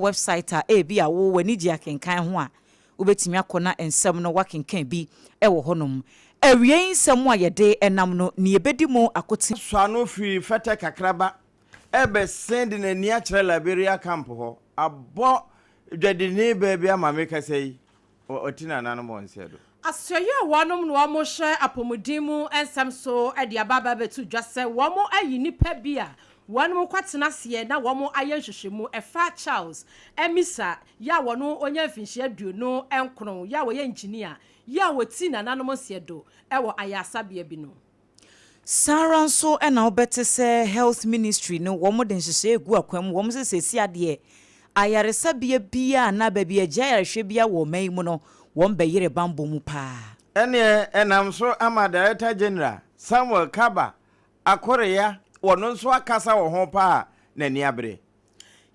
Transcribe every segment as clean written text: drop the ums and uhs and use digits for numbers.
Website a ebia wo w'ani gye akenkan ho a, wobɛtumi akɔ na nsɛm no woakenkan bi wɔ hɔnom. Awiei nsɛm a yɛde nam no, nea ɛbɛdi mu akoten. Sɔ ano firi fɛtɛ kakraba rebɛsen de n'ani akyerɛ Liberia camp hɔ, abɔ dwadini baa bi ama me kasa yi, ɔte nananom wɔn nsa do. Asoɛeɛ a wɔnom na wɔhwɛ apɔmuden mu nsɛm so de aba abɛto dwa sɛ wɔayi nnipa bi a wɔnom kɔtena aseɛ na wɔn ayɛ nhwehwɛmu ɛfa Charles Amissah yi a wɔno ɔnya mfinhyia 29 yi a wɔyɛ engineer yi a wɔti nananom nseɛ do wɔ ayaresabea bi no. Saa ara nso na wobɛte sɛ Health Ministry no wɔn de nhyehyɛe regu akwan mu, wɔn sɛ seesei adeɛ ayaresabea biara anaa baabi a ɛgye ayarehwɛ biara wɔ ɔman yi mu no wɔn bɛyere banbɔ mu paa. Ɛneɛ ɛnam so ama Director General Samuel Kaba Akoreya wɔno nso akasa wɔ ho paa a n'ani abere.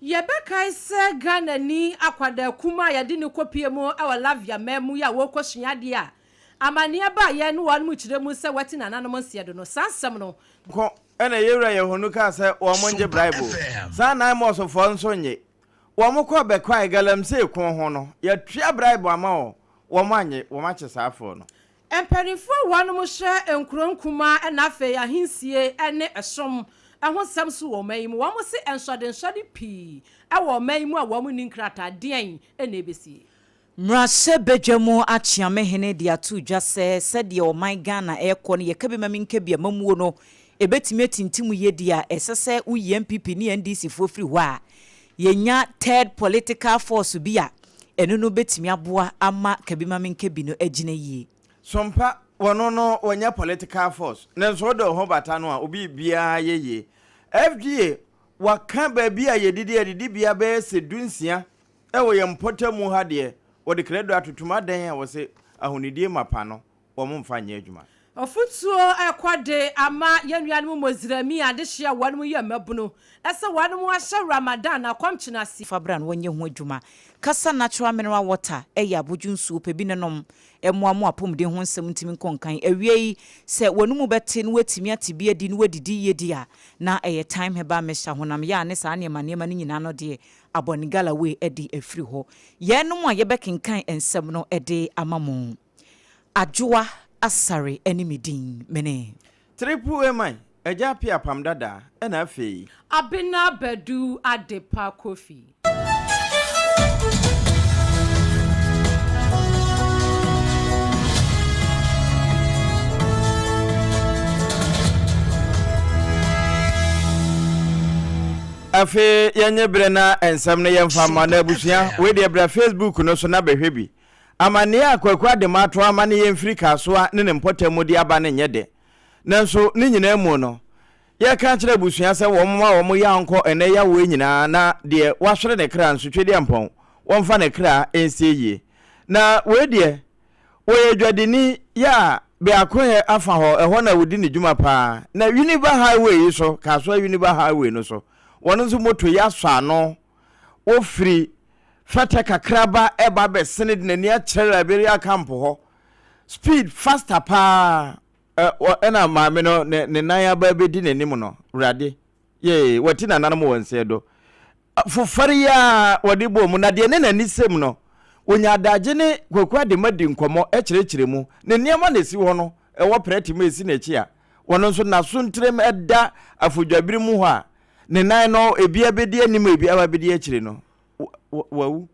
Yɛbɛkae sɛ Ghanani akwadaa kumaa a yɛde no kɔpue mu wɔ Lavia man mu yi a wɔrekɔsua adeɛ a amaneɛ baeɛ ne wɔn kyerɛ mu sɛ wati nananom nseɛ do no, saa nsɛm no. Nko na Yewura Yehonu kaa sɛ wɔn ngye Sompa bribe o, FM. saa Naimos foɔ nso nnye. Wɔn kɔɔ bɛkwae galamsey ko ho no, yɛtua bribe ama wɔn, wɔn annye, wɔn akye saa foɔ no. Mpanimfoɔ a wɔnom hwɛ nkuro nkumaa na afei ahensie ne ɛsom ho nsɛm so wɔ ɔman yi mu, wɔn se nsɔdensɔde pii wɔ ɔman yi mu a wɔn nni nkrataa, deɛn na ɛbɛsie? Mmarahyɛ Badwa mu Akyeamehene de ato dwa sɛ sɛdeɛ ɔman Ghana rekɔ no yɛka bi ma menka bi amammuo no ɛbɛtumi atintim yie deɛ a ɛsɛ sɛ woyi NPP ne NDC foɔ firi hɔ a yɛnya third political force bi a ɛno no bɛtumi aboa ama kabimamenkabi no agyina yie. Sompa, wɔno no wɔnyɛ political force, nanso wode wo ho bata no a obi biara yɛ yie. FDA, wɔaka baabi a yɛdidi adidibea bɛyɛ sɛ dunsia wɔ yɛn mpɔtamu ha deɛ, wɔde krado atotom adɛn a wɔse ahonidie mapa no wɔn mfa nyɛ adwuma. Afotuo rekɔ de ama yɛn nuanom Mozremi adehyeɛ a wɔnom yɛ mmabunu sɛ wɔnom ahyɛ Ramadan akɔmkyene ase. Fa bra na wɔnyɛ ho adwuma. Kasa Natural Mineral Water yɛ abodwo nsuo pɛ bi na nom. Ɛmmoa mo apɔmuden ho nsɛm ntumi nkɔ nkan. Awiei, sɛ w'anomu bɛte na woatumi ate bi adi na woadidi yie de a, na ɛyɛ Thyme Herbal Mixture, honam yaa ne saa nneɛma nneɛma no nyinaa no deɛ abɔ ne Galloway adi afiri hɔ. Yɛnom a yɛbɛkenkan nsɛm no de ama mo. Adwoa Asare ne me din, mene. Triple A man, Agya Appiah Apam Dada, ɛna afei. Abena Badu Adepa Kofi. Afei yɛnyɛ berɛ na nsɛm no yɛmfa mma no abusua. Wei deɛ bra Facebook no so na bɛhwɛ bi. Amanneɛ a Kwaku Adema ato ama ne yɛn firi Kasoa ne ne mpɔtam mu de aba no nyɛ dɛ. Nanso ne nyinaa mu no, yɛka kyerɛ abusua sɛ wɔmma wɔn yaw nkɔ ɛnnɛ yawoɔ yi nyinaa na deɛ wahwere ne kra nso Twedeɛmpɔn, wɔmfa ne kra nsie yie. Na wei deɛ, wɔyɛ dwadini yɛ a Beakohɛ afa hɔ, ɛhɔ na wɔdi ne dwuma pa ara. Na Winneba Highway yi so, Kasoa Winneba Highway no so, wɔn nso moto yi asɔ ano. Wɔfiri fɛtɛ kakraba ɛba bɛsene de n'ani akyerɛ Liberia camp hɔ. Speed faster paa ɛna maame no ne ne nan aba bɛdi n'anim no. Wurade, yee, wati nananom wɔ nsɛɛ do. Fofare yi a wɔde bɔɔ mu na deɛ ne n'ani sɛm no, wɔnya adagye ne Kwaku Adema di nkɔmmɔ kyerɛkyerɛ mu. Ne nneɛma na ɛsi hɔ no, ɛwɔ prɛte mu ɛsi n'akyi a, wɔno nso n'aso ntirem ɛda afodwabiri mu hɔ a, Ne nan no, ebi abɛdi anim, ebi aba abɛdi akyire no, wawu.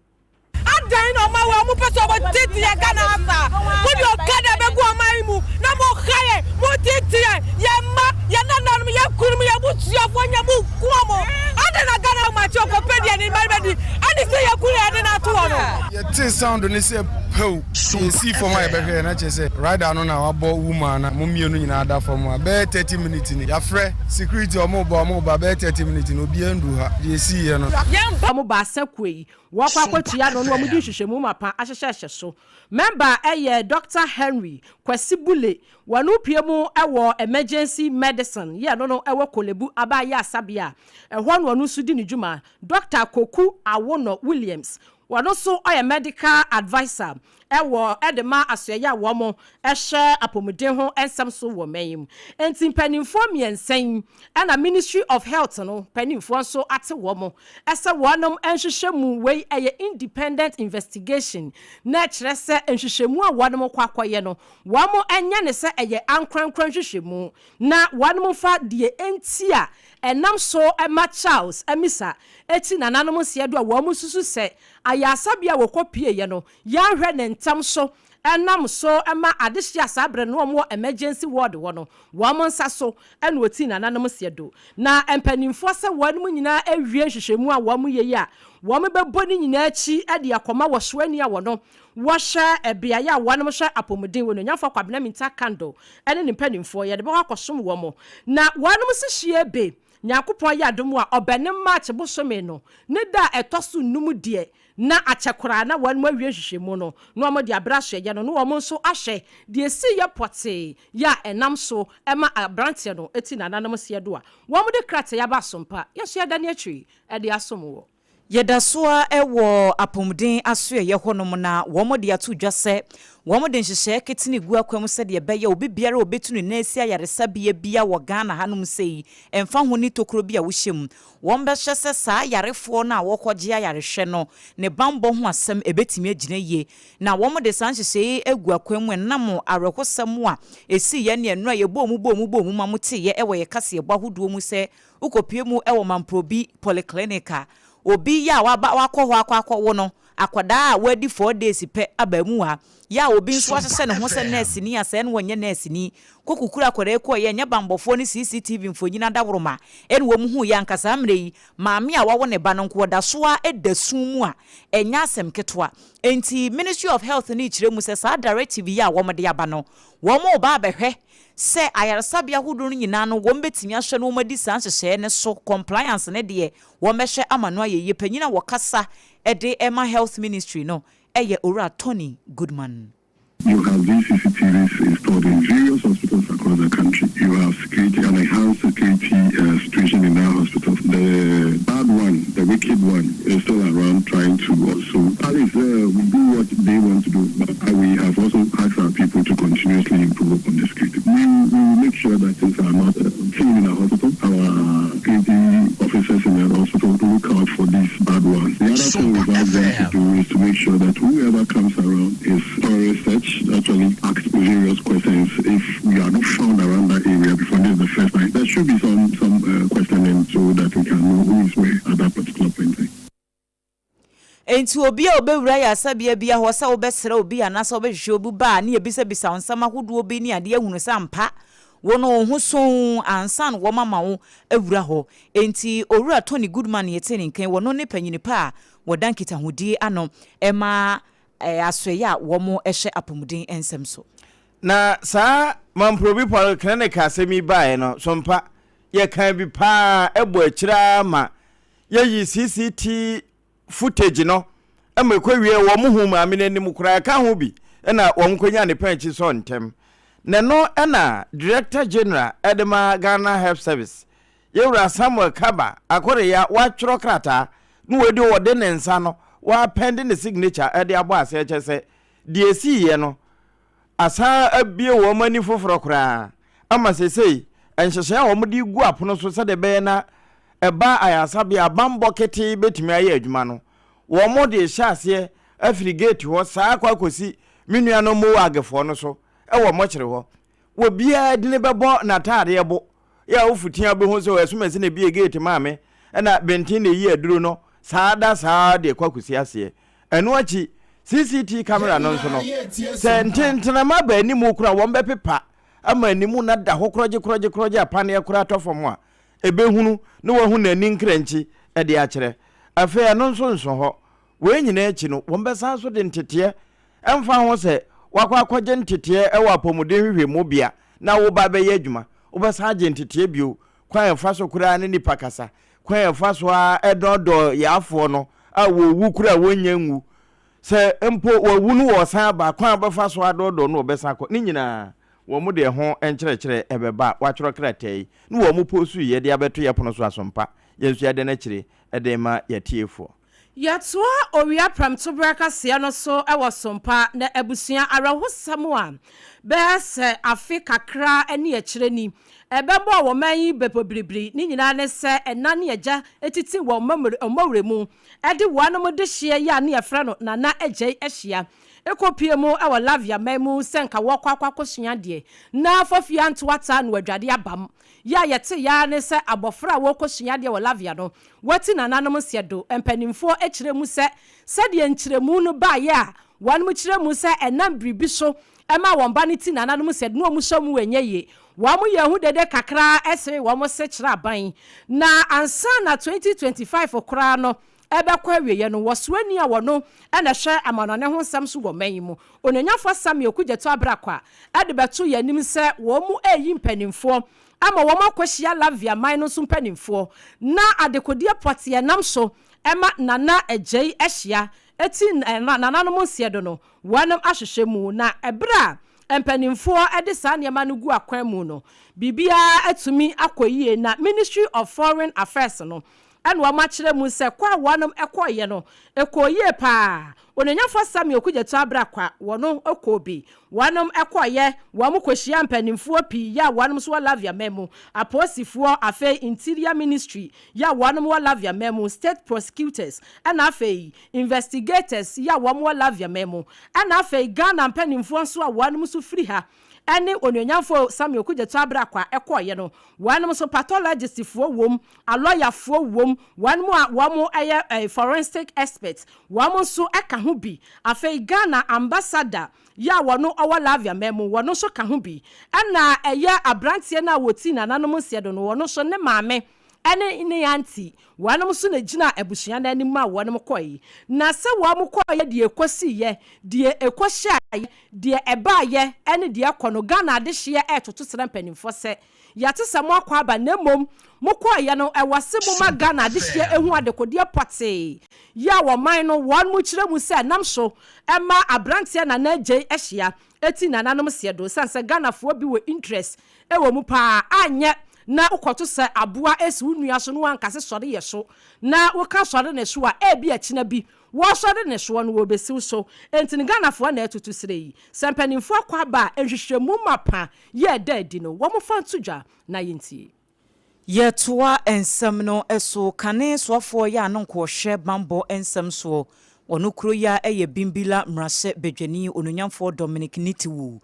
Adɛn na ɔma wei ɔmo pɛ sɛ ɔmo tete yɛn Ghana ha saa? Mo de okada bɛgu ɔman yi mu na mo ha yɛn, mo tete yɛn, yɛn mma, yɛn nananom, yɛn kununom, yɛn abusuafoɔ nyɛ mo ku ɔmo. Adɛn na Ghana ha makye ɔkɔ pɛ deɛ ne mma no bɛdi ɛne sɛ yɛku no yɛde no ato hɔ no? Yɛtee sound no sɛ pɛw, yɛsii fam a yɛbɛhwɛɛ na kyerɛ sɛ rider no na wabɔ woman no, wɔn mmienu nyinaa da fam a bɛyɛ 30 minutes ni. Yɛafrɛ security wɔn reba wɔn reba bɛyɛ 30 minutes no obiara nnuru ha. Deɛ ɛsiiɛ no. Yɛn ba. Wɔn baasa kuo yi, wɔkɔ akɔtua no na wɔde nhwehwɛmu mapa ahyehyɛhyɛ so. Mɛmba yɛ Dɔkta Henry Kwasi Bule, wɔn pue mu wɔ Emergency Medicine yɛ no no wɔ Korle-Bu Aba Ayarsabea a ɛhɔ na ɔno nso di ne dwuma. Dɔkta Koku Awonor Williams, ɔno nso ɔyɛ Medical Adviser. wɔ de ma asoɛeɛ a wɔn hwɛ apɔmuden ho nsɛm so wɔ man yi mu. Enti mpaninfoɔ mmiɛnsa yi na Ministry of Health no mpaninfoɔ nso ate wɔn sɛ wɔnom nhwehwɛ mu. Wei ɛyɛ independent investigation na ɛkyerɛ sɛ nhwehwɛmu a wɔnom kɔ akɔyɛ no wɔn nyɛ no sɛ ɛyɛ ankorankora nhwehwɛmu na wɔnom mfa deɛ enti a ɛnam so ma Charles Amisa akyi nananom nseɛ do a wɔn susu sɛ ayaresabea a wɔkɔ pieeɛ no yɛanhwɛ ne ntɛm so nam so ma adehye a saa berɛ no na wɔwɔ emergency ward hɔ no, wɔn nsa so na wɔtii nananom seɛ do. Na mpanimfoɔ sɛ wɔnom nyinaa awie nhwehwɛmu a wɔyɛ yi a, wɔbɛbɔ ne nyinaa akyi de akɔma wɔsoani a wɔno wɔhwɛ beaeɛ a wɔnom hwɛ apɔmuden, Onuonyamfoɔ Kwabena Mintah Kandor ne ne mpanimfoɔ, yɛde bɛkɔ akɔsom wɔn. Na wɔnom se hyie be Nyankopɔn yɛ adom a, ɔbɛnem March bosome no ne da a ɛtɔ so nnum deɛ na akyɛ koraa na wɔnom awie nhwehwɛmu no na wɔn de abrɛ asoɛeɛ no na wɔn nso ahwɛ deɛ ɛsiiɛ pɔtee yɛ a ɛnam so ma abranteɛ no ti nananom seɛ do a wɔn de krataa yi aba asompa yɛ nso yɛdane akyiri de asom wɔ. Yɛda so ara wɔ apɔmuden asoɛeɛ hɔnom na wɔde ato dwa sɛ wɔde nhyehyɛeɛ ketene gu akwan mu sɛdeɛ ɛbɛyɛ obi biara a ɔbɛtu ne nan asi ayaresabea biara wɔ Ghana hanom sei, ɛmfa ho ne tokuro bi a wohyɛ mu, wɔbɛhwɛ sɛ saa ayarefoɔ no a wɔrekɔgye ayarehwɛ no ne banbɔ ho asɛm ɛbɛtumi agyina yie. Na wɔde saa nhyehyɛeɛ yi agu akwan mu ɛnam awerɛhosɛm a ɛsiiɛ ne ɛno a yɛbɔɔ mu bɔɔ mu bɔɔ mu ma moteeɛ wɔ yɛn kaseɛbɔ ahodoɔ mu sɛ Wokɔpue mu wɔ Mamprobi polyclinic a, obi yɛ a waba wakɔ hɔ akɔ akɔwo no, akwadaa a wadi 4 days pɛ abaamuwa, yɛ a obi nso ahyehyɛ ne ho sɛ nɛɛseni a sɛɛ na ɔnyɛ nɛɛseni, kɔkukuru akwadaa yi kɔeɛ, ɛnyɛ banbɔfoɔ ne CCTV mfonyin adaworoma ɛna wɔn huiɛ anka saa mmerɛ yi maame a wawo ne ba no nko ɔda so ara da sum mu a, ɛnyɛ asɛm ketewa. Enti Ministry of Health no rekyerɛ mu sɛ saa directive yi a wɔde aba no, wɔreba abɛhwɛ Sɛ ayaresabea ahodoɔ no nyinaa no wɔn bɛtumi ahwɛ na wɔn adi saa nhyehyɛeɛ no so, compliance no deɛ wɔn bɛhwɛ ama no ayɛ yie. Panyin a wɔkasa de ma Health Ministry no yɛ Owura Tony Goodman. You have these CCTVs installed in various hospitals across the country. You have security, an enhanced security uh, situation in our hospitals. The bad one, the wicked one, is still around trying to also. At least uh, we do what they want to do, but we have also asked our people to continuously improve upon the security. We, we will make sure that things are not uh, seen in our hospital. Our security officers in the hospital look out for these bad ones. The other thing we've asked them to do is to make sure that whoever comes around is thorough search, actually ask various questions. If we are not found around that area before this is the first time, there should be some some uh, questioning so that we can know who is where at that particular point. Enti obi a ɔbɛwura ayaresabea bi hɔ sɛ wobɛsrɛ obi anaasɛ wobɛhwehwɛ obi ba a, ne yɛbisabisa wo nsɛm ahodoɔ bi ne adeɛ ahunu sɛ ampa wo no wo ho soo ansa na wɔama wo awura hɔ. Enti Owura Tony Goodman yɛtee ne nka yi, wɔno ne panyini pa a wɔda nkitahodie ano ma asoɛeɛ a wɔhwɛ apɔmuden nsɛm so. Na saa Mamprobi Polyclinic asɛm yi baeɛ no, Sompa, yɛkaa bi paa bɔ akyire ara ma yɛyii CCT footage no ma ɛkɔwiee wɔn huu maame no anim koraa ɛka ho bi na wɔn kɔnyaa ne pɛn akyi sɔɔ ntɛm. Na ɛno na Director General de ma Ghana Health Service, Yɛwura Samuel Kaba Akoreya watwerɛ krataa na wɔde ɔde ne nsa no wapɛnde ne signature de abɔ aseɛ kyɛ sɛ deɛ ɛsiiɛ no asan abue wɔn ani foforɔ koraa ama seesei nhyehyɛe a wɔde regu apono so sɛdeɛ ɛbɛyɛ na ɛba ayaresabea a bammɔ ketee bɛtumi ayɛ adwuma no, wɔde rehyɛ aseɛ afiri gate hɔ saa akɔ akɔsi me nuanom Mowagfoɔ no so wɔ mɔkyere hɔ. Obiara dini bɛbɔ n'ataadeɛ bo yɛ a wofutia bɛhu sɛ asumasi na ebie gate maa me ɛna benten na eyi aduro no saa da saa de kɔ akɔsi aseɛ. Ɛno akyi CCT camera no nso no sɛ ntentenama ba anim koraa wɔn bɛpepa ama anim no ada hɔ korɔgye korɔgye korɔgye a paneɛ koraa tɔ fam a ɛbɛhunu na wahu n'ani nkrankyi de akyerɛ. Afei ɛno nso nso hɔ. Wei nyinaa akyi no wɔbɛsan nso de nteteɛ Ɛmfa ho sɛ woakɔ akɔgye nteteɛ wɔ apɔmuden nhwehwɛmu bea na woreba abɛyɛ adwuma, wobɛsan agye nteteɛ bio, kwan a ɛfa so koraa ne nnipa kasa, kwan a ɛfa so ara dɔɔdɔɔ yaafoɔ no a wɔwu koraa a wɔnnya nwu, sɛ mpo wɔawu no wɔresan aba a, kwan a wobɛfa so adɔɔdɔɔ no wɔbɛsan akɔ, ne nyinaa wɔn de ɛho nkyerɛkyerɛ bɛba a wɔatwerɛ krataa yi ne wɔn posuiɛ de abɛto yɛn pono so asompa, yɛn nso yɛada no akyire de rema yɛn atiefoɔ. Yɛtoa owia prɛmtoberɛ kaseɛ no so wɔ Sompa na abusua awerɛhosɛm a bɛyɛ sɛ afe kakra ne akyire ni ɛbɛbɔɔ wɔ man yi bɛbɔ biribiri ne nyinaa ne sɛ ɛna ne agya titi wɔn mmɔwerɛ mu de wɔnom dehyeɛ yi a ne yɛfrɛ no Nana Agyei ahyia kɔpue mu wɔ Lavia man mu sɛ nka wɔrekɔ akɔ akɔsua adeɛ na Fofie anto ata na wadwade abam. Yɛ a yɛteeɛ ara ne sɛ abɔfra a wɔrekɔsua adeɛ wɔ Lavia no wati nananom nseɛdo. Mpanimfoɔ kyerɛ mu sɛ sɛdeɛ nkyerɛmu no baeɛ a wɔnom kyerɛ mu sɛ ɛnam biribi so maa wɔn ba no ti nananom nseɛdo na wɔn sɔ mu ɛnyɛ yie. Wɔn yɛɛ ho dede kakra seree wɔn se kyerɛ aban na ansa na 2025 koraa no ɛbɛkɔ awieɛ no, wɔsoani a wɔno na ɛhwɛ amanɔne ho nsɛm so wɔ ɔman yi mu, Onuonyafoɔ Samuel Okudzeto Ablakwa de bɛtoo yɛn anim sɛ wɔn mu reyi mpanimfoɔ ama wɔn akɔhyia Latvia man no nso mpanimfoɔ na adekodeɛ pɔtee ɛnam so ma Nana Adjei ahyia ti nananom nseɛdo no wɔnom ahwehwɛ mu na ɛberɛ a mpanimfoɔ de saa nneɛma no gu akwan mu no biribiara atumi akɔ yie na Ministry of Foreign Affairs no Ɛna wɔakyerɛ mu sɛ kɔ a wɔnom kɔeɛ no, ɛkɔɔ yie paa. Onuonyamfoɔ Samuel Okudzeto Ablakwa, wɔno kɔɔ bi. Wɔnom kɔeɛ, wɔn kɔhyiaa mpaninfoɔ pii yɛ a wɔnom nso wɔ Lavia man mu, apolisifoɔ, afei Interior Ministry yɛ a wɔnom wɔ Lavia man mu, State Prosecutors, ɛna afei Investigators yɛ a wɔn wɔ Lavia man mu, ɛna afei Ghana mpaninfoɔ nso a wɔnom nso firi ha ɛne Onuonyamfoɔ Samuel Okudzeto Ablakwa kɔeɛ no, wɔnom nso pathologistfoɔ wom, Alɔyafoɔ wom, wɔn a wɔn yɛ forensic experts, wɔn nso ka ho bi. Afei Ghana ambassador yi a wɔno ɔwɔ Lavia man mu, wɔno nso ka ho bi. Ɛna ɛyɛ abranteɛ no a wɔtii nananom nseɛ do no, wɔno nso ne maame ne ne auntie, wɔnom nso na ɛgyinaa abusua no anim a wɔnom kɔeɛ. Na sɛ wɔn kɔeɛ deɛ ɛkɔsiiɛ, deɛ ɛkɔhyiaeɛ, deɛ ɛbaeɛ ne deɛ ɛkɔ no, Ghana adehyeɛ retoto srɛ mpanimfoɔ sɛ Yɛate sɛ moakɔ aba na mmom mokɔeɛ no ɛwɔ se moma Ghana adehyeɛ ɛhu adekodeɛ pɔtee yi a ɔman no wɔn mo kyerɛ mu sɛ ɛnam so ma abranteɛ Nana Adjei ahyia ɛti nananom seɛ do ɛsiane sɛ Ghanafoɔ bi wɔ interest ɛwɔ mu paa anyɛ na wokɔto sɛ aboa ɛsi wo nua so na wankase sɔre yɛ so na woka sɔre ne so a ɛbi akyina bi wɔsɔre ne soɔ no wɔbɛsiw so enti no Ghanafoɔ na ɛtoto serɛ yi sɛ mpanimfoɔ akɔ aba a nhwehwɛmu mapa yɛ ɛda adi no, wɔmfa nto dwa na yɛntie. Yɛtoa nsɛm no so, Kane soafoɔ yɛ ano nkɔɔhwɛ banbɔ nsɛm soɔ wɔ no kuro yi a ɛyɛ Bimbilla mmarahyɛ badwani Onuonyamfoɔ Dominic Nitiwul.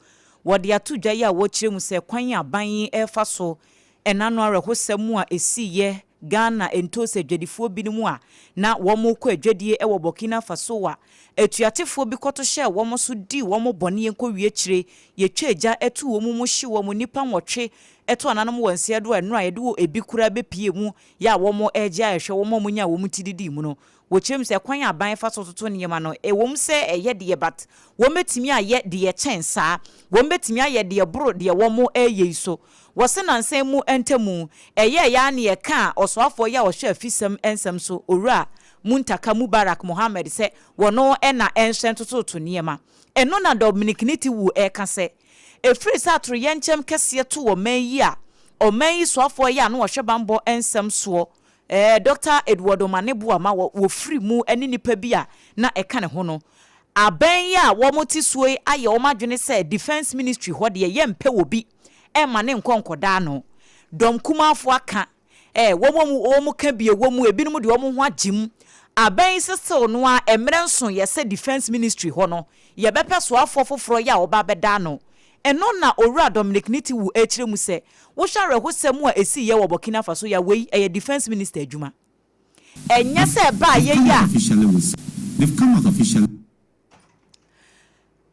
Wɔde ato dwa yi a wɔkyerɛ mu sɛ kwan a aban yi refa so ɛna no awerɛhosɛm a ɛsiiɛ Ghana ntoosi adwadifoɔ binom a na wɔrekɔ adwadie wɔ Burkina Faso a atuatefoɔ bi kɔto hyɛɛ wɔn so dii wɔn bɔne nkɔwie akyire yɛtwaa gya too wɔn mu hyee wɔn nnipa nwɔtwe to ananom wɔ nseɛ do a nnora a yɛde wɔ ebi koraa bɛpue mu yɛ a wɔregye ayɛhwɛ wɔn a wɔnyaa wɔn ti didii mu no. Wɔkyerɛ mu sɛ kwan a aban fa so toto nneɛma no, ɛwom sɛ ɛyɛ deɛ but wɔbɛtumi ayɛ deɛ ɛkyɛn saa. Wɔbɛtumi ayɛ deɛ ɛboro deɛ wɔreyɛ yi so. Wɔse nnansa yi mu ntamu, ɛyɛeɛ ara na yɛkaa ɔsoafoɔ yi a ɔhwɛ afisɛm nsɛm so, Owura Muntaka Mubarak Mohammed sɛ wɔno na ɛnhwɛ ntototo nneɛma. Ɛno na Dominic Nitiwul reka sɛ, ɛfiri sɛ atoyerɛnkyɛm kɛseɛ too ɔman yi a ɔman yi soafoɔ yi a na ɔhwɛ banbɔ nsɛm soɔ Dɔkta Edward Omane Boamah wɔ wɔfiri mu ne nnipa bi a na ɛka ne ho no. Abɛn yi a wɔte soɔ yi ayɛ wɔn adwene sɛ Defence Ministry hɔ deɛ yɛmpɛ obi mma ne nkɔ nkɔda ano. Dɔm kumafoɔ aka, eh, wɔn a wɔka bi ɛwɔ mu, ebinom deɛ wɔn ho agye mu. Abɛn yi sesew no ara mmerɛ nso yɛ sɛ Defence Ministry hɔ no yɛbɛpɛ soafoɔ foforɔ yi a ɔba abɛda ano. Ɛno na Owura Dominic Nitiwul rekyerɛ mu sɛ Wohwɛ awerɛhosɛm a esiiɛ wɔ Burkina Faso yi a, wei ɛyɛ defence minister adwuma. Ɛnyɛ sɛ ɛbaeɛ yi a.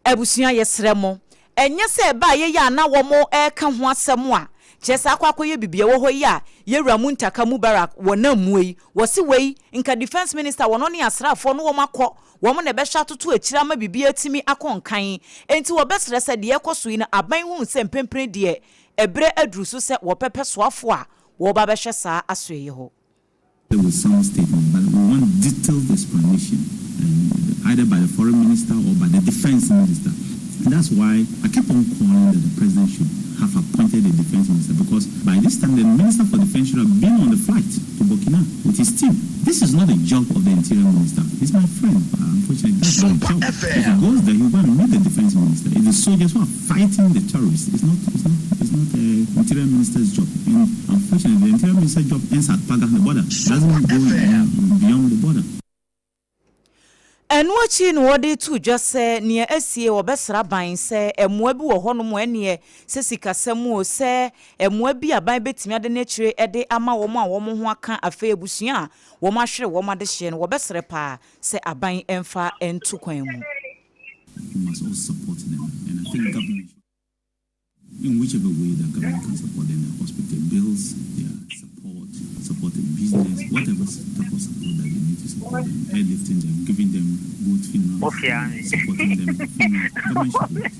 Abusua yɛsrɛ mo, ɛnyɛ sɛ ɛbaeɛ yi a na wɔreka ho asɛm a, kyerɛ sɛ akɔ akɔyɛ biribi ɛwɔ hɔ yi a Yɛwura Muntaka Mubarak wɔ nammuo yi, wɔse wei nka defence minister wɔno ne asraafoɔ no wɔn akɔ, wɔn na ɛbɛhwɛ atoto akyire ama biribi atumi akɔ nkan. Enti wɔbɛsrɛ sɛ deɛ ɛrekɔ so yi no aban hunu sɛ mprempren deɛ Ɛberɛ aduru so sɛ wɔbɛpɛ soafoɔ a wɔreba abɛhwɛ saa asoɛeɛ hɔ. With some statement but we want detailed explanation and either by the foreign minister or by the defense minister and that's why I kept on calling that the president should have appointed a defense minister because by this time the minister for defense should have been on the flight to. Burkina with his team. This is not the job of the interior minister. He's my friend, but unfortunately, that's not the job. If he goes there, he'll go and meet the defense minister. It's the soldiers who are fighting the terrorists. It's not, it's not, it's not the interior minister's job. And unfortunately, the interior minister's job ends at Paga, the border. It doesn't go beyond the border. Ɛno akyi na wɔde to dwa sɛ nea asie wɔbɛsra ban sɛ mmoa bi wɔ hɔnom ɛneɛ sɛ sikasɛm o sɛ mmoa bi aban bɛtumi ade n'akyire de ama wɔn a wɔn ho aka afei abusua a wɔn ahwere wɔn adehyeɛ no wɔbɛsrɛ paa sɛ aban mfa nto kwan mu. You must also support them, and I think government, in whichever way that government can support them, their hospital bills, their support, supporting business, whatever type of support that they need to support them, airlifting them, giving them good funerals, supporting them, funerals. Government should do it.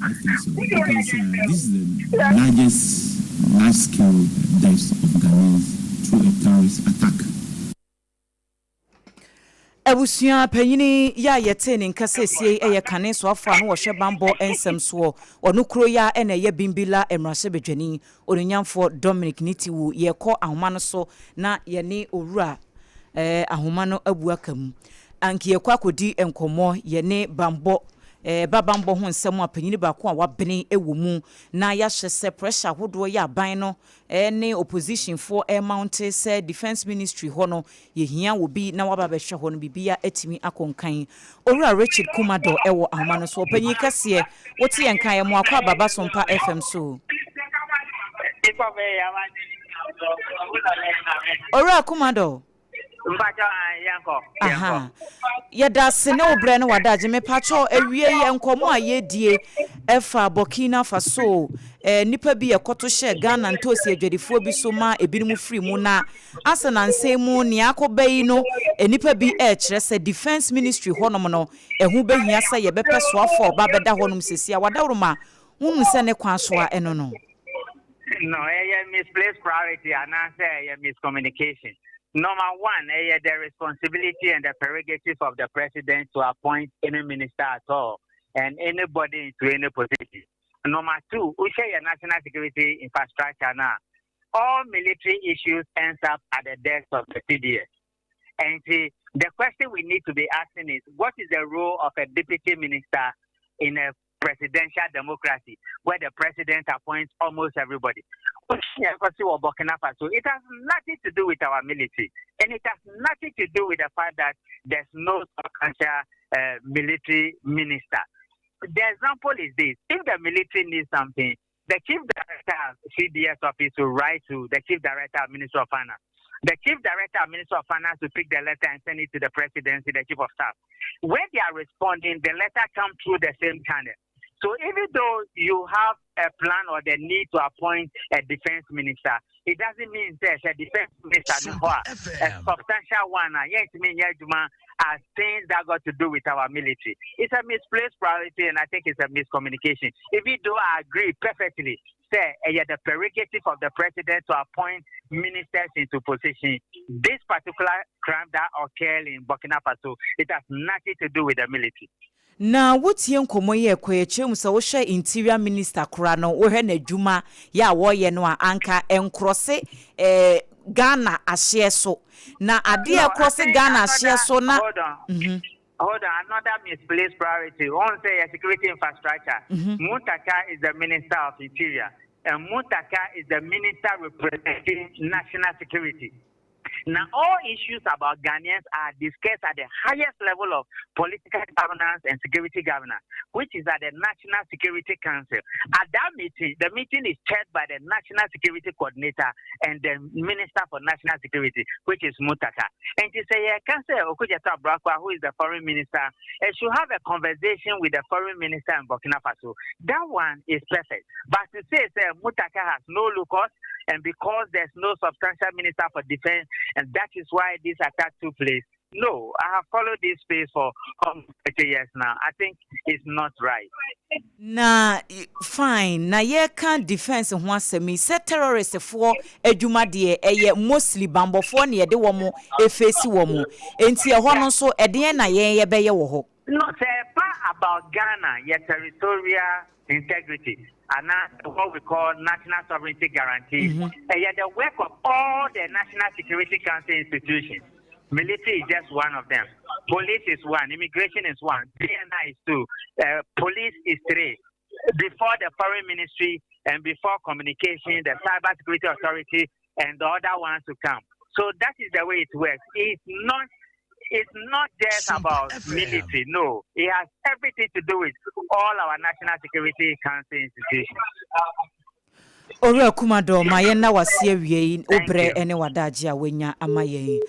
I think so because this is the largest large-scale deaths of Ghanaians through a terrorist attack. Abusua panyini yɛ a yɛtee ne nka sɛsie ɛyɛ kane soafo a no wɔhwɛ bambɔ nsɛm soɔ ɔno kuro yi a ɛna ɛyɛ Bimbilla mmarahyɛbadwani onunyamfoɔ Dominic Nitiwul. Yɛkɔ ahoma no so na yɛne owura ahoma no abu aka mu anki yɛkɔ akɔdi nkɔmmɔ yɛne bambɔ ba bambɔ ho nsɛm a panyini baako a wabene wɔ mu na yɛahyɛ sɛ pressure ahodoɔ yɛ aban no ne oppositionfoɔ ɛmounte sɛ defence ministry hɔ no yɛhia wɔ bi na waba bɛhwɛ hɔ no biribia atumi akɔ nkan. Owura Richard Kumadɔ ɛwɔ ahoma no so. Ɔpanyin kɛseɛ, wote yɛn kan yɛ mo akɔ ababa Sompa FM so. Owura Kumadɔ. Aha. Yɛda ase ne wo berɛ ne wadagye. Mepakyɛw awie yi nkɔmmɔ a yɛdie ɛfa Burkina Faso nnipa bi ɛkɔto hyɛ Ghana ntoosi adwadifoɔ bi so ma ebinom firi mu na asa nansɛn mu nea akɔba yi no nnipa bi ɛrekyerɛ sɛ defence ministry hɔnom no ɛho bɛhia sɛ yɛbɛpɛ soafoɔ a ɔba bɛda hɔnom sɛsi a wadaworoma wohu sɛ ne kwan so a ɛno no. No, ɛyɛ misplaced priority anaasɛ ɛyɛ miscommunication. Number one, ɛyɛ the responsibility and the prerogative of the president to appoint any minister at all and anybody into any position. Number two, wohwɛ yɛ national security infrastructure now, all military issues ends up at the desk of the CDS. And see, the question we need to be asking is, what is the role of a deputy minister in a presidential democracy where the president appoints almost everybody? Burkina Faso, it has nothing to do with our military, and it has nothing to do with the fact that there's no substantial military minister. The example is this: if the military needs something, the chief director of CDS office will write to the chief director of Ministry of Finance. The chief director of Ministry of Finance will pick the letter and send it to the presidency, the chief of staff. When they are responding, the letter comes through the same channel. So even though you have a plan or the need to appoint a defense minister, it doesn't mean there's a defense minister, a substantial one. Yes, me as things that got to do with our military. It's a misplaced priority, and I think it's a miscommunication. If you do agree perfectly, sɛ uh, the prerogative of the president to appoint ministers into position. This particular crime that occurred in Burkina Faso, it has nothing to do with the military. Na wotie nkɔmmɔ yi ɛkɔ akyerɛ mu sɛ wohwɛ interior minister koraa no wohwɛ n'adwuma yɛ a wɔreyɛ no a anka nkorɔse Ghana ahyeɛ so na adeɛ ɛkorɔse Ghana ahyeɛ so na Hold on. Hold on, another misplaced priority. One sɛ your security infrastructure. Muntaka is the minister of interior, and Muntaka is the minister representing national security. Now, all issues about Ghanaians are discussed at the highest level of political governance and security governance, which is at the National Security Council. At that meeting, the meeting is chaired by the National Security Coordinator and the Minister for National Security, which is Muntaka. And to say, Council Okudzeto Ablakwa, who is the foreign minister, should have a conversation with the foreign minister in Burkina Faso. That one is perfect. But to say Muntaka has no locus, and because there's no substantial minister for defense, and that is why this attack took place. No, I have followed this space for almost 30 years now. I think it's not right. Na fine, na yɛka defence ho asɛm yi sɛ terroristfoɔ adwuma deɛ ɛyɛ mostly bambɔfoɔ ne yɛde wɔn efeesi wɔn nti ɛhɔ no nso ɛdeɛn na yɛn yɛbɛyɛ wɔ hɔ? No, sɛ ɛba about Ghana yɛ territorial integrity anaa what we call national sovereignty guarantee, ɛyɛ the work of all the National Security Council institutions. Military is just one of them. Police is one, immigration is one, BNI is two, police is three. Before the foreign ministry and before communication, the cyber security authority and the other ones to come. So that is the way it works. It's not just about military. No, it has everything to do with all our National Security Council institutions. Owura Kumadɔ, ma yɛn wase awie yi, wobrɛ ne wadagye a woanya ama yɛn.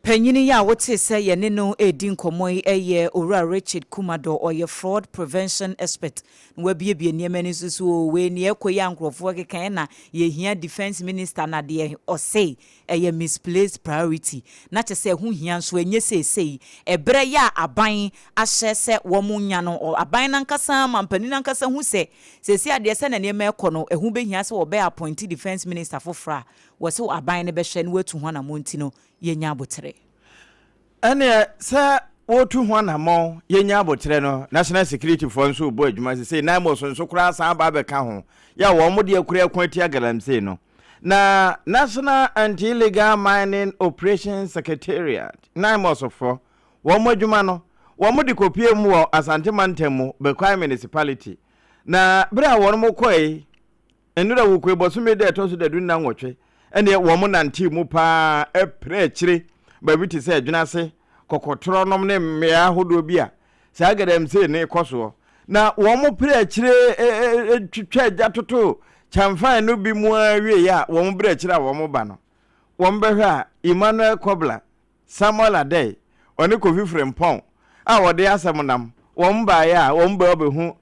Panyini yi a wote sɛ yɛne no ɛredi nkɔmmɔ yi ɛyɛ Owura Richard Kumadɔ. Ɔyɛ fraud prevention expert na wabiebie nneɛma no nso so. Wei neɛ ɛkɔ yi a nkurɔfoɔ keka ɛna yɛhia defence minister, na deɛ ɔse ɛyɛ misplaced priority, na kyɛ sɛ ɛho hia nso ɛnyɛ seesei. Ɛberɛ yɛ a aban ahyɛ sɛ wɔn nya no, aban nankasa mampanin nankasa hu sɛ seesei adeɛ sɛ na nneɛma ɛkɔ no, ɛho bɛhia sɛ wɔbɛyɛ appoint defence minister foforɔ a wɔsɛ aban no bɛhwɛ no watu ho anammɔ, nti no yɛnya abotrɛ. Ɛneɛ sɛ wɔtu ho anammɔn, yɛnya abotrɛ no. National security foɔ nso bɔ adwuma sɛ sɛ NAIMOS nso koraa san ba bɛka ho yɛ a wɔn de akura ɛko atia galamsey no. Na National Anti-Illegal Mining Operations Secretariat, NAIMOS foɔ, wɔn adwuma no wɔn de kɔpie mu wɔ Asante mantam mu, Bekwai Municipality. Na bere a wɔn kɔe nnura wukue bɔsome da ɛtɔ so dadu nna 8, ɛneɛ wɔn nante mu paa ɛpere akyire baabi te sɛ Adwena kɔkɔtorɔ nom ne mmea ahodoɔ bi a saa galamsey ne kɔ soɔ. Na wɔn pere akyire twitwa agya toto kyɛnfan no bi mu awie a wɔn bere akyire a wɔn ba no, wɔn bɛhwɛ a Emmanuel Kobla, Samuel Adei, ɔne Kofi Frimpɔn a wɔde asɛm nam wɔn baeɛ a wɔn bɛ ɔbɛhu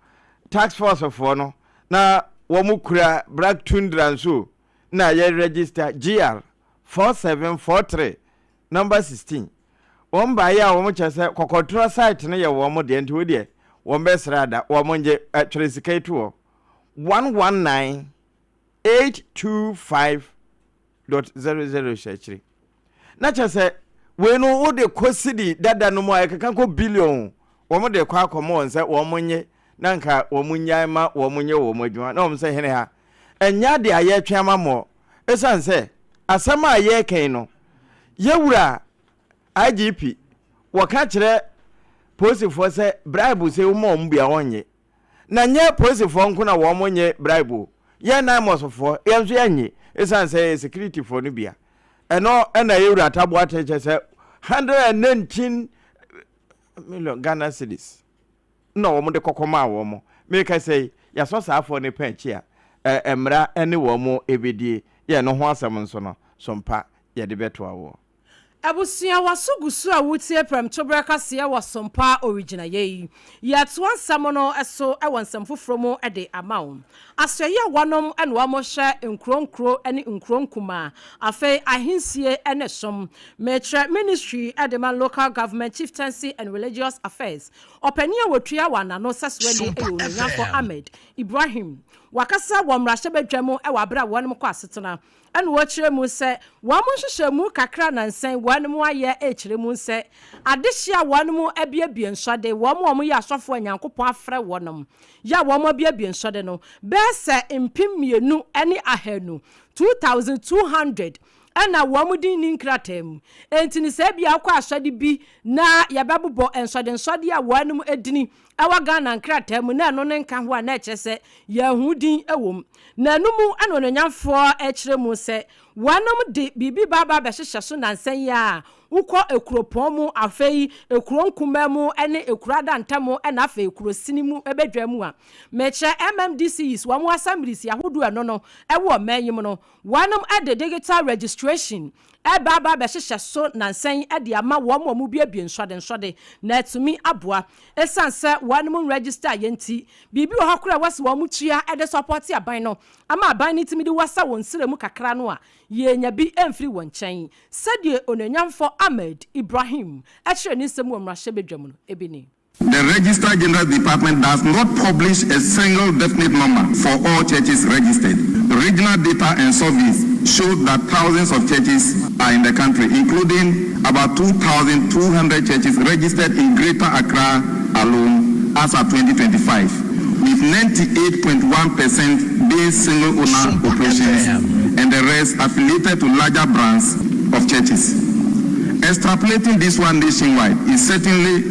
task force foɔ no na wɔn kura black Tundra nso na yɛ register GR 4743 number 16. Wɔn baeɛ a wɔn kyerɛ sɛ kɔkɔtorɔ site no yɛ wɔn deɛ, nti wo deɛ wɔn bɛsrɛ ada wɔn ngye ɛtwerɛ sika yi to hɔ 119825.00 hyɛ akyire. Na kyerɛ sɛ wei no wode kɔ sidi dada no mu a, ɛkeka kɔ billion. Wɔn de kɔ akɔmɔ wɔn sɛ wɔn nye na nka wɔn nyae ma wɔn nye wɔn adwuma. Na wɔn sɛ hene ha ɛnyɛ ade a yɛretwe ama mɔ, ɛsiane sɛ asɛm a yɛrekan no, yɛwura IGP wɔka kyerɛ polisifoɔ sɛ bribe sɛ wɔn a wɔn bia wɔnyɛ, na nyɛ polisifoɔ nko na wɔn nye bribe. Yɛn NAIMOSfoɔ yɛn nso yɛnye, ɛsiane sɛ yɛ securityfoɔ no bia. Ɛno ɛna yɛwura Ataboa kyerɛ sɛ 119 million Ghana cedis na wɔn de kɔkɔ maa wɔn. Meka sɛ yɛasɔ saa afoɔ no pɛn akyi a mmara ne wɔn ebedie yɛ no ho asɛm nso no so mpa yɛde bɛtoa wɔ. Abusua, waso gu so a wotie prɛmtoberɛ kaseɛ wɔ Sompa origyina. Yɛ yi yɛtoa nsɛm no so wɔ nsɛm foforɔ mu de ama wo. Asɔeɛ a wɔnom ne wɔn hyɛ nkuro nkuro ne nkuro nkumaa, afei ahensie ne som, mekyerɛ Ministry de ma Local Government, Chieftaincy and Religious Affairs, ɔpanin a wɔtua wɔ anano sɛ soani yɛ Onuonyamfo Ahmed Ibrahim. Wakasa wɔ mmarahyɛbadwa mu wɔ abere a wɔnom kɔ asetena, ɛna wɔkyerɛ mu sɛ wɔn nhyehyɛ mu kakra nansan wɔn mu ayɛ ɛkyerɛ mu sɛ adehye a wɔn mu abiebie nsɔde, wɔn a wɔyɛ asɔfoɔ a Nyankopɔn afrɛ wɔn yɛ a wɔn abiebie nsɔde no bɛyɛ sɛ 2,200, 2200, ɛna wɔn din ni nkrataa mu. Enti ne sɛ ebia akɔ asɔde bi na yɛbɛbobɔ nsɔde nsɔde a wɔn mu edini ɛwɔ Ghana nkrataa mu na ɛno ne nka ho a, na ɛkyerɛ sɛ yɛn din wɔ mu. Na ɛno mu ɛna ononyamfoɔ ɛkyerɛ mu sɛ wɔnom de biribi baaba bɛhyehyɛ so nansan yi a wokɔ ekuropɔn mu, afei ekuro nkuma mu ne ekuro adantam, ɛna afei ekuro sini mu ɛbɛdwa mu a mɛkyerɛ MMDCs, wɔn assemblies ahodoɔ, ɛno no ɛwɔ ɔman yi mu no, wɔnom ɛde digital registration ɛba aba bɛhyehyɛ so nansan ɛde ama wɔn a wɔn biebie nsɔde nsɔde na ɛtumi aboa. Ɛsiane sɛ wɔnom register yɛn ti biribi wɔ hɔ koraa wɔsi wɔn tua ɛde support aban no ama aban no tumi de wasa wɔn nsira mu kakra no a, yɛnya bi mfiri wɔn nkyɛn. Sɛdeɛ Onuonyamfo Ahmed Ibrahim ɛkyerɛ ne nsɛm wɔ mmarahyɛbadwa mu no ebi ni. The Registrar General Department does not publish a single definite number for all churches registered. Regional data and surveys show that thousands of churches are in the country, including about 2,200 churches registered in Greater Accra. alone as at 2025, with 98.1% being single owner operations and the rest affiliated to larger brands of churches. Extrapolating this one nationwide is certainly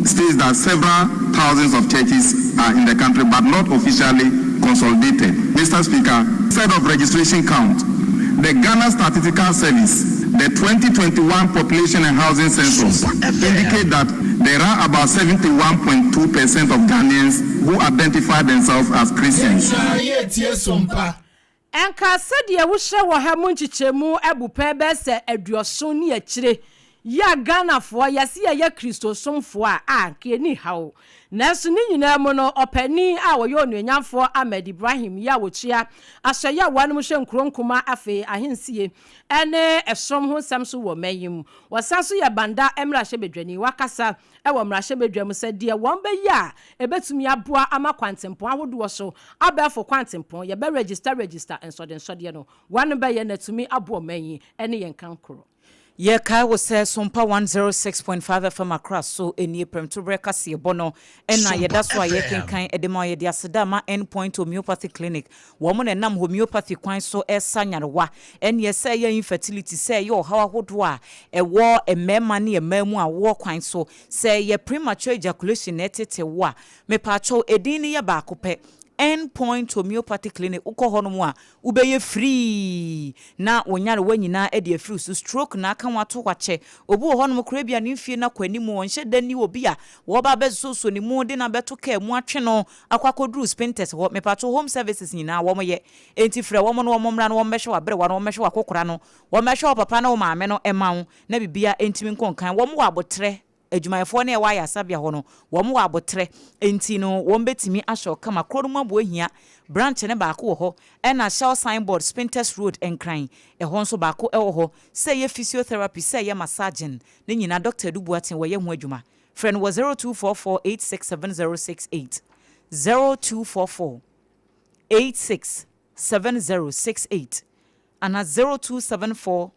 states that several thousands of churches are in the country but not officially consolidated. Mr. Speaker, instead of registration count, the Ghana Statistical Service, the 2021 Population and Housing Census indicate that there are about 71.2% of Ghanaians who identify themselves as Christians. Ɛnka sɛdeɛ wohyɛ wɔ ha mu nkyekyɛmu abupɛn bɛyɛ sɛ aduɔson ne akyire yi a Ghanafoɔ yɛse yɛyɛ Kristosomfoɔ a, a anka yɛnni haw. Nanso ne nyinaa mu no, ɔpanin a ɔyɛ Onuonyamfoɔ Ahmed Ibrahim yi a ɔtua asɔeɛ a wɔnom hwɛ nkuro nkumaa afei ahensie ne ɛsom ho nsɛm so wɔ ɔman yi mu. Ɔsan nso yɛ Banda mmarahyɛbadwani. Wakasa wɔ mmarahyɛbadwa mu sɛ deɛ wɔn bɛyɛ a ɛbɛtumi aboa ama kwantempɔn ahodoɔ so abɛɛfo kwantempɔn, yɛbɛ register register nsɔdensɔdeɛ no, wɔn bɛyɛ na atumi aboa ɔman yi ne yɛn kankorɔ. Yɛkae wo sɛ Sompa 106.5 FM Accra so nie prɛmtoberɛ kaseɛbɔ no na yɛda so a yɛrekenkan de ma wo. Yɛde aseda ma End Point Homeopathy Clinic. Wɔn na ɛnam homeopathy kwan so resa nyarewa. Ɛnneɛ sɛ ɛyɛ infertility, sɛ ɛyɛ ɔhaw ahodoɔ a ɛwɔ mmarima ne mmaa mu awoɔ kwan so, sɛ ɛyɛ premature ejaculation na ɛtete wo a, mepaakyɛw edin no yɛ baako pɛ, End Point Homeopathy Clinic. Wokɔ hɔnom a, Wobɛyɛ firii na wo nyarewa nyinaa adi afiri wo so. Stroke na aka wo ato hɔ akyɛ. Obi wɔ hɔnom koraa ebia ne mfie no akɔ anim, ɔnhyɛ da nni obi a wɔreba abɛsosɔ ne mu de no abɛto kaa mu atwe no akɔ akɔduru Spintex hɔ. Mepatwo home services nyinaa wɔyɛ. Enti frɛ wɔn na wɔmmra na wɔmmɛhwɛ w'aberewa no, wɔmmɛhwɛ w'akokora no, wɔmmɛhwɛ wo papa ne wo maame no mma wo na biribiara ntumi nkɔ nkan. Wɔwɔ aboterɛ. Adwumayɛfoɔ no a ɛwɔ ayaresabea hɔ no, wɔn wɔ aboterɛ, enti no wɔn bɛtumi ahwɛ wo kama. Kuro no mu Aboahia branch no baako wɔ hɔ, ɛna Shell sign board, Spintex road, Nkran, ɛhɔ nso baako wɔ hɔ. Sɛ ɛyɛ physiotherapy, sɛ ɛyɛ massaging, ne nyinaa Doctor Adu Boateng wɔyɛ ho adwuma. Frɛ no wɔ 0244 867068, 0244 867068 anaa 0274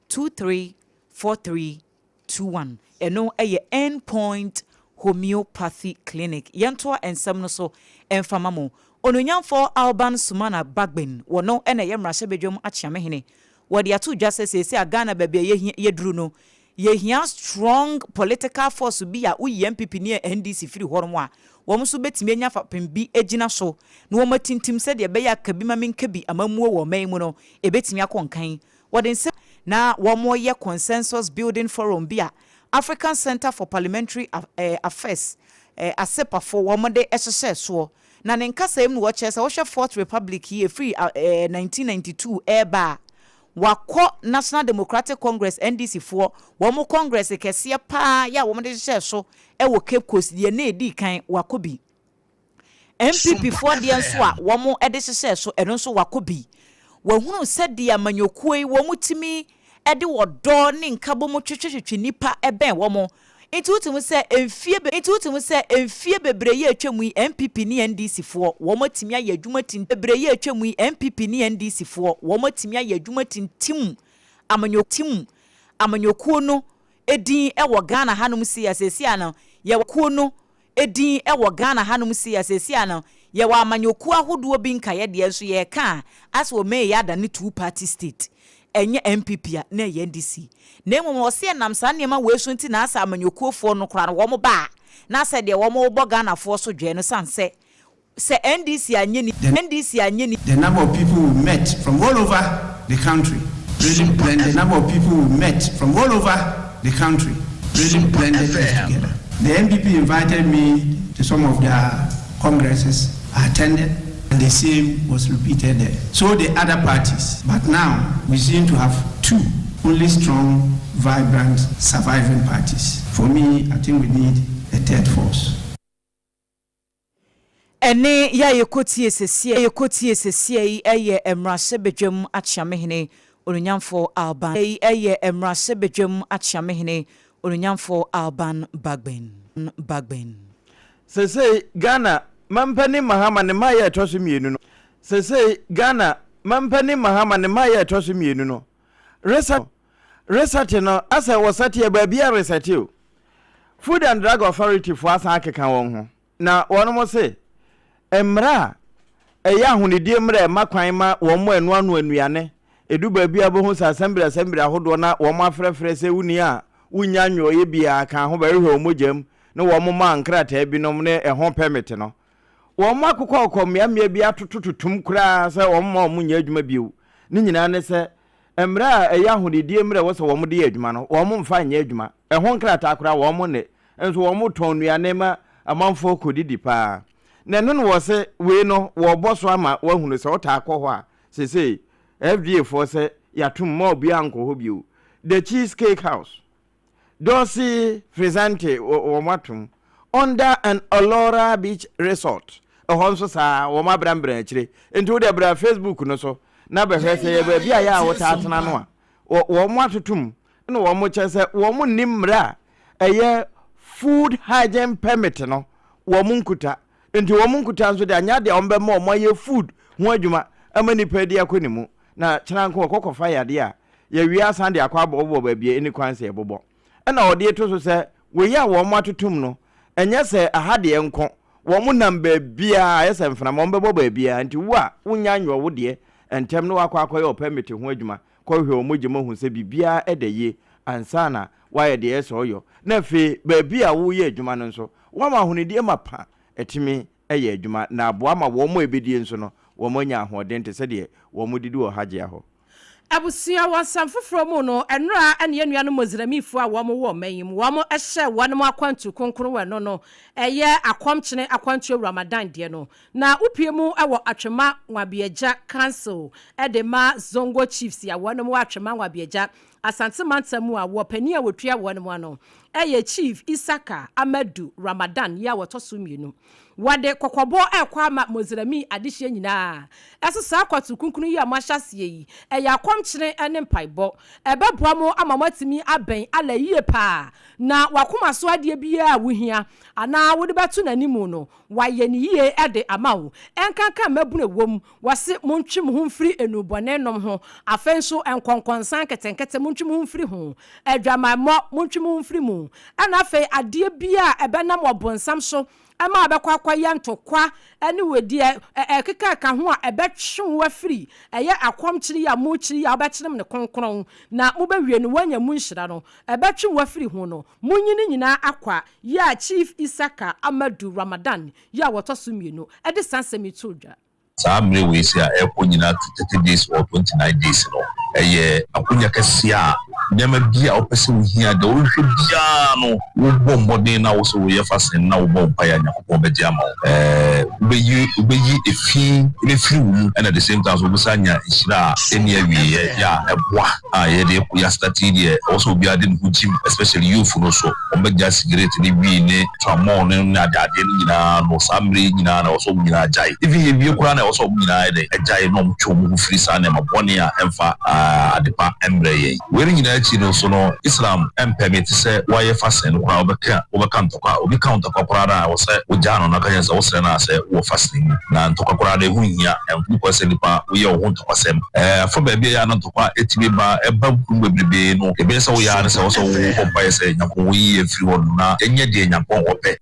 2343 21, ɛno yɛ End Point Homeopathy Clinic. Yɛntoa nsɛm no so mfa ma mo. Onuonyamfoɔ Alban Sumana Bagbin, wɔno na ɛyɛ mmarahyɛbadwam akyeamehene. Wɔde ato dwa sɛ seesei a Ghana baabi a yɛhia yɛduru no, yɛhia strong political force bi a woyi NPP ne NDC firi hɔnom a, wɔn nso bɛtumi anya fapem bi agyina so na wɔatintim sɛdeɛ ɛbɛyɛ a kabi-ma-menka-bi amammuo wɔ ɔman yi mu no, ɛbɛtumi akɔ nkan. Wɔde nsɛm na wɔreyɛ Consensus Building Forum bi a African Centre for Parliamentary Affairs, ACEPAfo, wɔde hyehyɛɛ soɔ. Na ne nkasaeɛ mu no wɔkyerɛ sɛ wohwɛ Fourth Republic yi ɛfiri 1992 reba a, wɔakɔ National Democratic Congress, NDC, foɔ wɔn Congress kɛseɛ pa ara yɛ a wɔde hyehyɛɛ so wɔ Cape Coast deɛ na ɛdii kan wɔakɔ bi. NPP foɔ deɛ nso a wɔn de hyehyɛɛ so ɛno nso wakɔ bi. Wahunu sɛdeɛ amanyɔkuo yi wɔn tumi de ɔdɔ ne nkabom twetwetwetwe nnipa bɛn wɔn. Nti wotumi sɛ mfie nti wotumi sɛ mfie bebree yi a atwa mu yi NPP ne NDC foɔ wɔn atumi ayɛ adwuma tin bebree yi a atwa mu yi NPP ne NDC foɔ wɔn atumi ayɛ adwuma tintim amanyɔ tim amanyɔkuo no din wɔ Ghana hanom sei a seesei a no yɛwɔ kuo no din wɔ Ghana hanom sei a, seesei a no yɛwɔ amanyɔkuo ahodoɔ bi nkaeɛ deɛ nso yɛreka a, asɛ wɔma yɛyɛ adane two party state, ɛnyɛ NPP a na ɛyɛ NDC. Na mmom ɔse ɛnam saa nneɛma wei so nti na asɛ amanyɔkuofoɔ no koraa no wɔn ba a, na asɛ deɛ wɔn rebɔ Ghanafoɔ so dwɛɛ no sane sɛ sɛ NDC anyɛ ni NDC anyɛ ni. The number of people we met from all over the country really blended The number of people we met from all over the country really blended us together. The NPP invited me to some of their congresses. I attended, and the same was repeated there. So the other parties. But now we seem to have two only strong, vibrant, surviving parties. For me, I think we need a third force. Ɛnne yi a yɛkɔtie seseɛ yɛkɔtie seseɛ yi yɛ Mmarahyɛbadwam Akyeamehene Onuonyamfoɔ Alban yi yɛ Mmarahyɛbadwam Akyeamehene Onuonyamfoɔ Alban Bagbin Bagbin. Sesei Ghana Mampanin Mahama ne mmaeɛ a ɛtɔ so mmienu no Sesei Ghana Mampanin Mahama ne mmaeɛ a ɛtɔ so mmienu no Resate no asɛ wɔsate a baabi a resate o. Food and Drug Authority foɔ asan akeka wɔn ho, na wɔnom se mmara a ɛyɛ ahonidie mmara a ɛma kwan ma wɔn ɛnoanoa nnuane, ɛdu baabi a wobɛhu sɛ asɛmbere asɛmbere ahodoɔ na wɔn afrɛfrɛ sɛ wonni a wonnya nwɔeɛ biara ka ho bɛhwehwɛ wɔn mogya mu ne wɔn maa nkrataa binom ne ɛho pɛmit no. Wɔn akokɔkɔ mmeammea bi atotototom koraa sɛ wɔn mma wɔn nyɛ adwuma bio. Ne nyinaa ne sɛ mmara a ɛyɛ ahonidie mmara a ɛwɔ sɛ wɔn de yɛ adwuma no, wɔn mfa nyɛ adwuma. Ɛho nkrataa koraa wɔn nne. Nso wɔn tɔn nnuane ma amanfoɔ kɔdidi paa. Na ɛno na wɔse wei no wɔrebɔ so ama wɔahunu sɛ wotaa kɔ hɔ a, seesei FDA foɔ sɛ yɛatom mma obiara nkɔ hɔ bio. The Cheese Cake House. Dorsi Frizzante wɔn atom. Onda and Olora Beach Resort ɛhɔ nso saa wɔn abrambran akyire. Nti wo deɛ bra Facebook no so na bɛhwɛ sɛ yɛ baabi a yɛ a wotaa tena no a wɔn atotom na wɔn kyɛ sɛ wɔn nni mmara a ɛyɛ food hygiene permit no wɔn nkuta. Nti wɔn nkuta nso de anyɛ adeɛ a wɔn bɛma wɔn ayɛ food ho adwuma ama nipa adi akɔ ne mu na kyena nko ɔkɔ kɔfa yadeɛ a Yɛwie a san de akɔ abɔbɔ baabi a ɛnni kwan sɛ yɛbobɔ. Ɛna ɔde to so sɛ, Wei a wɔatotom no, ɛnyɛ sɛ aha deɛ nko, wɔnam baabiara, ayɛ sɛ mframa, wɔbɛbɔ baabiara. Nti wo a wonnya nyɔɔ wo deɛ ntɛm na woakɔ akɔyɛ wo pɛmete ho adwuma, kɔhwehwɛ wɔn mogya mu ahu sɛ biribiara da yie ansa na woayɛ deɛ ɛyɛ sɛ ɔyɔ. Na afei baabi a woreyɛ adwuma no nso, woama ahonidie mapa atumi yɛ adwuma na aboa ma wɔn a ɛbɛdie nso no, wɔanya ahoɔden te sɛ deɛ wɔdidi wɔ Hajia hɔ. Abusua, wɔ nsɛm foforɔ mu no, ɛnora ne yɛn nuanom Mozramifoɔ a wɔn wɔ ɔman yi mu, wɔn hyɛɛ wɔn akwantu kronkron wɔ ɛno no ɛyɛ akɔmkyene akwantuo Ramadan deɛ no, na wopue mu wɔ Atwema Nwabiagya Council de ma Zongo Chiefs a wɔn wɔ Atwema Nwabiagya Asante mantam mu a wɔ panin a wɔtua wɔn ano yɛ Chief Isaka Amadu Ramadan yi a wɔtɔ so mmienu. Wɔde kɔkɔbɔ rekɔ ama Mozrami adehyeɛ nyinaa ɛso saa kwatu kunkunu yi a moahyɛ aseɛ yi, ɛyɛ akɔmkyene ne mpaebɔ. Ɛbɛboa mo ama moatumi abɛn Allah yie paa, na w'akoma so adeɛ biara a wohia anaa wode bɛto N'anim no, Wayɛ no yie de ama wo. Ɛnkanka mmabunu ɛwom, wɔse montwe mo ho mfiri nnubɔne nom ho, afei nso nkɔnkɔnsa nketenkete montwe mo ho mfiri ho, adwamammɔ montwe mo ho mfiri mu, ɛna afei adeɛ biara a ɛbɛnam ɔbonsam so ma wobɛkɔ akɔyɛ ntɔkwa ne wɔ deɛ ɛkeka ho a ɛbɛtwe wo afiri ɛyɛ akɔmkyere yi a mokyere yi a wobɛkyerem no kronkron na mobɛwie no woanya mu nhyira no ɛbɛtwe wo afiri ho no monyi ne nyinaa akwa yi a Chief Isaka Amadu Ramadan yi a wɔtɔ so mmienu de saa nsɛm yi too dwa. Saa mmerɛ wei sei a ɛrekɔ nyinaa to 30 days or 29 days no, ɛyɛ akonya kɛseɛ a nneɛma bi a wopɛ sɛ wohia, deɛ wohwehwɛ biara no, wobɔ mmɔden na wo sɛ woyɛ fasting na wobɔ mpaeɛ a Nyankopɔn bɛgye ama wo. Ɛɛ wobɛyi wobɛyi efi bɛfiri wo mu ɛna at the same time nso wobɛsan anya nhyira a ɛnni awieɛ yɛ a ɛboa a yɛde yɛastarte yi deɛ ɛwɔ sɛ obiara de ne ho gyim especially youth no so. Wɔbɛgyae sigaret ne wii ne tramɔɔ no ne adeadeɛ no nyinaa no, saa mmerɛ yi nyinaa na ɛwɔ sɛ wɔn nyinaa gyae. Even yɛwie koraa na ɛwɔ sɛ wɔn nyinaa yɛ dɛn? Gyae na wɔtwe wɔn ho firi saa nneɛma bɔne a ɛmfa adepa mmrɛ yɛn. Wei no nyinaa akyi no nso no, Islam mpɛ me te sɛ woayɛ fasting no koraa wobɛka wobɛka ntɔkwa. Obi ka wo ntɔkwa koraa no a, ɛwɔ sɛ wogyaa no na ka kyerɛ no sɛ wosrɛ no a sɛ wowɔ fasting mu. Na ntɔkwa koraa no ɛho nhia, ɛnni kwan sɛ nipa woyɛ wo ho ntɔkwasɛm. Ɛfa baabi a ɛyɛ a na ntɔkwa tumi ba, ɛba kurom bebrebe no, ɛbɛyɛ sɛ woyɛ ara ne sɛ ɛwɔ sɛ wobɔ mpaeɛ sɛ Nyankopɔn ɔnyi yɛn mfiri hɔ nom na yɛnyɛ deɛ Nyankopɔn ɔpɛ.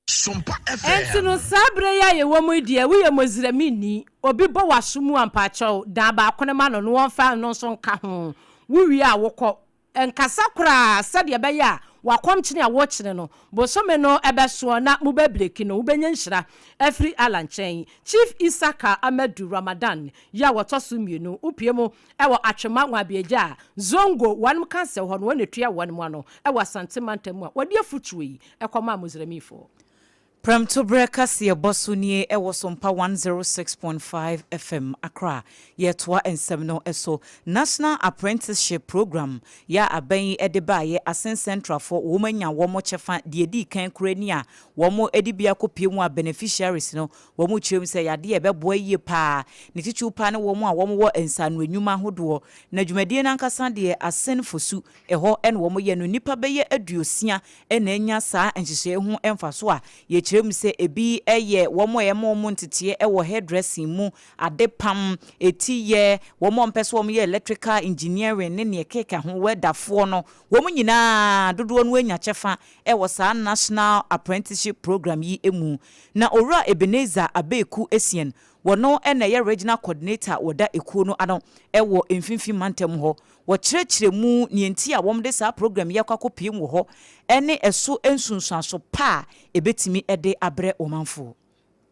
Enti no, saa berɛ yi a yɛwɔ mu yi deɛ, woyɛ Mosremini, obi bɔ w'aso mu a, mpakyɛw, dan baako no ma no na wɔmfa ɛno nso nka ho. Wowie a, wokɔ. Nkasa koraa sɛdeɛ ɛbɛyɛ a w'akɔmkyene a worekyene no, bosome no bɛsoɔ na mobɛbreki no, wobɛnya nhyira afiri Allah nkyɛn. Chief Isaka Amadu Ramadan yi a wɔtɔ so mmienu, wopue mu wɔ Atwema Nwabiagya a Zongo wɔnom Council hɔ no, wɔn na ɛtua wɔnom ano wɔ Asante mantam mu a wɔde afutuo yi kɔmaa Muslimifɔɔ. Prɛmtoberɛ kaseɛbɔ so nie wɔ Sompa 106.5 FM, Accra. Yɛretoa nsɛm no so. National Apprenticeship Programme yɛ a aban yi de baeɛ, Asin Centralfoɔ wɔn anya wɔn kyɛfa deɛ ɛdii kan koraa ni a wɔn de bi akɔpue mu a beneficiaries no wɔn kyerɛ mu sɛ ɛyɛ adeɛ a ɛbɛboa yie pa ara, ne titiriw pa ara ne wɔn a wɔn wɔ nsaano nnwuma ahodoɔ. Na dwumadie no ankasa deɛ Asin Fosu ɛhɔ na wɔyɛ no, nnipa bɛyɛ aduosia na anya saa nhyehyɛe ho mfaso a yɛkyerɛ. Wɔkyerɛ mu sɛ ebi yɛ wɔn a yɛma wɔn nteteɛ wɔ hairdressing mu, adepam, ti yɛ, wɔn a wɔpɛ sɛ wɔyɛ electrical engineering ne nea ɛkeka ho, wɛdafoɔ no, wɔn nyinaa dodoɔ no anya kyɛfa wɔ saa National Apprenticeship Programme yi mu. Na Owura Ebenezer Abeku Essien, wɔno na ɛyɛ Regional Coordinator a wɔda ekuo no ano wɔ Mfimfini Mantam hɔ. Wɔkyerɛkyerɛ mu nea enti a wɔde saa program yi akɔ akɔpiem wɔ hɔ ne ɛso nsunsuanso pa a ɛbɛtumi de abrɛ ɔmanfoɔ.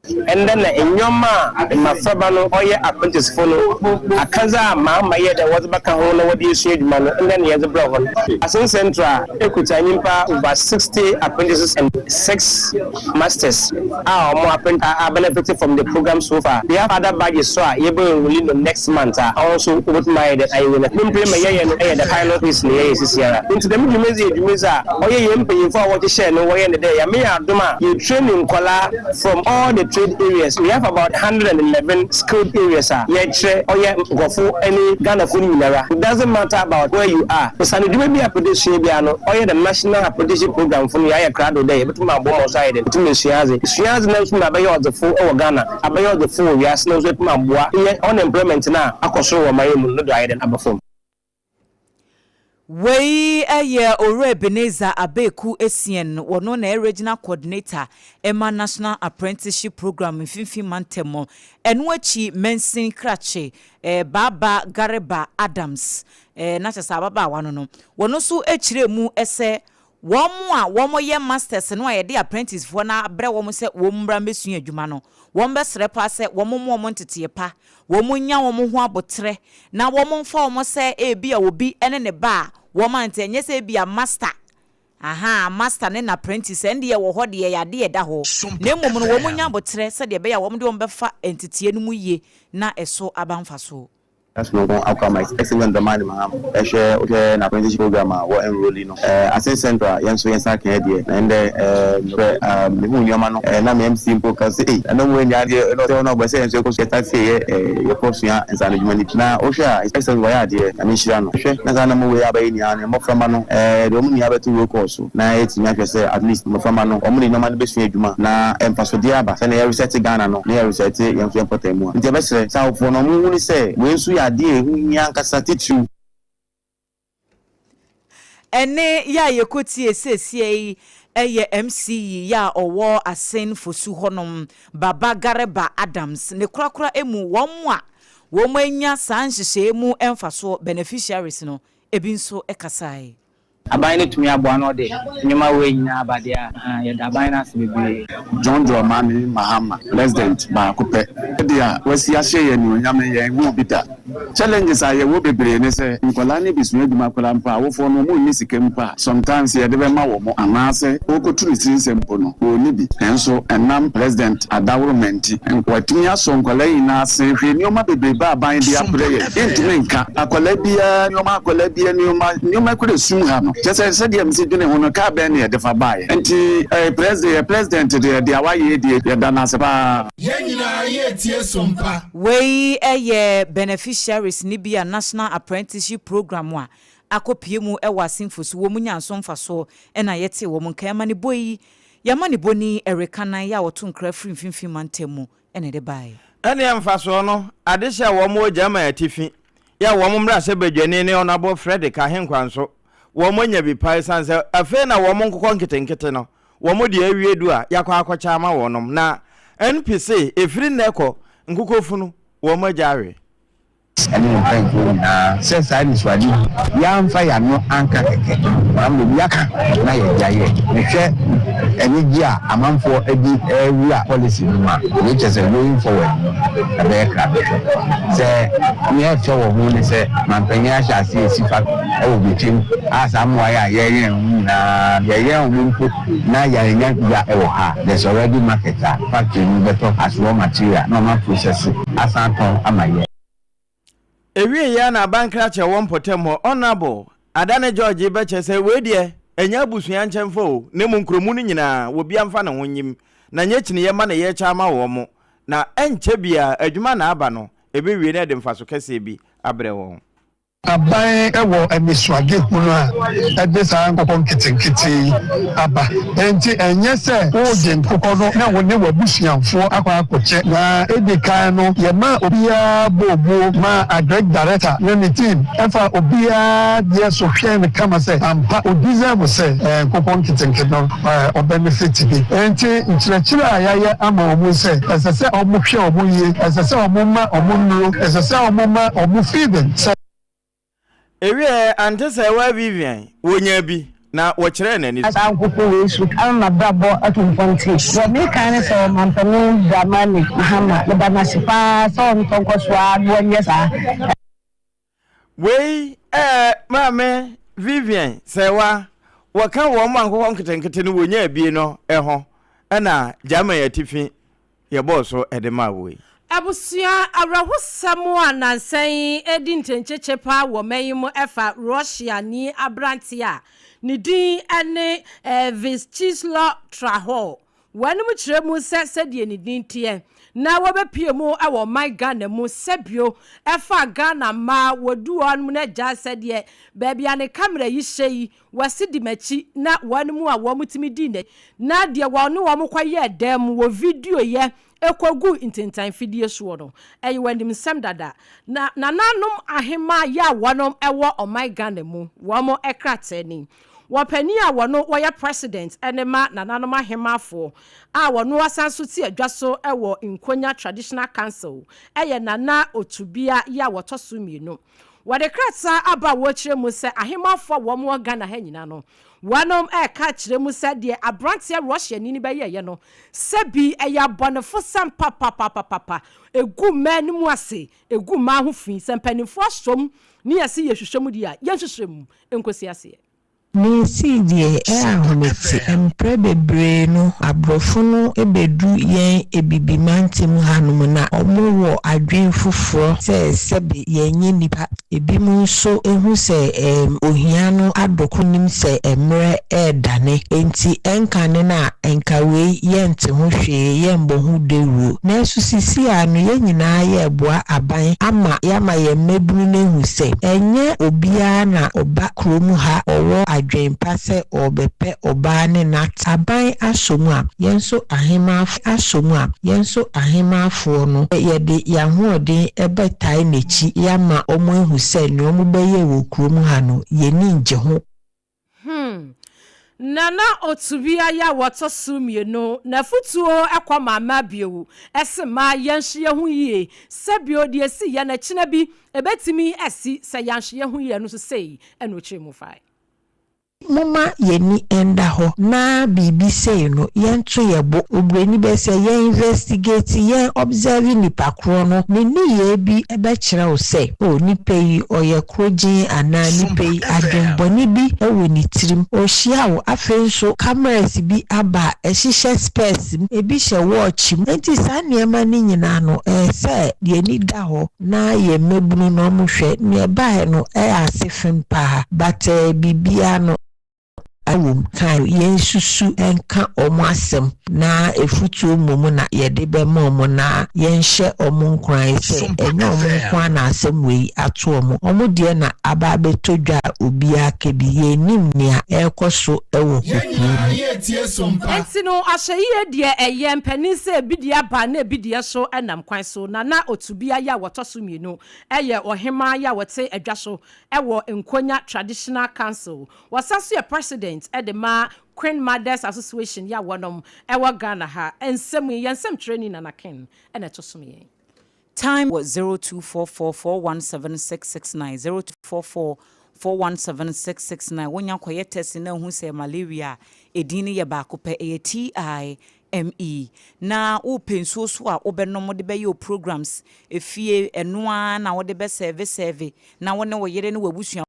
Ndɛ na nneɛma a mbofraba no ɔyɛ apprenticefo no akadze a maama yɛ dɛ wɔdze bɛka ho na wɔdze esua edwuma no ndɛ na yɛdze brɛ hɔn. Asen Central ekuta nyimpa over 60 apprentices and six masters a wɔn appren a benefit from the program so far. We have other badges so a yɛbɛ enrolli no next month a ɔno nso wobotum ayɛ dɛ ayɛ wei no. Ne mprɛ ma yɛyɛ no yɛ the pilot phase na yɛyɛ sisiara. Ntsi dɛm dwumadzi yɛ dwumadzi a ɔyɛ hɛn mpanyimfo a wɔhyehyɛɛ no wɔyɛ no dɛ Nyame yɛ adom a yɛ train nkɔlaa from all the trade areas. We have about 111 skilled areas a yɛkyerɛ ɔyɛ nkorɔfo ne Ghanafo no nyinara. It doesn't matter about where you are. Osian edwuma bi a epɛ dɛ esua biara no ɔyɛ the National Apprenticeship Programme fo no yɛayɛ krado dɛ yɛbɛtum aboa ma wo so ayɛ dɛn etum esua adze. Esua adze na etum abɛyɛ ɔdzefo wɔ Ghana, abɛyɛ ɔdzefo wɔ wiase na so etum aboa yɛ unemployment no a akɔ sor wɔ ɔman yi mu no do ayɛ dɛn aba famu. Wei yɛ Owura Ebenezer Abeku Essien, wɔno na ɛyɛ Regional Coordinator ma National Apprenticeship Programme Mfimfini Mantam. Ɛno akyi Mansin Krakye Baaba Gareba Adams, na kyerɛ sɛ ababaawa no no, wɔno nso kyerɛɛ mu sɛ Wɔn a wɔyɛ masters no a yɛde apprenticefoɔ no abrɛ wɔn sɛ wɔn mmra mmɛsua adwuma no, wɔbɛsrɛ paa sɛ wɔmma wɔn nteteɛ pa, wɔnnya wɔn ho aboterɛ, na wɔmfa wɔn sɛ ebia obi ne ne ba a wɔn ante, ɛnyɛ sɛ ebia master, ahaa, master ne n'apprentice, ɛndeɛ ɛwɔ hɔ deɛ ɛyɛ adeɛ a ɛda hɔ, na mmom no wɔnnya aboterɛ sɛdeɛ ɛbɛyɛ a wɔde wɔn bɛfa nteteɛ no mu yie na ɛso aba mfasoɔ. Soronko akɔ ama His Excellency Dramani Mahama hwɛ wohwɛ n'apprenticeship program a wɔ enrolli no eh, Asin Central yɛn nso yɛn nsa aka yɛn deɛ na ɛndɛ eh, nokorɛ ah, mehuu nneɛma no eh, na me MC mpo ka sɛ ei ɛno mu anya adeɛ ɛna ɔsɛ ɔno ɔbɔ sɛ yɛn nso yɛkɔ yɛ start sɛ yɛ eh, yɛkɔ sua nsaano adwuma no bi na wohwɛ a His Excellency wayɛ adeɛ Nyame nhyira no hwɛ na saa nneɛma wei aba yi nyinaa no mmɔframma no eh, yɛde wɔn nyinaa bɛto roll call so. Na yɛatumi ahwɛ sɛ at least mmɔframma no wɔn de nneɛma no bɛsua adwuma na mfasodeɛ aba sɛdeɛ yɛresɛte Ghana no na yɛresɛte yɛn nso yɛn mpɔtam mu a. Nti yɛbɛsrɛ sɛ awofoɔ no wɔnhunu sɛ wei nso yɛ adeɛ a ɛho hia ankasa titiriw. Ɛnne yi a yɛkɔtie seesei yi yɛ MC yi a ɔwɔ Asen Fosu hɔnom, Baba Gareba Adams. Ne korakora mu, wɔn a wɔanya saa nhyehyɛeɛ mu mfasoɔ, beneficiaries, no, ebi nso kasae. Aban no tumi aboa na ɔde nneɛma wei nyinaa aba deɛ a, ahaa, yɛda aban no ase bebree. John Dramani Mahama, President baako pɛ. Sɛdeɛ wasi ahyɛ yɛn anuonyam no yɛn huu bi da. Challenges a yɛwɔ bebree ne sɛ nkwadaa no bi sua adwuma koraa mpo a awofoɔ no wɔn nni sika mpo a sometimes yɛde bɛma wɔn anaasɛ ɔrekɔtu ne tiri nsɛm mpo no ɔnni bi. Nanso ɛnam President adaworoma nti watumi asɔ nkwadaa nyinaa ase. Hwɛ nneɛma bebrebe a aban de abrɛ yɛn. Yɛntumi nka. Akwadaa biara nneɛma, akwadaa biara nneɛma, nneɛma kura sum ha no. Kyerɛ sɛ, sɛdeɛ mesi dwene ho no, kaa bɛn na yɛde fa baeɛ? Nti eh, president, yɛ president deɛ, deɛ wayɛ yi deɛ, yɛda no ase paa. Yɛn nyinaa yɛretie som pa. Wei yɛ beneficiaries no bi a National Apprenticeship Programme a akɔpue mu wɔ Asenfo so wɔn nyaa so mfasoɔ na yɛtee wɔn nka. Amanebɔ yi, yɛamanebɔni Eric Anan a ɔto nkra firi Mfimfini Mantam mu na ɛde baeɛ. Ɛneɛ mfasoɔ no, adehye a wɔn wɔ German atifi, yɛ wɔn mmarahyɛbadwani ne Honourable Frederick Ahenkwa nso, wɔn anya bi pa esiane sɛ afei na wɔn nkokɔ nketenkete no, wɔn deɛ awie du a yɛakɔ akɔkyɛ ama wɔnom. Na NP se ɛfiri nnɛ kɔ, nkokɔ funu, wɔn agya awe. Ne ne mpanyimfoɔ nyinaa sɛ saa anisoadehu yi, yɛamfa yɛn ano anka kɛkɛ, na mmom yɛaka na yɛde ayɛ. Mehwɛ anigye a amanfoɔ de rewura policy no mu a, wei kyerɛ sɛ going forward no, ɛbɛyɛ krabɛhwɛ. Sɛ nea ɛfɛ wɔ ho ne sɛ, manpanyin ahyɛ aseɛ resi factory wɔ Bekyem a saa mmoa yi a yɛreyɛn wɔn nyinaa no, yɛyɛn wɔn mpo na yɛannya dwa wɔ ha a, there's already market a factory no bɛtɔ as raw material na wɔn aprocess asan atɔn ama yɛn. Ɛwieeɛ ara na abankrakye a ɛwɔ mpɔtam hɔ, Honourable Adane George bɛkyerɛ sɛ wei deɛ ɛnyɛ abusua nkyɛmfa o, na mmom kuromu no nyinaa, wɔbia mfa ne ho nyim, na nyɛ kyiniiɛ mma na yɛrekyɛ ama wɔn, na ɛnkyɛ biara adwuma na aba no, ɛbɛwie na ɛde mfaso kɛseɛ bi abrɛ wɔn. Aban wɔ anisoadehunu a ɛde saa nkokɔ nketenkete yi aba. Enti ɛnyɛ sɛ woregye nkokɔ no na wo ne w'abusuafoɔ akɔ akɔkyɛ. Na edi kan no, yɛmaa obiara bɔɔ buo maa Agric Director ne ne team faa obiara deɛ so hwɛɛ no kama sɛ ampa o deserve sɛ nkokɔ nketenkete no ɔbenefit bi. Enti nkyerɛkyerɛ a yɛayɛ ama wɔn sɛ ɛsɛ sɛ wɔhwɛ wɔn yie, ɛsɛ sɛ wɔma wɔn nnuro, ɛsɛ sɛ wɔma wɔn feeding sɛ. Ewiɛ, ante sɛ ɛwaa Vivian, wɔnyaa bi, na wɔkyerɛɛ n'ani so. Saa nkoko wei so ama m'abrabɔ atu mpɔnten. Deɛ meka ne sɛ Ɔmanpanin Dramani Mahama, meda no ase pa ara sɛ ɔntɔ nkɔ so ara na ɔnyɛ saa. Wei ɛɛ Maame Vivian Sɛwa, wɔka wɔn a nkokɔ nketenkete no wɔnyaa bi no ho ɛna Germany atifi yɛbɔɔ so de maa wo yi. Abusua awerɛhosɛm a nnansa yi redi ntɛnkyɛkyɛ paa wɔ ɔman yi mu fa Russiani aberante a ne din ne Vyacheslav Trahor. Wɔnom kyerɛ mu sɛ sɛdeɛ ne din teɛ na wɔbɛpue mu wɔ ɔman Ghana mu sɛbio ɛfa Ghana mmaa wɔdu hɔ nom no agyae sɛdeɛ baabi a ne camera yi hyɛ yi Wɔse di m'akyi na wɔn mu a wɔn tumi dii n'akyi na deɛ wɔne wɔn kɔ yɛɛ dan mu wɔ video yɛ kɔ guu ntentan fidie soɔ no ɛyɛ wɔn animsɛm dada. Na nananom ahemaa yɛ a wɔn wɔ ɔman Ghana mu wɔn krataa ni. Wɔ panin a wɔno wɔyɛ president ne ma nananom ahemaafoɔ a wɔno asan nso te adwa so wɔ Nkonya Traditional Council yɛ Nana Otubia yɛ a wɔtɔ so mmienu. Wɔde krataa aba a wɔrekyerɛ mu sɛ ahemafo a wɔn wɔ Ghana ha nyinaa no, wɔnom reka akyerɛ mu sɛ deɛ abranteɛ Russiani no bɛyɛeɛ no, sɛbi ɛyɛ abɔnefosɛm papapapapa, ɛgu mmaa anim ase, ɛgu mmaa ho fi, sɛ mpaninfoɔ asɔ mu ne yɛse yɛhwehwɛ mu deɛ a, yɛnhwehwɛ mu nkɔsi aseɛ. Nea esii deɛ ɛyɛ ahomete. Mprɛ bebree no abrɔfo no bɛdu yɛn Abibi mantam hanom na ɔmo wɔ adwen foforɔ sɛ sɛbe yɛnyɛ nnipa. Ebinom nso hu sɛ ɛɛm ohia no adoko nim sɛ mmerɛ ɛɛdane enti ɛnkane no a nka wei yɛnte ho hwee yɛnbɔ ho dawuro. Nanso sisi ara no yɛn nyinaa yɛɛboa aban ama yɛama yɛn mmabunu no ahu sɛ ɛnyɛ obiara na ɔba kurom ha ɔwɔ adwen pa sɛ ɔrebɛpɛ ɔbaa ne no at aban asɔ mu a, yɛn nso ahemmaafo asɔ mu a, yɛn nso ahemmaafoɔ no yɛde yɛn ahoɔden bɛtae n'akyi yɛama wɔahu sɛ nea wɔbɛyɛ wɔ kurom ha no yɛn ani nnye ho. Hmm. Nana Otubia yi a wɔtɔ so mmienu, n'afutuo kɔ ma mmaa bio, ɛse mmaa yɛnhwe yɛn ho yie, sɛ bio deɛ ɛsi yɛn akyina bi ɛbɛtumi asi sɛ yɛanhwe yɛn ho yie ɛno nso sei ɛna ɔkyerɛ mu fae. Momma yɛni nda hɔ na biribi sei no yɛnto yɛ bo. Obroni bɛ sɛ yɛn investigate, yɛn observe nipa korɔ no, ne nneyɛɛ bi bɛkyerɛ wo sɛ oh nipa yi ɔyɛ korogyen anaa nipa yi adwen bɔne bi wɔ ne tirim. Ɔhyia wo, afei nso cameras bi aba a ɛhyehyɛ specs mu, ebi hyɛ watch mu, enti saa nneɛma no nyinaa no ɛyɛ sɛ yɛni da hɔ. Na yɛ mmabunu no ɔmo hwɛ nea ɛbaeɛ no ɛyɛ ase fem paa but biribiaa no ɛwom kan yɛn susu nka ɔmo asɛm na efutuo mmom na yɛde bɛma ɔmo na yɛn hyɛ ɔmo nkuran sɛ ɛnyɛ ɔmo nkoaa na asɛm wei ato ɔmo, ɔmo deɛ na aba abɛtɔ dwa a obiaa ka bi yɛn nim nea ɛɛkɔ so ɛwɔ kokoɔ mu. Enti no ahwɛyie deɛ ɛyɛ mpanin sɛ ebi deɛ aba na ebi deɛ so nam kwan so. Nana Otubia yi a wɔtɔ so mmienu yɛ ɔhemaa yi a wɔte adwa so wɔ Nkonya Traditional Council. Wɔsan nso yɛ President de ma Queen Mothers Association yi a wɔnom wɔ Ghana ha. Nsɛm yi, yɛn nsɛmtwerɛni Nana Ken na ɛto som yɛn. Time wɔ 0244 417 669, 0244 417 669. Wonya kɔyɛ test na ahu sɛ malaria a, edin no yɛ baako pɛ, ɛyɛ TIME. Na wopɛ nsuo so a wobɛnom de bɛyɛ wo programs, efie, ɛno ara na wode bɛsɛɛve sɛɛve na wo ne wo yere ne w'abusuafoɔ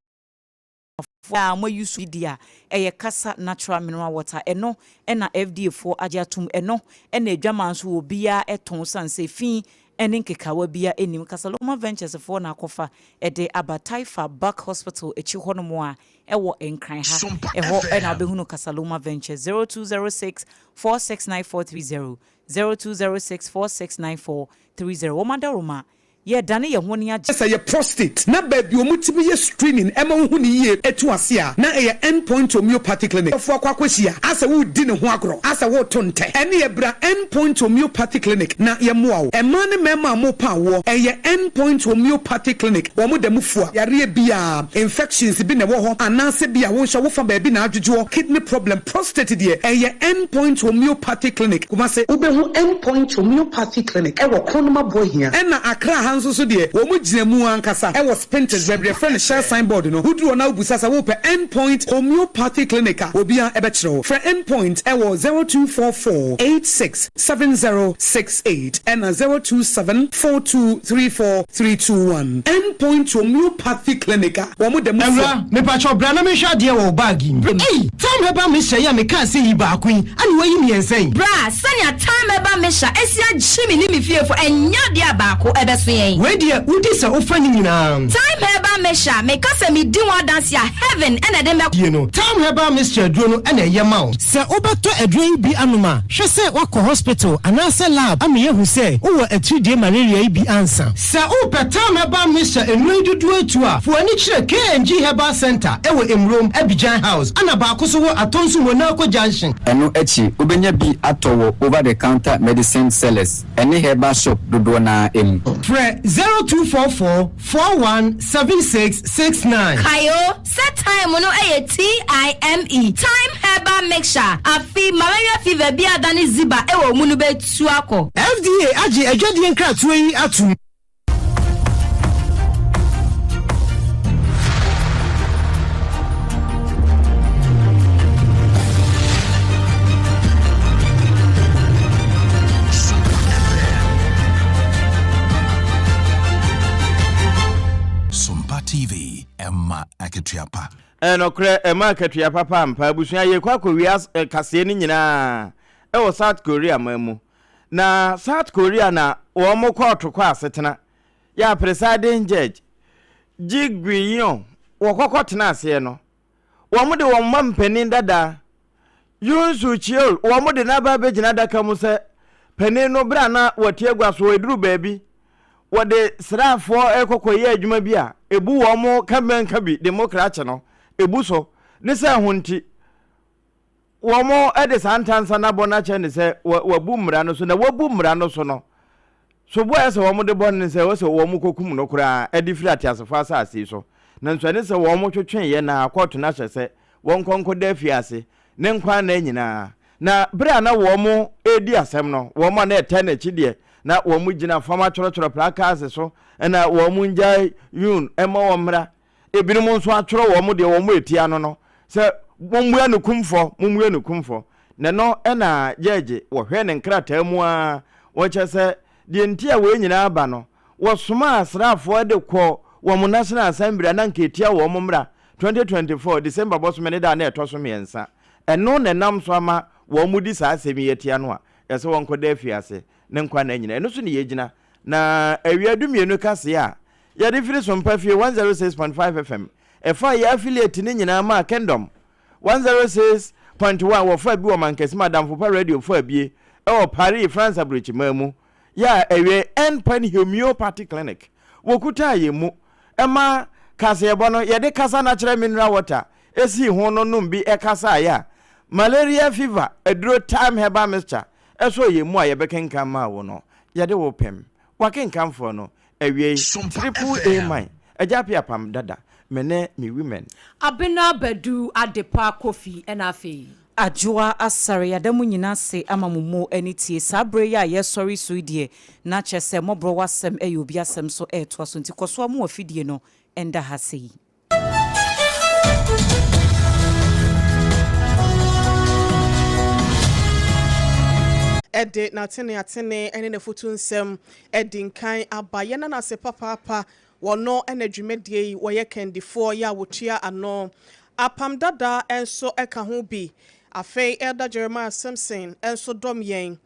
a mo use bi di a, ɛyɛ Kasa natural mineral water. Ɛno na FDA foɔ agye atom. Ɛno na adwaman nso wɔ obiara tɔn sane sɛ fi ne nkekawa biara nnim. Kasaloma Ventures foɔ na akɔfa de aba Taifa Buck Hospital akyi hɔnom a ɛwɔ Nkran ha. Ɛhɔ na wobɛhunu Kasaloma Ventures. 0206 469430, 0206 469430. Wɔn adaworoma. Yɛredane yɛn ho ne agye. Sɛ ɛyɛ prostate na baabi a wɔtumi yɛ screening ma wohu no yie tu ase a, na ɛyɛ End Point Homeopathy Clinic. Dɔfo akɔ akɔhyia asɛ woredi ne ho agorɔ, asɛ woreto ntɛ. Ɛneɛ bra End Point Homeopathy Clinic na yɛmmoa wo. Mmaa ne mmarima a morepa awoɔ, ɛyɛ End Point Homeopathy Clinic. Wɔn da mu fua yareɛ biara, infections bi na ɛwɔ hɔ anaasɛ bi a wo nso wofa baabi na adwodwoɔ, kidney problem, prostate deɛ, ɛyɛ End Point Homeopathy Clinic, Kumasi. Wobɛhu End Point Homeopathy Clinic wɔ Kronoma Boahia. Ɛna Accra ha nso so deɛ, wɔn gyina mu ankasa wɔ Spintex, baabi a yɛfrɛ no Shell sign board no. Woduru hɔ na wobisa sɛ wopɛ End Point Homeopathy Clinic a, obiara bɛkyerɛ wo. Frɛ End Point wɔ 0244 86 7068 ɛna 027 4234 321. End Point Homeopathy Clinic a wɔn da mu fua. Awura, mepakyɛw bra na menhwɛ adeɛ wɔ wo bag yi mu. Ei! Thyme Herbal Mixture yi a mekaa sɛ yi baako yi, ɛna woayi mmiɛnsa yi? Bra, sɛnea Thyme Herbal Mixture asi agye me ne me fiefo, ɛnyɛ adeɛ a baako ɛbɛso yɛn. Wei deɛ, wodi sɛ wofa ne nyinaa. Thyme Herbal Mixture, meka sɛ medi ho adanse a, heaven na ɛde me bɛkɔ. Die no, Thyme Herbal Mixture aduro no na ɛyɛ ma wo. Sɛ wobɛtɔ aduro yi bi anom a, hwɛ sɛ woakɔ hospital anaasɛ lab ama yɛahu sɛ wowɔ atiridie malaria yi bi ansa. Sɛ wopɛ Thyme Herbal Mixture nnuro yi dodoɔ atu a, fa w'ani kyerɛ KNG Herbal Centre wɔ Emurom, Abidjan House, ɛna baako nso wɔ Atonsu Monaco Junction. Ɛno akyi, wobɛnya bi atɔ wɔ over-the-counter medicine sellers ne herbal shop dodoɔ no ara mu. Frɛ 0244 41 76 69. Kae o, sɛ thyme no yɛ TIME, Thyme Herbal Mixture, afe malaria fever bi a adane ziba wɔ wo mu no bɛtu akɔ. FDA agye adwadie nkratoɔ yi atom. Sompa TV, ɛma akatua pa. Ɛnokorɛ, ɛma akatua papa ampa. Abusua, yɛrekɔ akɔwie kaseɛ no nyinaa wɔ South Korea man mu. Na South Korea na wɔn kɔɔto kɔ asetena yɛ a presiding judge Ji Gwi-yeon wɔkɔkɔ tena aseɛ no, wɔn de wɔn mma mpanin dada Yoon Suk Yeol wɔn de no aba abɛgyina adaka mu sɛ panin no berɛ a na wɔte agua so ɛduru baabi wɔde sraafoɔ rekɔkɔyɛ adwuma bi a ɛbu wɔn ka bi de mo krakye no ɛbu so ne sɛ ho nti Wɔde saa ntansa no abɔ no akyerɛ no sɛ wabu mmara no so, na wabu mmara no so no, sobo a ɛsɛ sɛ wɔde bɔ no ne sɛ ɛwɔ sɛ wɔkɔkum no koraa de firi ateasefo asase yi so. Nanso ɛne sɛ wɔtwetweeɛ na kɔɔto no ahyɛ sɛ wɔnkɔ nkɔda afiase ne nkwa nna nyinaa. Na bere a na wɔredi asɛm no, wɔn a na ɛtaa n'akyi deɛ, na wɔgyina fam atwerɛtwerɛ placards so na wɔngyae Yoon mma wɔmmra. Ebinom nso atwerɛ wɔn deɛ wɔn retia no no sɛ mommua no kumfɔ, mommua no kumfɔ. Na ɛno na gyɛɛgye wɔhwɛ ne nkrataa mu ara wɔkyerɛ sɛ deɛ nti a wei nyinaa aba no, wɔsomaa asraafoɔ de kɔ wɔn National Assembly a na anka ɛtia wɔn mmara 2024 December bɔsome ne da a na ɛtɔ so mmiɛnsa. Ɛno na ɛnam so ama wɔn di saa asɛm yi atia no a ɛsɛ wɔnkɔda afiase ne nkwa nna nyinaa. Ɛno so na yɛgyina na awia dumienu kaseɛ a Yɛde firi Sompa Fie 106.5 FM ɛfaa yɛ affiliate no nyinaa maa Kingdom 106.1 wɔfaa bi wɔ Mankasim Adamfo Pa Radio faa bie ɛwɔ Paris France aburokyiman mu yɛ a ɛwɛ End Point Homeopathy Clinic wɔkutaa yɛn mu ɛma kaseɛbɔ no yɛde kasa no akyerɛ mineral water ɛsii ho no nom bi ɛkasaeɛ a malaria fever aduro thyme herbal mixture ɛsɔɔ yɛn mu a yɛbɛkenkan maa wo no yɛde wo pem wakenkanfoɔ no Awiei, Triple A man, Agya Appiah Pam dada, me ne me women. Abena Badu Adepa Kofi ɛna afei. Adwoa Asare yɛada mo nyina ase ama mo mo ani tie saa berɛ yi a yɛsɔre so yi deɛ na kyerɛ sɛ mmɔborɔ w'asɛm ɛyɛ obi asɛm so ɛretoa so nti kɔso ara mo afidie no ɛnda ha sei. De n'ateneatene ne n'afutu nsɛm adi nkan aba. Yɛnna no ase papaapa. Wɔno na dwumadie yi wɔyɛ kandifoɔ yɛ a wɔtua ano. Apam Dada nso ka ho bi. Afei Elder Jeremiah Simpson nso dɔm yɛn.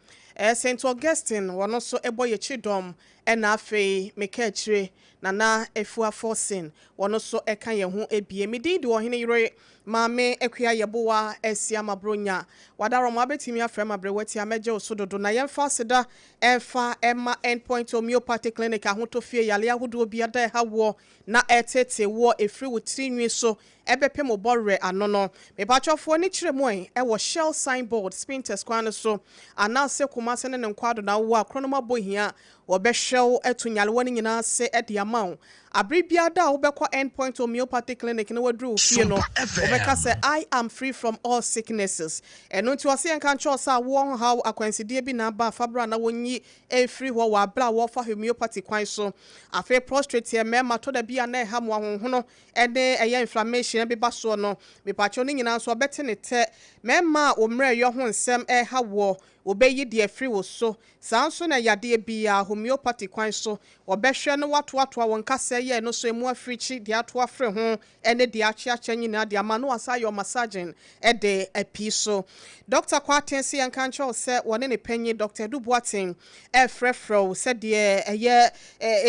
St. Augustine wɔno nso bɔ yɛn kyidɔm ɛna afei me kaakyire Nana Afua Forson wɔno nso ka yɛn ho bie. Me din de Ɔhene Yere Maame Akua Yeboah Asiamah Bronya. Wadaromo abɛtumi afrɛ ma berɛ watia mɛgye wo so dodo na yɛmfa aseda ɛmfa ɛma Endpoint Homeopathic Clinic ahotɔ fie yareɛ ahodoɔ bi ada ɛha woɔ na ɛretete woɔ ɛfiri wo tiri nwi so ɛbɛpem wo bɔwerɛ ano no. Mepakyɛw fa w'ani kyerɛ mu ɛ wɔ Shell sign board, Spintex kwan no so, anaase Kumase ne ne nkwaado na wowɔ a korɔnom abɔ hia, wɔbɛhwɛ wo atu nyarewa no nyinaa ase de ama wo. Abere biara da a wobɛkɔ End Point Homeopathy Clinic na waduru wo fie no, wobɛka sɛ, I am free from all sicknesses. Ɛno nti ɔse yɛnka nkyerɛ wo sɛ awoɔ ho haw akwansideɛ bi na aba a fa bra na wɔnyi mfiri hɔ wɔ abere a wɔrefa homeopathy kwan so. Afei prostrate yɛ mmarima tɔ da bi a na ɛha mo ahonhono ne ɛyɛ inflammation ɛbeba soɔ no, mepakyɛw ne nyinaa nso ɔbɛte ne tɛ. Mɛma wo mmerɛyɔ ho nsɛm ɛreha woɔ, wɔbɛyi deɛ afiri wo so. Saa nso na yadeɛ biara, homeopathy kwan so, wɔbɛhwɛ na wɔatoatoa wo nkasɛɛ yɛ ɛno so ɛmu afirikyi, deɛ ato afiri ho ne deɛ akyeakyea nyinaa de ama na wɔasan ayɛ wo massaging de apii so. Dɔkta Kwarteng se yɛnka nkyerɛ wo sɛ wɔne ne panyin Dɔkta Adu Boateng refrɛfrɛ wo sɛdeɛ ɛyɛ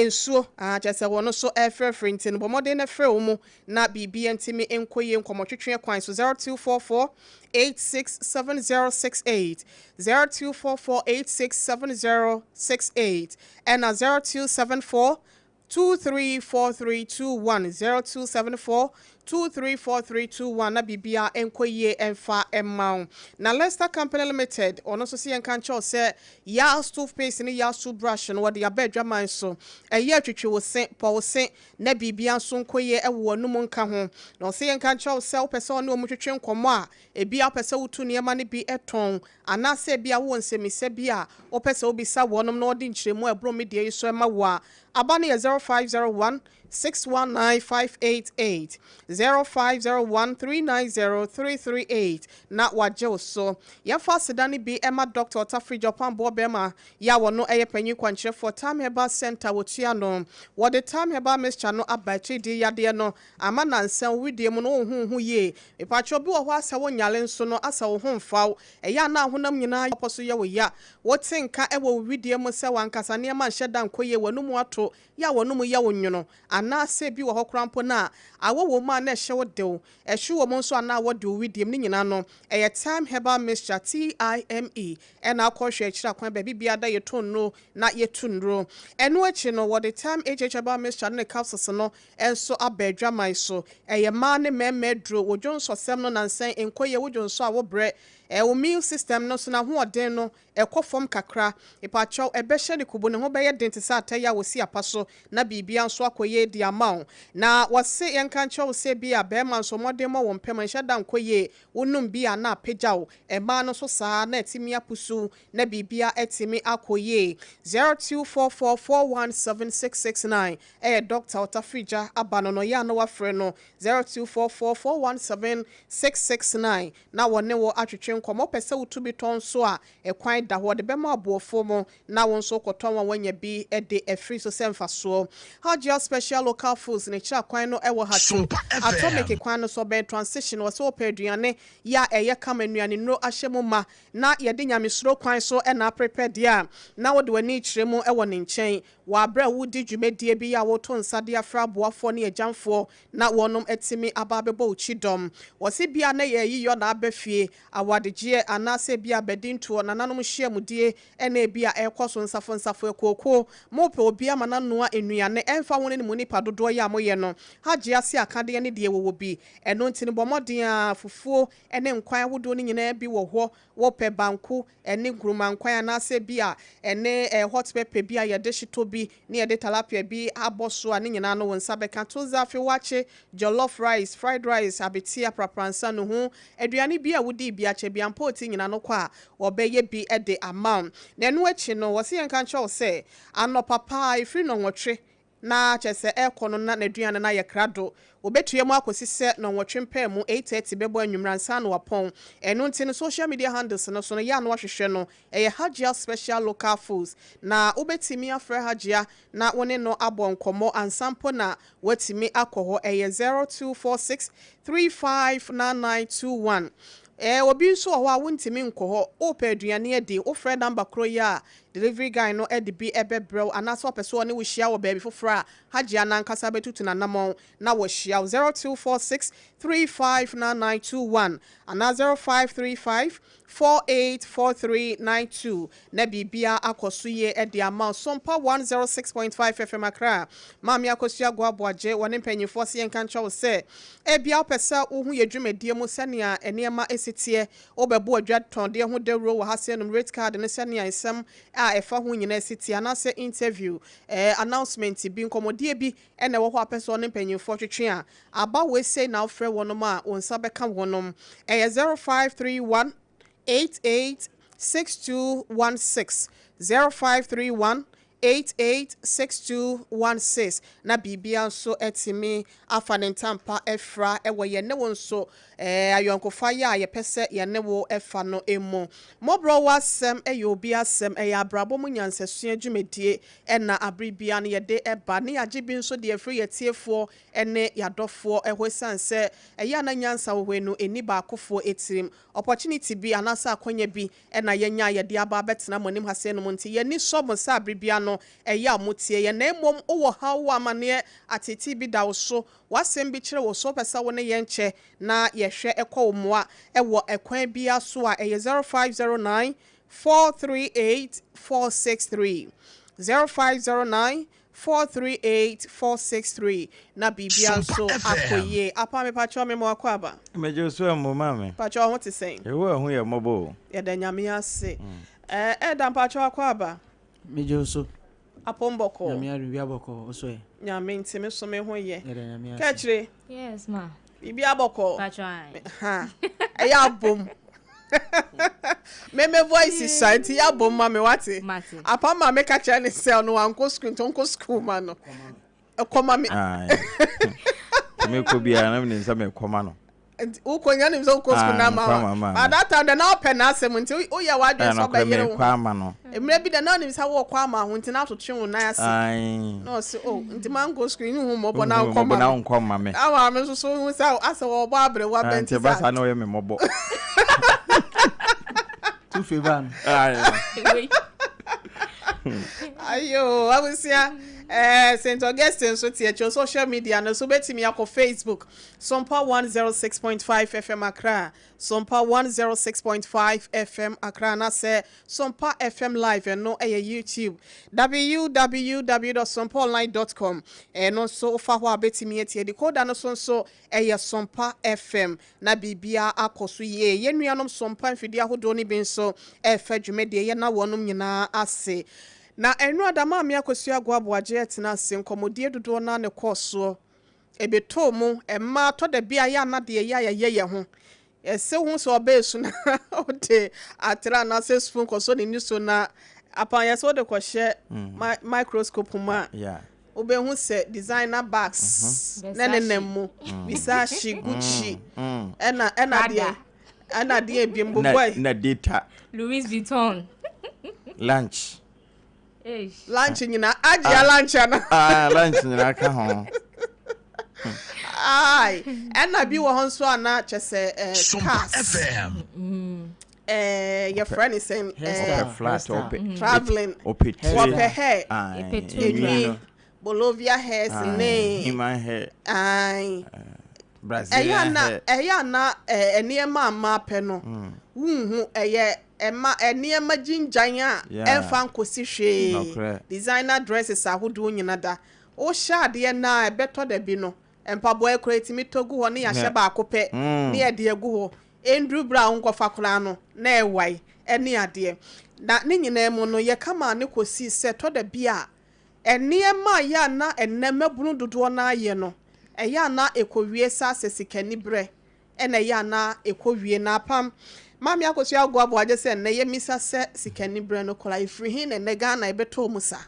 nsuo, kyerɛ sɛ wɔn nso refrɛfrɛ nti no bɔ mmɔden na frɛ wɔn na biribiara ntumi nkɔ yie nkɔmmɔtwetweɛ kwan so 0244 867068, 0244 867068 ɛna 0274 234321, 0274 234321 na biribiara nkɔ yie mfa mma wo. Na Lester Company Limited, ɔno nso se yɛnka nkyerɛ wo sɛ Yals toothpaste ne Yals toothbrush no wɔde aba adwaman so. Ɛyɛ twitwi wo se, pɔ wo se na biribiara nso nkɔ yie wɔ w'anum nka ho. Na ɔse yɛnka nkyerɛ wo sɛ wopɛ sɛ ɔne wɔn twetwe nkɔmmɔ a, ebia wopɛ sɛ wotu nneɛma no bi tɔn anaasɛ ebia wowɔ nsɛmmisa bi a wopɛ sɛ wobisa wɔnom na wɔde nkyerɛmu a ɛboro me deɛ yi so ma wo a, aba no yɛ 0501 619 588, 0501 390 338 na wɔagye wo so. Yɛmfa aseda no bi ma Dɔkta Ɔtafiri Japan-boɔ barima yi a ɔno yɛ panyin kwankyerɛfoɔ Time Herbal Centre wɔ Tua no. Wɔde Time Herbal Mixture no aba akyiridii yadeɛ no ama nansa wo wedeɛ mu no wonhu wo ho yie. Mepakyɛw obi wɔ hɔ a sɛ wo nyare nso no asɛ wo ho mfa wo. Ɛyɛ a na ahonam nyinaa pɔ so yɛ wo ya. Wote nka wɔ wo wedeɛ mu sɛ w'ankasa nneɛma nhyɛ da nkɔ yie, w'anomu ato, yɛ a w'anomu yɛ wo nwono, anaasɛ ebi wɔ hɔ koraa mpo no a awɔ wɔ mu a na ɛhyɛ wo dew, ɛhye wɔ mu nso a na awɔ de wo wedeɛ mu, ne nyinaa no ɛyɛ Thyme Herbal Mixture, TIME, ɛna akɔ hwɛ akyiri akwan baabi biara da yɛtɔ nnuro na yɛtu nnuro. Ɛno akyi no wɔde Thyme HH Herbal Mixture ne ne capsules no nso aba adwaman so. Ɛyɛ mmaa ne mmarima aduro. Wo dwonsɔsɛm no nansa yi nkɔ yie, wo dwonsɔ a wobrɛ. Wo immune system no nso n'ahoɔden no ɛkɔ fam kakra. Mepakyɛw, ɛbɛhyɛ ne kubu, ne ho bɛyɛ den te sɛ atɛyɛ a wɔsi apa so na biribiara nso akɔ yie de ama wo. Na wɔse yɛnka nkyerɛ wo sɛ ebia barima nso mmɔden mmɔ wo mpam ɛnhyɛ da nkɔ yie, wonom bi a na apagya wo. Mmaa no nso saa ara na atumi apusuw na biribiara atumi akɔ yie. 0244 417 669 ɛyɛ Dɔkta Ɔtafirigya aba no no, yɛ a na wafrɛ no 0244 417 669 na wɔne wo atwetwe nkɔmmɔ. Wopɛ sɛ wotu bi tɔn nso a, ɛkwan da hɔ. Wɔde bɛma aboɔfoɔ mu na wo nso wokɔtɔn a woanya bi de afiri so sɛ mfasoɔ. Hajia Special Local Foods ne kyerɛ kwan no wɔ Hatu Atomic kwan no so, ɔbɛn Transition. Wɔ sɛ wopɛ aduane yɛ a ɛyɛ kama, nnuane nnuro ahyɛ mu ma na yɛde nyamesuro kwan so na aprepɛ deɛ a, na wode w'ani rekyerɛ mu wɔ ne nkyɛn. Wɔ aberɛ a woredi dwumadie bi a woreto nsa de afrɛ aboafoɔ ne agyamfoɔ na wɔnom atumi aba abɛbɔ wo kyidɔm. Wɔse bia na ɛyɛ ayiyɔ na aba fie, awadegyeɛ anaasɛ ebia abadintoɔ, nananom nhyiamudie na ebia ɛrekɔ so, nsafo nsafo, akuokuo, mopɛ obi ama no anoa nnuane, ɛmfa ho ne ne mo nipa dodoɔ yi a moyɛ no, hagye ase akadeɛ ne deɛ wɔwɔ bi. Ɛno nti no bɔ mmɔden ara, fufuo ne nkwan ahodoɔ no nyinaa bi wɔ hɔ, wopɛ banku ne nkruma nkwan anaasɛ bi a ɛne hot pepper bi a yɛde hyetɔ bi ne yɛde tilapia bi abɔ so a ne nyinaa no wo nsa bɛka. Tozafi, wakye, jollof rice, fried rice, abeteɛ, aprapransa, nuhu, aduane bi a wodii bi akyɛ bi ampa ɔti nyina no kɔ a wɔbɛyɛ bi de ama wo. Na ɛno akyi no wɔse yɛnka nkyerɛ wo sɛ anɔpa paa ɛfiri nnɔnwɔtwe na kyerɛ sɛ ɛrekɔ no na n'aduane no ayɛ krado. Wɔbɛtua mu akɔsi sɛ nnɔnwɔtwe mpaemu, 8:30, bɛbɔ anwummerɛ ansa na wapɔn. Ɛno nti no social media handles no so no yɛ a na wahwehwɛ no, ɛyɛ Hajia Special Local Foods. Na wobɛtumi afrɛ Hajia na wo ne no abɔ nkɔmmɔ ansa mpo na woatumi akɔ hɔ. Ɛyɛ 0246 359921. Ɛɛ obi nso wɔ hɔ a wontumi nkɔ hɔ, wopɛ aduane adi, wofrɛ number koro yi a, delivery guy no de bi bɛbrɛ wo anaasɛ ɔpɛ sɛ ɔne wo hyia wɔ baabi foforɔ a, Hajia no ankasa bɛtutu n'anamɔn na wahyia wo. 0246 359921 anaa 0535 484392 na biribiara akɔ so yie de ama wo. Sompa 106.5 FM Accra, Maame Akosua Goaboagye wɔ ne mpanyinfoɔ se yɛnka nkyerɛ wo sɛ ebia wopɛ sɛ wohu yɛn dwumadie mu sɛnea nneɛma si teɛ, wobɛbɔ adwatɔndeɛ ho dawuro wɔ ha sɛ nom rate card no sɛnea nsɛm a ɛfa ho nyinaa si teɛ anaasɛ interview, eh, announcement bi, nkɔmmɔdie bi na ɛwɔ hɔ a wopɛ sɛ ɔne mpanyinfoɔ twetwe a, aba wei sei na wofrɛ wɔnom a wo nsa bɛka wɔnom. Ɛyɛ 0531 88 6216, 0531 88 6216, na biribiara nso atumi afa ne ntampa afira wɔ yɛne wo nso eh, ayɔnkofa yɛ a yɛpɛ sɛ yɛne wo fa no mu. Mmɔborɔ wo asɛm yɛ obi asɛm, ɛyɛ abrabɔ mu nyansasua dwumadie na abere biara no yɛde ba, ne yɛagye bi nso de afiri yɛn atiefoɔ ne yɛn adɔfoɔ hɔ ɛsiane sɛ ɛyɛ a na nyansa wɔ hɔ yi no ɛnni baakofoɔ tirim. Opportunity bi anaasɛ akwanya bi na yɛanya a yɛde aba abɛtena mo anim ha sei nom nti yɛn ani sɔ mo sɛ abere biara no ɛyɛ a motie yɛn na mmom wowɔ haw wowɔ amaneɛ ateetee bi da wo so w'asɛm bi kyere wo so wopɛ sɛ wo ne yɛn kyɛ na yɛhwɛ kɔ wo mmoa wɔ ɛkwan biara so a ɛyɛ 0509 438 463 0509 438 463 na biribia nso akɔ yie. Apa mepakyɛw me mo akɔ aba. Megye wo so ammo maame. Pakyɛw wo ho te sɛn? Yehowa hu yɛ mmɔbɔ o. Yɛda Nyame ase. Ɛɛ Elder mpakyɛw akɔ aba. Megye wo so. Apom bɔkɔɔ. Nyame adom bia bɔkɔɔ wo so ɛ? Nyame nti me so me ho yɛ. Yɛda Nyame ase. Kɛkyire. Yes ma. Biribi abɔkɔɔ. Pakyɛw ae. Ha ɛyɛ abom. Me me voice sua nti yɛ abom ma me wate. Mate. Apa ma me ka kyerɛ ne sɛ ɔno wankɔ school nti ɔnkɔ school ma no. Kɔ ma me. Ae. Nti mekɔ biara na menim sɛ mekɔ ma no. Nti wokɔ nya nim sɛ wokɔ sukuu na ama wa. But that time de na ɔpɛ n'asɛm nti woyɛ w'adwene sɛ ɔbɛyere wo. Mekɔ ama no. Mmerɛ bi de na ɔnim sɛ wokɔ ama ho nti na atotwe wo nan ase. Na ɔse oh nti mankɔ sukuu yi hu mmɔbɔ na nkɔ ma me. Nkɔ ma me. Na maame nso so hu sɛ asɛ wɔbɔ aberewa bɛ nti sa. Nti na ɔyɛ me mmɔbɔ. Tu favor no. Ayo abusua eh, St. Augustine nso te akyire social media no so wobɛtumi akɔ Facebook Sompa 106.5 FM Accra, Sompa 106.5 FM Accra anaasɛ Sompa FM Live, ɛno yɛ YouTube, www dot sompaonline dot com, ɛno nso wofa hɔ a wobɛtumi atie. Decoder no so nso ɛyɛ Sompa FM na biribiara akɔ so yie. Yɛn nuanom Sompa mfidie ahodoɔ no bi nso ɛrefa dwumadie, yɛna wɔnom nyinaa ase. Na ɛno da Maame Akosua Agoaboagye ɛtena ase, nkɔmmɔdie dodoɔ no ara na ɛkɔɔ soɔ. Ɛbɛtɔɔ mu, mmaa tɔ da bi a yɛ a na deɛ ɛyɛ a yɛyɛ yɛn ho. Yɛse wohu sɛ ɔbaa esu na wode atere anaasɛ spoon kɔsɔ ne ni so na apan yɛse wode kɔhyɛ microscope mu a wobɛhu sɛ designer bags na ɛnenam mu, Versace, Gucci ɛna ɛna deɛ ɛna deɛ bi mbobɔe. Na data. Louis Vuitton. Lunch. Lunch nyinaa agye a lunch ana. Ah lunch nyinaa ka ho. Ai ɛna bi wɔ hɔ nso a na kyɛ sɛ eh, cars. Eh, yɛfrɛ ne sɛn eh, flat ɔpɛ traveling ɔpɛ tire wɔpɛ hair enwi Bolivia hairs ne human hair ai Brazilian hair ɛyɛ ana nneɛma a mmaa pɛ no wunhu ɛyɛ Ɛma nneɛma gyingyan a ɛmfa nkɔsi hwee, designer dresses ahodoɔ nyina da. Wohyɛ adeɛ no a ɛbɛtɔ da bi no, mpaboa yi koraa yɛtumi tɔ gu hɔ ne yɛahyɛ baako pɛ ne yɛde agu hɔ. Ɛnduru berɛ a wonkɔfa koraa no na ɛwae ne adeɛ. Na ne nyinaa mu no, yɛka maa no kɔsii sɛ ɛtɔ da bi a nneɛma a ɛyɛ a na ɛnnɛ mmabunu dodoɔ no ara yɛ no, ɛyɛ a na ɛkɔwie saa sɛ sikaniberɛ na ɛyɛ a na ɛkɔ wie na apam. Maame Akosua Agoa Boagye sɛ nnɛ yɛmmisa sɛ sikaniberɛ no koraa ɛfiri he na nnɛ Ghana ɛbɛtɔɔ mu saa?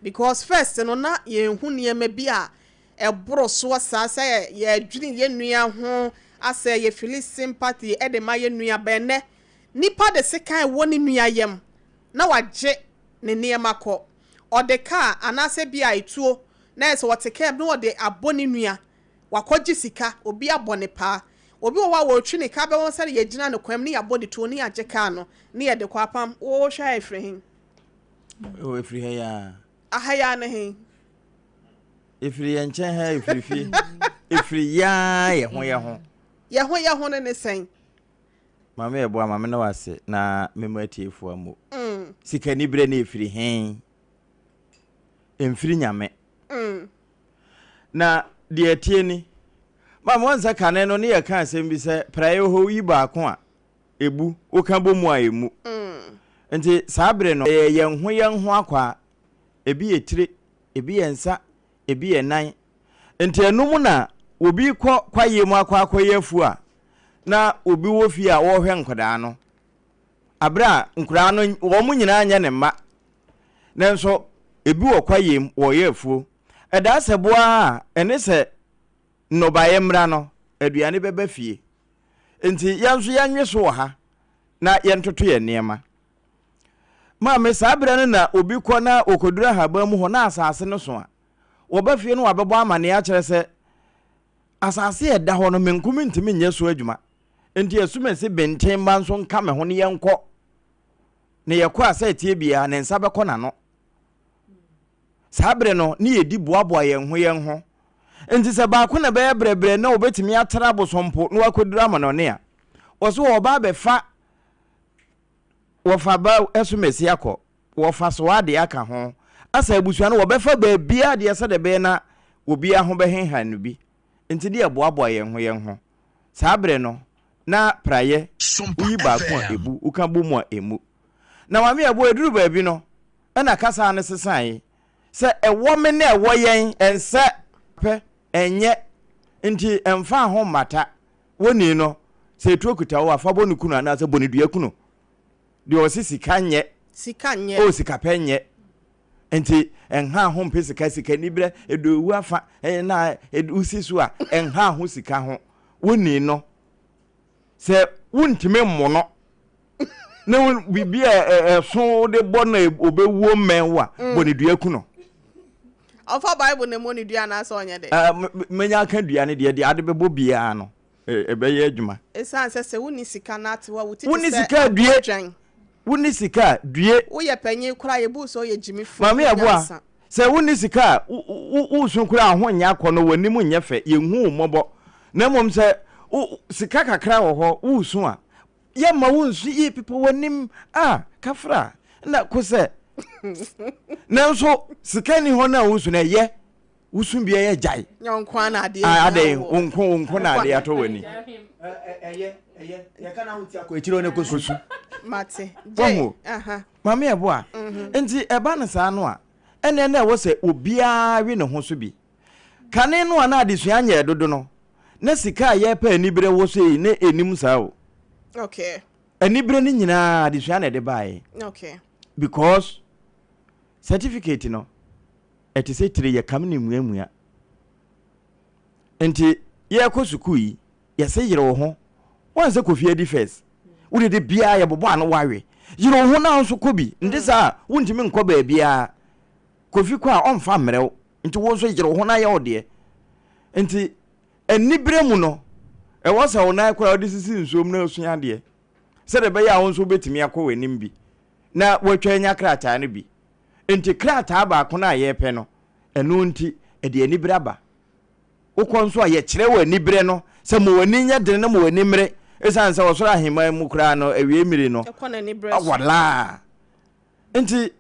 Because first no na yɛnhu nneɛma bi a ɛboro soɔ saa sɛ yɛdwene yɛn nua ho asɛ yɛ fili sympathy de ma yɛn nua but nnɛ nipa de sekan wɔ ne nua yam na wagye ne nneɛma kɔ. Ɔde car anaasɛ bi a etuo na ayɛ sɛ ɔte car mu na ɔde abɔ ne nua Wakɔgye sika, obi abɔ no paa. Obi wɔ hɔ a wɔretwi ne kaa bɛwɔ sɛ yɛgyina ne kwan mu ne yɛabɔ ne tuo ne yɛagye kaa no ne yɛde kɔ apam. Wohwɛ a ɛfiri he? O ɛfiri ha yi ara. Aha yi ara ne he? Ɛfiri yɛn nkyɛn ha ɛfiri fie. Ɛfiri yɛn yɛ ho yɛ ho. Yɛ ho yɛ ho no ne sɛn? Maame Yeboah, ma me ne wo ase na memmɔ atiefoɔ ammo. Sikaniberɛ no ɛfiri he? Ɛmfiri Nyame. Na deɛ ɛteɛ ni, maame wɔn sɛ kane no ne yɛka asɛm bi sɛ praeɛ hɔ yi baako a ɛbu, woka bɔ mu a ɛmmu. Nti saa bere no, ɛyɛ yɛn ho yɛn ho akwaa, ebi yɛ tire, ebi yɛ nsa, ebi yɛ nan. Nti ɛno mu na obi kɔ kwaeɛ mu akɔ akɔyɛ afuo a, na obi wɔ fie a ɔrehwɛ nkwadaa no. Aberɛ a nkwadaa no wɔn nyinaa nyɛ ne mma, Nanso ebi wɔ kwaeɛ mu, wɔreyɛ afuo. Ɛdaa sɛ boa ara a, ɛne sɛ nnɔbaeɛ mmra no, aduane bɛba fie. Enti yɛn nso yɛnwe so wɔ ha na yɛntoto yɛn nneɛma. Maame, saa berɛ no na obi kɔ na ɔkɔduru ahaban mu hɔ na asase no so a, wɔba fie no wɔabɛbɔ amanneɛ akyerɛ sɛ asase a ɛda hɔ no, me nko mentumi nyɛ so adwuma. Enti asumasi benten mma nso nka me ho na yɛnkɔ. Na yɛkɔ a sɛ ɛteɛ biara ne nsa bɛkɔ n'ano. Saa bere no, ne yɛdi boaboa yɛn ho yɛn ho. Enti sɛ baako na ɛbɛyɛ brɛbrɛ na ɔbɛtumi atra abosompo na wakɔduru amanɔne a, wɔ so wɔba abɛfa wɔfa ba asumasi akɔ, wɔfa soa adeɛ aka ho. Asa abusua no wɔbɛfa baabiara deɛ sɛdeɛ ɛbɛyɛ na obiara ho bɛhenhan no bi. Enti ne yɛboaboa yɛn ho yɛn ho. Saa bere no, na praeɛ, woyi baako a ɛbu, woka bɔ mu a ɛmmu. Na Maame Aboah, ɛduruu baabi no, ɛna kasa no sesaeɛ sɛ ɛwɔ me na ɛwɔ yɛn, ɛnsɛ. Pɛ, ɛnyɛ, nti ɛmfaa ho mmata. Wonii no, sɛ ɛtuo kuta wo a, fa bɔ no kunu anaasɛ bɔ no dua kunu. Deɛ ɔse sika nyɛ. Sika nyɛ. Oh, sika pɛ nyɛ. Nti ɛnha ho mpɛ sika, sika nibrɛ, ɛdɔ ewu afa, na wosi so a, ɛnha ho sika ho. Wonii no, sɛ wontumi mmo no, na biribi a ɛso wode bɔ no ɔbɛwuo mmɛn wo a, bɔ ne dua ku no. Ɔmfa Bible na mmɔ ne dua anaasɛ ɔnyɛ dɛ? Menya aka dua no deɛ, deɛ ade bɛbɔ biara no, ɛbɛyɛ adwuma. Esiane sɛ sɛ wonni sika na ate hɔ a, wo ti te Wonni sɛ sika a, due. aboadwan. Wonni sika a, due. Woyɛ panyin koraa a, yebu wo sɛ woyɛ gyimifo, Maame wonni Aboa, nyansa. sɛ wonni sika a, woresu koraa a, wo ho nyɛ akɔnnɔ, w'anim nyɛ fɛ, yenhu wo mmɔbɔ. Na mmom sɛ wo sika kakra wɔ hɔ, woresu a, yɛmma wonsu yie, pepa w'anim, ah, kafra, na kosɛ. Nanso sika nni hɔ no a woresu no, ɛyɛ. Wosu bia yɛ gyae. Nyɛ wo nko ara na adeɛ Ah, hia adɛn, wo. wo nko, wo nko na adeɛ atɔ w'ani. Ɛyɛ, ɛyɛ, yɛka na wotia kɔ akyire hɔ na kɔ su. Mate. Wahu? Jay, aha. Maame ɛboa. Nti ɛba no saa no a, ɛnneɛ na ɛwɔ sɛ obiara we ne ho so bi. Kane no a na adesua nyɛɛ dodo no, na sika a yɛrepɛ anibere wɔ so yi, na ɛnnim saa o. Okay. Anibere no nyinaa adesua na ɛde baeɛ. Okay. Because certificate no, ɛte sɛ tire yɛkam ne mmuamua. Nti yɛrekɔ sukuu yi, yɛse yere wo ho. Woahu sɛ Kofi adi first? Wo de de biara yɛbobɔ ano woawe. Yere wo ho na wo nso kɔ bi. Nte saa a, wontumi nkɔ baabiara. Kofi kɔ a, ɔmfa mmerɛ wo. Nti wo nso yere wo ho na yɛ wo deɛ. Nti anibere mu no, ɛwɔ sɛ wo nan koraa wode sisi nsuom na wosua adeɛ. Sɛdeɛ ɛbɛyɛ a wo nso wobɛtumi akɔ w'anim bi na woatwa anya krataa no bi. Enti krataa baako no a yɛrepɛ no, ɛno nti, ɛde anibere aba. Wokɔ nso a, yɛkyerɛ wo anibere no sɛ ma w'ani nyɛ den na ma w'ani mmere, esiane sɛ ɔsoro ahemman mu koraa no, awiei mmere no, Ɛkɔ n'anibere so. walaa. Enti,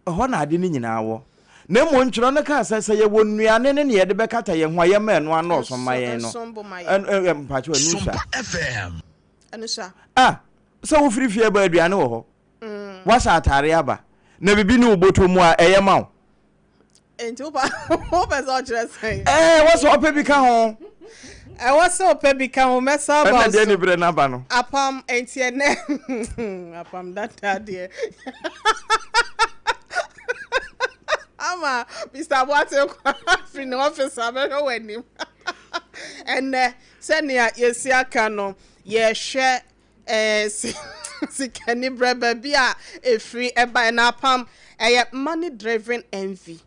ɛhɔ na ade no nyinaa wɔ. Na mmom ntwerɛ no kaa sɛ, sɛ yɛwɔ nnuane ne nea yɛde bɛkata yɛn ho a, yɛmma ɛno annɔɔso mma yɛn no. Ɛnso bo ma yɛn. Ɛn, ɛ, mpakyɛw, ɛno sua. FM. Ɛno sua. Ah, sɛ wofiri fie ba aduane wɔ hɔ. Woahyɛ atare aba, na biribi ne wo bɔtɔ mu a, ɛyɛ ma wo. Enti wopɛ wopɛ sɛ ɔkyerɛ sɛn? Ɛɛ, wɔ sɛ ɔpɛ bi ka ho. Ɛwɔ sɛ ɔpɛ bi ka ho, mɛsa aba Ɛna so. deɛ ne berɛ no aba no. Apam, enti ɛnɛ apam dada deɛ. Ama Mr. Aboate kɔ afiri ne ɔfis abɛhwɛ w'anim. Ɛnɛ sɛnea yɛsi aka no, yɛhwɛ Ɛɛ sikanibrɛ baabi a ɛfiri ɛba ɛna apam ɛyɛ money driven envy.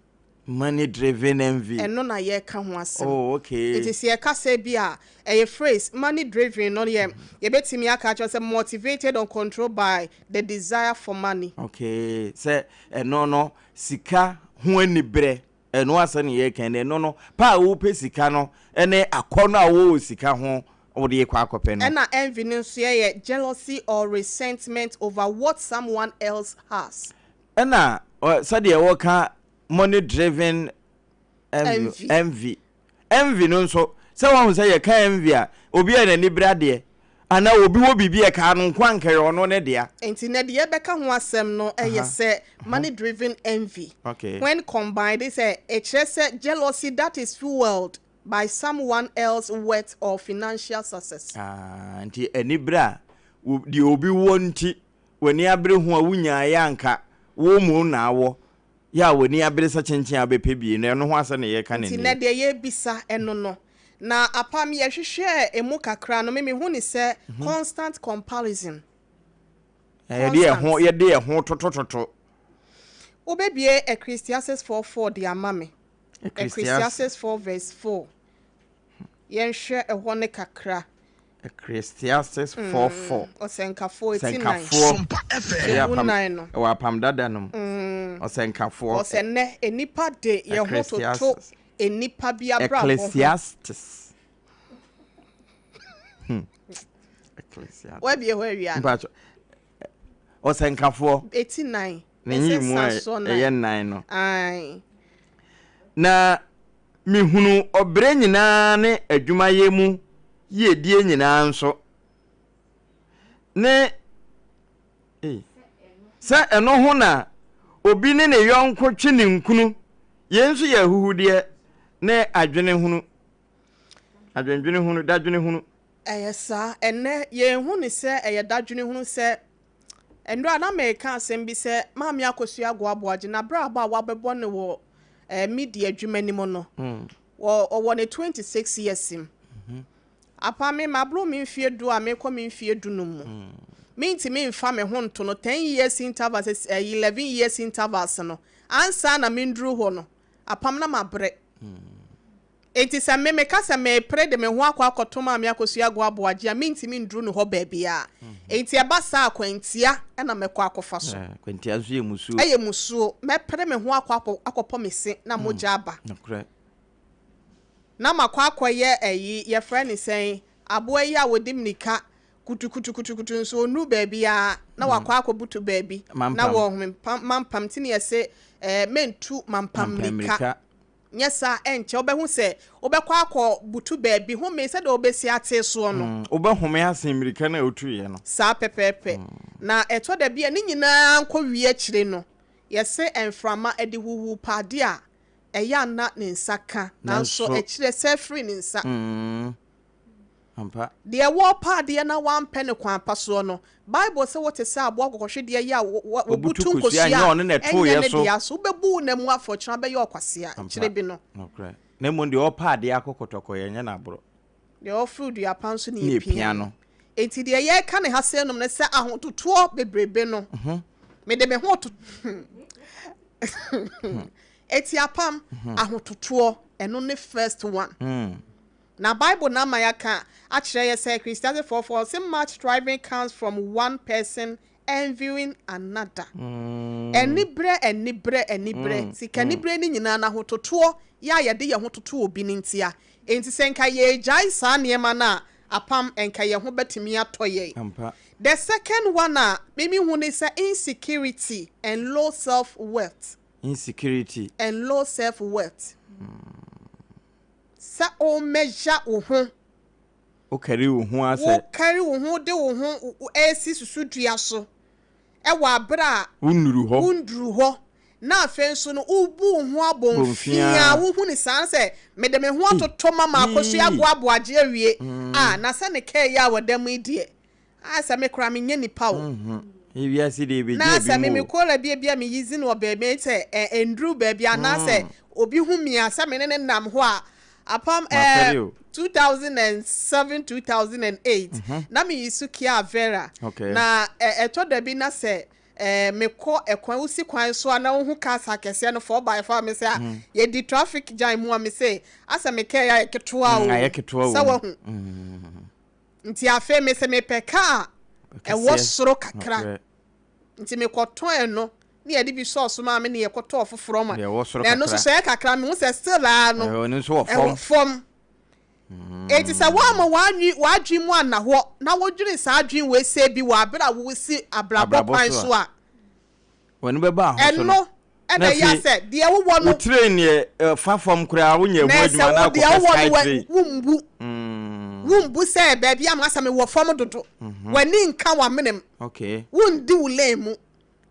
Money driven envy. Ɛno na yɛreka ho asɛm. Oh, okay. Nti sɛ yɛka sɛ bi a, ɛyɛ phrase, money driven no yɛ, yɛbɛtumi aka akyerɛ sɛ motivated or controlled by the desire for money. Okay, sɛ ɛno no, sika ho aniberɛ, ɛno asɛm na yɛreka yi, ɛno no, pɛ a wopɛ sika no ne akɔnnɔ a wowɔ wɔ sika ho wode rekɔ akɔpɛ no. Ɛna envy no nso yɛ jealousy or resentment over what someone else has. Ɛna sɛdeɛ wɔka money driven envy envy envy no nso sɛ wɔn sɛ yɛka envy a obi a n'ani bere adeɛ anaa obi wɔ biribi a ɛkaa no nko anka yɛ ɔno ne dea. Nti na deɛ yɛbɛka ho asɛm no yɛ sɛ money driven envy okay. when combined sɛ ɛkyerɛ sɛ jealousy that is fueled by someone else wealth or financial success. Ah, nti anibere a deɛ obi wɔ nti w'ani abere ho a wonyaeɛ anka wo mmom na awɔ yɛ a w'ani abere sɛ kyenkyen a wobɛpɛ bie no, ɛno ho asɛm na yɛreka no Nti nnɛ nnɛ yi. deɛ yɛrebisa ɛno no. Na apam yɛhwehwɛɛ ɛmu kakra no, me mehu no sɛ constant comparison. Na yɛde yɛn ho Constant. yɛde yɛn ho totototo. Wobɛbue Ecclesiastes 4 4 de ama me. Ecclesiastes. Ecclesiastes 4 verse 4. Yɛnhwɛ ɛhɔ no kakra. Ecclesiastes 4 4. Ɔsɛnkafoɔ eti nan. Ɔsɛnkafoɔ. Ɛyɛ Emu apam nan no. ɛwɔ apam dada no mu. Ɔsɛnkafoɔ. Ɔsɛ nnɛ nnipa de yɛn ho toto Ecclesiastes. nnipa bi abrabɔ ho. Ecclesiastes. Hmm. Ecclesiastes. Wabie hɔ awia no. Mpatsɔ. Ɔsɛnkafoɔ. Eti nan. Ne nyiyimu a ɛyɛ nan no. Ae. Na mehunuu ɔbrɛ nyinaa ne adwumayɛ mu yiedie nyinaa nso, ne ei, sɛ ɛno ho na obi ne ne yɔnko twe ninkunu, yei nso yɛ ahuhudeɛ ne adwene hunu, adwendwene hunu, dadwene hunu. Ɛyɛ saa. Ɛnnɛ, yɛnhu no sɛ ɛyɛ dadwene hunu sɛ Nnora na mereka asɛm bi sɛ Maame Akosua Agoaboagye n'abrabɔ a wabɛbɔ no wɔ eh, media adwuma no mu no, wɔ ɔwɔ ne 26 years mu. Apa me maboro me mfeɛ du a merekɔ me mfeɛ dunum mu. Mentumi mfa me ho nto no 10 years intervals, eh, 11 years intervals no, ansa na menduru hɔ no, apam na mabrɛ. Enti sɛ me meka sɛ merepere de me ho akɔ akɔto Maame Akosua Agoa Aboagye a, mentumi nduru ne hɔ baabiara. Enti ɛba saa a, kwantia na mɛkɔ akɔfa so. Kwantia nso yɛ musuo. Ɛyɛ musuo. Mɛpere me ho akɔ akɔ akɔpɔ me se na mogya aba. Nokorɛ. Na makɔ akɔyɛ ayi, yɛfrɛ no sɛn, aboa yi a wɔdi mmirika kutukutukutukutu nso ɔnnuru baabiara na wakɔ akɔbutu baabi na Mampam. wɔhome. Mampam nti na yɛse ɛɛ mentu mampam Mampam mmirika. mmirika. Nyɛ saa a, ɛnkyɛ wobɛhu sɛ wobɛkɔ akɔbutu baabi home sɛdeɛ wobɛsi ate soɔ no. Wobɛhome asen mmirika no a wotuiɛ no. Saa pɛpɛɛpɛ. Na ɛtɔ da bi a, ne nyinaa nkɔwie akyire no, yɛse mframa de huhuu pa adeɛ a, ɛyɛ a na ne nsa ka, nanso akyire ɛsɛe firi ne nsa. Ampa. Deɛ wɔrepa adeɛ na wampɛ no kwan pa soɔ no, Bible se wote sɛ aboa kɔkɔhwedeɛ yi a wɔbutu nkosua a ɛnyɛ ne dea so. Wobɛbu wo nna mu afɔ, kyena bɛyɛ ɔkwasea, akyire bi no. Nokorɛ. Na mmom deɛ ɔrepa adeɛ akɔ kɔtɔkɔ, yɛnyɛ no aborɔ. Deɛ ɔforo dua pa nso na yɛpia no. Enti deɛ yɛreka ne ha seinom ne sɛ ahototoɔ bebrebe no, mede me ho to Eti apam, ahototoɔ, ɛno ne first one. Na Bible no ama yɛaka akyerɛ yɛ sɛ Christiasefoɔ fɔ ɔse much striving comes from one person envying another. Anibrɛ, anibrɛ, anibrɛ, sikanibrɛ no nyinaa no ahototoɔ yɛ a yɛde yɛn ho toto obi no ntia. Enti sɛ nka yɛgyae saa nneɛma no a, apam, nka yɛn ho bɛtumi atɔ yɛn. Ampa. The second one a me mehu ne sɛ insecurity and low self worth. Insecurity. And low self worth. Sɛ wo measure wo ho. Wo kari wo ho ara sɛ. Wo kari wo ho de wo ho resi susudua so wɔ abere a. Wo nnuru hɔ. Wo nnuru hɔ. Na afei nso no wo bu wo ho abonfiaa, wo hu no saa sɛ mede me ho atoto ma makosua agoa aboagye awie a, na sɛ ne kaa yi a wɔda mu yi deɛ. Ayɛ sɛ me koraa menyɛ nipa o. Ewiase deɛ ebegye Na sɛ ebi me mu me o. kola bi ebi a meyi dzi no wɔ baabi sɛ ɛ ɛnduru baabi anaasɛ obi hu me a sɛ me ne no nam hɔ a apam Mafɛre ɛɛ o. 2007 2008 na meyi so Kia Vera Okay. na ɛ ɛtɔ da bi na sɛ. Eh, mekɔ ɛkwan, wosi kwan so a na wohu cars akɛseɛ no 4x4 a mese a, mm. yɛdi traffic jam mu a mese asɛ me kaa yɛ ketewa o. Ayɛ ketewa Sɛ wahu. Nti afei mese mepɛ kaa ɛwɔ soro kakra. Nti mekɔtɔn ɛno ne yɛde bi sɔɔ so maa me ne yɛkɔtɔɔ foforɔ ma. Na ɛno nso sɛ ɛyɛ kakra mehu sɛ still ara no ɛwɔ fam. Enti sɛ woamma w'adwene mu anna hɔ na wodwene saa adwene wei sɛɛ bi wɔ abere a woresi abrabɔ kwan so a, ɛno na ɛyɛ sɛ deɛ wowɔ no. Wo train deɛ ɛfa fam koraa wonyɛ ho adwuma na akɔpɛ sky train. Na ɛsɛ wo deɛ wowɔ no wombu. Wombu sɛ baabi a masɛ mewɔ fam dodo. W'ani nka w'amenem. Wondi wo lane mu.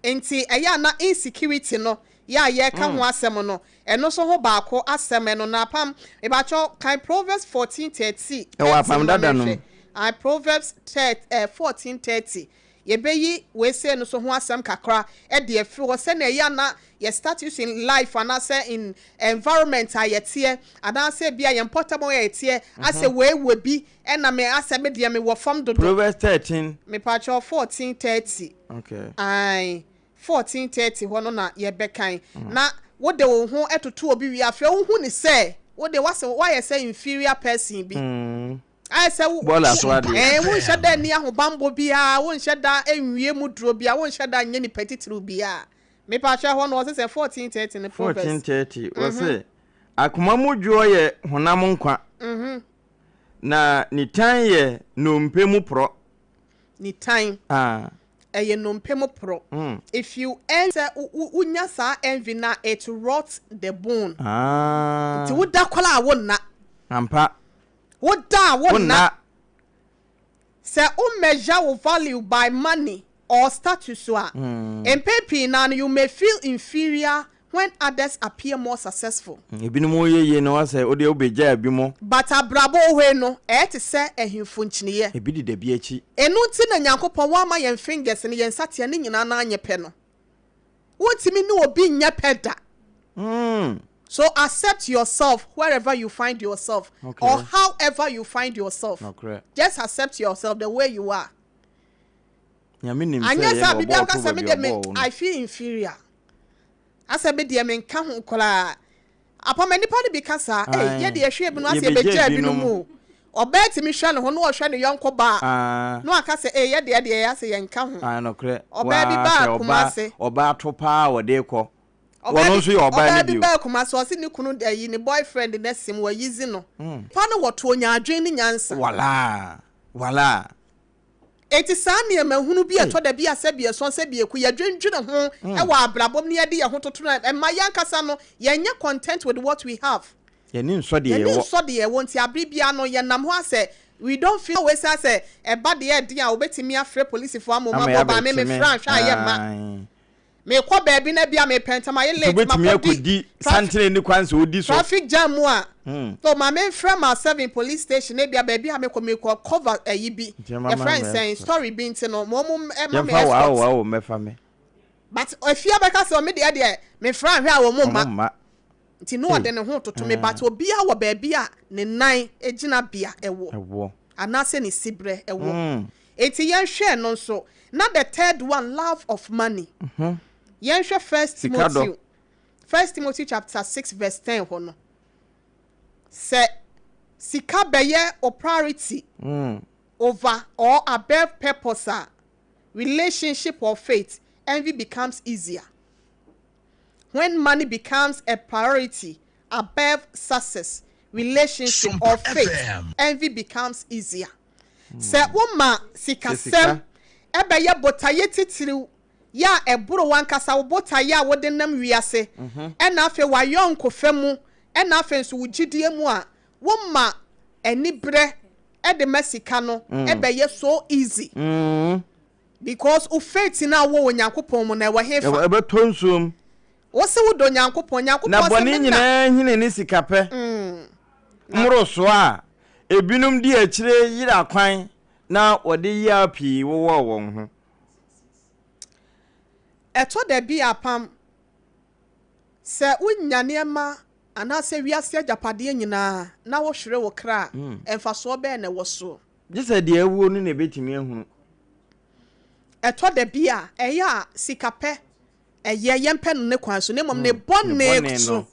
Nti ɛyɛ a na insecurity no yɛ a yɛreka ho asɛm no, ɛno nso ho baako asɛm ɛno na apam, mebakyɛw kan Proverbs 14:30 Ɛwɔ apam ma dada no mu. menhwɛ. Ae, Proverbs 14:30. Yɛbɛyi wei sei no nso ho asɛm kakra de afiri hɔ sɛnea ɛyɛ a na yɛ status in life anaasɛ in environment a yɛteɛ anaasɛ ebia yɛn mpɔtam a yɛteɛ asɛ wei wɔ bi ɛna me asɛ me deɛ mewɔ fam dodo. Proverbs 13. Mepakyɛw 14:30. Okay. Ae, 14:30 hɔ no na yɛbɛkan. Na wode wo ho toto obi wie a, afei wohu no sɛ wo de woasɛ woayɛ sɛ inferior person bi. Ayɛ sɛ wo Bɔɔla so adeɛ. Ɛɛ, wonhyɛ da nni ahobammɔ biara, wonhyɛ da nwie mu duro biara, wonhyɛ da nyɛ nipa titiriw biara. Mepakyɛw ɛhɔ no wɔse sɛ 14:30 no Proverbs. 14:30 wɔse, Akoma mu dwoɔ yɛ honam nkwa, na nitan yɛ nnompe mu porɔ. Nitan. Ɛyɛ nnompe mu porɔ. If you envy, sɛ wonya saa envy no a, it rots the bone. Nti woda koraa a wonna. Ampa. Woda a wonna. Sɛ wo measure wo value by money or status a, mpɛn pii no ara no you may feel inferior when others appear more successful. Ebinom reyɛ yie no asɛ wo deɛ wobɛgyaa ebinom. But abrabɔ wɔ hɔ yi no ɛyɛ te sɛ ahemfo nkyiniiɛ. Ebi deda bi akyi. Ɛno nti na Nyankopɔn wamma yɛn fingers no, yɛn nsateaa no nyinaa no anyɛ pɛ no. Wontumi ne obi nyɛ pɛ da. So accept yourself wherever you find yourself or however you find yourself. Just accept yourself the way you are. Nyame nim sɛ Anyɛ ɛyɛ saa na biribi ɔbɔɔ aka to sɛ me baabi deɛ me ɔbɔɔ wo no. I feel inferior. Asɛ me deɛ menka ho koraa. Apam nnipa no bi ka saa. Ei, Ae, yɛ deɛ yɛhwɛ ebinom asɛ yɛbɛgyaa yɛbɛgyaa ebinom ebinom. o. Ɔbaa tumi hwɛ ne ho na ɔhwɛ ne yɔnko baa Ah. na waka sɛ ei yɛ deɛ deɛ yɛ asɛ yɛnka ho. Ah, nokorɛ. Ɔbaa bi Waa, baa sɛ ɔbaa, Kumase. ɔbaa to paa a wɔde rekɔ. Ɔbaa Wɔno bi nso yɛ ɔbaa no ɔbaa bi bio. baa Kumase ɔse ne kunu ayi ne boyfriend no asim wayizi no. Pa no wɔto onya adwene ne nyansa. Walaa, walaa. Enti saa nneɛma hunu bi a ɛtɔ da bi a sɛbi ɛsɔn sɛbi ɛku, yɛdwendwene ho wɔ abrabɔ mu na yɛde yɛn ho toto no a, ɛma yɛn ankasa no, yɛnyɛ content with what we have. Yɛn ani nsɔ deɛ Yɛn ani yɛwɔ. nsɔ deɛ yɛwɔ nti abere biara no yɛnam hɔ asɛ we don't feel wei saa sɛ ɛba deɛ ɛden a wɔbɛtumi afrɛ polisifoɔ ama wɔn Ama abɔ baa me yɛabɛkye me. mefrɛ anhwɛ a yɛmma. Ae. Mekɔ baabi na ebia mepɛ ntɛm ayɛ Nti late wobɛtumi makɔdi akɔdi traffic santene nni kwan sɛ wodi so. traffic jam mu a, so ma memfrɛ ma 7 police station na ebia baabi a mekɔ mekɔ cover ayi bi Nti ɛma yɛfrɛ ma no sɛn escort. story bi nti no ma wɔn ma me Yɛmfa escort. wawo wawo mmɛfa me. But efie bɛka sɛ me deɛ deɛ mefrɛ anhwɛ a wɔn Wɔn mma. mma. Nti na ɔde ne ho toto me but obiara wɔ baabi a ne nan gyinabea wɔ. Ɛwɔ. Anaasɛ ne siberɛ wɔ. Enti yɛnhwɛ ɛno nso. Na the third one, love of money. Yɛnhwɛ First Sika dɔ. Timothy, First Timothy chapter 6 verse 10 hɔ no. Sɛ sika bɛyɛ wo priority over or above purpose a, relationship or faith, envy becomes easier. When money becomes a priority above success, relationship or faith, envy becomes easier. Sɛ woma sikasɛm bɛyɛ botaeɛ titiriw yɛ a ɛboro w'ankasa wo botaeɛ a wode nam wiase ɛna afei w'ayɔnkofa mu ɛna afei nso wo gyidie mu a, woma aniberɛ de ma sika no bɛyɛ so easy. Because wo faith no a wowɔ wɔ Nyankopɔn mu no ɛwɔ hefa? Ɛbɛtɔ nsuo mu. Wose wodɔ Nyankopɔn, Nyankopɔn Na se bɔne me na. nyinaa nhini ne sikapɛ mmorosoɔ a ebinom di akyire yera kwan na wɔde yea pii wowɔ wɔn ho. Ɛtɔ da bi a Pam, sɛ wonya nneɛma anaasɛ wiase agyapadeɛ nyinaa na wohwere wo kra a, mfasoɔ bɛn na ɛwɔ soɔ? Gye sɛ deɛ awuo no na ɛbɛtumi ahunu. Ɛtɔ da bi a, ɛyɛ a sikapɛ ɛyɛ, yɛmpɛ no ne kwan so, na mmom ne bɔne so.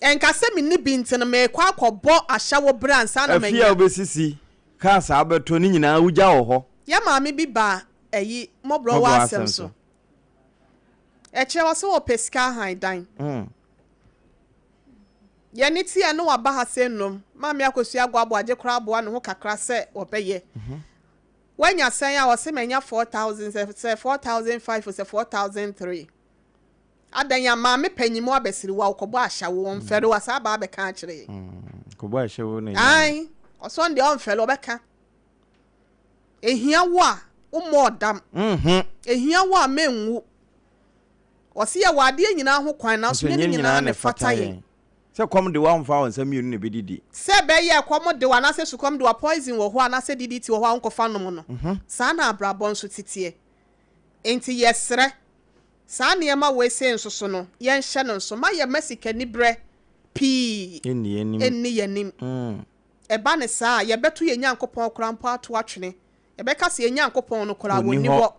Ɛnka sɛ menni bi nti no, merekɔ akɔbɔ ahyɛwo berɛ ansa na Afie manya. a wobɛsisi, cars a wobɛtɔ, ne nyinaa wogya wɔ hɔ. Yɛn maame bi baa ayi, mmɔborɔwa Mmɔborɔwa asɛm asɛm so. so. Ɛkyerɛ wɔ sɛ wɔpɛ sika ahan dan. Yɛne teɛ na waba ha sɛ nnum. Maame Akosua Ago Aboagye koraa aboa ne ho kakra sɛ wɔbɛyɛ. Wanya sɛn a ɔse manya 4000 sɛ sɛ 4005 o sɛ 4003. Adɛn a maame panyin mu abasiriwa ɔkɔbɔ ahyɛwo ɔmfɛre o asaa aba abɛka akyerɛ yɛn. Kɔbɔ ahyɛwo na Ae ɔse ɔno deɛ ɔmfɛre ɔbɛka. Ehia wo a wommɔ ɔdam. Ehia wo a menwu. Ɔse yɛwɔ adeɛ nyinaa ho kwan nanso nyɛ ne nyinaa na ɛfata yɛn. Sɛ kɔm de wo a womfa wo nsa mmienu na ɛbɛdidi. Sɛ ɛbɛyɛ ɛkɔm de wo anaasɛ sukɔm de wo a poison wɔ hɔ anaasɛ DDT wɔ hɔ a wonkɔfa nnom no. Saa na abrabɔ nso teteɛ. Enti yɛsrɛ, saa nneɛma wei sei nso so no, yɛnhyɛ no nso. Mma yɛmma sikaniberɛ pii Nni nni yɛn anim. Ɛba no saa a, yɛbɛto yɛn Nyankopɔn koraa mpo ato atwene. Yɛbɛka sɛ yɛn Nyankopɔn no koraa, Ɔnni ɔnni hɔ. hɔ.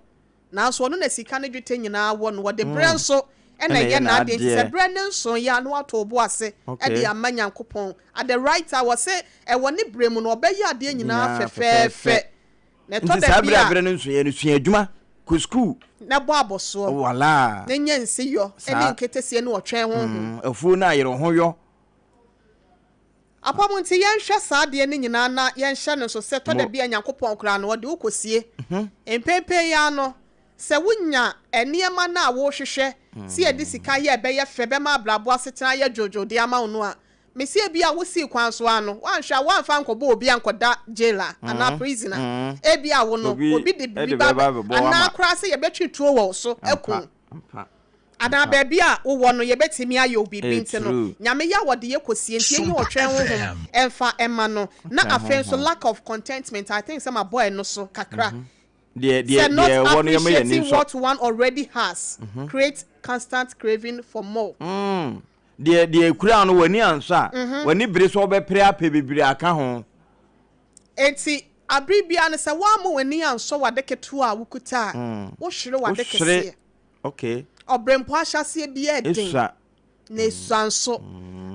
Nanso ɔno na sika ne dwetɛ nyinaa wɔ no. Ɔde berɛ nso na Ɛna ɛyɛ ɛyɛ n'adeɛ. Nti sɛ n'adeɛ. berɛ no nsoeɛ a, na wato wo bo ase de ama Nyankopɔn. At the right time, ɔse ɛwɔ ne berɛ mu no, ɔbɛyɛ adeɛ nyinaa Nyinaa fɛfɛɛfɛ. fɛfɛɛfɛ. Na ɛtɔ Nti da saa bi berɛ a a. berɛ no nsoeɛ no, sua adwuma, kɔ sukuu. Na bɔ abɔsoɔ. Walaa. Na nya nsiyɔ ne Saa. nketesie ne ɔtwɛn honhom. Afuo no a, yere wo ho yɔ. Apam nti, yɛnhwɛ saa adeɛ no nyinaa na yɛnhyɛ no nso sɛ ɛtɔ da bi a Nyankopɔn koraa no, ɔde wo kɔsie. Mpenpen yi ara no, sɛ wonya nneɛma no a worehwehwɛ sɛ yɛde sika yɛ a ɛbɛyɛ fɛ, bɛma abrabɔ asetena ayɛ dwoodwoo de ama wo no a, mese ebia wosii kwan so ara no, woanhwɛ a woamfa ankɔbɔ obi ankɔda jail a, anaa prison a, ebia wo no, obi de biribi ba abɛ, anaa koraa sɛ yɛbɛtwe tuo wɔ wo so aku wo. Anaa baabi a wowɔ no yɛbɛtumi ayɛ wo biribi nti no, Nyame yɛ a wɔde yɛ kɔsie nti yɛnyi ɔtwɛn honhom mfa mma no. Na afei nso lack of contentment, I think sɛ mabɔ ɛno so kakra. Sɛ not appreciating what one already has creates constant craving for more. Deɛ deɛ ekura no w'ani ansɔ a, w'ani bere sɛ wobɛpere apɛ bebree aka ho. Enti abere biara no sɛ woamma w'ani ansɔ w'ade ketewa a wokuta a, wohwere w'ade kɛseɛ. Okay. Ɔbrɛmpo ahyɛaseɛ biara ɛden. Esua. Na esua nso.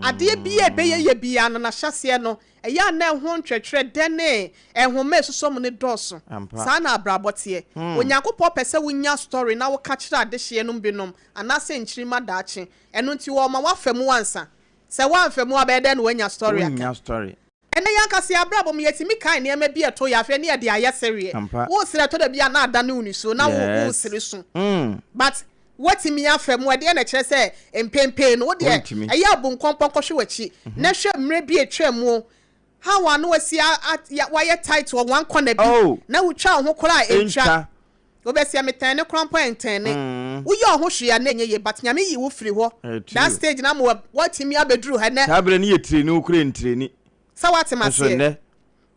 Adeɛ biara ɛbɛyɛ yɛ biara no n'ahyɛaseɛ no, ɛyɛ a na ɛho ntwerɛtwerɛ dɛ ne nhoma a ɛsosɔ mu no dɔɔso. Ampa. Saa na abrabɔ teɛ. Onyankopɔn pɛ sɛ wonya story na woka kyerɛ adehyeɛ nom binom anaasɛ nkyirimma daakye. Ɛno nti ɔma woafa mu ansa. Sɛ woamfa mu a bɛyɛ dɛn na woanya story aka? Wonnya story. Ɛnnɛ yɛn ankasa yɛn abrabɔ mu, yɛtumi kae nneɛma bi a ɛtoo yɛn afei ne yɛde ayɛ sereɛ. Ampa. Woresere ɛtɔ da bi a na adane wo nisuo, na wo Yes. woresere su. Mm. But woatumi afa mu, ɛdeɛn na ɛkyerɛ sɛ mpenpen no, wo deɛ Wontumi. ɛyɛ a bu nkɔmpɔ nkɔhwɛ w'akyi na hwɛ mmerɛ bi a ɛtwaa mu, how a na wasi a a ya wayɛ tight wɔ one corner bi, Oh. na wotwa wo ho koraa a ɛntwa. Ɛntwa. Wobɛseɛ metɛn ne koraa mpo a ɛntɛn ne. Woyɛ wo ho hwee a na ɛnyɛ yie but Nyame yii wo firi hɔ Ɛyɛ that true. stage no ama woatumi abɛduru ha nnɛ. Saa berɛ no yɛ tireni wo koraa ntireni. Sɛ woate Nso maseɛ. nnɛ.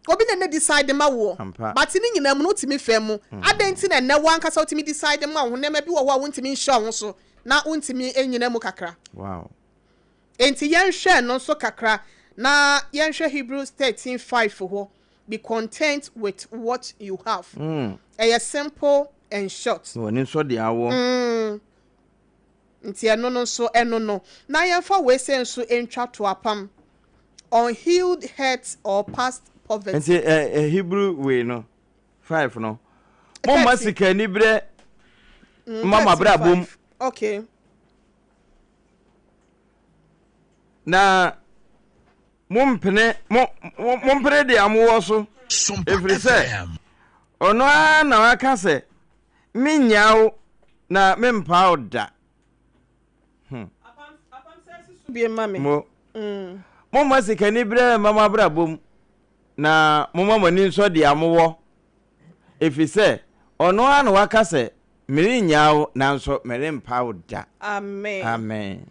Obi na ɛnɛ decide ma woɔ. Ampa. But ne nyinaa mu no wotumi fa mu. Adɛn nti na ɛnnɛ wo ankasa wotumi decide ma wo ho nneɛma bi wɔ hɔ a wontumi nhyɛ wo ho so na wontumi nnyina mu kakra. Wow. Enti yɛnhwɛ ɛno nso kakra na yɛnhwɛ Hebrews 13:5 hɔ. Be content with what you have. Ɛyɛ simple and short. Na w'ani nsɔ deɛ awɔ. Mm. Nti ɛno no nso ɛno no. Na yɛmfa wei sɛ nso ntwa to apam. Unhealed hurt or past poverty. Nti ɛ ɛ Hebrew wei no 5 no. Momma 13. sika aniberɛ mma mo abrabɔ mu. 13:5. Okay. Na Mompene, mo, mo, mompene deɛ mowɔ so, ɛfiri sɛ ɔno ara na waka sɛ, Mennyaa wo na mempa wo da. Hmm. Mo, momma sikaniberɛ mma mo abrabɔ mu, na momma mo ani nsɔ deɛ mowɔ, ɛfiri sɛ ɔno ara na waka sɛ, Merennyaa wo, nanso merempa wo da. Amen. Amen.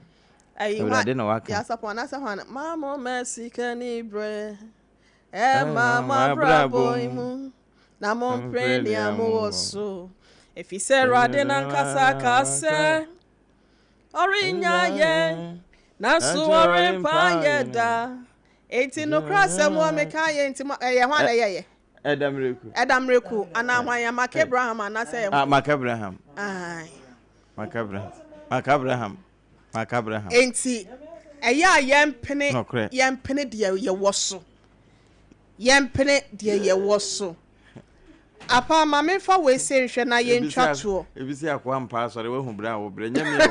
Ayi, Awurade na waka. Yasapɔn anaasɛ hwan? Ma mo ma sika ni brɛ. Ɛma mo abrabɔ mu. Na mo mpere nea mowɔ so. Ɛfiri sɛ Awurade nankasa ka sɛ, ɔrennya yɛn, nanso ɔrempa yɛn da. Enti nokorɛ asɛm a meka yɛ nti, ɛyɛ hwan na ɛyɛyɛ? Ɛda mmireku. Ɛda mmireku anaa hwan ya Mark Abraham anaasɛ. Ah, Mark Abraham. Aye. Mark Abraham. Mark Abraham. Mark Abraham. Enti ɛyɛ a yɛmpene yɛmpene deɛ yɛwɔ so. Yɛmpene deɛ yɛwɔ so. Apa ma memfa wei sei nhwɛ na yɛntwa toɔ. Ebi si akoa mpa asɔre wahu berɛ a wobrɛ nyɛ me o.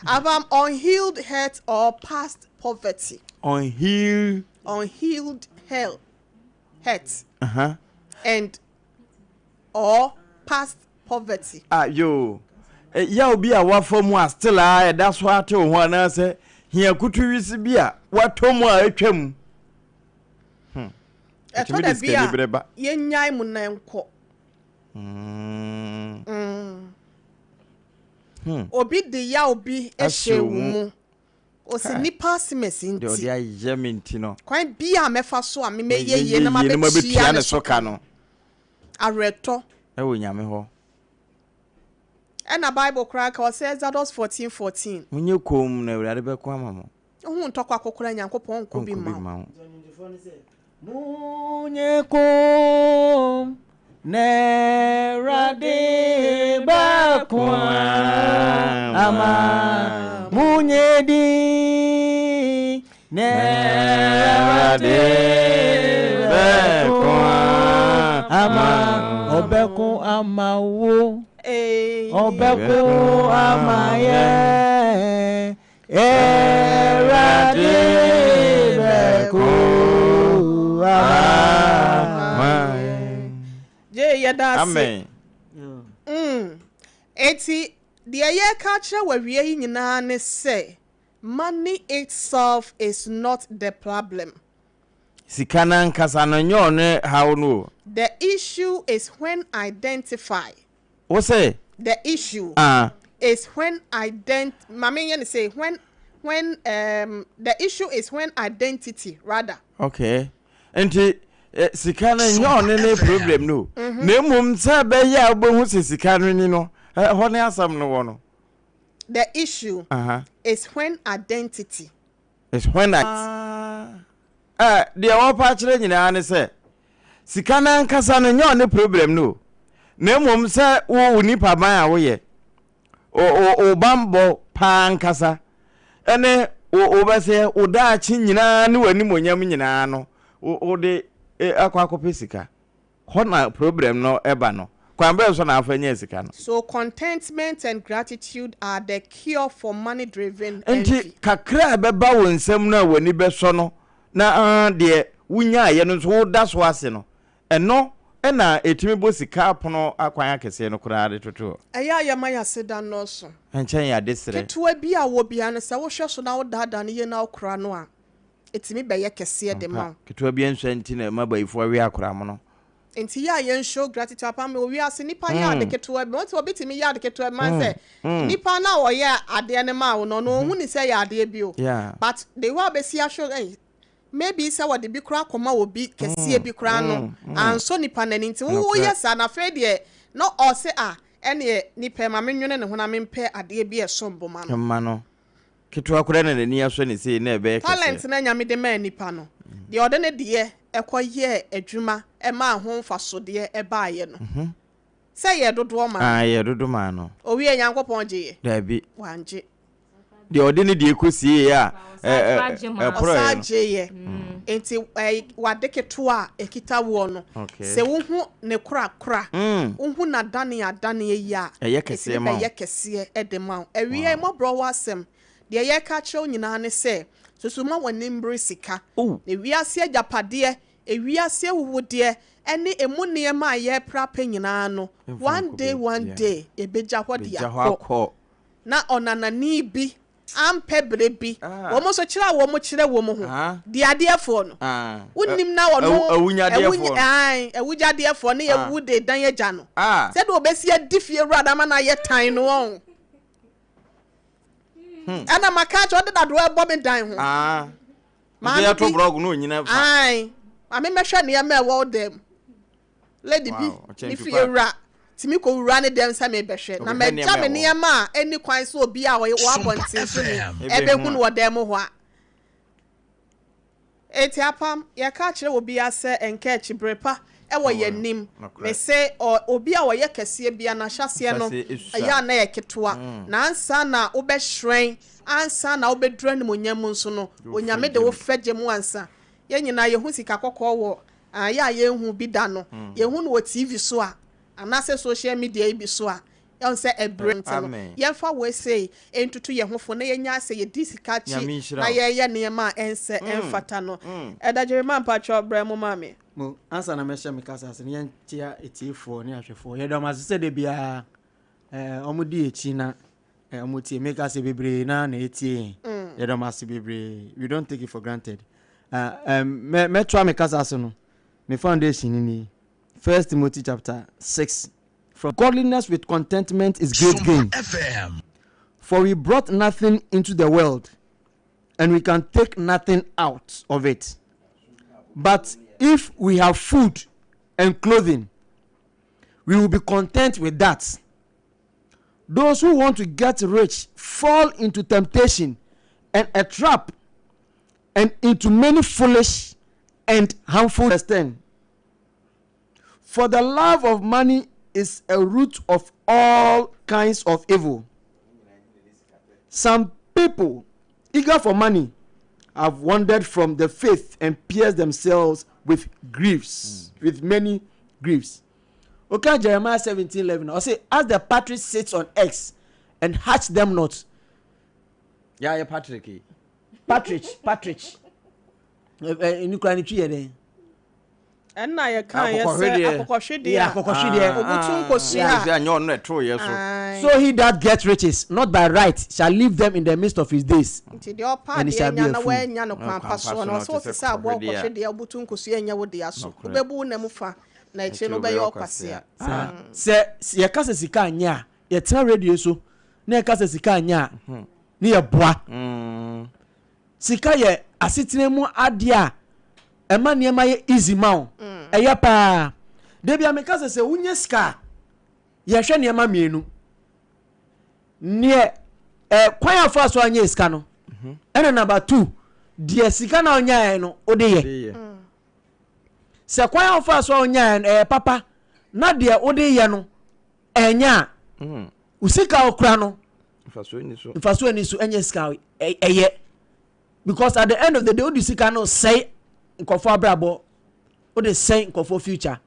Apam unhealed hurt or past poverty. Unhealed. Unhealed hell hurt. Uh -huh. And or past poverty. Ah yoo, yaw bi a wafa mu a still a ɛda so ara te wo ho anaasɛ hia kutuwisi bi a watɔ mu a atwa mu. Hmm. Ɛtɔ da bi a yɛnyae mu na nkɔ. Mm. Mm. Hmm. Obi de yaw bi hyɛ wo mu. Ɔsi nipa asemasi nti. Deɛ ɔde ayɛ me nti no. Kwan bi a mɛfa so a memɛyɛ yie na mabɛtua ne so ka no. Awerɛtɔ. Ɛwɔ Nyame hɔ. Ɛna Bible koraa ka ɔsɛ Exodus 14 14. Monyɛ komm na Awurade bɛko ama mo. Wohu ntɔkwa ko koraa Nyankopɔn nko bi mma wo. Monyɛ komm na Awurade bɛko ama monyɛ din na Awurade bɛko ama ɔbɛko ama wo ɔbɛko ama yɛn Awurade bɛko ama yɛn. Gye yɛda ase. Amen. Mm. Enti deɛ yɛreka akyerɛ wɔ awia yi nyinaa ne sɛ Money itself is not the problem. Sika no ankasa no nyɛ ɔno haw no o. The issue is when identify. Wo se? The issue Ah. is when ident ma me nyɛ no sei when when um, the issue is when identity rather. Okay. Nti eh, sika no nyɛ ɔno ne problem no o. Na mmom sɛ ɛbɛyɛ a wobɛhu sɛ sika no ni no, ɛhɔ ne asɛm no wɔ no. The issue uh -huh. is when identity. Is when I. Uh, deɛ wɔpa akyerɛ nyinaa ne sɛ sika no ankasa no nyɛ ɔne problem no na mmom sɛ wo wo nipa ban a woyɛ wo banbɔ paa ankasa ɛne wobɛsɛ wo daakye nyinaa ne w'animonyam nyinaa no wode akɔ akɔpɛ sika. Hɔ na problem no ba no. Kwan bɛn so na afa nyaa sika no? So contentment and gratitude are the cure for money driven envy. Nti kakra a ɛbɛba wo nsam no a w'ani bɛsɔ no na deɛ wonyaeɛ no nso woda so ase no, ɛno na ɛtumi bɔ sika apono akwan akɛseɛ no koraa de toto hɔ. Ɛyɛ a yɛma yɛn aseda nnɔɔso. Ɛnkyɛn yɛn adesrɛ. Ketewa bi a wɔ biara no, sɛ wohwɛ so na wodaadaa no yie na wokora no a, ɛtumi bɛyɛ kɛseɛ de ma Ampa, wo. ketewa bi ansua nti na ɛma bayifoɔ we akora mono. Nti yɛ a yɛn show gratitude apa me wɔ wiase nipa yɛ ade ketewa bi wɔn obi tumi yɛ ade ketewa bi man sɛ nipa na ɔyɛ adeɛ no maa wo no ɔno ohun ne sɛ yɛ adeɛ bi o but the way a bɛsi ahwɛ ɛy maybe sɛ wɔde bi koraa kɔma obi kɛseɛ bi koraa no ansɔ nipa n'ani nti wo yɛ saa na afei deɛ na ɔse a ɛneɛ nipa ma me nwene ne ho na mempɛ adeɛ bi a ɛsom bo ma no. Ma no. Ketewa koraa na n'ani asɔ ne sei na ɛbɛyɛ kɛseɛ. Talent no a Nyame de maa nipa no, deɛ ɔde ne deɛ kɔ yɛɛ adwuma maa ho mfasodeɛ baeɛ no, sɛ ɛyɛɛ dodoɔ maa no? Aane, ɛyɛɛ dodo maa no. Ɔwieɛ Nyankopɔn gyeeɛ? Daabi. Wangye. Deɛ ɔde ne deɛ kɔ sieeɛ a ɛporɔeɛ no. Ɔsan gyeeɛ. Nti w'ade ketewa a ɛkita woɔ no, sɛ wohu ne korakora, wohu n'adaneadaneɛ yi a, ɛtumi bɛyɛ kɛseɛ de ma wo. Awieɛ, mmɔborɔ wɔ asɛm. Deɛ yɛreka akyerɛ wo nyinaa ne sɛ, susu ma w'ani mmere sika. Na wiase agyapadeɛ, ewiase ahuhudeɛ, ne emu nneɛma a yɛrepra apɛ nyinaa no, one day, one day, yɛbɛgya hɔ de akɔ. Na ɔnanani bi ampɛ bere bi, wɔn nso kyerɛ a wɔn kyerɛ wɔn ho, deɛ adeɛfoɔ no, wonim na ɔno, ae, awugyadeɛfoɔ ne yɛwu de dan agya no, sɛdeɛ ɔbɛsi adi fie wura no ama no ayɛ tan no ɔn. Ɛna maka akyerɛ ɔde dadoɔ ɛbɔ me dan ho. Maame bi, ae, maame mɛhwɛ nneɛma ɛwɔ wo dan mu. Lady bi, ne fie wura tumi kɔ wura ne dɛm sɛ mebɛhwɛ na magya me nneɛma a ɛnni kwan sɛ obi a ɔwɔ abɔnten so ni ɛbɛhu no wɔ dan mu hɔ a. Enti apam, yɛka kyerɛ obiara sɛ ɛnka akyi, bere pa wɔ yɛn anim. Mese obi a ɔyɛ kɛseɛ biara n'ahyɛaseɛ no ɛyɛ a na ɛyɛ ketewa, na ansa na wobɛhyerɛn, ansa na wobɛduru animuonyam mu nso no, Onyame de wo fɛ gye mu ansa. Yɛn nyinaa yɛhu sika kɔkɔɔ wɔ yɛ a yɛnhu bi da no, yɛhu no wɔ TV so a, anaasɛ social media yi bi so a, Yɛahu sɛ ɛberɛ nti no, yɛmfa wei sei ntutu yɛn ho fo na yɛnyae sɛ yɛdi sika akyi na yɛyɛ nneɛma a ɛnsɛ ɛmfata no. Ɛda Jeremiah mpakyɛw brɛ mo ma me. Mo, ansa na mɛhyɛ me kasa ase no, yɛnkyea atiefoɔ ne ahwɛfoɔ. Yɛda wɔn ase sɛ da biara eh, wɔdi akyi na eh, wɔtie. Meka sɛ bebree na na ɛtie yɛn. Yɛda wɔn ase bebree. We don't take it for granted. Uh, um, mɛ, mɛtoa me kasa ase no, me foundation ni First Timothy chapter 6 From godliness with contentment is great gain. For we brought nothing into the world, and we can take nothing out of it. But if we have food and clothing, we will be content with that. Those who want to get rich fall into temptation and a trap and into many foolish and harmful. Verse 10. For the love of money is a root of all kinds of evil. Some people, eager for money, have wandered from the faith and pierced themselves with griefs, mm. with many griefs. Okay, Jeremiah 17 11. I say, as the partridge sits on eggs and hatch them not. Yeah, yeah, Patrick. Partridge, partridge. Ɛni kura ni twi yɛ dɛ. Ɛnna yɛkaeɛ sɛ akokɔhwedeɛ a ɔbutu nkosua a. Ɛnyɛ ɔno na ɛtoo yɛ so. So he that gets riches not by right shall leave them in the midst of his days, Nti deɛ ɔpɛ and he adeɛ shall be nya a na fool. wannya no kwan pa soɔ no, ɔsɛ wote sɛ aboa ɔkɔhwedeɛ a ɔbutu nkosua nyɛ wo dea so. Wobɛbu wo nna mu fa, na akyire no wobɛyɛ ɔkwasea. Saa. Sɛ yɛka sɛ sika nyɛ a, yɛtena radio so na yɛka sɛ sika nyɛ a, ne yɛboa. Sika yɛ asetena mu adeɛ a ɛma nneɛma yɛ easy ma wo. Ɛyɛ paa. Da bi a meka sɛ sɛ wonya sika a, yɛhwɛ nneɛma mmienu. Neɛ eh, kwan a fa so anyɛ sika no, ɛna number two, deɛ sika na wonyaeɛ no wode yɛ. Sɛ kwan a wofa so a wonyaeɛ no ɛyɛ papa na deɛ wode yɛ no ɛnyɛ a, wo sika a wokura no mfasoɔ ani so ɛnyɛ sika ɛyɛ because at the end of the day wode sika no sɛe nkɔfoɔ abrabɔ wode sɛe nkɔfoɔ future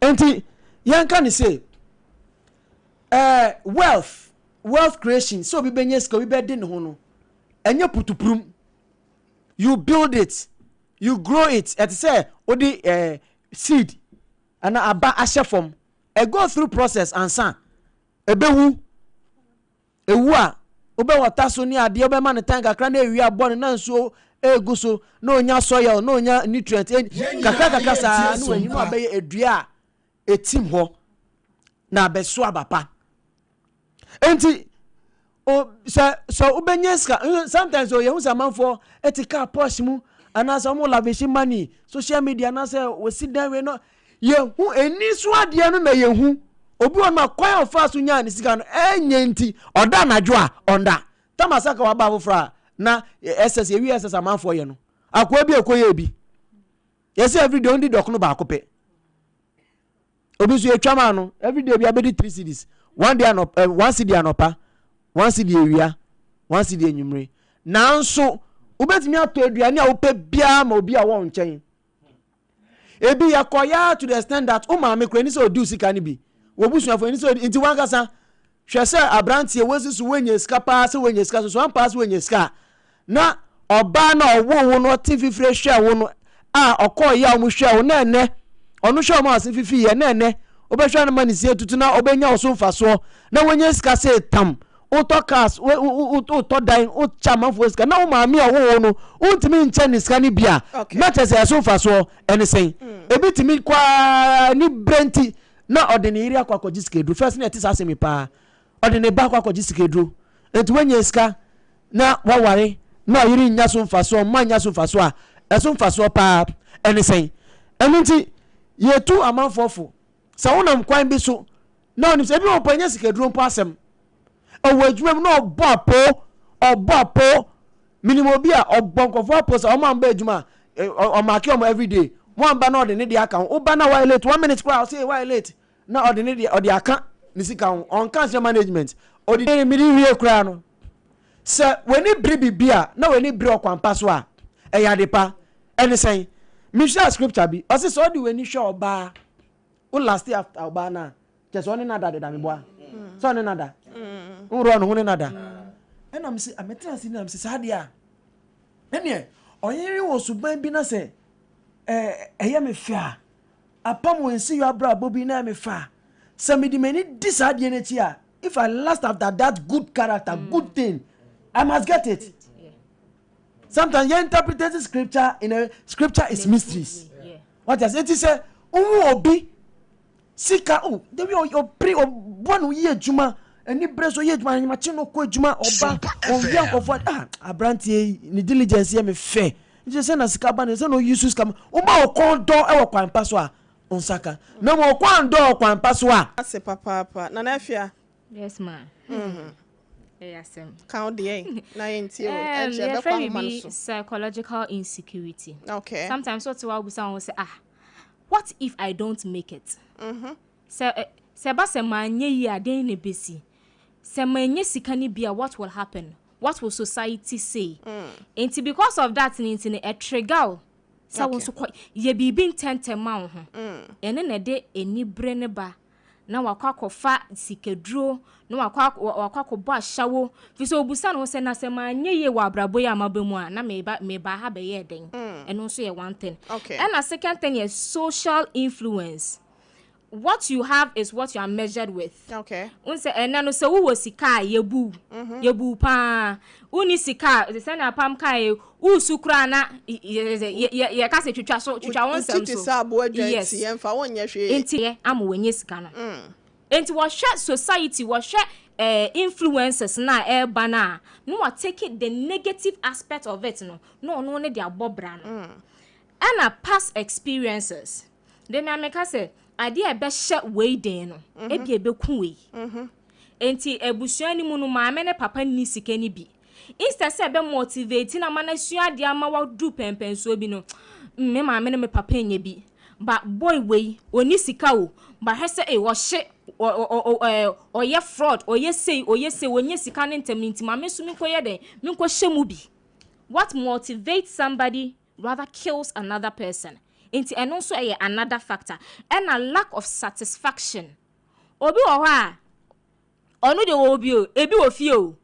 nti yɛnka ne sɛ ɛɛ wealth wealth creation sɛ obi bɛnya sika obi bɛde ne ho no ɛnyɛ putupurum you build it you grow it ɛte sɛ wode ɛɛ seed ana aba ahyɛ fam ɛ go through process ansa Ɛbɛwu. Ɛwu a, wobɛwata so ne adeɛ, wobɛma no tan kakra na awia abɔ no na nsuo ɛregu so na ɔnya soil na ɔnya nutrient kakra kakra saa na wanyini na wabɛyɛ adua a ɛtim hɔ na abɛso aba pa. Enti o sɛ sɛ wobɛnya sika sometimes o yɛhu sɛ amanfoɔ ɛte car Porsche mu anaasɛ wɔn lavish money social media anaasɛ wɔsi dan wei no Yɛhu ani so adeɛ no na yɛhu obi wɔ no ma kwan a ɔfaa so nyaa ne sika no ɛnyɛ nti ɔda anadwo a ɔnda. Tama Saka waba afoforɔ a na SS yɛwi SS amanfoɔ yɛ no akoa bi a ɛkɔyɛɛ bi yɛsɛ everyday ɔndi dɔkono baako pɛ obi nso yɛtwa maa no everyday bi abɛdi 3 cedis one day anɔpa eh, one cedi anɔpa one cedi awia one cedi anwummere nanso wobɛtumi atɔ aduane a wopɛ biara ma obi a wɔn nkyɛn Ebi yɛkɔ ya to the extent that wo maame kura ni sɛ odi sika no bi. W'abusuafo ani sɛ odi nti wankasa hwɛ sɛ aberanteɛ wosi so wonya sika paa sɛ wonya sika so so ampa sɛ wonya sika na ɔbaa na ɔwo wo no ɔte fifire hwɛ wo no a ɔkɔɔ yɛ a wɔn hwɛ wo na ɛnɛ ɔno hwɛ wɔn a ɔse fifi yɛ na ɛnɛ wobɛhwɛ no ma ne sie tutu na ɔbɛnya wo so mfasoɔ na wonya sika sɛ tam wotɔ cars wotɔ dan wokyɛ amanfoɔ sika na wo maame a ɔwoo wo no wontumi nkyɛ ne sika no bi a na kyɛ sɛ ɛso mfasoɔ ɛne sɛn mm. ebi tumi kɔ ara ne berɛ nti na ɔde ne yere akɔ akɔgye sika aduro first na ɛte saa asɛm yi paa ɔde ne ba akɔ akɔgye sika aduro nti woanya sika na waware na ɔyere nya so mfasoɔ mma nya so mfasoɔ a ɛso mfasoɔ paa ɛne sɛn ɛno nti yɛtu amanfoɔ fo sɛ wonam kwan bi so na ɔnim sɛ ebi wɔ mpo ɛnyɛ sikaduro mpo asɛm ɔwɔ adwuma mu na ɔbɔ apo ɔbɔ apo minim obi a ɔbɔ nkɔfoɔ apo sɛ ɔmo amba adwuma a Ɔmaake ɔmo everyday. Mo amba na ɔde ne deɛ aka ho. Woba na wayɛ late one minute koraa ɔse wayɛ late na ɔde ne deɛ ɔde aka ne sika ho. Ɔnka nkyerɛ management. Ɔde mede wie koraa no sɛ w'ani bere biribi a na w'ani bere ɔkwan pa so a ɛyɛ ade pa. Ɛne sɛn? Mehwɛɛ scripture bi ɔse sɛ ɔde w'ani hwɛ ɔbaa wo last after ɔbaa no a kyɛ sɛ ɔne no ada deda meboa sɛ ɔne no ada nworɔ ne ho ne no ada ɛna mese metena ase na mese saa deɛ a ɛneɛ ɔyere wɔ suban bi na sɛ ɛyɛ me fɛ a apam wɔ nsi yɔ abrabɔ bi na ɛyɛ me fɛ a sɛ mede m'ani di saa adeɛ no akyi a if I last after that good character mm. good thing I must get it sometimes yɛn interpret scripture in a scripture is mysteries what I say ti sɛ wohu obi Sika o, dabi ɔpere ɔboa no yɛ adwuma ani bere so yɛ adwuma anyamakye no kɔ adwuma ɔba ɔwia nkɔfoɔ ah aberanteɛ yi ne diligence yɛ me fɛ nti sɛ na sika ba ne sɛ na ɔyi so sika ma woma ɔkɔn dɔ wɔ kwan pa so a nsa ka na ma ɔkɔn dɔ wɔ kwan pa so a. Ase papaapa Nana Afia. Yes ma. Mm-hmm. Ɛyɛ asɛm. Ka wo deɛ na yɛntie o. Ɛnkyɛ ɛbɛkɔ ahoma no so. Psychological insecurity. Okay. Sometimes wote hɔ a wobisa wo ho sɛ ah What if I don't make it? Sɛ sɛ ɛba sɛ manyɛ yie a, dɛn na ɛbɛsi? Sɛ mannya sika no bi a, what will happen? What will society say? Nti because of that no nti no, ɛtrigger wo sɛ wo nso kɔ yɛ biribi ntɛmntɛm ma wo ho. Ɛno na ɛde anibere no ba na wakɔ akɔfa sikaduro, na wakɔ wakɔ akɔbɔ ahyɛwo. Firi sɛ ɔbusa ne ho sɛ, na sɛ manyɛ yie wɔ abrabɔ yi a maba mu a, na meba mebaa ha bɛyɛɛ dɛn? Ɛno nso yɛ one thing. Okay. Ɛna second thing yɛ social influence. What you have is what you are measured with. Okay. Wohu sɛ ɛnnɛ no sɛ wowɔ sika a yɛbu wo. Yɛbu wo paa. Wonni sika a, sɛnea Apam kae, woresu koraa na yɛka sɛ twitwa so, twitwa wo nsɛm so. Wo ti te sɛ aboa dwa Yes. nti yɛmfa wo nyɛ hwee. Nti yɛ ama wɔanya sika no. Nti wɔhwɛ society, wɔhwɛ eh, influences no a ɛreba no a, na wa take the negative aspect of it no, na ɔno ne de abɔ bra no. Ɛna past experiences. De me a meka sɛ, adeɛ a ɛbɛhyɛ wei den no, ebia ɛbɛku wei. Enti abusua no mu no, maame ne papa nni sika no bi. Instead sɛ ɛbɛ motivate no ama no asua adeɛ ama waduru pɛnpɛnsoɔ bi no, mm, me maame ne me papa nyɛ bi. But boy wei, ɔnni sika o, but hwɛ sɛ ei, ɔhye, ɔyɛ fraud, ɔyɛ sei, ɔyɛ sei, ɔnya sika no ntɛm no nti ma me nso menkɔyɛ dɛn, menkɔhyɛ mu bi. What motivates somebody rather kills another person. Nti ɛno nso ɛyɛ another factor. Ɛna lack of satisfaction. Obi wɔ hɔ a, ɔno deɛ ɔwɔ bi o, ebi wɔ fie o.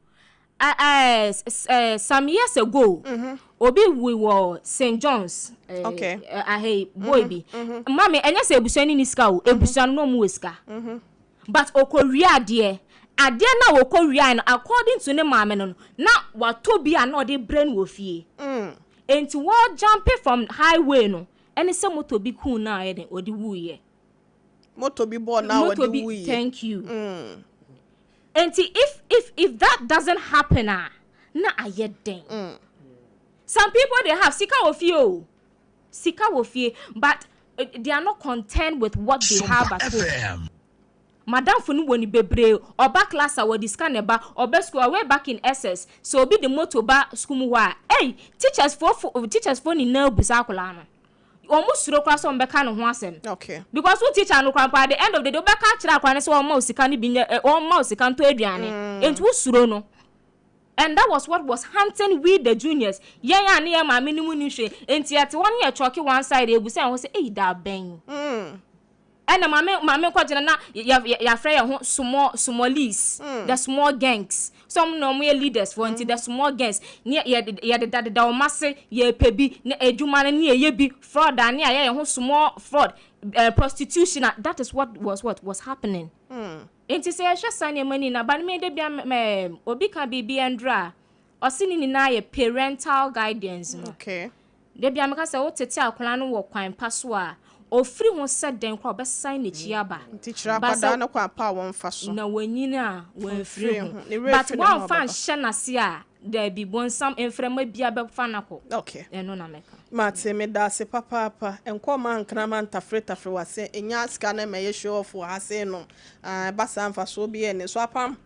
Ɛɛ some years ago, obi wui wɔ St. John's Okay. aha yi, boy bi. Mami, ɛnyɛ sɛ ebusua no ni sika o, ebusua no na ɔmo wɔ sika. But ɔkɔwia adeɛ. Adeɛ no a ɔkɔwiae no, according to ne maame no, na watɔ bi a na ɔde brɛ no wɔ fie. Enti wɔjumpe from highway no, ɛne sɛ motor bi kuu no a ɔyɛ dɛn, ɔde wuiɛ. Motor bi bɔɔ no a Motor ɔde bi, wuiɛ. thank you. Enti if if if that doesn't happen a, na ayɛ dɛn? Some people they have sika wɔ fie o, sika wɔ fie but they are not content with what they have at home. Madamfo no wɔ ne bebree, ɔba class a wɔde sika na ɛba, ɔba school a way back in SS, sɛ obi de motor ba school mu hɔ a, ei, teachers foɔ fo teachers foɔ nyinaa bu saa akwadaa no. Wɔn suro koraa sɛ wɔn bɛka ne ho asɛm. Okay. Because wo teacher no koraa mpo at the end of the day wobɛka akyerɛ akwadaa no sɛ ɔmma wo sika no bi nyɛ ɛ ɔmma wo sika ntɔ aduane. Nti wo suro no. And that was what was hunting we the juniors, yɛn a ne yɛn maame no mu nni hwee. Nti yɛte hɔ ne yɛ chalke one side yɛbusa yɛn ho sɛ ei da bɛn ɛna maame maame nkɔgyina na yɛ yɛafrɛ yɛn ho small smallese, the small gangs. Sɛ wɔn na wɔyɛ leaders foɔ nti the small gangs ne yɛ yɛdedadeda wɔn ase yɛpɛ bi na adwuma no ne yɛyɛ bi fraud a ne yɛayɛ yɛn ho small fraud eh, prostitution a that is what was what was happening. Nti sɛ yɛhwɛ saa nneɛma no nyinaa ba no me da bia mɛ obi ka biribi ɛndra a ɔse ne nyinaa yɛ parental guidance no. Okay. Da bia meka sɛ wo tete akwadaa no wɔ kwan pa so a ɔfiri ho sɛ dɛn koraa ɔbɛsan n'akyi aba. Nti kyerɛ But akwadaa sɛ no kwan pa a wɔmfa so. na wanyini a wamfiri Ɔmfiri ho. ho. Ne werɛ But firi ne ho woamfa ababa. anhyɛ n'ase a daabi bonsam mframa bia bɛfa no akɔ. Okay. Ɛno na mɛka. Mate, medaase papaapa. Nkɔ mma nkraman ntafretafre w'ase, nya sika na mmɛyɛ show off wɔ ha sei nom. Ah, ɛba saa mfasoɔ biara nni so. Apam,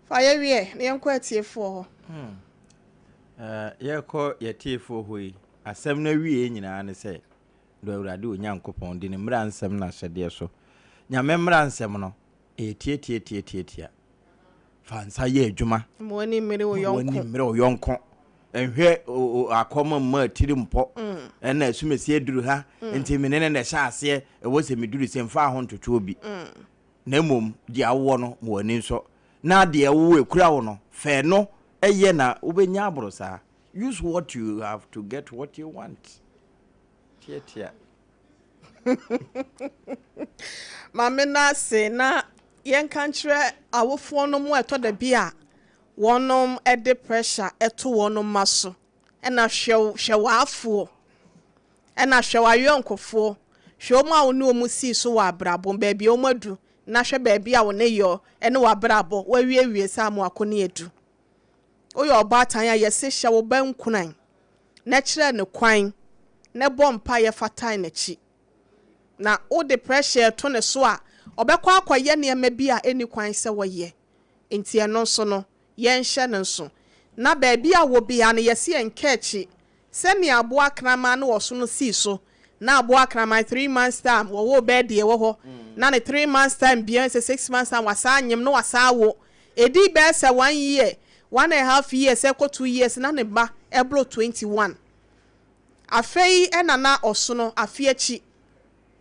fa yɛ wiɛ na yɛnkɔ atiefoɔ hɔ. Hmm. Eh, yɛkɔ yɛtiefoɔ hɔ yi. Asɛm no awieɛ nyinaa ne sɛ, Dɔ Awurade wo Nyankopɔn, di ne mmara nsɛm ne n'ahyɛdeɛ so. Nyame mmara nsɛm no, ɛyɛ tiatiatiatiatia. Fa nsa yɛ adwuma. Ma w'ani mmere wo Ma w'ani yɔnko. mmere wo yɔnko. Nhwɛ akɔm mma atiri mpɔ. Ɛna asumasi aduru ha, nti me ne no na ɛhyɛ aseɛ, ɛwɔ sɛ meduru sɛ mfa ho ntoto obi. Na mmom deɛ wowɔ no, ma w'ani nsɔ. Na deɛ wowɔ ɛkura wo no, fa ɛno yɛ na wobɛnya aboro saa. Use what you have to get what you want. Tiatia. Maame no ase na yɛnka nkyerɛ awofoɔ no mu ɛtɔ da bi a wɔnom de pressure to wɔn mma so ɛna hwɛ hwɛ w'afoɔ ɛna hwɛ w'ayɔnkofoɔ hwɛ wɔn a wo ne wɔn sii so wɔ abrabɔ baabi a wɔn adu na hwɛ baabi a wo ne yɔ ɛne w'abrabɔ wawiewie saa mo akɔ ne adu. Woyɛ ɔbaatan a, yɛse hyɛ wo ba nkuran na kyerɛ no kwan na bɔ mpaeɛ fa tan n'akyi. Na wode pressure reto ne so a, ɔbɛkɔ akɔyɛ nneɛma bi a ɛnni kwan sɛ ɔyɛ. Nti ɛno nso no, yɛnhyɛ no nso. Na baabi a wɔ biara no, yɛse yɛnka akyi Sɛnea aboa kraman ne ɔsono sii so, na aboa kraman 3 months time wɔwoo bɛɛ deɛ ɛwɔ hɔ, na ne 3 months time biara sɛ 6 months time wasan anyem na wasan awo. Ɛdii bɛyɛ sɛ one year, one and half years ɛkɔ 2 years na ne ba ɛboro 21. Afei ɛna na ɔsono afe akyi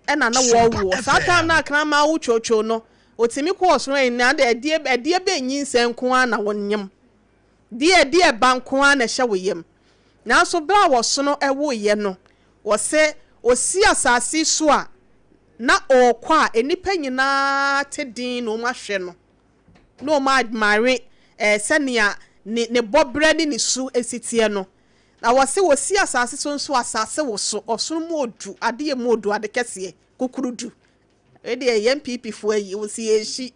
ɛna na wɔwoɔ. Saa time no a kraman wo twotwo no, ɔtumi kɔ ɔsono ɛnna ɛdeɛ ɛdeɛ bɛn nyinsɛn nko ara na wonyem. Deɛ ɛde ɛba nko ara na ɛhyɛ wo yam. Nanso berɛ a wɔsono woeɛ no, wɔsɛ ɔsi asase yi so a, na ɔrekɔ a, nnipa nyinaa te dinn na wɔahwɛ no, na wɔn admire eh, sɛnea ne, ne bɔberɛ ne ne su si teɛ no. Na wɔse wɔsi asase so nso asase woso, ɔsono mu odu, adeɛ mu odu, ade kɛseɛ, kukurudu. Wei deɛ yɛn NPP foɔ ayi, wɔsi yɛn hyi.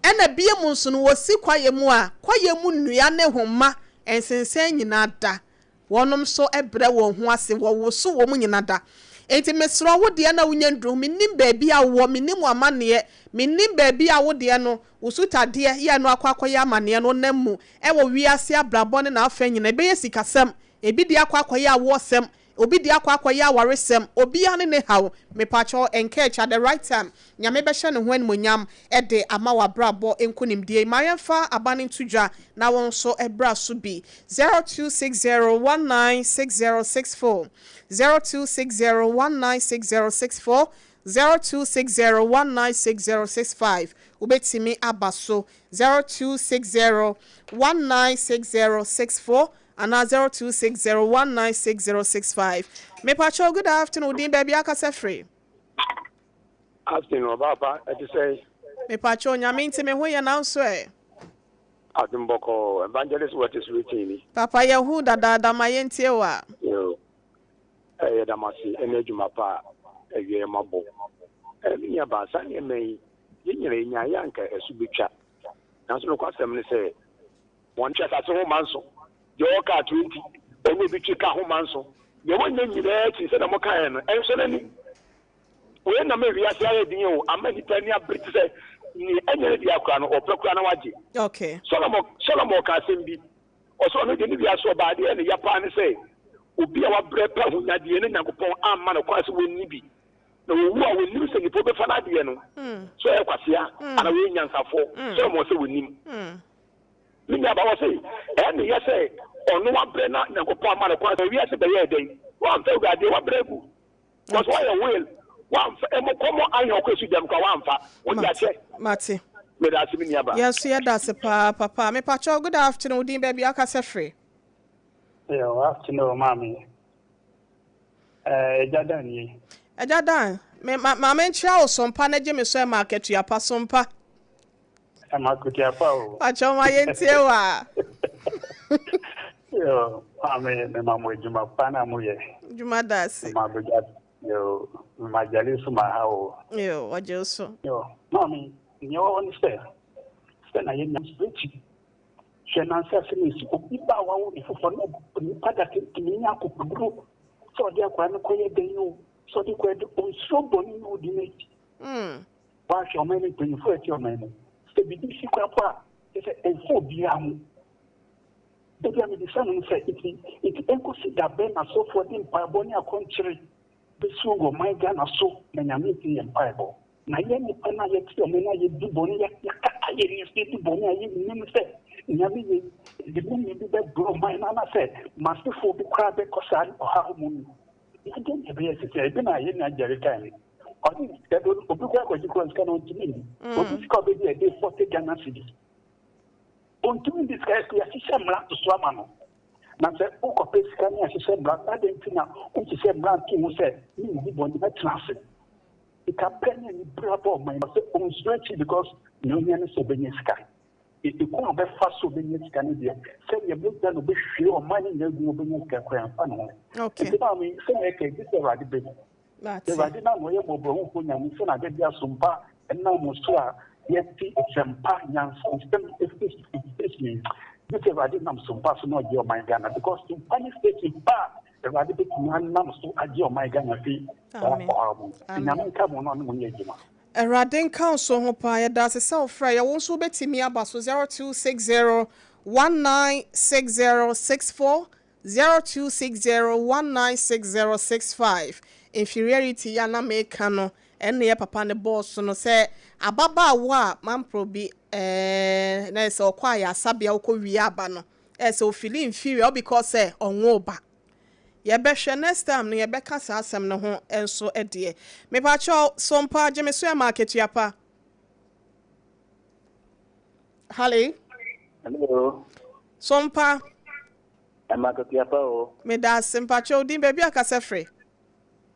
Ɛna bie mu nso no, wɔsi kwaeɛ mu a, kwaeɛ mu nnua ne nhoma nsensɛn nyinaa da. Wɔnom nso brɛ wɔn ho ase, wɔwoso wɔn nyina da. Enti mesrɛ wo deɛ na wonya nduru ho, mennim baabi a wowɔ, mennim w'amaneɛ, mennim baabi a wo deɛ no, wo sutadeɛ yɛ no akɔ akɔyɛ amaneɛ no, wonam mu wɔ wiase abrabɔ ne n'afa nyina, ɛbɛyɛ sikasɛm, ebi deɛ akɔ akɔyɛ awoɔsɛm, Obi deɛ akɔ akɔyɛ awaresɛm, obiara ne ne haw, mepakyɛw encourage at the right time, Nyame bɛhyɛ ne ho animuonyam de ama w'abrabɔ nkunimdie yi, ma yɛmfa aba no nto dwa na wo nso bra so bi, 0260196064, 0260196064, 0260196065, wobɛtumi aba so, 0260196064, Anaa 0260196065. Mepakyɛw good afternoon wo din baabi akasa firi. Afternoon ɔbaa pa ɛte sɛn. Mepakyɛw Nyame nti me ho yɛ nanso ɛ. Adom bɔkɔɔ Evangelist what is written ni. Papa yɛhu dadaada ma yɛntie wo a. Yoo yɛda mo ase ɛne adwuma pa a awia yi moabɔ. Me nua baa saa nneɛma yi yɛn nyinaa yɛnyaeɛ a anka ɛso bɛtwa nanso nokwasɛm ne sɛ Wɔn twe asase ho manso, deɛ ɔwɔ kaa 20, ɔne obi twe kaa ho manso, deɛ wɔnyɛ nyinaa akyi, sɛdeɛ mokaeɛ no, ɛnsɔ n'ani. Wei na ama wiase ayɛ den o, ama nnipa ani abere te sɛ nea ɛnyɛ ne dea koraa no, ɔpɛ koraa na wagye. Okay. Solomon, Solomon ka asɛm bi, ɔsɛ ɔno deɛ ne wiase ɔbaa adeɛ ɛyɛ ne ya paa ne sɛ, obi a wabrɛ pɛ ahonyadeɛ na Nyankopɔn amma no kwan sɛ wɔnni bi, na wɔwu a wɔnnim sɛ nipa ɔbɛfa n'adeɛ no, sɛ ɔyɛ kwasea anaa ɔyɛ nyansafoɔ, Solomon sɛ wɔnnim. Me nua ba, ɔse, ɛyɛ me ya sɛ ɔno wabrɛ na Nyankopɔn ama no kwan sɛ wiase bɛyɛɛ dɛn? Wamfa Awurade, wabrɛ agu. Cause wayɛ will, wamfa, ɛmo kɔmɔ ahwɛ ɔkɔ esu dɛm koraa wamfa. Wode akyɛ. Mate. Meda ase me nua ba. Yɛn nso yɛda ase paa papa. Mepakyɛw good afternoon, wo din baabi a wokasa firi? Yo, afternoon maame. Eh, Agya Dan nie. Agya Dan, me ma ma menkyea wo sompa na gye me so ɛma akatua pa sompa. Ɛma akatua pa o. Pakyɛw ma yɛntie wo a. Yo, maame, mema mo adwuma pa na moyɛ. Adwuma da ase. Mema abagya, yo, mema agyale nso ma ha o. Yo, ɔgye wo so. Yo, maame, nea ɛwɔ hɔ ne sɛ, sɛ na yɛnya akyi. Hwɛ nansa asɛm a esi, obi ba a wawo ne foforɔ na onipa da tumi nya akokoduro sɛ ɔde akwadaa no kɔyɛ dɛn o, sɛ ɔde kɔyɛ dɛn, onsuro bɔne na odi n'akyi. Woahwɛ ɔman no mpanyinfoɔ a ɛte ɔman mu, sɛ biribi si koraa po a, kyerɛ sɛ ɛmfa obiara ho. Da bi a mebisa me ho sɛ, Nti, nti ɛnkɔsi da bɛn na asɔfoɔ de mpaebɔ ne akɔnkyere bɛsi wɔ ɔman Ghana so na Nyame ntie yɛn mpaebɔ? Na yɛn nnipa no a yɛte ɔman no a yɛdi bɔne, yɛakata yɛn ani so yɛdi bɔne a yɛnnim sɛ Nyame yɛ de nome bi bɛbrɛ ɔman no anaasɛ m'asefoɔ bi koraa bɛkɔ saa ɔhaw mu no, na dɛn na ɛbɛyɛ sesei? Ebi na yɛn nua Jerry kae no, ɔde sika bi, obi koraa kɔgye koraa sika no ɔntumi nni. Obi sika a ɔbɛdi a ɛde 40 Ghana cedis. Ɔntumi nni sika, yɛahyehyɛ mmara to so ama no. Na sɛ wokɔpɛ sika ne ahyehyɛ mmara, adɛn nti na wonhyehyɛ mmara nto ho sɛ menni bɔne mɛtena ase? Sika pɛ ne anibere abɔ ɔman yi. Ɔsɛ ɔnsuro akyi because nea ohia ne sɛ ɔbɛnya sika. Ɛkwan a ɔbɛfa so ɔbɛnya sika no deɛ, sɛdeɛ mogya na ɔbɛhwie ɔman no nyinaa agu mu ɔbɛnya sika koraa ɛmfa ne ho. Nti maame, sɛnea ɛka yi, gye sɛ Awurade ba mu. Awurade no a na ɔyɛ mmɔborɔhufoɔ Nyame sɛ n'adɛdeɛ asompa nam mo so a yɛte nsɛmpa, nyansa nsɛm firi station yi. Gye sɛ Awurade nam sompa so na ɔgye ɔman Ghana because sompa ne station pa a Awurade bɛtumi anam so agye ɔman Ghana fi saa ɔhaw mu. Nti Nyame nka mo na ɔne mo nyɛ adwuma. Awurade nka wo so ho paa. Yɛda ase sɛ wofrɛɛ yɛn. Wo nso wobɛtumi aba so 0260 196064 0260196065 Inferiority yi a na meka no ɛne yɛ papa no bɔɔ so no sɛ ababaawa a mampro bi ɛɛ na ɛsɛ ɔkɔ ayarasabea ɔkɔ wie aba no ɛsɛ ofili inferior because sɛ ɔnwoo ba yɛbɛhwɛ next time no yɛbɛka saa asɛm no ho nso deɛ mepakyɛw sompa gye me so ɛma akatua pa Haley Hello. Sompa Ɛma akatua pa o. Medaase, mpakyɛ wo din, baabi a kasa firi?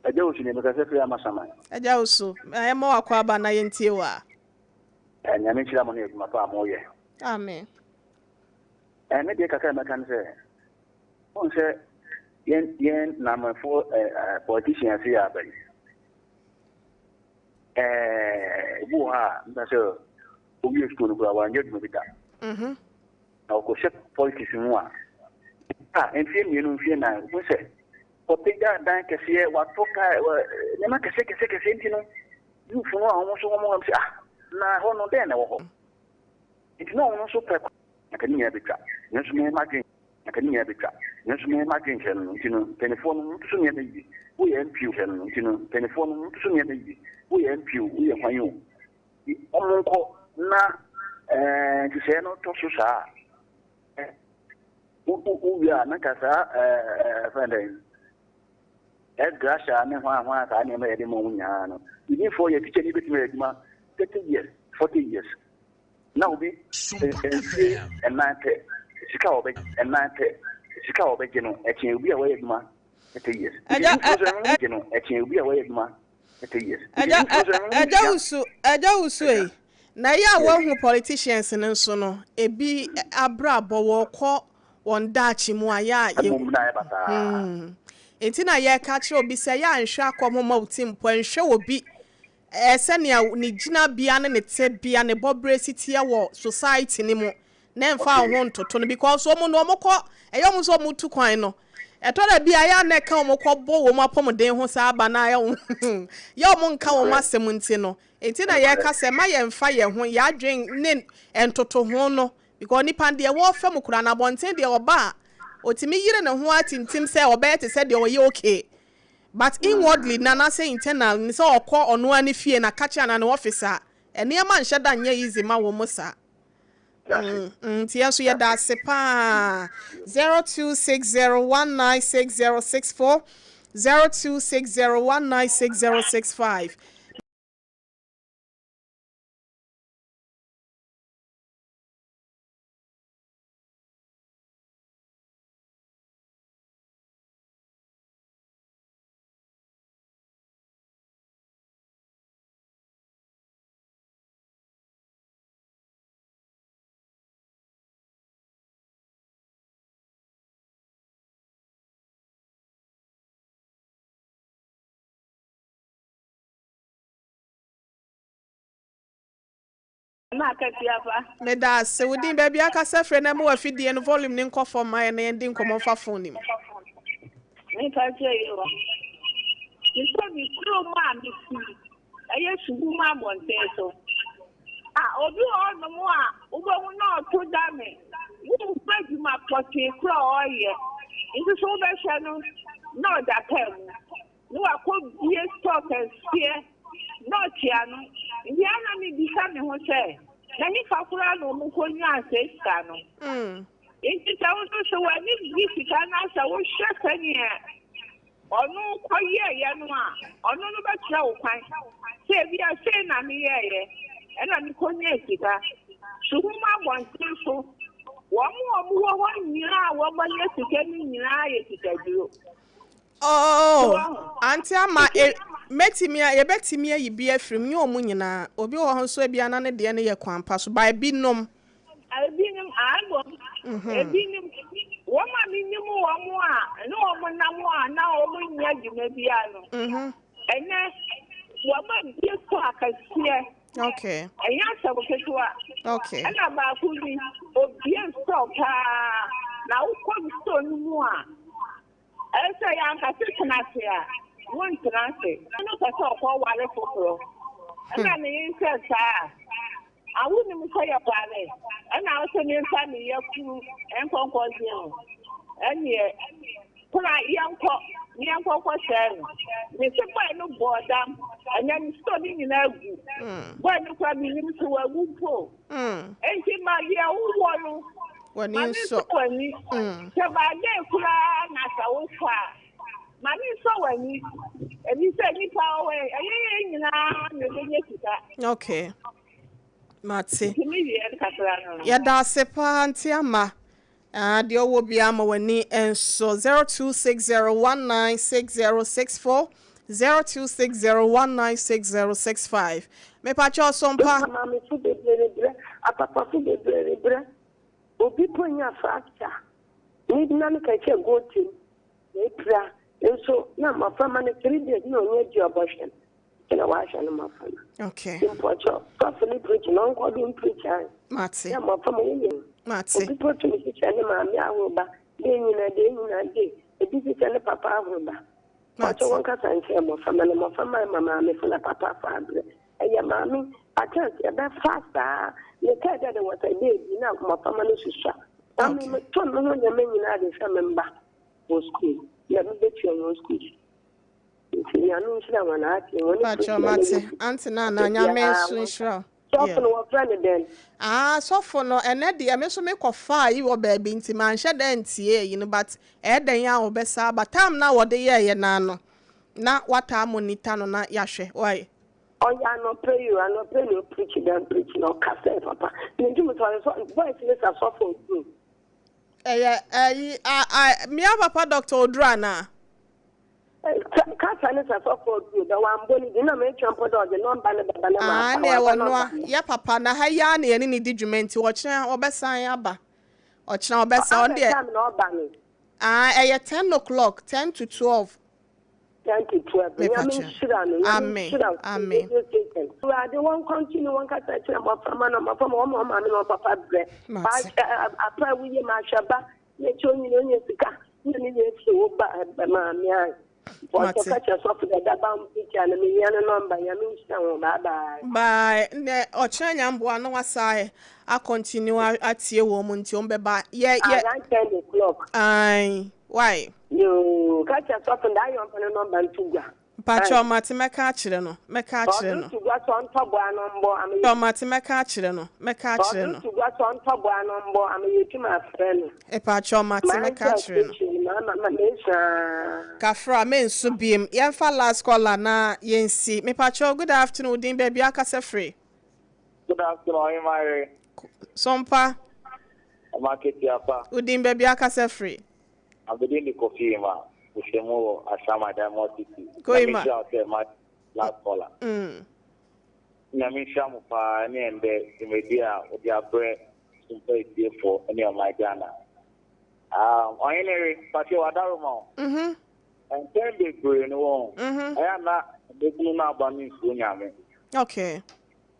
Agya Osu nie, mekasa firi Amasaman. Agya Osu, yɛmmɔ wo akwaaba na yɛntie wo a. Eh, Nyame nhyira mo ne adwuma pa a moyɛ. Amen. Eh, me deɛ kakra a mɛka ne sɛ, wohu sɛ yɛn yɛn namɛfoɔ eh, eh, politicians yi aba yi, eh, obi wɔ hɔ a, meka sɛ owie sukuu no koraa wanyɛ adwuma bi da. Mm -hmm. Na ɔkɔhyɛ politics mu a, a mfeɛ mmienu, mfeɛ nnan, wohu sɛ ɔpagya dan kɛseɛ, watɔ kaa, nneɛma kɛseɛ kɛseɛ kɛseɛ nti no, youth no a wɔn nso wɔn hɔ sɛ ah, na ɛhɔ no dɛn na ɛwɔ hɔ? Nti na wɔn nso pɛ anka ne nyinaa bɛtwa. Nanso me m'adwen anka ne nyinaa bɛtwa. Nanso me m'adwen kyerɛ no no nti no mpanimfoɔ no wɔntoto nneɛma yie. Woyɛ MP o kyerɛ no no nti no mpanimfoɔ no wɔntoto nneɛma yie. Woyɛ MP o, woyɛ hwan o, Wɔnkɔ na ɛɛ nhyehyɛeɛ no tɔ so saa a, wowie a na nka saa ɛɛ fɛn dɛn ɛgrasha ne hwan hwan saa nneɛma yɛde ma wɔn nyinaa no within four years teacher ni bɛtumi ayɛ adwuma 30 years 40 years na obi mfie ɛnan pɛ sika a wɔbɛ ɛnan pɛ sika a wɔbɛgye no ɛkyɛn obi a wɔyɛ adwuma 30 years Ɛgya ɛ ɛ gye no ɛkyɛn obi a wɔyɛ adwuma Agya agya wusu agya wusu ei na ɛyɛ a woahu politicians no nso no ebi abrabɔ wɔkɔ wɔn daakye mu a yɛ a yɛ hmm nti na yɛka kyerɛ obi sɛ yɛ a nhwɛ akɔm ma wo ti mpo nhwɛ obi ɛɛ sɛnea ne gyinabea ne ne tebea ne bɔberɛ si teɛ wɔ society no mu na ɛmfa wo ho ntoto no because wɔn no wɔn kɔ ɛyɛ wɔn sɛ wɔn tu kwan no ɛtɔ da bi a ɛyɛ a na ɛka wɔn kɔ bɔ wɔn apɔmuden ho saa aba na ayɛ wɔn yɛ wɔn nka wɔn asɛm nti no nti na yɛka sɛ ma yɛn fa yɛn ho yɛn adwen ne ntoto ho no because nipa deɛ wɔfɛ mu koraa na abɔnten deɛ ɔba a otumi yere ne ho atintim sɛ ɔbɛyɛ te sɛ deɛ ɔyɛ okay but inwardly na anaasɛ internal ne sɛ ɔkɔ ɔno ara ne fie na kakye anaa ne office a nneɛma nhyɛ da nyɛ easy ma wɔn saa. Mm, nti yɛn nso yɛda ase paa. 0260196064, 0260196065. Meda ase. Wo din baabi akasa firi na ma w'afidie no volume no nkɔ fam ma yɛn na yɛndi nkɔmmɔ mfa phone no mu. Mepa kyɛ yi o. Mesɛ me kurom a mefiri ɛyɛ Suhum abɔnten so. Ah, obi wɔ hɔnom a wobɛhu na ɔto dame. Womfa adwuma pɔtee koro a ɔreyɛ nso so wobɛhwɛ no na ɔda kaa mu na wakɔbue store kɛseɛ na ɔte ano. Nti a na mebisa me ho sɛ, na hefa koraa na wɔkɔnyaa saa sika no? Nti sɛ wo nso sɛ w'ani gye sika na sɛ wohwɛ sɛdeɛ Ɔno kɔyɛeɛ no a, ɔno no bɛkyerɛ wo kwan sɛ ebia sei na meyɛeɛ ɛna mekɔnyaa sika. Suhum abɔnten so, wɔn a wɔwɔ hɔ nyinaa a wɔanya sika no nyinaa yɛ sikaduro. Oh, Auntie Ama, e, mɛtumi a, yɛbɛtumi ayi bi afiri mu, nyɛ wɔn nyinaa. Obi wɔ hɔ nso ebia na ne deɛ no yɛ kwan pa so, ba ebinom. Ebinom, ae mmom, ebinom, wɔn a menim wɔn a ne wɔn nam a na wɔn nyɛ adwuma biara no, ɛnɛ wɔabue kɔ akɛseɛ. Okay. Ɛnyɛ asɛm ketewa. Okay. Ɛna baako bi, obue store paa, na wokɔ store no mu a, Ɛsɛ sɛ yɛn ankasa tena ase a, wontena ase. Ɔno pɛ sɛ ɔkɔware foforɔ. Ɛna ne yere sɛ saa a, wonim sɛ yɛware. Ɛna wo sɛ memfa me yafunu nkɔ nkɔgye no. Ɛneɛ kora yɛnkɔ ne yɛnkɔ nkɔsɛe no. Mese bɔe no bɔɔ dam. Ɛnɛ ne store no nyinaa agu. Bɔe no koraa mennim sɛ wawu mpo. Enti ma deɛ wowɔ no W'ani Ma no nsɔ. nsɔ w'ani. Sɛ baadee koraa na sɛ wokɔ a, ma no nsɔ w'ani. Efisɛ nnipa wɔ hɔ yi, ɛnyɛ yɛn nyinaa na ebenya sika. Okay. Mate. Nti me deɛ kakra no no. Yɛda ase paa nti ama. Ah, deɛ ɔwɔ biara ma w'ani nsɔ. 0260196064, 0260196065. Mepakyɛ ɔsompa. Maamefo bebree rebrɛ, apapafo bebree rebrɛ. Obi mpo nya fracture ne nan kɛkyɛ gote mu na epira nso na mmɔframma no 3 days na ɔnyɛ di ɔbɔhwɛ no nti na wahwɛ no mmɔfra no. Okay. Nti mpɔkyɛ sɔfo ne preach na ɔnkɔ do mpreach an. Mate. Dɛ mmɔframma wɔnyɛ. Mate. Obi mpo tumi hyehyɛ ne maame ahoroba dɛ nyina dɛ nyina dɛ ebi hyehyɛ ne papa ahoroba. Mate. Mpɔkyɛ wɔnkasa nkyerɛ mmɔframma na mmɔframma ma maamefo na papafo abrɛ. Ɛyɛ maame at times yɛbɛfa saa mekae dɛ there was a day bi na mmɔframma no susua na me metɔ me ho nneɛma nyinaa de hwɛ me mba wɔ school na mebetua wɔn school fees nti Nyame nhyira wɔn ate wɔn ne Pakyɛ preaching na mate meyɛ ante na na Nyame nso nhyira wo. Sɔfo no wɔfrɛ no dɛn? Ah sɔfo no ɛnɛ deɛ me nso me kɔ faa yi wɔ baabi nti manhyɛ da ntie ayi no but ɛyɛ dɛn a ɔbɛsa aba time no a wɔde yɛɛyɛ no ara no na wataa monitor no na yahwɛ why. Ɔyɛ anɔpa yi o, anɔpa yi na ɔpreach dɛm preach na ɔkasa papa. Mentum sɛ ɔyɛ sɔ voice ne sɛ sɔfo oduru. Ɛyɛ ɛyi a a mia papa doctor oduru anaa? Kasa ne sɛ sɔfo oduru bɛ wambɔ ne din na metwa mpo dɛ ɔdze nɔmba no bɛba na Aa mafa ne ɛwɔ wamfa noa nɔmba no. yɛ papa na ha yi ara na yɛne ne di dwuma nti ɔkyena ɔbɛsan aba ɔkyena ɔbɛsan ɔno Abɛ deɛ time na ɔba no? Aa ɛyɛ 10 o'clock, 10 to 12. 10 to 12. Me Nyame pakyɛ. nhyira no. Nyame Amen. nhyira wo. Amen. Radio station. Awurade wɔn continue wɔn kasa kyerɛ mmɔframma na mmɔframma wɔn ma wɔn maame na wɔn papa brɛ. Mate. Apa a woyɛ ma ahwɛ ba na ɛkyɛ onyina onya sika na ne yɛ firi wo ba maame a. Mate. Ɔtɔ ka kyerɛ sɔfo dɛ daba mpikya no mehia no nɔmba. Nyame nhyira wɔn. Bye bye. Bye. Nɛ ɔkyena nyamboa na wasa a continue atie wɔn mu nti wɔn bɛba. Yɛ yɛ. Around 10 o'clock. Ae. Why? Yoo, ka kyerɛ sɔfo no dɛ ayɛ ɔmfa ne nɔmba nto gua. Mpakyɛw mate mɛka akyerɛ no, mɛka akyerɛ Ɔdze no. to gua sɛ ɔntɔ bɔ ano mbɔ ama Mpakyɛw mate mɛka akyerɛ no, mɛka akyerɛ Ɔdze no. to gua sɛ ɔntɔ bɔ ano mbɔ ama yeetum afrɛ no. Mpakyɛw mate mɛka akyerɛ no. Mesuaa. Kafra mensu biem. Yɛmfa last caller na yɛnsi. Mepakyɛw good afternoon wo din baabi akasa firi. Good afternoon, Ɔhemayere. Sompa. Ɔma ketewa pa. Wo din baabi akasa firi. Abedin de Kofi Ima, mehyɛ mu wɔ Ashama Diamond City. Koima. Nyame nhyira wo sɛ ma last caller. Nyame nhyira mo paa ne ɛndɛ dwumadi a wode abrɛ Sompa atiefoɔ ne ɔman Ghana. Um, Ɔhene re, pakyɛ w'adaroma o. Mpɛn bebree no wɔn, ɛyɛ a na mmabunu no aba no nsuro Nyame. Adɛn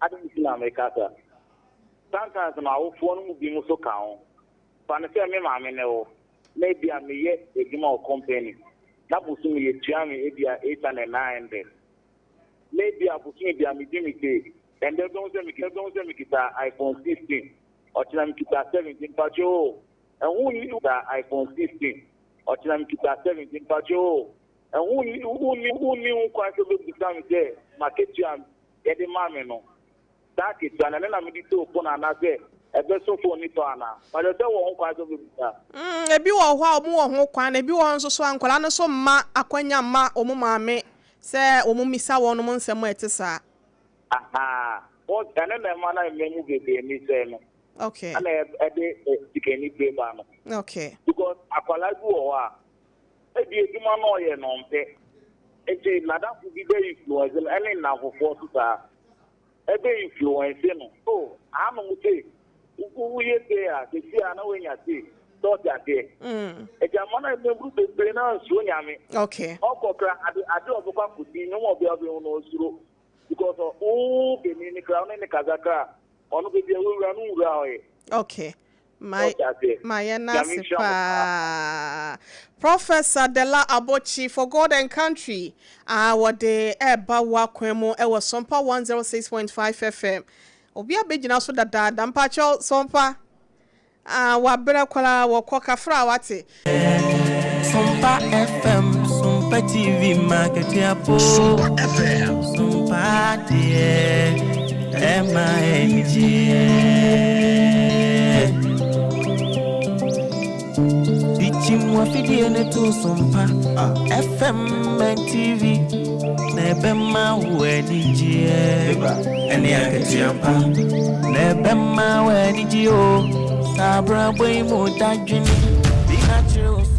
nti na meka saa? Sometimes no awofoɔ no mu binom nso ka ho. Fa no sɛ me maame ne wo, na ebia meyɛ adwuma wɔ company, na bosome yɛtua me ebia 800, 900. Na ebia bosome biara medi me pay. Ɛndɛ wobɛhu sɛ wobɛhu sɛ mekita iPhone 16. Ɔkyena mekita 17 mpakyɛ oo Ɛho nni Mekita iPhone 16 Ɔkyena mekita 17 mpakyɛ oo Ɛho nni Wonni wonni ho kwan sɛ wobɛbisa me sɛ m'akatua a yɛde ma me no saa akatua no ɛno na mede too phone anaasɛ ɛbɛso phone no tɔ anaa? Mpakyɛ sɛ wowɔ ho kwan sɛ wobɛbisa? Mm, ebi wɔ hɔ a wɔn wɔ ho kwan, na ebi wɔ hɔ nso so a nkwadaa no nso mma akwanya mma wɔn maame sɛ wɔn mmisa wɔn nsɛm a ɛte saa. Ahaa, wɔn ɛno na ɛma na mma mu bebree ani sɛe no. Okay. Ɛna ɛde sikani bere ba no. Okay. Because akwadaa bi wɔ hɔ a, ebi adwuma na ɔyɛ no ɔmpɛ. Nti n'adamfo bi bɛ influence no ɛne nnamfofoɔ so saa. Ɛbɛ influence no. Oh, ahanom sei, woyɛ sei a, sɛsi a na woanya sei. Sɛ ɔte aseɛ. Nti ama na mmabunu bebree na nsuro Nyame. Okay. Ɔkɔ kra ade ade ɔbɛkɔ akɔdi, nneɛma ɔbɛa ɔbɛhu no ɔsuro. Because wo benin no kra wo ne ne kasa kra ɔno baabi a wawura no nwura hɔ yɛ. Okay. Ma ma yɛn ase paa. Professor Dela Abotsi for God and Country a wɔde ɛreba wo akwan mu ɛwɔ Sompa 106.5 FM. Obi abɛgyina so dadaada mpakyɛw Sompa. Ah wabrɛ koraa wɔkɔ kafra wate. Sompa FM, Sompa TV, Marketing po. Sompa FM. Sompa deɛ, ɛma anigyeɛ. Dikyim wafidie ne to Sompa FM and TV. Na ɛbɛma wo anigyeɛ. Ɛne akatua pa. Na ɛbɛma wo anigyeɛ o. Saa abrabɔ yi mu dadwene bi na kyerɛ wo so.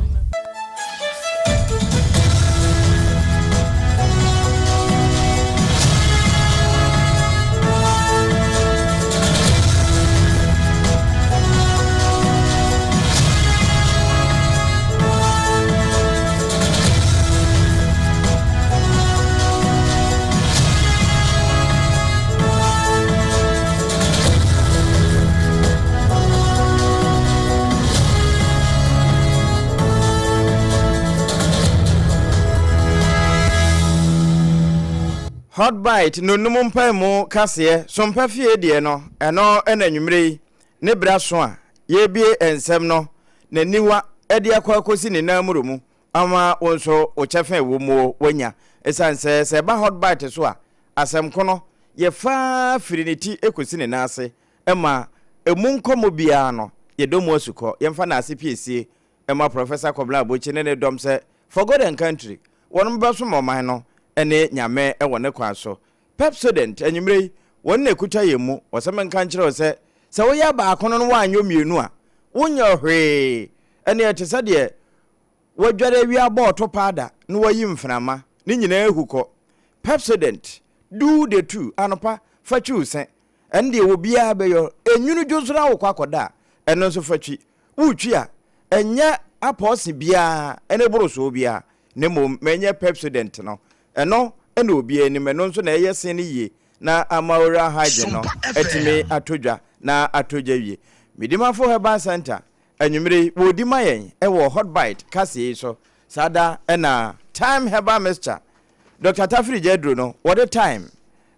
Hot Bite nonum mpaemu kaseɛ Sompa fie deɛ no, ɛno na anwummerɛ yi ne berɛ aso a yɛrebue nsɛm no n'aniwa de akɔ akɔsi ne nan muro mu ama wo nso wo kyɛfa a ɛwɔ mu woanya. Ɛsiane sɛ sɛ ɛba Hot Bite so a, asɛm ko no yɛfa firi ne ti kɔsi ne nan ase ma ɛmu nkɔmmɔ biara no yɛdɔ mu asukɔ. Yɛmfa n'ase piesie ma Professor Kɔbena Abokyi ne ne dɔm sɛ For God and Country, wɔnom bɛsom ɔman no ne Nyame wɔ ne kwan so. Pepsodent, anwummerɛ yi, wɔn na ɛkuta yɛn mu. Wɔsɛ menka nkyerɛ wo sɛ, sɛ woyɛ baako no na woanyɔ mmienu a, wonyɛ hwee. Ɛnneɛ ɛte sɛ deɛ woadware awie abɔ ɔto paada na woayi mframa, ne nyinaa ahu kɔ. Pepsodent, do the two, anɔpa, fa twi wo se. Ɛno deɛ obiara bɛyɔ. Enwunu dwo nso na wokɔ akɔda a, ɛno nso fa twi. Woretwi a, ɛnyɛ apɔɔse biara ne borosoɔ biara, na mmom ma ɛnyɛ Pepsodent no. Ɛno na obiara nim, ɛno nso na ɛyɛ se no yie na ama oral hygiene no atumi atɔ dwa na atɔ dwa wie. Medimafo Herbal Centre, anwummere yi, wɔredi ma yɛn wɔ Hot Bite kaseɛ yi so. Saa da na Thyme Herbal Mixture, Dɔkta Tafiri gya aduro no, wɔde thyme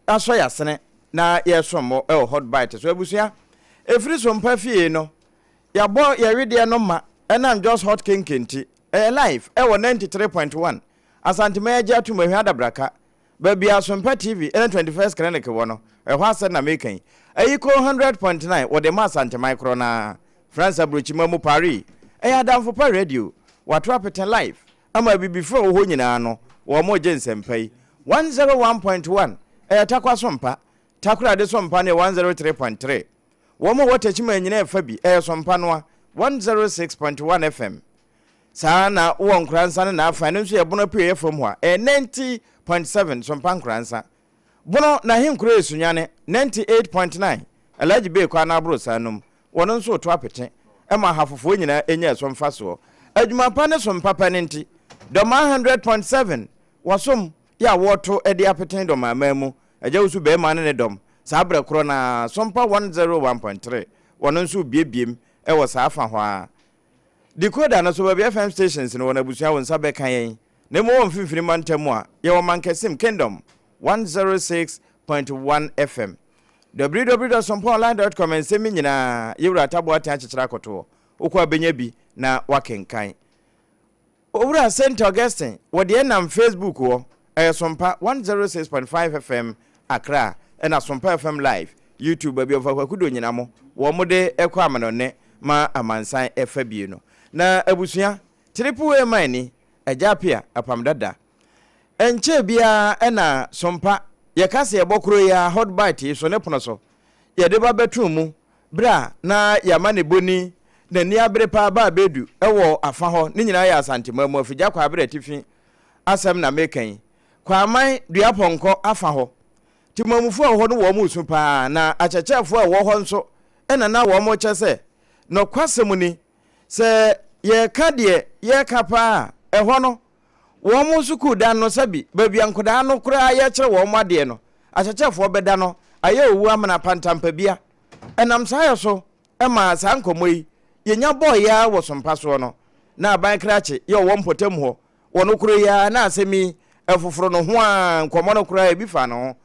asɔ yɛn asene na yɛresom mo wɔ Hot Bite so. Abusua, ɛfiri Sompa fie no, yɛabɔ yɛn wedeɛ no ma ɛnam Jos Hot Kenke nti. Ɛyɛ live wɔ 93.1 Asanteman agye atom Ahwia Adabraka, baabi a Sompa TV ne 21st Clinic wɔ no, ɛhɔ asɛm na meka yi. Ayiko 100.9 wɔde ma Asanteman korɔ no ara. France aburokyima mu Paris, ɛyɛ Adamfo Pa Radio, wɔato apete live ama abibifo a ɛwɔ hɔ nyinaa no, wɔregye nsɛmpa yi. 101.1 ɛyɛ Tarkwa Sompa, Takoradi Sompa no yɛ 103.3. Wɔn a ɛwɔ Techiman nyinaa ɛfa bi, ɛyɛ Sompa noa, 106.1 FM. Saa ara na wowɔ Nkoransa ne n'afa, ɛno nso yɛ Bono apueeɛ fam hɔ a, ɛyɛ 90.7 Sompa Nkoransa. Bono n'ahenkuro yɛ Sunyani, 98.9, Alhaji Bey kwan no aborosan no mu, wɔn nso reto apete ma ahafofoɔ nyinaa nya ɛso mfasoɔ. Adwuma pa ne som papa no nti, Dɔmaa 100.7 wɔsom yɛ a wɔreto de apete Dɔmaa man mu, Agya Wusu Barima ne ne dɔm, saa berɛ korɔ no ara, Sompa 101.3 wɔn nso rebuebiem wɔ saa fa hɔ ara. Decoder no so, baabi FM stations no wɔ no abusua wo nsa bɛka yɛn. Na mmom wɔ mfimfini mantam a, yɛwɔ Mankasim, Kingdom 106.1 FM. www.sompaonline.com Nsɛm yi nyinaa, Yewura Atta Boateng akyekyere akɔto hɔ. Wokɔ a bɛnya bi na woakenkan. Owura Saint Augustine, wɔ deɛ ɛnam Facebook hɔ, ɛyɛ Sompa 106.5 FM Accra ɛna Sompa FM Live, YouTube, baabi a Ɔfa Kwaku Donyinamo wɔn de kɔ amanɔne ma amansan ɛfa bie no. Na abusua, Triple A man ni, Agya Appiah, Apam Dada. Ɛnkyɛɛ biara ɛna Sompa, yɛka sɛ yɛbɔ koro yi ara, Hot Bite yi so ne pono so, yɛde ba bɛtoo mu Berɛ a na yɛama ne boni n'ani abere paa baa bɛdu wɔ afa hɔ, ne nyinaa yɛ Asanteman mu, Afigya Kwaabere atifi asɛm na meka yi, Kwaaman Duapɔnkɔ afa hɔ. Temanmufoɔ a ɛwɔ hɔ no wɔn resu paa, na akyɛkyɛfoɔ a ɛwɔ hɔ nso na na wɔn rekyɛ sɛ, nɔkwasɛm ni, sɛ yɛreka deɛ yɛreka paa a, ɛhɔ no, wɔn sukuu dan no sɛbi baabi a nkwadaa no koraa yɛkyerɛ wɔn adeɛ no, akyɛkyɛfoɔ bɛda no ayɛ owu amena pantampabia. Ɛnam saa yɛ so maa saa nkɔmmɔ yi yɛnya bɔeɛ ara wɔ sompa soɔ no, na aban krakye yɛ ɔwɔ mpɔtam hɔ wɔ no koro yi ara na asɛm yi ɛfoforo no ho ara nkɔmmɔ no koraa ebi fa ne ho.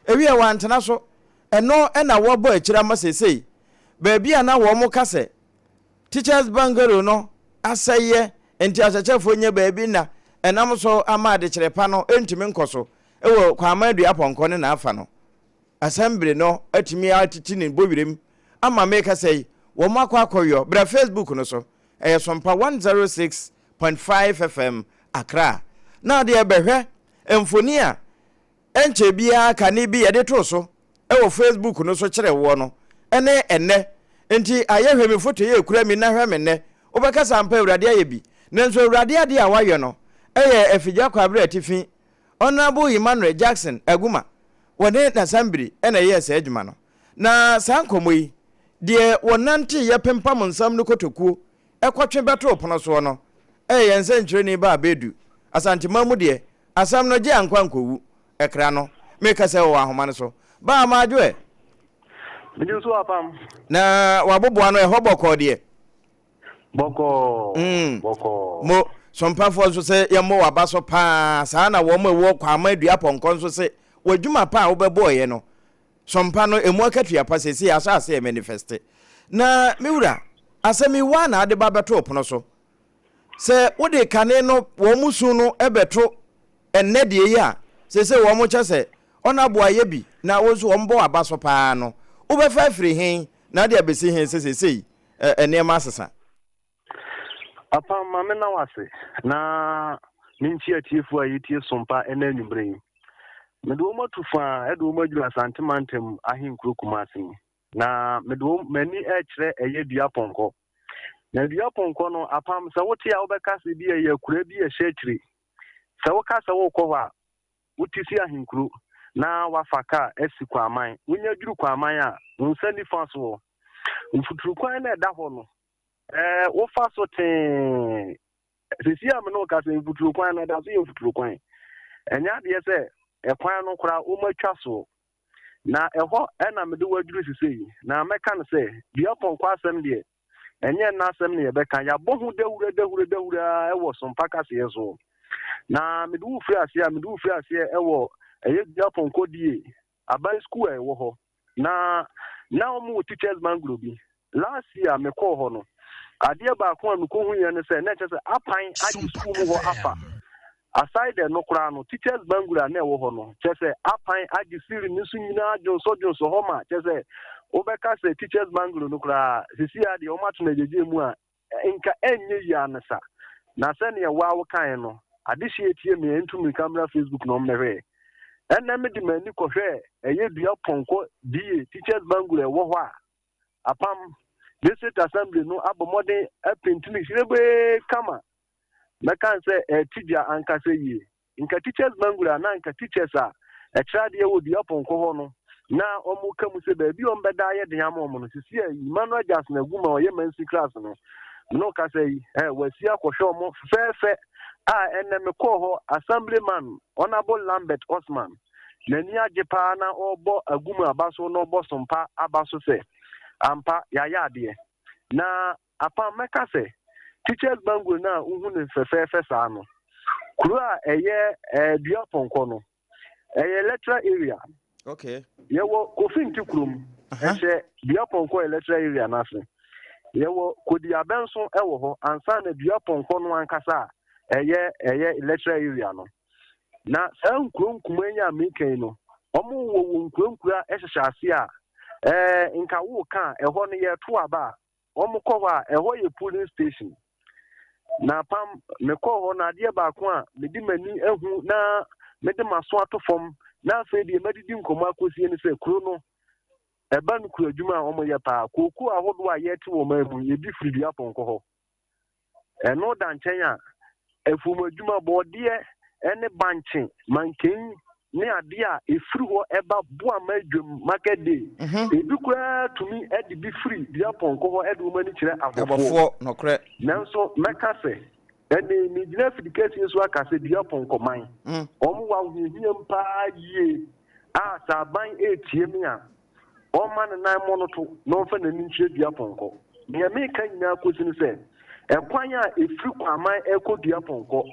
Ewiɛ wantena so. Ɛno na wɔabɔ akyire ama seesei baabi a na wɔn ka sɛ Teachers Bungalow no asɛeɛ nti akyerɛkyerɛfoɔ nnya baabi nna ɛnam so ama adekyerɛ pa no ntumi nkɔ so wɔ Kwaaman Duapɔnkɔ ne n'afa no. Assembly no atumi atete ne bɔwerɛm ama merekasa yi wɔn akɔ akɔyɔ. Bra Facebook no so, ɛyɛ Sompa 106.5 FM Accra na adeɛ bɛhwɛ mfoni a Ɛnkyɛe biara kane bi yɛde too so wɔ Facebook no so kyerɛ woɔ no ne ɛnnɛ. Nti ayɛ hwɛ me foto yi a ɛkura mi na hwɛ me nnɛ. Wobɛka sɛ ampa Awurade ayɛ bi. Nanso Awurade adeɛ a wayɔ no yɛ Afigya Kwaabere Atifi Honourable Emmanuel Jackson Aguma wɔne N'Asambiri na ɛyɛɛ saa adwuma no. Na saa nkɔmmɔ yi, deɛ wɔnanteeɛ pempam nsam no kotokuo kɔtwe bɛtoo pono soɔ no yɛ yɛn nsɛnkyerɛni Baa Bedu, Asanteman mu deɛ Asɛm no, gye ankɔ ankowu. Ɛkra no, mekasa wɔ ahoma no so. Baa madwo ɛ. Mede nso apam. Na waboboa no ɛhɔ bɔkɔɔ deɛ. Bɔkɔɔ, mm. bɔkɔɔ. Mo, sompafoɔ nso sɛ yɛmmɔ w'aba so paa, saa na wɔn a ɛwɔ Kwama Dua Pɔnkɔ nso se w'adwuma pa a wobɛbɔɔyɛ no, sompa no, ɛmu akatua pa seesei ahyɛ aseɛ manifeste. Na me wura, asɛm yi woa na ade ba bɛtoo pono so. Sɛ wode kane no wɔn su no bɛto ɛnnɛ deɛ yi a seesei wɔn kyɛ sɛ ɔna aboa yɛ bi na wo nso wɔn bɔ w'aba so paa no, wobɛfa afiri he na ade abɛsi he sɛ seesei nneɛma asesa? Apam, ma menna wo ase na menkyia atiefoɔ a yɛtie Sompa ɛnnɛ anwummerɛ yi. Mede wɔn atu fa de wɔn aduru Asante mantam ahenkuro Kumase mu. Na mede wɔn m'ani rekyerɛ ɛyɛ dua pɔnkɔ. Na dua pɔnkɔ no, apam, sɛ wote a wobɛka sɛ bi ɛyɛ akuraa bi a ɛhyɛ akyire. Sɛ woka sɛ worekɔ hɔ a, wote si ahenkuro na woafa kaa asi Kwaman. Wonya duru Kwaman a, wo nsa nifa soɔ, mfuturu kwan no a ɛda hɔ no, ɛɛ, wofa so tee. Sisi a me ne wo kasa yi, mfuturo kwan no, ɛda so yɛ mfuturo kwan. Ɛnyɛ adeɛ sɛ ɛkwan no koraa wɔatwa soɔ. Na ɛhɔ na mede wo aduru sesei, na mɛka no sɛ, dua pɔnkɔ asɛm deɛ, ɛnyɛ ɛnnɛ asɛm na yɛbɛka. Yɛabɔ ho dawuro dawuro dawuro ara wɔ Sompa kaseɛ so. Na mede wo firi aseɛ a, mede wo firi aseɛ wɔ ɛyɛ dua pɔnkɔ die aban sukuu a ɛwɔ hɔ. Na na wɔn wɔ teachers bungalow bi. Last year mekɔɔ hɔ no, adeɛ baako a mekɔhuiɛ ne sɛ na ɛkyɛ sɛ apan agye sukuu mu hɔ afa. Aside ɛno koraa no, teachers bungalow a na ɛwɔ hɔ no, kyerɛ sɛ apan agye ceiling no so nyinaa dwonsɔdwonsɔ hɔ ma kyerɛ sɛ wobɛka sɛ teachers bungalow no koraa sisi a deɛ wɔato no agyegye mu a nka ɛnyɛ yie ara ne sa. Na sɛdeɛ wo ara wokaeɛ no, adehyeɛ tie me ɛntu mmirika mmra Facebook na ɔmmɛhwɛ. Ɛnnɛ mede m'ani kɔhwɛɛ ɛyɛ dua pɔnkɔ DA Teachers Bungalow ɛwɔ hɔ a apam District Assembly no abɔ mmɔden apentini hyirebee kama. Mɛka sɛ ɛte dwa ankasa yie. Nka teachers bungalow a na nka teachers a ɛkyerɛ adeɛ wɔ dua pɔnkɔ hɔ no na wɔn ka mu sɛ baabi a wɔn bɛda ayɛ den ama wɔn no sisi a Emmanuel Jackson Aguma ɔyɛ mansi class no mene ɔkasa yi ɛ wasi akɔhwɛ wɔn fɛfɛɛfɛ a ɛnɛ mekɔɔ hɔ assemblyman Honourable Lambert Osman n'ani agye paa na ɔrebɔ Aguma aba so na ɔbɔ Sompa aba so sɛ ampa yɛayɛ adeɛ na Apam, mɛka sɛ, Teachers Bungalow no a wohu no fɛfɛɛfɛ saa no, kuro a ɛyɛ eh, dua pɔnkɔ no, ɛyɛ electoral area. Okay. Yɛwɔ Kofi Nti kurom, ɛhyɛ Dua Pɔnkɔ electoral area no ase. Yɛwɔ Kodi Abɛnso wɔ hɔ ansa na Dua Pɔnkɔ no ankasa a ɛyɛ ɛyɛ electoral area no. Na saa nkuro nkumaa yi a meka yi no, wɔn wɔ wɔ nkuro nkuro a ɛhyehyɛ ase a ɛɛ nka woka a ɛhɔ no yɛto aba a Wɔkɔ hɔ a, ɛhɔ yɛ polling station. Na pam, mekɔɔ hɔ no, adeɛ baako a mede m'ani ahu na mede m'aso ato fam na afei deɛ madidi nkɔmmɔ akɔsie ne sɛ kuro no, ɛba no kuro adwuma a wɔyɛ paa. Kookoo ahodoɔ a yɛte wɔ man mu, yɛdi firi dua pɔnkɔ hɔ. Ɛno da nkyɛn a, afuom adwuma, bɔɔdeɛ ne bankye, manken ne adeɛ a ɛfiri hɔ ba Boama dwam, market day. Ebi koraa tumi de bi firi Duapɔnkɔ hɔ de wɔn ani kyerɛ abɔfoɔ. Abɔfoɔ, nɔkorɛ. Nanso mɛka sɛ, ɛnne yi megyina afidi kɛseɛ so aka sɛ Duapɔnkɔ man, wɔn wɔ ahohiahiam paa yie a sɛ aban retie me a, ɔmma ne nan mmɔ no to na ɔmfa n'ani nkyerɛ dua pɔnkɔ. Nea mereka nyinaa kosi ne sɛ, ɛkwan a ɛfiri Kwaman rekɔ dua pɔnkɔ,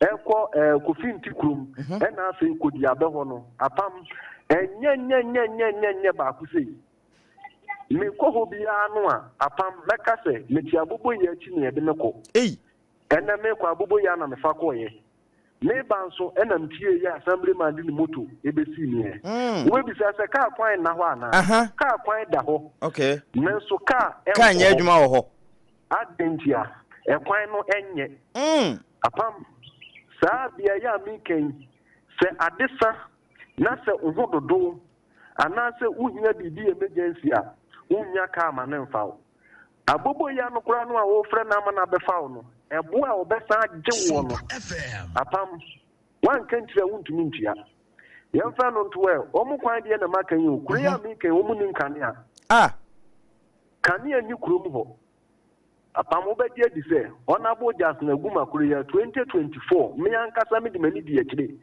ɛkɔ ɛɛ Kofi Nti kurom, mhm. ɛna afei kɔdi abɛ hɔ no, apam ɛnyɛ nyɛ nyɛ nyɛ nyɛ nyɛ baako sei. Mekɔ hɔ biara no a, apam mɛka sɛ mete aboboyɛ akyi na yɛde me kɔ. Ɛnɛ mekɔ aboboyɛ na mefa kɔɔyɛ. Mereba nso na metiee yɛ assemblyman de ne moto besii me ɛ. Wobɛbisa sɛ kaa kwan nna hɔ anaa? Kaa kwan da hɔ. Nanso kaa nkɔ hɔ. Kaa nyɛ adwuma wɔ hɔ. Adɛn ntia? Ɛkwan no nyɛ. Apam, saa beaeɛ a mereka yi, sɛ ade sa na sɛ wo ho dodo anaasɛ wohia biribi emergency a, wonnya kaa ma no mfa wo. Aboboyaa no koraa no a worefrɛ no ama no abɛfa wo no, ɛboɔ a ɔbɛsan agye woɔ no, apam, woanka nkyerɛ a wontumi ntua. Yɛmfa no nto ɛ, wɔn kwan deɛ na maka yi o, kuro yi a mereka yi, wɔn nni nkanea. Ah! Kanea nni kurom hɔ. Apam, wobɛgye adi sɛ, Honourable Justin Aguma kuro yi a, 2024, me ankasa mede m'ani di akyire,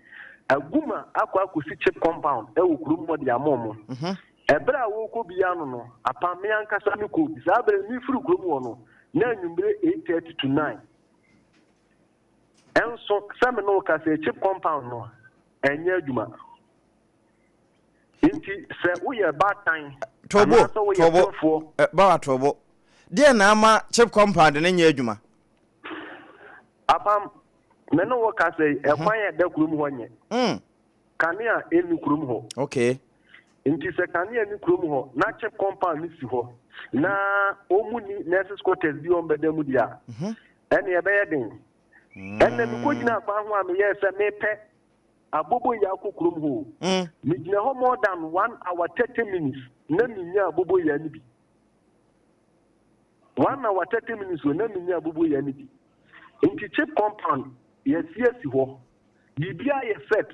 Aguma akɔ akɔsi chip compound wɔ kurom hɔ de ama wɔn. Ɛberɛ a wɔrekɔ bi ano no, apam me ankasa me kɔɔ bi. Saa berɛ no, mefiri kurom hɔ no, na anwummere 8:30 to 9. Ɛnso, sɛ me ne wo kasa yi, chip compound no, ɛnyɛ adwuma. Nti, sɛ woyɛ baatan, Tobo, anaasɛ woyɛ Tobo, pemfoɔ. eh, Bawa Tobo, deɛ na ama chip compound no nyɛ adwuma? Apam, me ne wo kasa yi, ɛkwan a ɛda kurom hɔ nyɛ. Kanea nni kurom hɔ. Okay. Nti sɛ kanea nni kurom hɔ na chip compound no si hɔ na wɔn ni nurses quarters bi wɔn bɛda mu deɛ a, mhm. ɛne ɛbɛyɛ den. Mm. Ɛnna mekɔgyina kwan ho a meyɛɛ sɛ mepɛ abobo yi akɔ kurom hɔ. Mm. Megyina hɔ more than 1 hour 30 minutes na menya abobo yi no bi. 1 hour 30 minutes o na menya abobo yi no bi. Nti chip compound yɛsi asi hɔ. Biribiara yɛ set.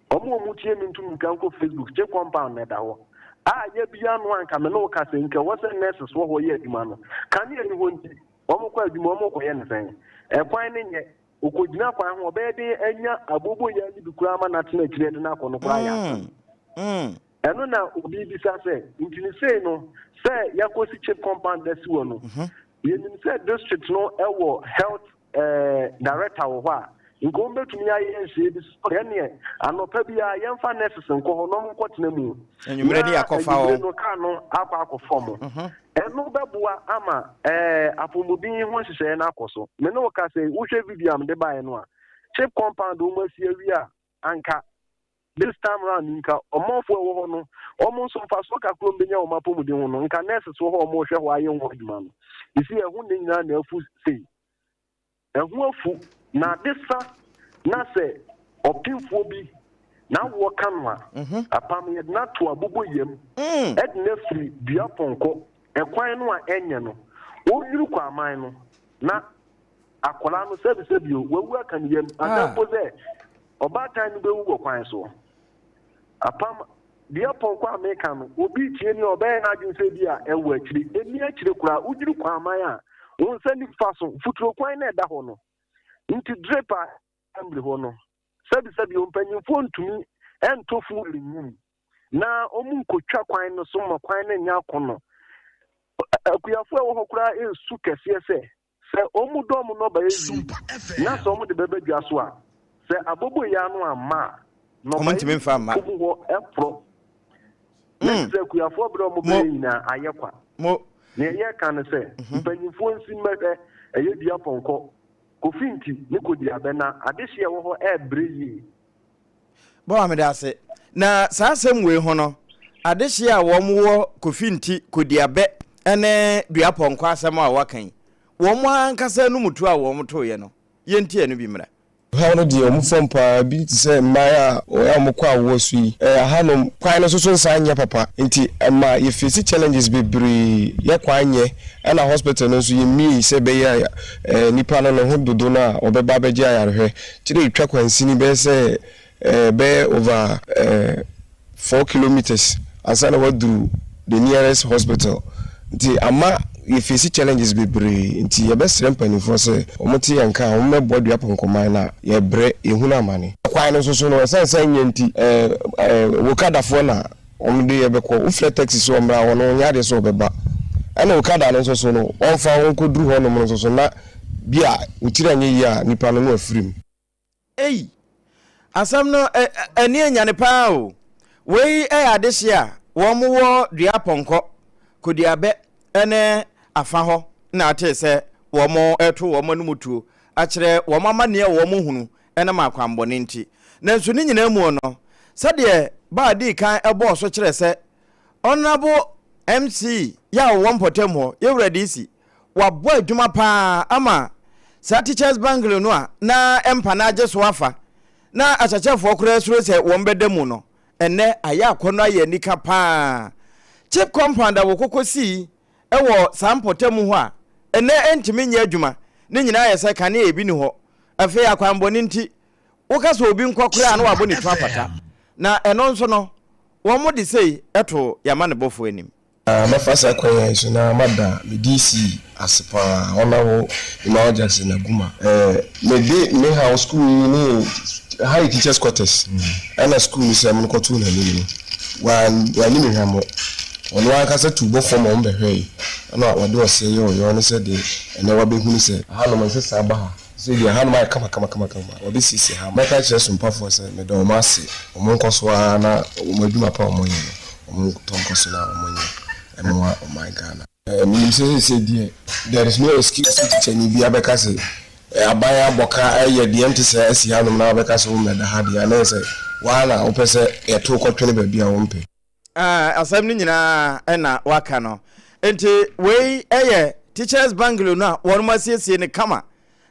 Wɔn a wɔtie me ntu mmirika nkɔ Facebook, Gye compound na ɛda hɔ. A yɛabia ano a nka me ne wo kasa yi, nka ɛwɔ sɛ nurses wɔ hɔ yɛ adwuma no. Kanea nni hɔ nti, wɔkɔ adwuma, wɔkɔyɛ no sɛn? Ɛkwan no nyɛ. Ɔkɔgyina kwan ho, ɔbɛyɛ den anya aboboyaa no bi koraa ama no atena akyire de no akɔ no koraa yɛ asɛm. Ɛno na obi bisa sɛ, nti ne sei no, sɛ yɛakɔsi chip compound asi hɔ no, yɛnim sɛ district no wɔ health eh, director wɔ hɔ a, nka wɔn bɛtumi ayɛ nhyehyɛeɛ bi so ɛneɛ anɔpa biara yɛmfa nurses nkɔ hɔ na wɔn nkɔtena mu. Anwummerɛ ne yɛakɔfa wɔn. Anwummerɛ no kaa no akɔ akɔfa wɔn. Mhm. Ɛno bɛboa ama eh, apɔmuden ho nhyehyɛeɛ no akɔ so. Me ne wo ka sɛ wohwɛ video a mede baeɛ no a, chip compound wɔn asi awie a, anka This time round nka ɔmanfoɔ a ɛwɔ hɔ no wɔn nso mfasoɔ kakra wɔn bɛnya wɔn apɔmuden ho no nka nurses wɔ hɔ a wɔrehwɛ hɔ ayɛ ho adwuma no. You see ɛho nne nyinaa na afu sei. Ɛho afu na ade sa na sɛ ɔpemfoɔ bi n'awoɔ ka no a mhm. apam yɛde no ato abobo yam mm. ɛde no afiri dua pɔnkɔ ɛkwan no a ɛnyɛ no ɔnwuru kɔ aman no na akwadaa no sɛbisɛbi o wawu aka ne yam anaa mpo sɛ Ɔbaatan no bɛwu wɔ kwan so. Apam, deɛ pɔnkɔ a meka no, obi retie me a, ɔbɛyɛ n'adwene sɛ bi a ɛwɔ akyire. Ɛnni akyire koraa. Wodwiri kwaman a, wo nsa nifa so, mfuturo kwan na ɛda hɔ no. Nti drip a assembly hɔ no, sɛbisɛbi o, mpanyinfoɔ ntumi ntɔ fuel ngu mu na wɔn nkotwa kwan no so ma kwan no nyɛ akɔnnɔ. Akuafoɔ a ɛwɔ hɔ koraa resu kɛseɛ sɛ, Sɛ wɔdɔ wɔn nnɔbaeɛ wie na sɛ wɔde bɛba dwa so a, sɛ aboboyaa no amma a, Wɔn ntumi mfa mma. Nnɔbaeɛ mu hɔ ɛporɔ. Na ɛte sɛ akuafoɔ berɛ a wɔbɛyɛ nyinaa ayɛ kwa. Nea yɛreka ne sɛ, mpanyimfoɔ nsi mmɛhwɛ ɛyɛ dua pɔnkɔ, Kofi nti ne kɔdi abɛ na adehyeɛ a ɛwɔ hɔ ɛrebrɛ yie. Bɔwa meda ase. Na saa asɛm wei ho no, adehyeɛ a wɔn wɔ Kofi nti kɔdi abɛ ne dua pɔnkɔ asɛm a wɔaka yi, wɔn ankasa anum tuo a wɔn toeɛ no, yɛntie ɛno bi mmra. Haw no deɛ wɔn fam paa, bi te sɛ mmaa a wɔyɛ a wɔkɔ awoɔ so yi, ahanom kwan no nso so nsan nyɛ papa nti ɛma yɛ face challenges bebree, yɛ kwan nyɛ ɛna hospital no nso yɛmmiei sɛ ɛbɛyɛ a nipa no ne ho dodo no a ɔbɛba abɛgye ayarehwɛ, kyerɛ yɛtwa kwansini bɛyɛ sɛ bɛyɛ over 4 kilometres ansa na waduru the nearest hospital nti ama yɛ face challenges bebree nti yɛbɛsrɛ mpanimfoɔ sɛ wɔn te yɛn nka a wɔn mmɛboa dua pɔnkɔman no a yɛbrɛ yɛhunu amane. Kwan no nso so no ɛsiane sɛ ɛnyɛ nti Wokadafoɔ na wɔn de yɛbɛkɔ wofrɛ taxi sɛ ɔmmra hɔ no ɔnyɛ adeɛ sɛ ɔbɛba ɛna Okada no nso so no wɔmfa wo nkɔduru hɔnom no nso so na bi a wo tiri anyɛ yie a nipa no na wafiri mu. Ei! Asɛm no ani anyane paa o. Wei yɛ adehye a wɔn wɔ dua pɔnkɔ, koduabɛ ne afa hɔ na atee sɛ wɔn reto wɔn anom tuo akyerɛ wɔn amanneɛ a wɔn hunu ɛnam akwammɔne nti. Nanso ne nyinaa mu no, sɛdeɛ Baa dii kan bɔɔ so kyerɛ sɛ Honourable MC yɛ a ɔwɔ mpɔtam hɔ, Yɛwura DC, wabɔ adwuma pa ara ama saa Teachers Bungalow no a na mpa no agye so afa na akyerɛkyerɛfoɔ koraa suro sɛ wɔn bɛda mu no, ɛnnɛ ayɛ akɔnnɔ ayɛ anika pa ara. Chip compound a wɔkɔkɔ sii wɔ saa mpɔtam hɔ a ɛnnɛ ɛntumi nyɛ adwuma ne nyinaa ayɛ sɛ kanea ebi ni hɔ. Afei akwanbɔne nti, woka sɛ obi nkɔ koraa a na wabɔ ne tu apata. Na ɛno nso no, wɔde sei to yɛn amanebɔfoɔ anim. Mɛfa saa kwan yi so na mada me DC ase paa, Honourable Emmanuel Jackson Aguma. Mede me haw sukuu yi ne ha yɛ teachers quarters ɛna sukuu no sɛm no kɔtoo n'anim no, wanni me hwammɔ. Ɔno ankasa tuu bɔ fam ma wɔbɛhwɛe ɛna ɔde ɔseɛ yɛɛ ɔyɔɔ no sɛ deɛ ɛnnɛ wabɛhunu sɛ hanom nsesaa ba ha. Sɛ deɛ hanom ayɛ kamakamakama, wɔbɛsiesie ha. Mɛka akyerɛ sompafoɔ sɛ meda wɔn ase, wɔn nkɔ so ara na wɔn adwuma pa a wɔyɛ no, wɔn ntɔ nkɔ so na wɔnyɛ mmoa ɔman Ghana. Menim sɛ seesei deɛ there is no excuse sɛ tikyani biara bɛka sɛ aban abɔ ka ayɛ deɛ ɛnte saa asi hanom na wabɛka sɛ wommɛda ha deɛ a, na ɛyɛ sɛ wo ara na wopɛ sɛ yɛto wo kɔtwene baabi a wompɛ. Ah, asɛm no nyinaa na waka no. Nti wei yɛ Teachers Bungalow no a wɔnom asiesie no kama.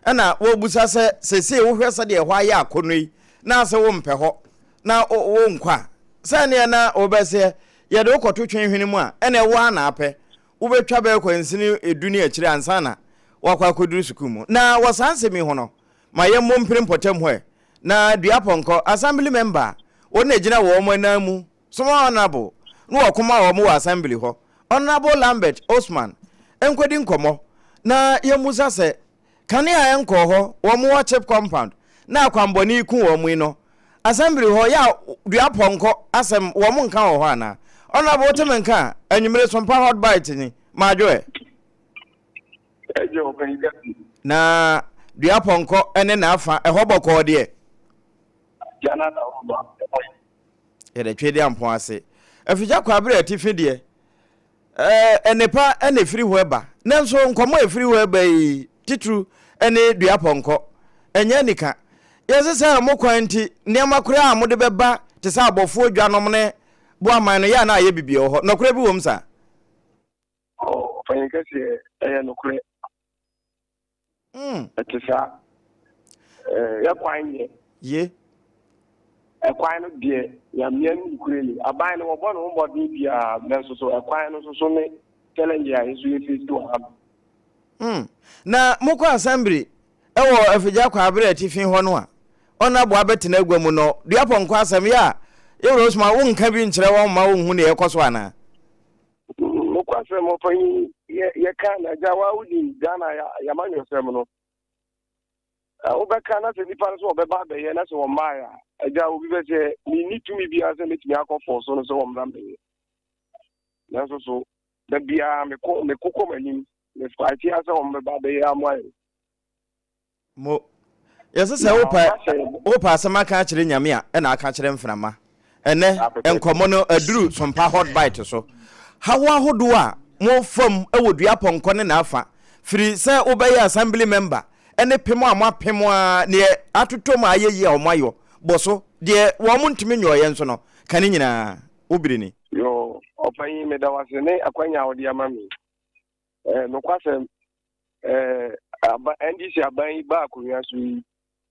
Ɛna wɔbusa sɛ seesei wohwɛ sɛdeɛ ɛhɔ ayɛ akɔnnɔ yi na ase wompɛ hɔ na wonkɔ a, sɛ ɛneɛ na wobɛseɛ yɛde wo kɔto twe hwene mu a, ɛna ɛwɔ a na apɛ. Wobɛtwa bɛyɛ kwansini du ne akyire ansa na wakɔ akɔduru sukuu mu. Na wɔ saa nsɛm yi ho no, ma yɛmmɔ mpire mpɔtam hɔ ɛ. Na dua pɔnkɔ, assembly member a wɔn na ɛgyina wɔn anan mu Soma Honourable na wɔko ma wɔn wɔ Assembly hɔ, Honourable Lambert Osman nkɔdi nkɔmmɔ na yɛmmusa sɛ kanea a ɛnkɔɔ hɔ wɔn wɔ chip compound na akwanbɔne yi ku wɔn yi no Assembly hɔ yɛ a dua pɔnkɔ asɛm wɔn nka wɔ hɔ anaa? Honourable wote me nka a, anwummere sompa hot bite ni, madwo ɛ. Na dua pɔnkɔ ne n'afa ɛhɔ bɔkɔɔ deɛ. Yɛda Twedeampɔn ase. Afigya Kwaabere atifi deɛ, ɛɛ, nnepa na ɛfiri hɔ ba. Nanso nkɔmmɔ a ɛfiri hɔ ba yi titiriw ne dua pɔnkɔ. Ɛnyɛ anika. Yɛse sɛ mo kwan nti, nneɛma koraa a mode bɛba te sɛ abɔfoɔ dwanom ne boaman no, yɛ a na ayɛ biribi wɔ hɔ. Nɔkorɛ bi wom saa? Ɔpanyin kɛseɛ, ɛyɛ nokorɛ. Ɛte saa. Yɛ kwan nyɛ. Ye. Ɛkwan no deɛ, Nyame anim nokorɛ ni, aban no wɔbɔ ne ho mmɔden biara, nanso so ɛkwan no nso so ne challenge a yɛn nso yɛ face wɔ ha no. Na mokɔ assembly wɔ Afigya Kwaabere atifi hɔ no a, Honourable abɛtena agua mu no, Duapɔnkɔ asɛm yɛ a, Yewura Osman wonka bi nkyerɛ wɔn mma wɔnhu nea ɛrekɔ so anaa? Nokwasɛm ɔpanyin yɛ yɛka na agya wa wonim Ghana yamanyɔsɛm no wobɛka na sɛ nipa no sɛ wɔbɛba abɛyɛ na sɛ wɔmmaeɛ a agya obi bɛ sɛ menni tumi biara sɛ mɛtumi akɔ fɔɔ so no sɛ wɔmmra mmɛyɛ nanso so da biara mekɔ mekokɔ m'anim mefaete a sɛ wɔmbɛba abɛyɛ amoa yɛn. Mo. Yɛse sɛ wopɛ wopɛ asɛm aka akyerɛ Nyame a ɛna aka akyerɛ mframa. Ɛnɛ nkɔmmɔ no aduru Sompa Hot Bite so. Haw ahodoɔ a mofa mu wɔ dua pɔnkɔ ne n'afa firi sɛ wobɛyɛ assembly member ne pem a moapem a neɛ atotɔ mu a ayɛ yie a wɔayɔ bɔ so deɛ wɔn ntumi nyɔeɛ nso no ka ne nyinaa. Wo bere ni. Yoo, ɔpanyin meda wo ase ne akwanya a wode ama me yi. Eh, nokwasɛm, eh, aba, NDC aban yi baa akonnwa so yi,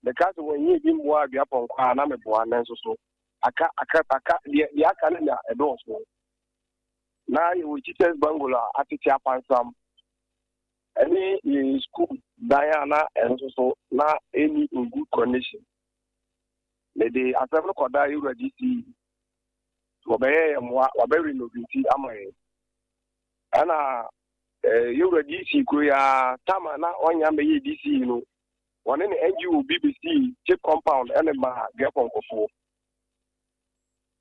meka sɛ wɔnyɛ bi mmoa adua pɔnkɔ a na meboa, nanso so aka, aka, aka, deɛ, deɛ aka no na ɛdɔɔso. Na yɛwɔ teachers bungalow a atete apansam, ɛne yɛ school dan a na ɛno nso so na ɛnni in good condition. Mede asɛm no kɔdaa yɛwura DC, wɔbɛyɛ yɛn mmoa, wɔabɛ renovate ama yɛn. Ɛna eh, yɛwura DC kuro yi ara, tam a na ɔnya mbɛyɛ DC yi no, wɔne ne NGO bi bɛsii chip compound ɛne maa duapɔnkɔfoɔ.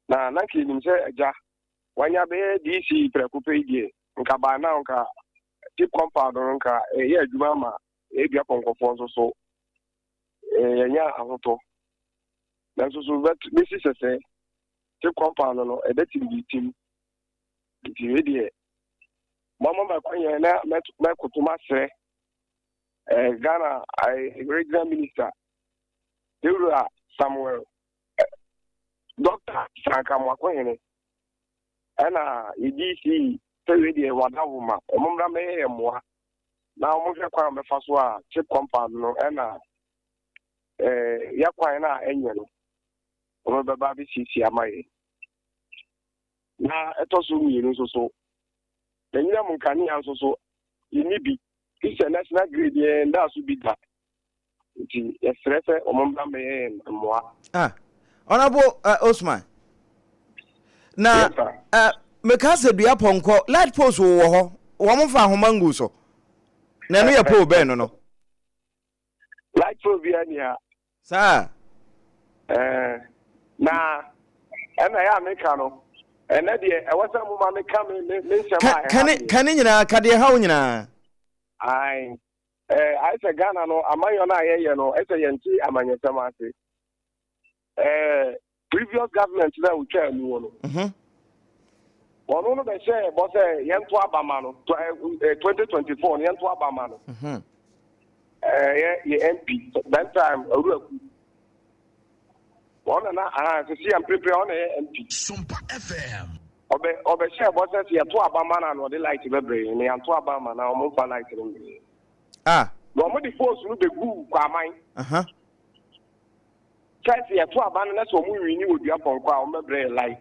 Na na nka yɛnim sɛ agya, wanya bɛyɛ DC prɛko pɛ yi deɛ, nka by now nka chip compound no nka ɛyɛ adwuma ama duapɔnkɔfoɔ nso so yɛnya ahotɔ. Nanso so bɛsi sɛsɛ chip compound no ɛbɛtim bi tim. Nti wei deɛ, moama me akwanya na mɛkoto masrɛ eh, Ghana eh, regional minister, Ewura Samuel, eh, Dr. Sanka Mwakohene, ɛna yɛ DC sɛ wei deɛ wada wo ma, ɔmo mmra mɛyɛ yɛ mmoa na ɔmo hwɛ kwan a bɛfa so a chip compound no ɛna eh, yɛ kwan no a ɛnyɛ no, ɔmo bɛba abɛsiesie ama yɛn. Na ɛtɔ so mmienu nso so, anyinam nkanea nso so, yɛnni bi. Fi sɛ national grid yɛn ndaa so bi da. Nti yɛsrɛ sɛ wɔn mmra mmɛyɛ yɛn mmoa. Ah, Honourable uh, Osman. Na yes, sir. Uh, meka sɛ dua pɔnkɔ light post wɔ hɔ wɔn mfa ahoma ngu so na ɛno yɛ pole bɛn no no. Light pole biara ni ha. Saa. Ɛɛ, na ɛna ɛyɛ a meka no, ɛnɛ deɛ ɛwɔ sɛ moma meka me me me nsɛm a ɛha me. Ka ne nyinaa, ka deɛ ɛha wo nyinaa. Ae, ɛɛ, ayɛ sɛ Ghana no, amanyɔ no a yɛyɛ no, ɛsɛ yɛnte amanyɔsɛm ase. Ɛɛ, previous government na otwaa mu wɔ no. Ɔno no bɛhyɛ bɔ sɛ yɛnto aba ma no, 2024 no yɛnto aba ma no. Ɛyɛ yɛ MP that time Awuraku. Wɔn na na aha sisi yɛn mprepre wɔn na yɛ MP. Sompa FM. Ɔbɛ ɔbɛhyɛ bɔ sɛ sɛ yɛto aba ma no a na ɔde light bɛbrɛ yɛn na yɛanto aba ama no a wɔn mfa light no mbrɛ yɛn. Ah. Na wɔn de post no bɛguu Kwaman. Sɛ sɛ yɛto aba no na sɛ wɔn nwini wɔ dua pɔnkɔ a wɔn bɛbrɛ yɛ light.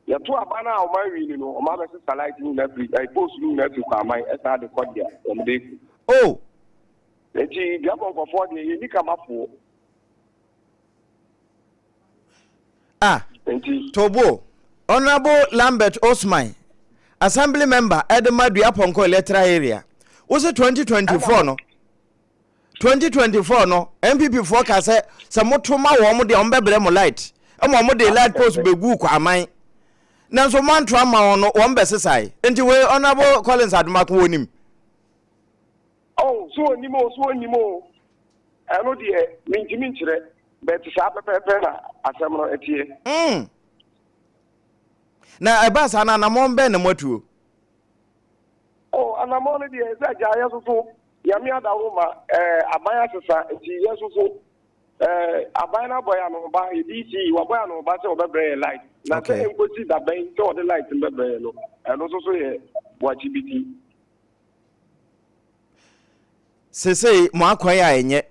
Yɛto aba no a wɔn anwini no wɔn abɛsesa light no nyinaa firi ɛɛ post no nyinaa firi Kwaman ɛsan de kɔ deɛ wɔn de kɔ. Oh. Nti dua pɔnkɔfoɔ deɛ yɛnni kamafoɔ. Ah. Nti. Tobo, Honourable Lambert Osman, Assembly member ɛde ma dua pɔnkɔ electoral area. Wose 2024 no. 2024 no NPP foɔ ka sɛ sɛ moto ma wɔn deɛ wɔn bɛbrɛ mo light ɛma wɔn de light post bɛgu Kwaman nanso mo anto ama wɔn no wɔn bɛsesae nti wei Honourable Collins Adomako wɔ nim. Oh so onim o so onim o ɛno deɛ mentumi nkyerɛ but saa pɛpɛɛpɛ na asɛm no ɛteɛ. Mm. Na ɛbaa saa no anamɔn bɛn na moatuo? Oh anamɔn no deɛ sɛ agya yɛ soso Nyame adaworo ma eh, aban asesa nti yɛ nso so eh, aban no abɔ yɛ anohoba yɛ DC wabɔ yɛ anohoba sɛ ɔbɛbrɛ yɛ light na sɛ ɛnkosi dabɛn sɛ ɔde light no bɛbrɛ yɛ no ɛno nso so yɛ boakye bi ti. Sesei mo akwan a ɛnyɛ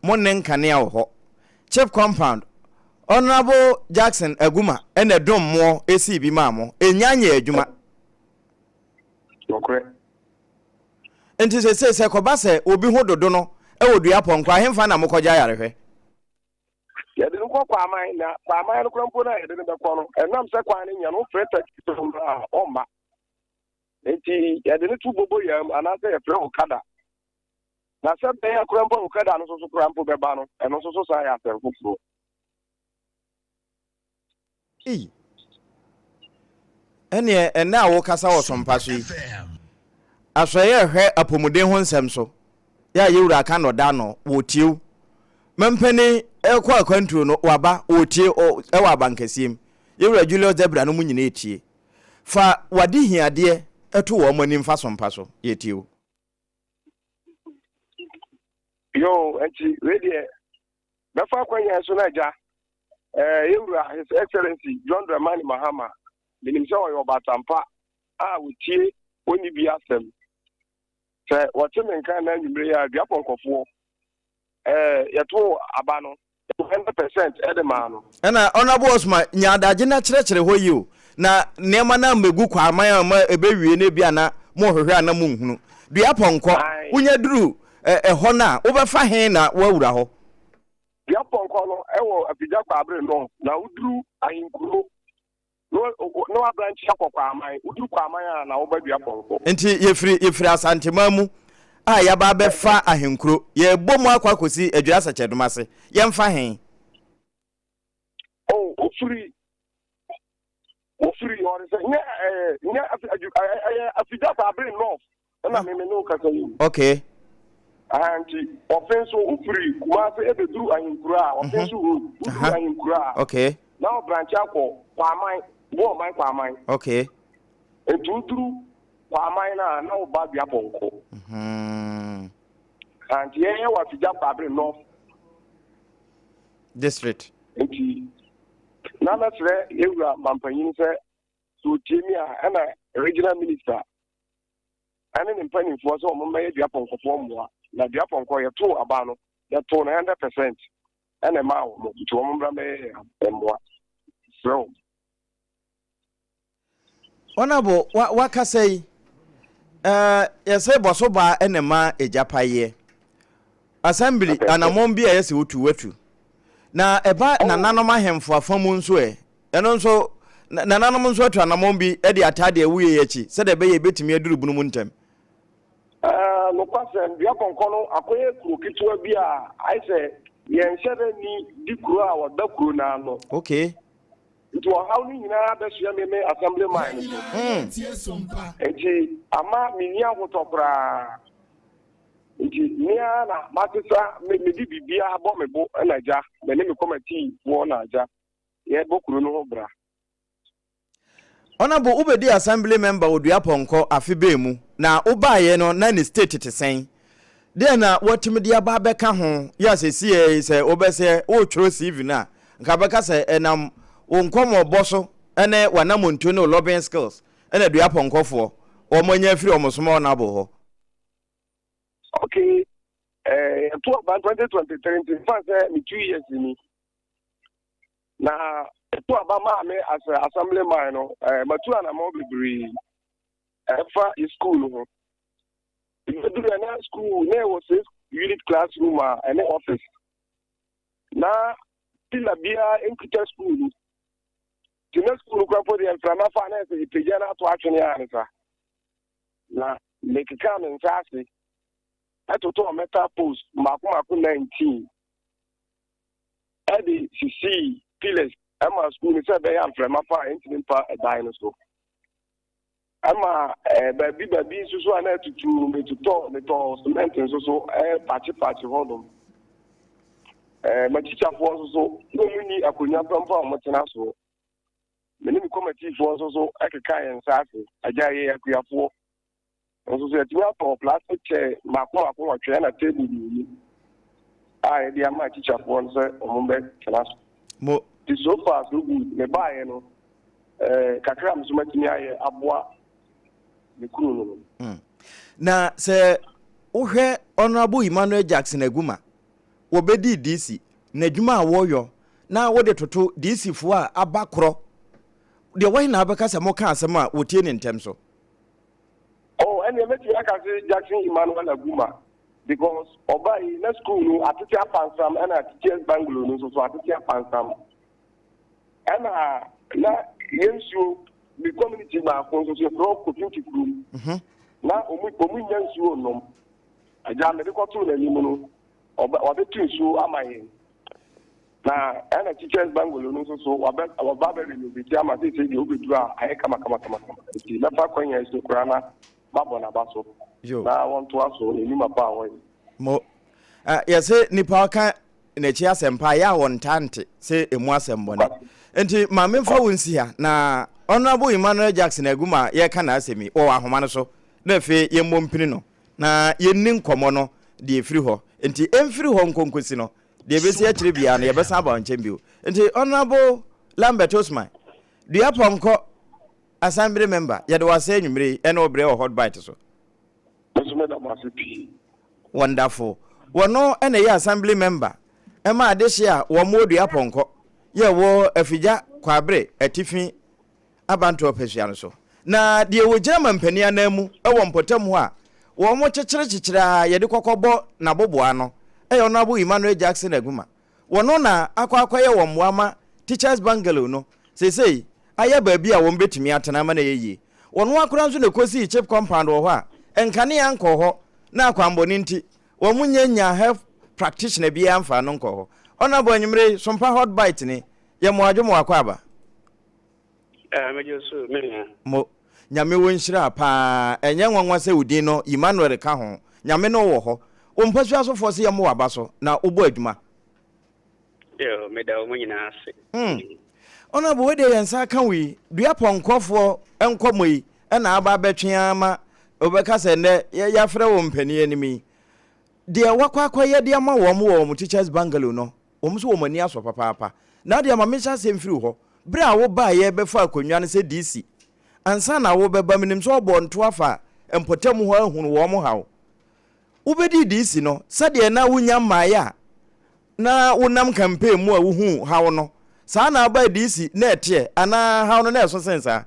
mo nne nkanea wɔ hɔ. Chip compound, Honourable Jackson Aguma na ɛdom moɔ esii bi maa mo. Ɛnnya nyɛɛ adwuma. Nokorɛ. Enti seesei sɛ ɛkɔba sɛ obi ho dodo no wɔ dua pɔnkɔ a, ɛhefa na mokɔgye ayarehwɛ? Yɛde no kɔ Kwaman, na Kwaman no koraa mpo no a yɛde no bɛkɔ no, ɛnam sɛ kwan no nyɛ no, wofrɛ taxi sɛ ɔmmra a, ɔmma. Enti yɛde no to Boboyam anaasɛ yɛfrɛ Okada. Na sɛ bɛyɛ koraa mpo a Okada no nso so koraa mpo bɛba no, ɛno nso so san yɛ asɛm foforɔ. Ei! Ɛneɛ ɛnnɛ a wokasa wɔ sompa so yi, asɔeɛ rehwɛ apɔmuden ho nsɛm so, yɛ a yɛwura aka na ɔda ano, wɔretie wo. Mampanin rekɔ akwantuo no, waba, ɔretie, ɔ, ɛwɔ abankɛseɛ mu. Yɛwura Julius Debra no mu nyinaa retie. Fa w'adehiadeɛ to wɔn anim fa so mpa so. Yɛretie wo. Yoo, nti wei deɛ bɛfa akwanya so no agya eh, yɛwura His Excellency John Dramani Mahama, menim sɛ ɔyɛ ɔbatampa a ɔtie ɔnni bi asɛm. Sɛ wɔte me nka na anwummere yi a dua pɔnkɔfoɔ eh, yɛtoo aba no 100% ɛde maa no. Ɛna Honourable Osman, nya adagye na kyerɛkyerɛ hɔ yie o, na nneɛma no ammɛgu kwaman a ma ɛbɛwie no ebia na mohwehwɛ a na monhunu. Dua pɔnkɔ, wonya duru ɛhɔ no a, wobɛfa he na woawura hɔ? Dua pɔnkɔ no ɛwɔ Afigya Kwaabere North, na woduru Ahenkuro na na wabranche akɔ Kwaman, woduru Kwaman a na woba Dua Pɔnkɔ. Nti yɛfiri yɛfiri Asanteman mu a yɛaba abɛfa Ahenkuro, yɛrebɔ mu akɔ akɔsi Adwira Sɛkyɛdom ase, yɛmfa he? Oh, wofiri wofiri ɔde sɛ nyɛ ɛɛ nyɛ afi adwu ɛyɛ Afigya Kwaabere North. Ɛna me me ne wo kasa yi. Okay. Aha nti ɔfe nso wofiri Kumase ebeduru Ahenkuro a ɔfe nso road woduru Ahenkuro a. Okay. Na ɔbranche akɔ Kwaman Boɔman Kwaman. Okay. Nti woduru Kwaman no a na woba Duapɔnkɔ. Mm. Aha nti yɛn yɛ wɔ Afigya Kwabre North. District. Nti na mɛsrɛ yɛwura mampanyin sɛ sɛ otie mi a ɛna regional minister ɛne ne mpanimfoɔ sɛ wɔn mmɛyɛ dua pɔnkɔfoɔ mmoa na dua pɔnkɔ yɛtoo aba no yɛtoo no 100% ɛna ɛmaa wɔn nti wɔn mmra mmɛyɛ yɛn mmoa srɛ wɔn. Honourable wa wakasa yi ɛɛ yɛsɛ bɔso baa ɛna ma egya payeɛ assembly anamɔn bi a yɛsɛ wotu watu na ɛba oh. nananom ahemfo afa mu nso ɛ Ɛno nso, nananom nso atu anammɔn bi de ataa deɛ woyɛ yi akyi sɛdeɛ ɛbɛyɛ yɛbɛtumi aduru bunu mu ntɛm. Nokwasɛm, Dua Pɔnkɔ no akɔyɛ kuro ketewa bi a ayɛ sɛ yɛnhyɛ da nni di kuro a wɔda kuro no ano. Okay. Nti ɔhaw no nyinaa bɛsoɛ me me assemblyman no so. Nti ama menni ahotɔ koraa. Nti me ara na masesa mede biribiara bɔ me bo na agya, me ne me kɔmatiifoɔ na agya. yɛbɔ kuro no ho bra. Honourable wobɛdii assembly member wɔ Duapɔnkɔ afe bɛn mu na wobaeɛ no na ne state te sɛn? Deɛn na woatumi de aba abɛka ho yɛ a seesei yi sɛ wobɛsɛ woretwerɛ CV no a nka bɛka sɛ ɛnam wo nkɔmmɔbɔ so ne w'anamontuo ne wo lobbying skills na Duapɔnkɔfoɔ wɔn anya afiri wɔn som Honourable hɔ? Okay, eh, yɛto aba 2023 nti mfa sɛ me 2 years ni. Na ɛto aba maa me as a assembly man no, eh, matu anamɔ bebree ɛfa school no ho. Ɛbɛduru ɛna school na ɛwɔ six unit classroom a ɛne office. Na pillar biara nkuta school no. Nti na school no kura mpo deɛ mframa fa na ɛsɛ yɛpagya no ato atwene a ne sa. Na mekekaa me nsa ase ɛtotɔɔ metal post mmaako mmaako 19. de sisii pillars ma sukuu no sɛ ɛbɛyɛ a mframa fa a ɛntumi mfa dan no so. Ɛma ɛɛ baabi baabi nso so a na atutu no metotɔ metɔ cement nso so ɛɛ pakye hɔnom. Ɛɛ m'akyikyafoɔ nso so na wɔn nni akonnwa pɛ mpo a wɔtena soɔ. Me ne me kɔmatiifoɔ nso so ɛkeka yɛn nsa ase agya yɛ akuafoɔ. Nso so yɛatumi atɔ plastic chair mmaako mmaako nwɔtwe ɛna table mmienu a yɛde ama atikyafoɔ no sɛ wɔn bɛtena so. Mo. Nti so far so good mebaeɛ no eh, kakra a me nso matumi ayɛ aboa me kunu no no. Mm. Na sɛ wohwɛ Honourable Emmanuel Jackson Aguma, wɔbɛdii DC, n'adwuma a wɔyɔ na wode toto DC foɔ a aba korɔ, deɛ wɔhe na wobɛka sɛ moka asɛm a wɔtie ne ntɛm so? Oh, ɛnneɛ mɛtumi aka se Jackson Emmanuel Aguma because ɔbaa yi na school no atete apansam ɛna teachers bungalow no nso so atete apansam ɛna na yɛn nsuo mi community baako nso so yɛfrɛ hɔ Kofinti kurom mhm. na ɔmu ɔmu nya nsuo nom agya mede kɔtoo n'anim no ɔbɛ wabɛtu nsuo ama yɛn Na ɛna teachers bungalow no nso so wabɛ waba abɛ renovate ama seesei deɛ wobɛduru a ayɛ kama kama kama kama nti mɛfa kwan yi so koraa na mabɔ n'aba so Yo. na wɔntoa so ne nnwuma pa a wɔyɛ. Mo. Uh, yɛsɛ nipa ɔka n'akyi asɛmpa a, ɛyɛ a wɔntaa nte sɛ ɛmu asɛm bɔne. Nti ma memfa wo nsi ha na Honourable Emmanuel Jackson Aguma a yɛreka n'asɛm yi, wɔwɔ ahoma no so na afei yɛmmɔ mpini no na yɛnni nkɔmmɔ no deɛ ɛfiri hɔ. Nti ɛmfiri hɔ nkɔ nkɔsi no, deɛ ɛbɛsi akyire biara no yɛbɛsan aba wo nkyɛn bio. Nti Honourable Lambert Osman, Duapɔnkɔ Assembly member, yɛde wo ase anwummere yi ɛne wo berɛ wɔ Hot Bite so. Me nso meda mo ase pii. Wonderful. Wɔno na ɛyɛ assembly member ɛma adehye a wɔn wɔ Duapɔnkɔ yɛ wɔ Afigya Kwabre Atifi Abantoɔ pɛsua no so. Na deɛ wɔgyina mampanin anan mu wɔ mpɔtam hɔ a wɔn kyekyere kyekyere a yɛde kɔkɔ bɔ n'aboboa no yɛ Honourable Emmanuel Jackson Aguma. Wɔno na akɔ akɔyɛ wɔn mmoa ma Teachers Bungalow no seesei ayɛ baabi a wɔn bɛtumi atena ama no ayɛ yie. Wɔn ara koraa nso na ɛkɔsii chip compound wɔ hɔ a nkanea nkɔɔ hɔ na akwammɔne nti wɔn nnya nyaa health practitioner biara mfaa no nkɔɔ hɔ. Honourable anwummere yi, Sompa Hot Bite ni, yɛ mo adwo mo akwaaba. Eh, megye so, me nua. Mo. Nyame wo nhyira paa. Ɛnyɛ nwanwa sɛ wo din no Emmanuel ka ho. Nyame ne wo wɔ hɔ. Wo mpasua sofoɔ se yɛmmɔ w'aba so na wobɔ adwuma. Yo, meda wɔn nyinaa ase. Hmm. Honourable, wei deɛ yɛn nsa aka wo yi, dua pɔnkɔfoɔ nkɔmmɔ yi na aba abɛtwe ara ma wobɛka sɛ nnɛ yɛafrɛ wo mpanin anim yi. Deɛ wakɔ akɔyɛ de ama wɔn wɔ wɔn teachers bungalow no, wɔn nso wɔn ani asɔ papaapa. Na adeɛ ma menhyɛ aseɛ mfiri hɔ. Berɛ a wobaeɛ bɛfaa akonnwa no sɛ DC, ansa na wobɛba, menim sɛ wɔbɔɔ ntoa faa mpɔtam hɔ ahunu wɔn haw. Wobɛdii DC no, sɛdeɛ na wonya mmaeɛ a na wonam campaign mu a wohuu haw no, saa na wobaa DC na ɛteɛ anaa haw no na ɛso sen saa?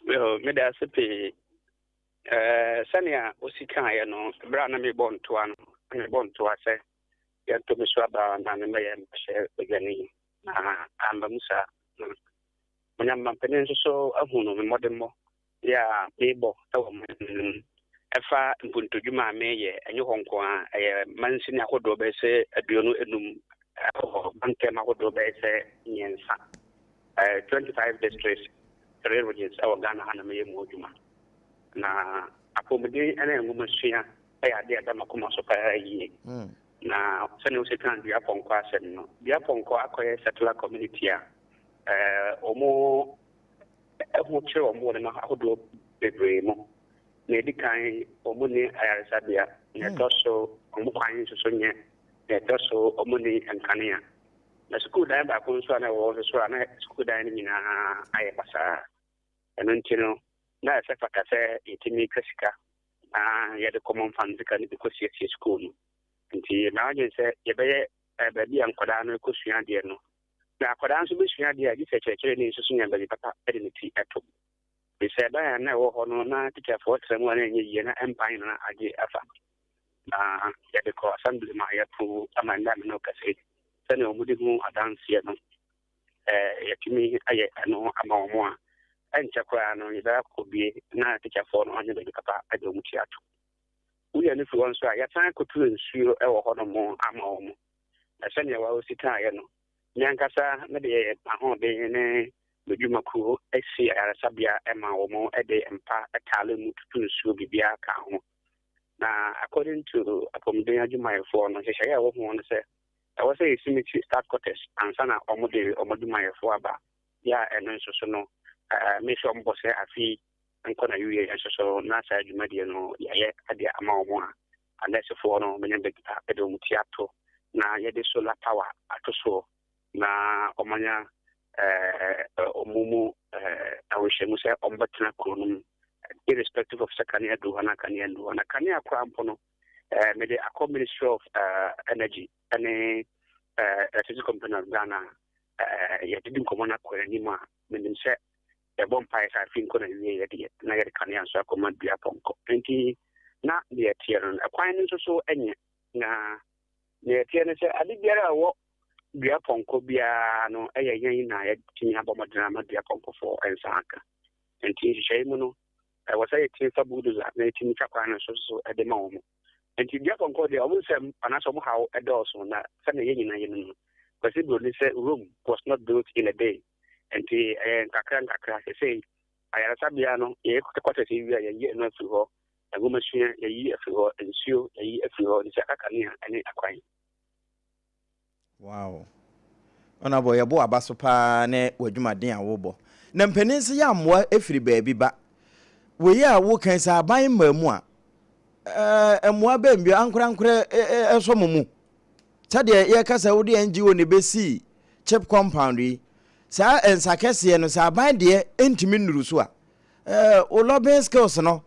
Yo, meda ase pii. Eh, sɛnea wosi kaeɛ no, berɛ a na mebɔ ntoa no, na mebɔ ntoa sɛ yɛnto me so aba na memmɛyɛ mmarahyɛ badwani, na amba mu saa. Na Onyame mampanin nso so ahu no me mmɔdemmɔ yɛ a mebɔ wɔ man no mu ɛfa mpuntudwuma a meyɛ, ɛnyɛ hɔ nko ara, ɛyɛ mansini ahodoɔ bɛyɛ sɛ 25 wɔ mantam ahodoɔ bɛyɛ sɛ mmiɛnsa, 25 districts, 3 regions wɔ Ghana ha na meyɛ mu adwuma. Na apɔmuden ne nwomasua yɛ adeɛ a ɛda m'akoma so paa yie. Na sɛnea wosɛ kan dua pɔnkɔ asɛm no, dua pɔnkɔ akɔyɛ settler community a wɔn ho kyere wɔn wɔ nneɛma ahodoɔ bebree mu. Nea ɛdi kan, wɔn nni ayaresabea. Nea ɛtɔ so, wɔn kwan nso so nyɛ. Nea ɛtɔ so, wɔn nni nkanea. Na sukuu dan baako nso a na ɛwɔ hɔ nso so a na sukuu dan no nyinaa ayɛ basaa. Ɛno nti no, na ɛsɛ fata sɛ yɛtumi twa sika na yɛde kɔmɔ mfa no sika no bi kɔsiesie sukuu no. Nti m'adwene sɛ yɛbɛyɛ baabi a nkwadaa no kɔsua adeɛ no. Na akwadaa nso bɛsua adeɛ a, gye sɛ kyerɛkyerɛni nso so nya baabi papa de ne ti to. Ɛfiri sɛ ɛdan a na ɛwɔ hɔ no, na tikyafoɔ tra mu a na ɛnyɛ yie, na ɛmpan na na agye afa. Na yɛde kɔ assembly ma yɛaprove ama nnɛ a me ne wo kasa yi, sɛnea wɔde hu adanseɛ no, yɛatumi ayɛ ɛno ama wɔn a, ɛnkyɛ koraa no yɛbɛyɛ akɔbie na tikyafoɔ no anya baabi papa de wɔn ti ato. Woyɛ no firi hɔ nso a, yɛasan akɔtu nsuo wɔ hɔnom ama wɔn. Na sɛnea wɔsi kaeɛ no, me ankasa mede m'ahoɔden ne m'adwumakuo asi ayaresabea ma wɔde mpa taale mu tutu nsuo biribiara ka ho. Na according to apɔmuden adwumayɛfoɔ no, nhyehyɛeɛ a ɛwɔ ho no sɛ ɛwɔ sɛ yɛsi meti staff quarters ansa na wɔde wɔn adwumayɛfoɔ aba. Yɛ a ɛno nso so no, mehyɛ wɔn bɔ sɛ afe yi nkɔ na wie nso so na saa dwumadie no yɛayɛ de ama wɔn a anɛɛsefoɔ no bɛnya baabi pa de wɔn ti ato na yɛde solar power ato soɔ na wɔanya wɔn mu awerɛhyɛmu sɛ wɔbɛtena kuro no mu irrespective of sɛ kanea duru hɔ anaa kanea nnuru hɔ. Na kanea koraa mpo no, mede akɔ Ministry of Energy ne Electricity Company of Ghana a yɛdidi nkɔmmɔ no akɔ anim a menim sɛ Yɛbɔ mpaeɛ sɛ afe nkɔ n'awieɛ deɛ, na yɛde kanea nso akɔma dua pɔnkɔ. Enti na deɛ ɛteɛ no, ɛkwan no nso so nyɛ. Na deɛ ɛteɛ no sɛ ade biara a ɛwɔ dua pɔnkɔ biara no yɛ yɛn na yɛtumi abɔ mmɔden ama dua pɔnkɔfoɔ nsa aka. Enti nhyehyɛe mu no, ɛwɔ sɛ yɛtumi fa bulldozer na yɛtumi twa kwan no nso so de ma wɔn. Enti dua pɔnkɔ deɛ, wɔn nsɛm anaasɛ wɔn haw dɔɔso, na sɛdeɛ yɛn nyinaa yɛnim no, Kwasi Broni sɛ Rome was not built in a day. Nti ɛyɛ nkakra nkakra. Sesei ayaresabea no yɛyɛ quarters yi wie a yɛyi ɛno afiri hɔ, nwomasua yɛyi afiri hɔ, nsuo yɛyi afiri hɔ, nti aka kanea ne akwan. Wow. Honourable yɛbɔ w'aba so paa ne w'adwumaden a wobɔ. Na mpanin nso yɛ mmoa firi baabi ba. Wei a woka yi sɛ aban mmaa mu a, ɛɛ mmoa bɛn bio ankorankorɛ ɛsɔ mo mu? Sɛdeɛ yɛka sɛ wode NGO na ɛbɛsii chip compound yi, saa nsa kɛseɛ no sɛ aban deɛ ntumi nnuru so a, ɛɛ wo lobbying skills no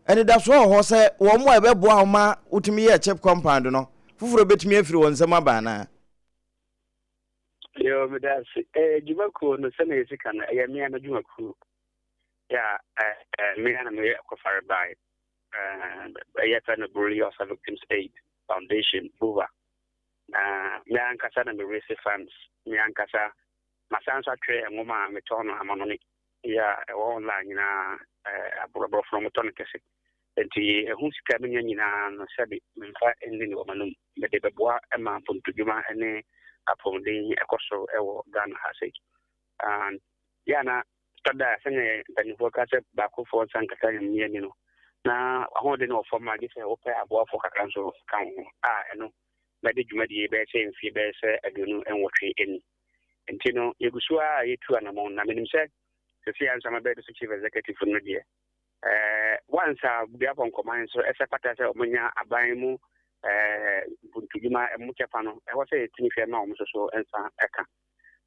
Anidasoɔ wɔ hɔ sɛ wɔn a ɛbɛboa wo ma wotumi yɛɛ chip compound no foforɔ bɛtumi afiri wɔn nsam aba anaa? Yo, meda ase. Eh, dwumakuo no sɛnea yɛsi ka no, ɛyɛ mmea no dwumakuo. Ya, eh, eh, mmea na meyɛ kɔfare bae. Eh, ɛyɛ fɛ no Buruli Ulcer Victims Aid Foundation, BUVA. Na me ankasa na me raise funds. Me ankasa, masan nso atwerɛ nwoma a metɔn no amanɔne. Yɛ a ɛwɔ online nyinaa aborɔfo no wɔtɔ no kɛse. Nti ɛho sika menya nyinaa no sɛbe memfa nni no wɔ m'anom. Mede bɛboa ma mpontodwuma ne apɔmuden ɛkɔ so wɔ Ghana ha sei. And yɛ a na tɔ da a sɛnea mpanimfoɔ ka sɛ baakofoɔ nsa nkata nyame ani no, na ahoɔden wɔ fam a gye sɛ wopɛ aboafoɔ kakra nso ka wo ho a ɛno bɛde dwumadie bɛyɛ sɛ mfie bɛyɛ sɛ 28 ni. Nti no, yɛgu so ara a yɛtu anamɔn, na menim sɛ seesei a nso mabɛyɛ district chief executive no deɛ, eh, once a Duapɔ Nkɔman nso ɛsɛ fata sɛ wɔnya aban mu eh, mpuntudwuma mu kyɛfa no, ɛwɔ sɛ yɛtumi hwɛ ma wɔn nso so nsa ɛka.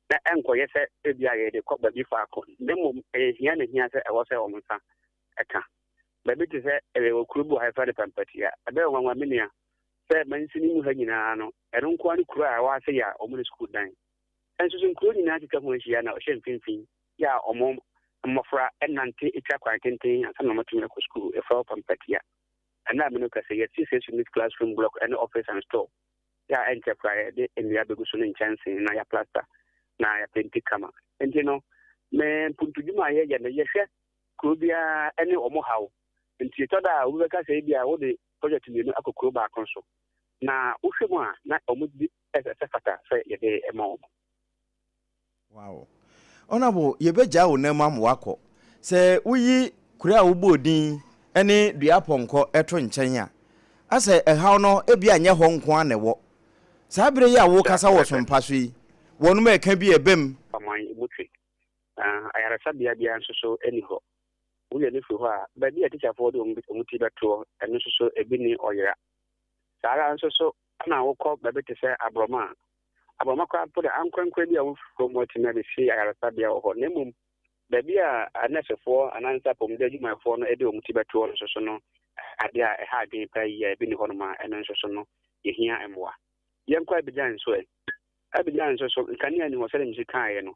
Na ɛnkɔyɛ sɛ ebi a yɛde kɔ baabi faako, na mmom ɛyɛ hia na hia sɛ ɛwɔ sɛ wɔn nsa ɛka. Baabi te sɛ ɛwɔ kuro bi wɔ ha yɛfrɛ no Pampatia, ɛbɛyɛ nwanwa me nua sɛ mansini mu ha nyinaa no, ɛno nko ara ne kuro a ɛwɔ ase yɛ a wɔn ne sukuu dan. Nso so nkuro nyinaa twitwa ho ahyia na ɔhyɛ mfimfini yɛ a wɔn mmɔfra nante twa kwan tenten ansa na wɔatumi akɔ sukuu. Yɛfrɛ hɔ Pampatia. Ɛnnɛ a me ne wo kasa yi, yɛasi six unit classroom block ne office and store yɛ a ɛnkyɛ koraa yɛde nnua bɛgu so ne nkyɛnsee na yɛaplasta na yɛapenti kama. Nti no, me mpuntudwuma a yɛyɛ no, yɛhwɛ kuro biara ne wɔn haw. Nti ɛtɔ da a obi bɛka sɛ ebia wode project mmienu akɔ kuro baako so, na wohwɛ mu a na wɔn di ɛsɛ sɛ fata sɛ yɛde ma wɔn. Wow. Honourable, yɛbɛgyaa wo nan mu ama woakɔ. Sɛ woyi kuro a wobɔɔ din ne dua pɔnkɔ to nkyɛn a, asɛ ɛhaw no ebia nyɛ hɔ nko ara na ɛwɔ. Saa berɛ yi a wokasa wɔ sompa so yi, wɔnom ɛka bi a ɛba mu. Ɔman mu twe. Na ayaresabea biara nso so nni hɔ. Woyi ɛno firi hɔ a, baabi a tikyafoɔ de wɔn ti bɛtoɔ, ɛno nso so ebi nni ɔyera. Saa ara nso so na wokɔ baabi te sɛ aborɔma a, aborɔma koraa mpo de, ankorankorɛ bi a wɔfiri kurom hɔ atumi abɛsi ayaresabea wɔ hɔ. Na mmom, baabi a anɛɛsefoɔ anaasɛ apɔmuden adwumayɛfoɔ no de wɔn ti bɛtoɔ no nso so no, adeɛ a ɛha adwene paa yie a ebi nni hɔnom a, ɛno nso so no, yɛhia mmoa. Yɛnkɔ Abidjan nso ɛ. Abidjan nso so, nkanea nni hɔ sɛdeɛ mesi kaeɛ no,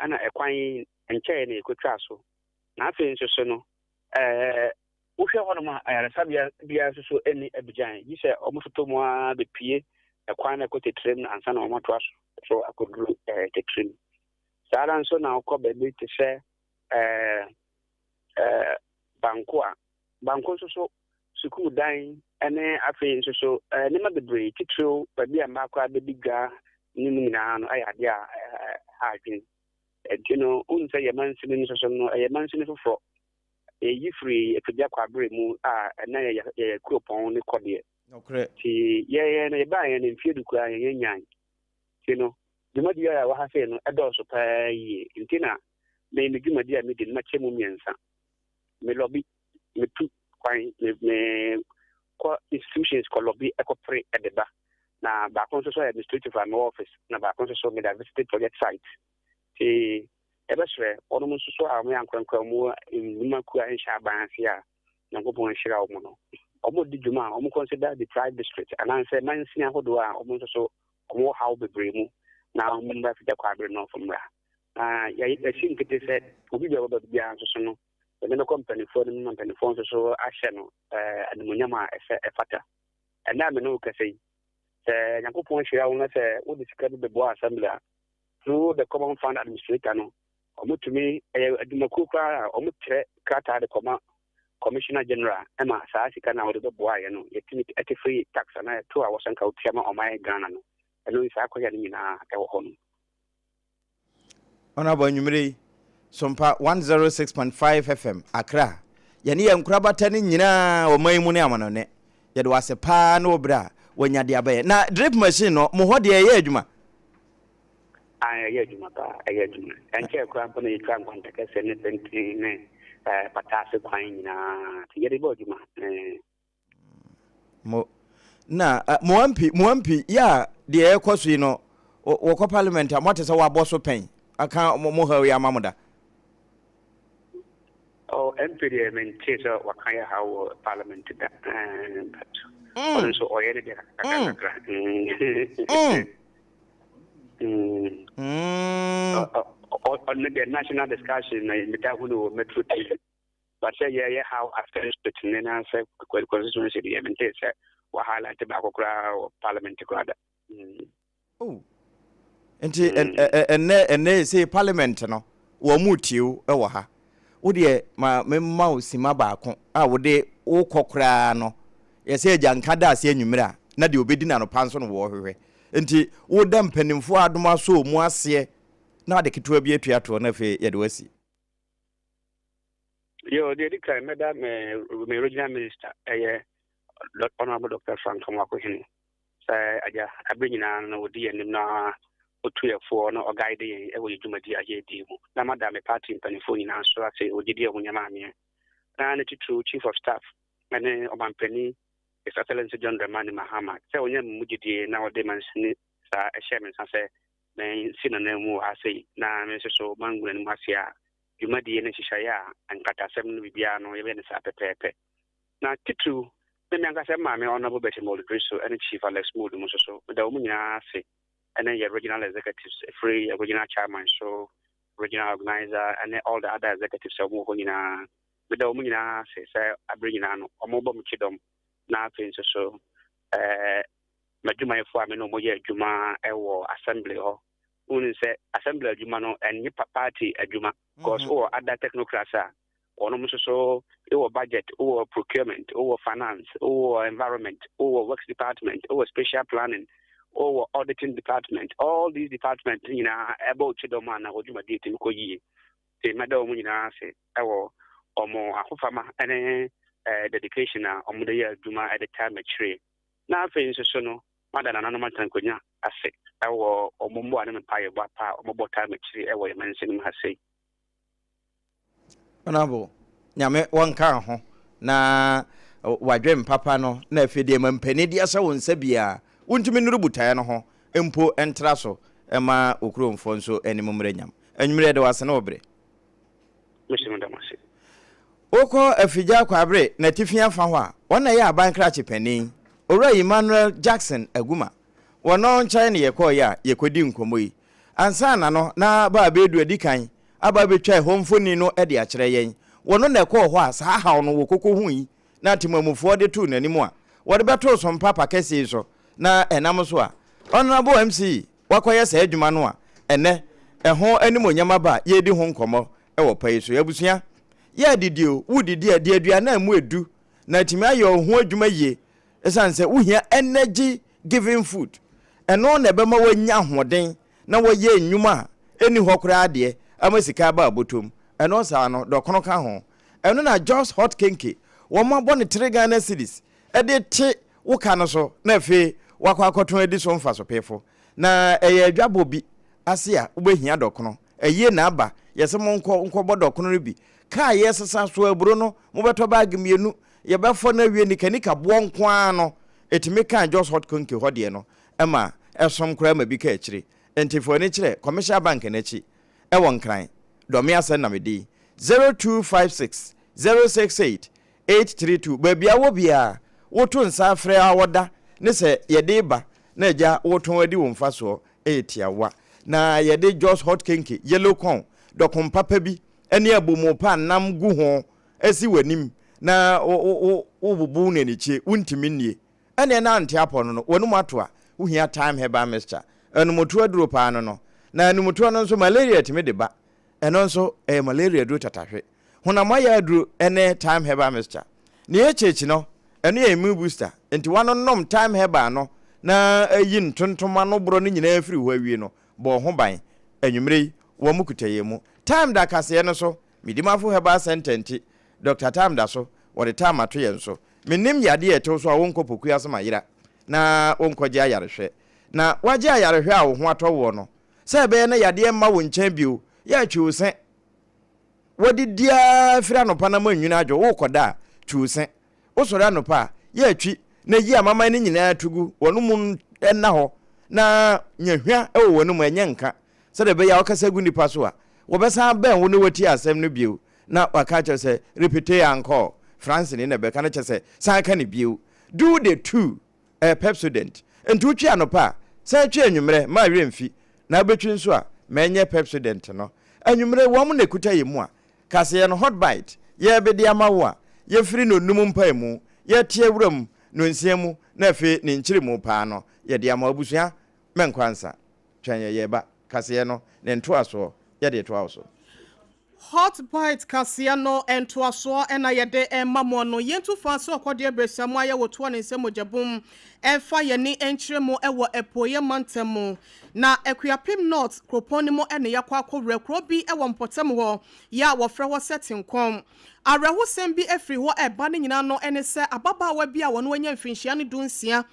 ɛna ɛkwan yi nkyɛeɛ na yɛkɔtwaa so. Na afei nso so no, ɛɛ, wohwɛ hɔnom a, ayaresabea biara nso so nni Abidjan, gye sɛ wɔtotɔ mu ara bɛpue ɛkwan no ɛkɔ Tetrem no ansa na wɔatoa so akɔduru ɛɛ Tetrem. Saa ara nso na wokɔ baabi te sɛ ɛɛ ɛɛ Banko a, Banko nso so sukuu dan ne afei nso so ɛɛ nneɛma bebree titiriw baabi a mmaa koraa bɛdi dwa ne mu nyinaa no ɛyɛ adeɛ a ɛha adwene. Nti no, wohu sɛ yɛn mansini no nso so no, ɛyɛ mansini foforɔ. Yɛyi firi Afigya Kwaabere mu a ɛna yɛyɛ yɛyɛ kuropɔn ne kɔdeɛ. Nokorɛ. Nti yɛn no yɛbaa yɛn no mfeɛ du koraa yɛn nyae. Nti no, dwumadie a ɛwɔ ha sei no ɛdɔɔso paa yie. Nti na me me dwumadie a medi no makyɛ mu mmiɛnsa. Me lɔbi, metu kwan, me me kɔ institutions kɔ lɔbi ɛkɔ pere ɛde ba. Na baako nso so yɛ administrative a mewɔ office, na baako nso so meda visiting project site. Nti yɛbɛsrɛ wɔnom nso so a wɔyɛ ankorankora wɔn nnwuma kuo a ɛnhyɛ aban ase a Nyankopɔn ahyira wɔn no, wɔn di dwuma a wɔn consider deprived district anaasɛ mansini ahodoɔ a wɔn nso so wɔn wɔ haw bebree mu na wɔn mmra Fita Kwaabere North mmra. Na yɛasi nkete sɛ obi bi a wɔba biara nso so no yɛde bɛkɔ mpanimfoɔ no mu ma mpanimfoɔ nso so ahyɛ no eh, animuonyam a ɛsɛ ɛfata. Ɛnnɛ a me ne wo kasa yi, sɛ Nyankopɔn ahyira wo na sɛ wode sika bi bɛboa assembly a, through the common fund administrator no, wɔtumi, ɛyɛ adwumakuo koraa a wɔkyerɛ krataa de kɔma commissioner general ma saa sika no a wɔde bɛboaeɛ no, yɛtumi te free tax anaa ɛto a wɔsɛ nka wotua ma ɔman Ghana no, ɛno saa akɔyɛ no nyinaa ɛwɔ hɔ no. Honourable anwummere yi, Sompa 106.5 FM, Accra. Yɛne yɛn nkorabata no nyinaa ɔman yi mu ne amanɔne. Yɛde wo ase paa ne wo berɛ a wanya de aba yɛn. Na drip machine no, mo hɔ deɛ ɛyɛ adwuma? Aane, ɛyɛ adwuma paa, ɛyɛ adwuma. Ɛnkyɛɛ koraa mpo na yɛtwaa nkwanta kɛseɛ ne tenten ne pata ase kwan nyinaa, nti yɛde bɔ adwuma. Mo na mo MP mo MP yɛ a deɛ ɛrekɔ so yi no wɔkɔ parliament a moate sɛ wɔabɔ so pɛn aka mo haw yi ama mo da? Oh, MP deɛ mente sɛ waka yɛ haw wɔ parliament da. But ɔno nso ɔyɛ ne deɛ kakra kakra. Ɔno deɛ national discussion na meda hu no wɔ Metro TV. But sɛ yɛyɛ how affairs district ne na sɛ constituency deɛ mente sɛ wa highlight baako koraa wɔ parliament koraa da. Oh. Nti ɛnɛ ɛnɛ sɛ parliament no wɔn mu tie wo wɔ ha. Wo deɛ ma memma wo sima baako a wode wokɔ koraa no yɛsɛ agya nka da ase anwummerɛ a na deɛ obɛdi no anɔpa nso no wɔhwehwɛ. Nti woda mpanimfoɔ a adom asɔ mu aseɛ na ade ketewa bi atua toɔ na afei yɛde wasi. Yo, deɛ ɛdi kan mɛda me me regional minister ɛyɛ Honorable Dr. Frank Amoakohene sɛ agya abere nyinaa no ɔdi yɛn anim na ɔtu yɛn foɔ na ɔguide yɛn ɛwɔ yɛn dwumadi a yɛredi mu. Na mada me party mpanimfoɔ nyinaa nso ase wɔ gyidi a wɔnya maa meɛ. Na ne titiriw chief of staff ɛne ɔmampanin His Excellency John Dramani Mahama sɛ ɔnya me mu gyidie na ɔde mansini saa ɛhyɛɛ me nsa sɛ mensi n'ananmu wɔ ha sei na me nso so mangu n'anim ase a dwumadie ne nhyehyɛeɛ a nkratasɛm no biribiara no yɛbɛyɛ no saa pɛpɛɛpɛ. Na titiriw ne me ankasa me maame Honourable Betty Mould-Drisso ne Chief Alex Mould mu nso so meda wɔn nyinaa ase ne yɛn regional executives ɛfiri yɛn regional chairman so, regional organiser ne all the other executives a wɔwɔ hɔ nyinaa. Meda wɔn nyinaa ase sɛ abere nyinaa no wɔbɔ me kyidɔm na afei nso so eh, m'adwumayɛfoɔ a me ne wɔn yɛ adwuma wɔ assembly hɔ. Wonim sɛ assembly adwuma no ɛnyɛ party adwuma because wowɔ other technocrats a wɔnom nso so wowɔ budget, wowɔ procurement, wowɔ finance, wowɔ environment, wowɔ works department, wowɔ spatial planning, wowɔ auditing department. All these departments nyinaa ɛbɔ wo kyidɔm a na w'adwumadie tumi kɔ yie. Nti mɛda wɔn nyinaa ase wɔ wɔn ahofama ne dedication a wɔde yɛ adwuma de taa m'akyire. Na afei nso so no, mada nananom atankonya ase wɔ wɔn mmoa ne mpaebɔ pa a wɔbɔ taa m'akyiri wɔ yɛn mansin mu ha sei. Honourable, Nyame wɔnka ho na wadwen papa no na afei deɛ mampanin de ahyɛ wo nsa biara wontumi nnuru botaeɛ no ho mpo ntra so ma wo kuromfoɔ nso anim mmrɛ nyam. Anwummerɛ yɛda wo ase ne wo bere. Mese meda mo ase. Wokɔ Afigya Kwabre n'atifi afa hɔ a, wɔn na ɛyɛ aban krakye panin, Owura Emmanuel Jackson Aguma. Wɔ no nkyɛn na yɛkɔeɛ a yɛkɔdii nkɔmmɔ yi. Ansa na no, na Baa Bedu adi kan aba abɛtwa ɛhɔ mfoni no de akyerɛ yɛn. Wɔ no na ɛkɔɔ hɔ a saa haw no wɔkɔkɔhui na atemmuamufoɔ de too n'anim a wɔde bɛtoo Sompa pa kɛseɛ yi so na ɛnam so a Honourable MC wakɔyɛ saa adwuma no a ɛnnɛ ɛho animuonyam aba a yɛredi ho nkɔmmɔ wɔ pa yi so. Abusua, yɛ adidi o, wodidi a, di aduane a ɛmu edu na atumi ayɛ wo ho adwuma yie ɛsiane sɛ wohia energy giving food. Ɛno na ɛbɛma woanya ahoɔden na woayɛ nnwuma a ɛnni hɔ koraa deɛ ama sika aba abɔtɔm. Ɛno saa no, dɔkono ka ho. Ɛno na Jos Hot Kenke, wɔabɔ no three Ghana cedis de te wo ka no so na afei woakɔ akɔtɔn adi so mfasopefo. Na ɛyɛ adwabɔ bi ase a wobɛhia dɔkono. Ayie na aba, yɛse monkɔ nkɔbɔ dɔkono no bi. Kaa yɛsesa so aburo no, mobɛtɔ baage mmienu, yɛbɛfɔ no awie nikanika boɔ nko ara no, ɛtumi kaa Jos Hot Konke hɔ deɛ no ma ɛsom koraa ma bi ka akyire. Enti fa w'ani kyerɛ Commercial Bank no akyi wɔ Nkran, Dɔme asɛm na mede yi, 0256 068 832 Baabi a wɔ biara, woto nsa frɛ a wɔda ne sɛ yɛde reba na agya wotɔn adi wo mfasoɔ yɛ tiawa. Na yɛde Jos hot kenke, yellow corn, dɔkon papa bi ne abomu pa a nam gu ho asi w'anim na wobobo no anikyie, wontumi nnie. Ɛneɛ na ante apɔ no no, w'anum ato a, wohia thyme herbal mixture. Anumtoɔ aduro paa no no. Na anumtoɔ no nso malaria tumi de ba. Ɛno nso ɛyɛ malaria aduro tatahwe. Honam ayɛ aduro ne thyme herbal mixture. Nea ɛkyɛ akyi no, ɛno yɛ immune booster. Nti woanonom thyme herbal no na ayi ntontom ano borɔ no nyinaa afiri hɔ awie no, bɔ wo ho ban. Anwummere yi, wɔn kuta yɛn mu. Thyme da kaseɛ no so, Medimafo Herbal Centre nti, Doctor Thyme da so, wɔde thyme ato yɛn so. Mennim yadeɛ a ɛte wo so a wonkɔ Pokuase ma yera na wonkɔgye ayarehwɛ. Na woagye ayarehwɛ a wo ho atɔ woɔ no. Sɛ ɛbɛyɛ na yadeɛ mma wo nkyɛn bio, yɛ a twi wo se. Woadidi ara firi anɔpa na moanwini adwo, worekɔda a, twi wo se. Wosɔre anɔpa a, yɛ a twi na yi amaman no nyinaa to gu, w'anomu nna hɔ na nya hwa wɔ w'anomu, ɛnyɛ nka, sɛdeɛ ɛbɛyɛ a wokasa gu nnipa so a, wɔbɛsan abɛn wo na wɔatie asɛm no bio na wɔaka akyerɛ wo sɛ, Repetez encore, Franceni na ɛbɛka no, kyerɛ sɛ, san ka no bio. Do the two. Ɛyɛ Pepsodent. Enti wotwi anɔpa a, san twi anwummerɛ, mma werɛ mfi. Na wobɛtwi nso a, ma ɛnyɛ Pepsodent no. Anwummerɛ, wɔn na ɛkuta yɛn mu a, kaseɛ no, hot bite, yɛrebede ama wo a, yɛfiri nnɔnnum mpaemu, yɛte awura mu, nnɔnsia mu, na afei ne nkyeremu paa no, yɛde ama wo. Abusua, mɛnkɔ ansa. Twɛn yɛn, yɛreba. Kaseɛ no, ne ntoasoɔ, yɛde retoa wo so. Hot Bite kaseɛ no ntoasoɔ na yɛde rema mo no. Yɛntu fa sɛ ɔkɔdeɛ berɛsia mu ayɛ wotoɔ ne nsam mogyabum mfa yɛn ani nkyerɛ mu wɔ Apueeɛ mantam mu. Na Akuapem North kuropɔn no mu na yɛakɔ akɔwura kuro bi wɔ mpɔtam hɔ yɛ a wɔfrɛ hɔ sɛ Tenkɔm. Awerɛhosɛm bi firi hɔ reba ne nyinaa no ne sɛ ababaawa bi a ɔno anya mfirinhyia no dunsia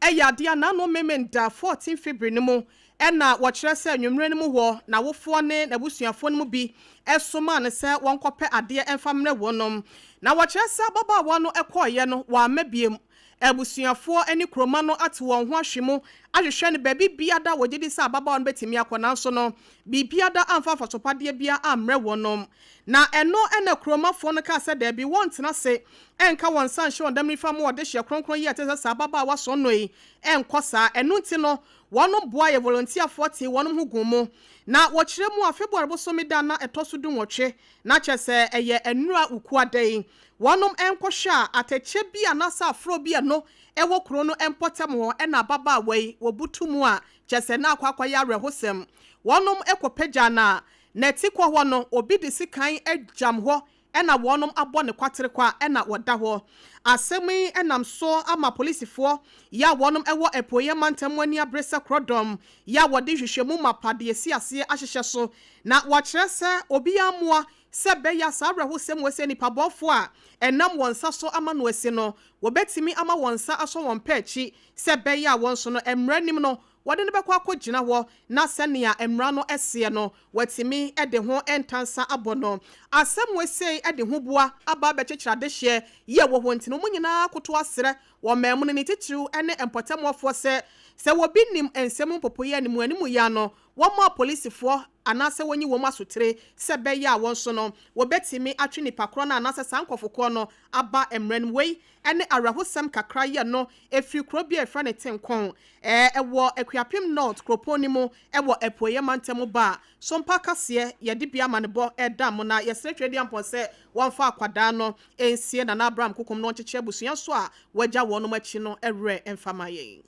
yɛ adeɛ a n'ano memenda 14 February no mu Ɛnna wɔkyerɛ sɛ anwummerɛ no mu hɔ, n'awofoɔ ne n'abusuafoɔ no mu bi somaa no sɛ wɔnkɔpɛ adeɛ mfa mmrɛ wɔnom. Na wɔkyerɛ sɛ ababaawa no kɔeɛ no, wamma biom. Abusuafoɔ ne kuromma no ate wɔn ho ahwe mu ahwehwɛ no baabi biada a wɔgye di sɛ ababaawa no bɛtumi akɔ, nanso no, biribiada amfa mfasopadeɛ biara ammrɛ wɔnom. Na ɛno na kuromafoɔ no kaa sɛ daabi, wɔntena ase nka wɔn nsa nhyɛ wɔn dam nifa mu wɔ dehyeɛ kronkron yi a ɛte sɛ saa ababaawa sɔnnɔ yi nkɔ saa. Ɛno nti no, Wɔnom boaeɛ volontiafoɔ tee wɔnom ho guu mu. Na wɔkyerɛ mu a February bosome da na ɛtɔ so dunwɔtwe, na kyerɛ sɛ ɛyɛ nnura Wukuada yi, wɔnom nkɔhwɛ a atɛkyɛ bi anaasɛ aforɔ bi ɛno ɛwɔ kuro no mpɔtam hɔ ɛna ababaawa yi wɔbutu mu a kyerɛ sɛ na akɔ akɔyɛ awerɛhosɛm. Wɔnom kɔ pagyaa no a n'atikɔ hɔ no obi de sekan gyam hɔ na wɔnom abɔ no kwaterekwa na wɔda hɔ. Asɛm yi nam so ama polisifoɔ yɛ a wɔnom wɔ Apueeɛ mantam mu ani abere sɛ korɔdɔm yɛ a wɔde nhwehwɛmu mapa de asi aseɛ ahyehyɛ so na wɔakyerɛ sɛ obiara mmoa sɛ ɛbɛyɛ a saa awerɛhosɛm wei sɛ nnipa bɔfoɔ a ɛnam wɔn nsa so ama no asi no wɔbɛtumi ama wɔn nsa asɔ wɔn pɛ akyi sɛ ɛbɛyɛ a wɔn nso no mmara nim no wɔde no bɛkɔ akɔgyina hɔ na sɛnea mmara no seɛ no, wɔatumi de ho ntansa abɔ no. Asɛm wei sei de huboa aba abɛkyekyere adehyeɛ yi a ɛwɔ hɔ nti no, wɔn nyinaa koto asrɛ wɔ mmamu no, ne titiriw ne mpɔtamuafoɔ sɛ, sɛ obi nim nsɛm mu mpopoeɛ animuanimu ano, wɔmmɔ apolisifoɔ anaasɛ wɔnyi wɔn asotire sɛ ɛbɛyɛ a wɔn nso no, wɔbɛtumi atwe nnipa korɔ no anaasɛ saa nkurɔfokorɔ no aba mmara no mu. Wei ne awerɛhosɛm kakra yi a ɛno ɛfiri kuro bi a yɛfrɛ no Tenkɔn, ɛwɔ Akuapem North kuropɔn no mu wɔ Apueeɛ mantam mu ba a Sompa kaseɛ yɛde bi amanebɔ da mo na yɛsrɛ Tweaduampɔn sɛ wɔmfa akwadaa no nsie Nana Abraham kokom na ɔnkyekyere abusua nso a wɔagya wɔnom akyi no werɛ mfa ma yɛn.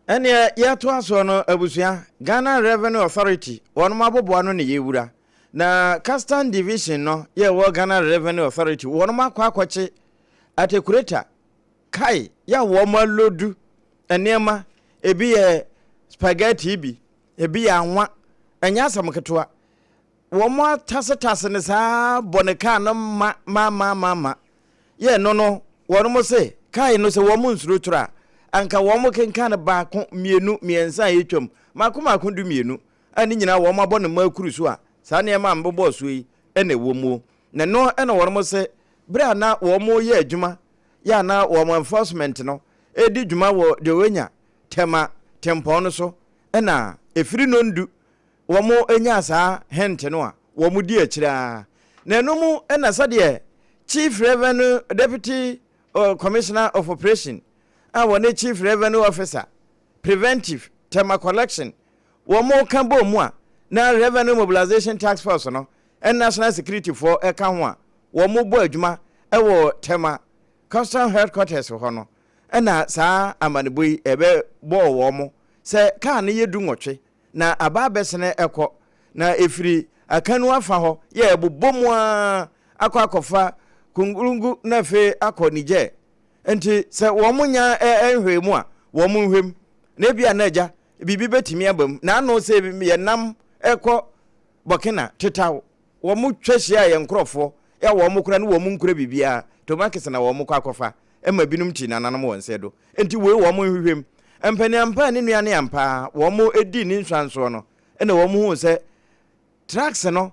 Ɛneɛ yɛtoa soɔ no abusua, Ghana Revenue Authority wɔnom aboboa no ne yɛwura na Custom Division no yɛwɔ Ghana Revenue Authority wɔnom akɔ akɔkye Atekureta kae yɛ a wɔn alodu nneɛma, ebi yɛ spaghetti bi, ebi yɛ anwa, ɛnyɛ asɛm ketewa. Wɔn atasetase no saa bɔ ne kaa no ma ma ma ma ma. Yɛ no no, wɔn se kae no sɛ wɔn nsuro toro a, anka wɔn kenkan no baako, mmienu, mmiɛnsa a etwam, mako mako 12 a ne nyinaa wɔn abɔ no mma akuru so a saa nneɛma a mebobɔɔ soɔ yi na ɛwɔ muo. Na ɛno na wɔn se bere a na wɔreyɛ adwuma yɛ a na wɔn enforcement no redi dwuma wɔ Dewenya Tema tempɔn no so na ɛfiri nnɔndu wɔn nyaa saa hint no a wɔn di akyire ara. Na ɛno mu na sɛdeɛ Chief Revenue Deputy Commissioner of Operation a wɔne Chief Revenue Officer Preventive Tema Collection wɔn ka bɔɔ mu a na Revenue Mobilization Task Force no ne National Security foɔ ka ho a wɔbɔ adwuma wɔ Tema Custom Headquarters hɔ no na saa amanebɔ yi bɛbɔɔ wɔn sɛ kaa no yɛ dunwɔtwe na aba abɛsene kɔ na ɛfiri Akanu afa hɔ yɛ ɛbobɔ mu ara akɔ akɔfa Kungurungu na afei akɔ Niger. Nti sɛ wɔn nya nhwɛɛ mu a wɔn nhwɛ mu na ebia na agya biribi bɛtumi aba mu. Na ano sɛ yɛnam kɔ Burkina tetaw, wɔn twa hyia yɛn nkorɔfoɔ a wɔn kora ne wɔn nkura biribiara, tomakes na wɔn kɔ akɔfa ma binom ti nananom wɔn nsa do. Nti wei wɔn nhwehwɛ mu. Mpaniampa a ne nua ne ampa ara wɔn di ne nsuansoɔ no. na wɔn huu sɛ trucks no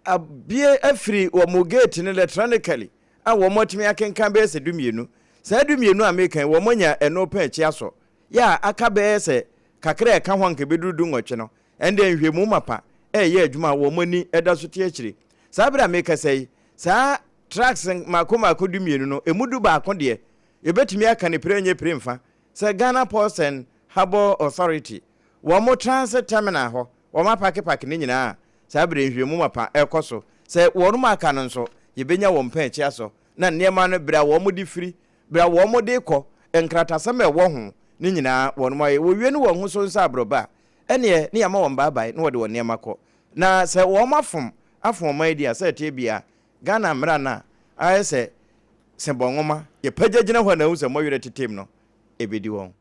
abue afiri wɔn gate no electronically a wɔn atumi akenkan bɛyɛ sɛ dumienu. Saa dumienu a meka yi, wɔn anya ɛno pɛn akyi asɔ. Yɛ a aka bɛyɛ sɛ kakra a ɛka ho a anka ɛbɛduru dunwɔtwe no, ɛnde nhwɛmu mapa reyɛ adwuma a wɔn ani da so te akyire. Saa berɛ a merekasa yi, saa trucks mmaako mmaako dumienu no, ɛmu dubaako deɛ, yɛbɛtumi aka no pire nyɛ pire mfa sɛ Ghana Ports and Harbour Authority, wɔn transit terminal hɔ, wɔapakepake ne nyinaa a saa berɛ yi nhwɛmu mapa rekɔ so. Sɛ wɔn aka no nso, yɛbɛnya wɔn pɛn akyi asɔ, na nneɛma no, berɛ a wɔde firi, berɛ a wɔde rekɔ, nkratasɛm a ɛwɔ ho, ne nyinaa wɔn ayɛ. Wɔwie no wɔn ho so nsa aborɔbɛ a, ɛnneɛ ne yɛama wɔn baabae na wɔde wɔn nneɛma kɔ. Na sɛ wɔn afom afom ɔman yi di a, sɛ ɛteɛ biara, Ghana mmara no a ayɛ sɛ sebɔ nwoma, yɛpagya gyina hɔ a na ahu sɛ mmɔwerɛ tetem no, ɛbɛdi wɔn.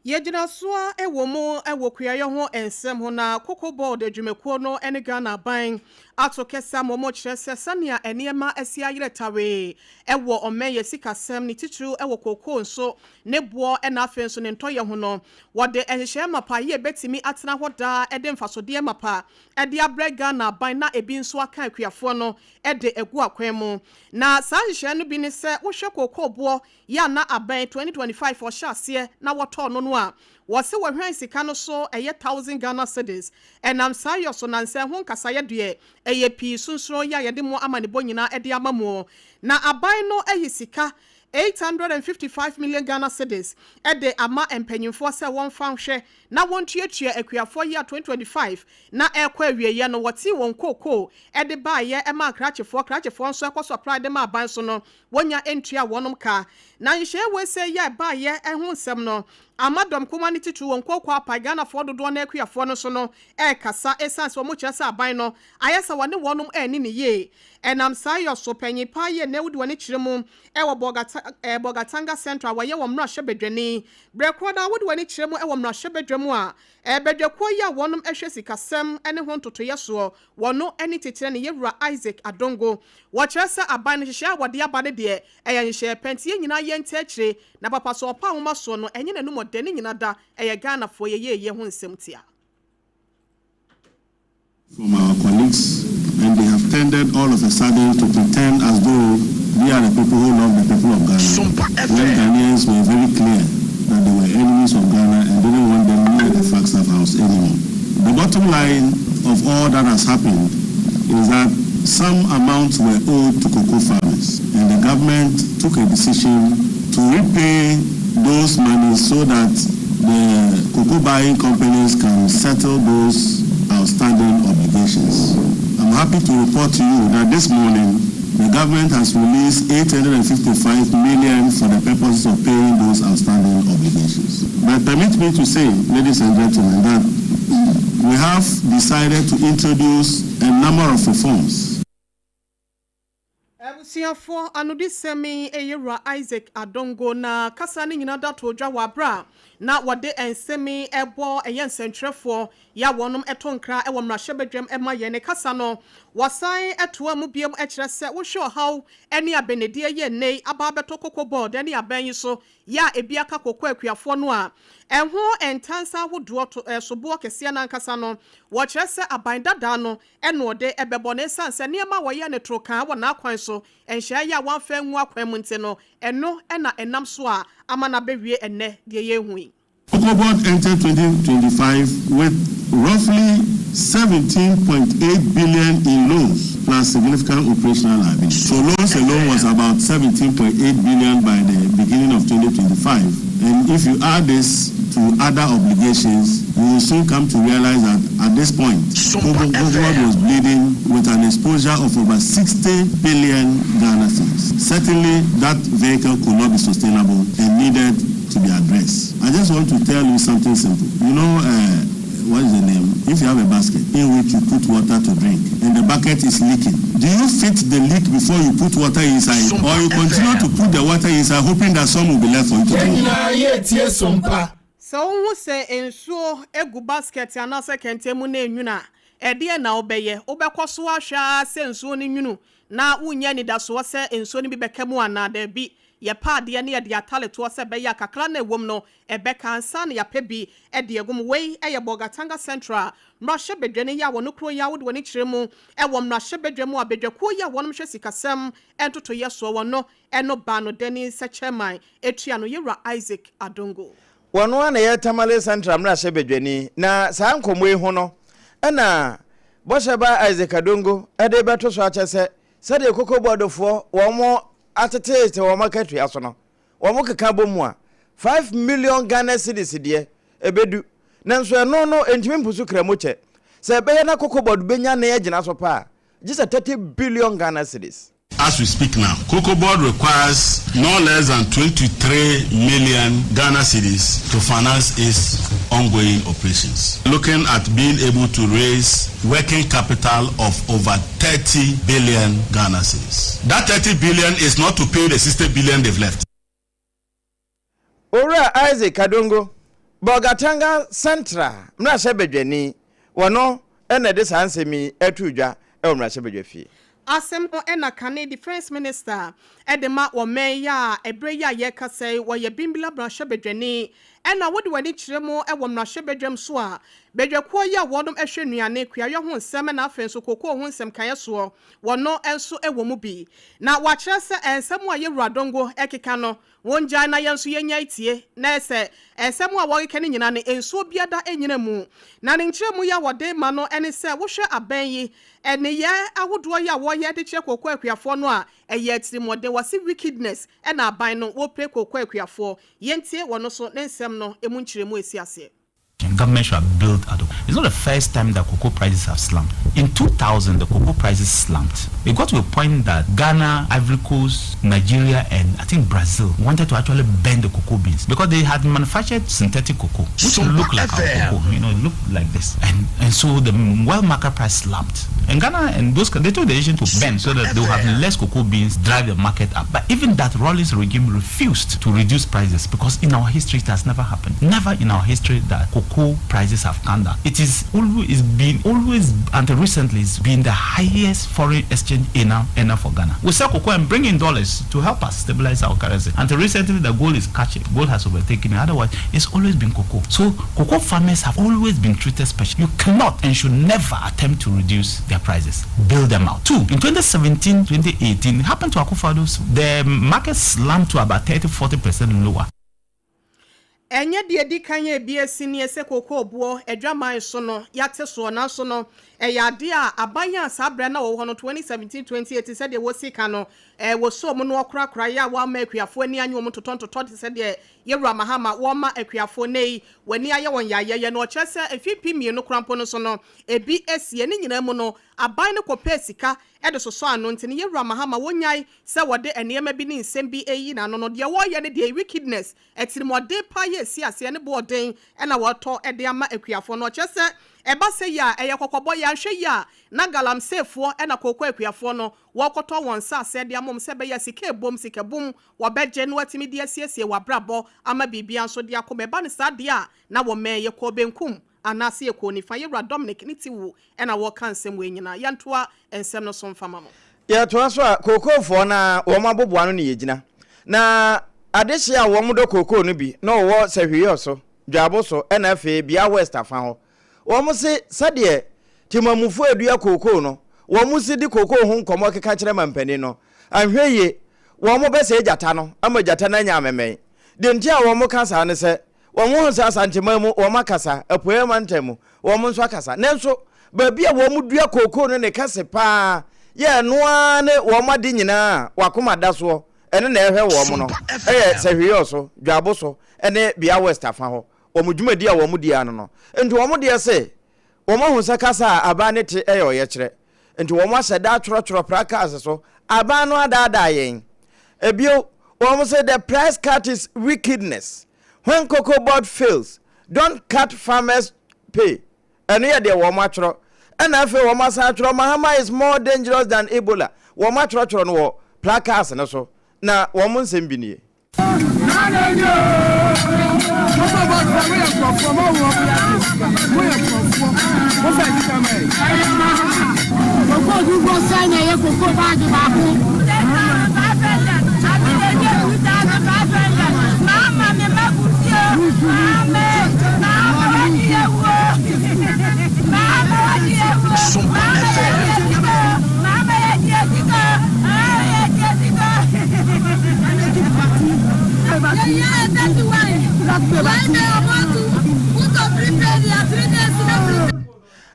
Yɛgyina so ara wɔ mu wɔ kuayɔ ho nsɛm ho na Cocoa Board adwumakuo no ne Ghana aban ato kɛsɛ ama wɔn kyerɛ sɛ sɛnea nneɛma asi ayerɛ tawee wɔ ɔman yi sikasɛm ne titiriw wɔ kookoo nso ne boɔ na afei nso ne ntɔyɛ ho no wɔde nhyehyɛeɛ mapa yi a ɛbɛtumi atena hɔ daa de mfasodeɛ mapa de abrɛ Ghana aban na ebi nso aka akuafoɔ no de agu akwan mu. Na saa nhyehyɛeɛ no bi ne sɛ wohwɛ kookoo boɔ Yɛ a na abɛn 2025 ɔhyɛ aseɛ na wɔtɔɔ no no a, wɔse wɔhwɛn sika no so ɛyɛ thousand Ghana cedis. Ɛnam saa yɔ so na nsɛn ho nkasaeɛ deɛ ɛyɛ pii sunsuro yɛ a yɛde mo amanebɔ nyinaa de ama mo. Na aban no ayi sika 855 million Ghana cedis de ama mpanyinfoɔ sɛ wɔmfa nhwɛ na wɔntuatua akuafoɔ yi a 2025 na ɛrekɔ awieɛ no wɔtee wɔn kookoo de baeɛ maa krakyefoɔ, krakyefoɔ nso ɛkɔ supply de ma aban so no Wɔnnya ntua wɔnom ka. Na nhyehyɛeɛ wei sɛ yɛ a ɛbaeɛ ho nsɛm no ama dɔm kumaa no titiriw wɔn nkokoɔ apae Ghanafoɔ dodoɔ no ara akuafoɔ no so no rekasa ɛsiane sɛ wɔkyerɛ sɛ aban no ayɛ sɛ wɔne wɔnom anni no yie. Ɛnam saa yɔ so panyin paa yi a nnɛ wodi w'ani kyerɛ mu wɔ Bolgatanga Central a wɔyɛ wɔn mmarahyɛbadwani berɛ korɔ no ara wode w'ani kyerɛ mu wɔ mmarahyɛbadwa mu a badwakuo yi a wɔnom hwɛ sikasɛm ne ho ntotoeɛ soɔ Wɔno ne titire no Yɛwura Isaac Adongo. Wɔkyerɛ sɛ aban no nhyehyɛɛ a wɔde aba no deɛ, ɛyɛ nhyehyɛɛ pɛ nti yɛn nyinaa yɛnte akyire na papa sɛ ɔpa nwoma soɔ no ɛnyɛ n'anum ɔdɛ ne nyina da ɛyɛ Ghanafoɔ yɛ yieyɛ ho nsɛm tia. From our colleagues and they have tended all of a sudden to pretend as though they are the people who love the people of Ghana when Ghanaians were very clear that they were enemies of Ghana and didn't want them near the Flagstaff House anymore. The bottom line of all that has happened is that some amounts were owed to cocoa farmers and the government took a decision to repay those monies so that the cocoa buying companies can settle those outstanding obligations. I'm happy to report to you that this morning the government has released 855 million for the purposes of paying those outstanding obligations. But permit me to say, ladies and gentlemen, that we have decided to introduce a number of reforms. Abusuafoɔ, anodisɛm yi yɛ Wura Isaac Adongo na kasa no nyina da too dwa wɔ aberɛ a na wɔde nsɛm yi rebɔ ɛyɛ nsɛntwerɛfoɔ yi a wɔnom to nkra wɔ mmarahyɛbadwam ma yɛn. Ne kasa no wɔsan toa mu biom kyerɛ sɛ wohwɛ ɔhaw ne abɛnadie yi a nnɛ yi aba abɛtɔ Cocoa Board ne abɛn yi so yɛ a ebi aka kooko akuafoɔ no a ɛho ntansa ahodoɔ to soboɔ kɛseɛ no ankasa no wɔkyerɛ sɛ aban dadaa no na ɔde bɛbɔ no esiane sɛ nneɛma a wɔyɛɛ no toro kaa wɔ n'akwan so nhyehyɛe a wɔamfa angu akwan mu nti no, ɛno na ɛnam so a ama no abɛwie ɛnnɛ deɛ yɛrehu yi. Cocoa Board entered 2025 with roughly 17.8 billion in loans plus significant operational liabilities. So loans alone was about 17.8 billion by the beginning of 2025. And if you add this to other obligations, you will soon come to realize that at this point, Cocoa Board was bleeding with an exposure of over 60 billion Ghana cedis. Certainly, that vehicle could not be sustainable and needed to be addressed. I just want to tell you something simple. You know, uh, what is the name? If you have a basket in which you put water to drink and the bucket is leaking, do you fit the leak before you put water inside or you continue to put the water inside hoping that some will be left for you to drink? Sɛ wohu sɛ nsuo gu basket anaasɛ kɛntɛn mu na enwunu a, ɛdeɛn na wobɛyɛ? Wobɛkɔ so ahwɛ ara sɛ nsuo no nwunu na wonnya anidasoɔ sɛ nsuo no bi bɛka mu anaa? Dabi. Yɛpɛ adeɛ na yɛde atale toɔ sɛ ɛbɛyɛ a kakra no a ɛwom no ɛbɛka ansa na yɛapɛ bi de agu mu. Wei yɛ Bolgatanga Central mmarahyɛbadwani yi a wɔn kuro yi a wode w'ani kyerɛ mu wɔ mmarahyɛbadwa mu a badwakuo yi a wɔnom hwɛ sikasɛm ntotoeɛ soɔ wɔn no no baa no dani sɛ chairman tua no Yɛwura Isaac Adongo. Wɔno ara na ɛyɛ Tamale Central mmarahyɛbadwani na saa nkɔmmɔ yi ho no na bɔhyɛ ba Isaac Adongo de rebɛto so akyɛ sɛ sɛdeɛ Cocoa Board foɔ wɔn ateteete wɔn akatua so no, wɔkeka bɔ mu a, 5 million Ghana cedis deɛ, ɛbɛdu. Nanso ɛno no, ɛntumi mpusu kramokyɛ. Sɛ ɛbɛyɛ na Cocoa Board bɛnya ne agyina so paa a, gye sɛ 30 billion Ghana cedis. As we speak now, Cocoa Board requires no less than 23 million Ghana cedis to finance its ongoing operations. Looking at being able to raise working capital of over 30 billion Ghana cedis. That 30 billion is not to pay the 60 billion they've left. Owura Isaac Kadongo, Bolgatanga Central mmarahyɛbadwani, wɔno na ɛde saa nsɛm yi too dwa wɔ mmarahyɛbadwafie. Asɛm no na kane Defence Minister de ma wɔ mmɛn yi a ɛberɛ yi a yɛrekasa yi wɔyɛ Bimbila mmarahyɛbadwani ɛna wode w'ani kyerɛ mu wɔ mmarahyɛbadwam so a badwakuo yi a wɔnom hwɛ nnuane, kuayɔ ho nsɛm ɛna afei nso kokoo ho nsɛmkaeɛ soɔ wɔno nso wɔ mu bi. Na wɔakyerɛ sɛ nsɛm a Yɛwura Dongo keka no Wongyae na yɛn nso yɛnyae tie, na ɛsɛ nsɛm a wɔrekeka no nyinaa no nsuo biada nnyina mu. Na ne nkyerɛmu yi a wɔde rema no ne sɛ wohwɛ abɛn yi nneyɛɛ ahodoɔ yi a wɔyɛ de kyerɛ kooko akuafoɔ no a, ɛyɛ atirimuɔden. Wɔse wickedness na aban no wɔpire kooko akuafoɔ. Yɛntie wɔn nso ne nsɛm no mu nkyerɛmu a ɛsi aseɛ. Government should have built out. It's not the first time that cocoa prices have slumped. In 2000, the cocoa prices slumped. It got to a point that Ghana, Ivory Coast, Nigeria, and I think Brazil wanted to actually burn the cocoa beans because they had manufactured synthetic cocoa, which looked like our cocoa. You know, it looked like this. And and so the world market price slumped. And Ghana and those they took the decision to burn so that they will have less cocoa beans, drive the market up. But even that Rawlings regime refused to reduce prices because in our history it has never happened. Never in our history that cocoa prices have come down. It is always been always until recently it's been the highest foreign exchange earner, earner for Ghana. We sell cocoa and bring in dollars to help us stabilize our currency. Until recently the gold is catching. Gold has overtaken it. Otherwise, it's always been cocoa. So cocoa farmers have always been treated special. You cannot and should never attempt to reduce their prices. Build them out. Two, in 2017, 2018, it happened to Akufo-Addo's. The market slumped to about 30, 40% lower. Ɛnyɛ deɛ ɛdi kan a ebi asi nie sɛ kookoo boɔ adwaman so no yɛate soɔ nanso no ɛyɛ adeɛ a aban a saa berɛ na wɔwɔ hɔ no 2017, 2018 sɛdeɛ wɔsi ka no wɔsɔɔ mu no wɔkorakoraeɛ a wɔamma akuafoɔ ani anye wɔn ntotɔntotɔ te sɛ deɛ Yɛwura Mahama wɔma akuafoɔ nnɛ yi wɔn ani ayɛ wɔn yayɛyɛ no ɔkyerɛ sɛ mfe 2000 koraa mpo no so no ebi asie ne nyinaa mu no aban no kɔpɛɛ sika de sosɔ ano nti no Yɛwura Mahama wɔnyae sɛ wɔde nneɛma bi ne nsɛm bi reyi n'ano no deɛ wɔreyɛ no deɛ wickedness Atirimuɔden pa yɛ ɛsi aseɛ ne boɔden na wɔtɔ de ama akuafoɔ no. Ɔkyerɛ sɛ ɛba sɛ yi a, ɛyɛ kɔkɔbɔ, yɛanhwɛ yie a na galamseyfoɔ na kooko akuafoɔ no wɔrekɔtɔ wɔn nsaseɛ de ama wɔn sɛ ɛbɛyɛ a sika ɛbom, sika bum, wɔbɛgye na wɔatumi de asiesie wɔn abrabɔ ama biribiara nso de akɔ mu. Ɛba no saa deɛ a, na wɔmmɛn yɛkɔɔ benkum anaase yɛkɔɔ nifa. Yɛwura Dominic ne Tiwu na wɔreka nsɛm wei nyinaa. Yɛntoa nsɛm no so mfa ma mo. Yɛtoa so a, kookoofoɔ no ara wɔn aboboano na yɛgyina. Na adehyeɛ a wɔdɔ kookoo no bi na wɔwɔ Sahwiyɔ so, Dwaabo so ɛna afei Bia West afa hɔ. Wɔn se sɛdeɛ temamufoɔ a ɛdua kookoo no wɔn si de kookoo ho nkɔmmɔ keka kyerɛ mampanin no, anhwɛ yie wɔn bɛsɛe gyata no ama gyata no anya amemɛn. Deɛ nti a wɔka saa ne sɛ, Wɔahu sɛ Asanteman mu wɔakasa, Apueeɛ Mantam mu wɔn nso akasa. Nanso baabi a wɔdua kookoo no ne kɛse pa ara yɛ ɛno ara ne wɔn ade nyinaa a wɔn akoma da soɔ, ɛno na ɛhwɛ wɔn no, yɛ Sahwiyɔɔ so, Dwaabo so ne Bea West afa hɔ. Wɔn dwumadi a wɔdi ara no no. Nti wɔn deɛ se wɔahu sɛ kasa a aban no te yɛ ɔyɛkyerɛ. Nti wɔahyɛ da atwerɛtwerɛ placards so, Aban no adaadaa yɛn. Ebio, wɔn se the price cut is wickedness. When cocoa board fails, don't cut farmers pay. Ɛno yɛ deɛ wɔn atwerɛ. Ɛna afei wɔn asan atwerɛ Mahama is more dangerous than Ebola. Wɔn atwerɛtwerɛ no wɔ placards no so. Na wɔn nsɛm bi nie.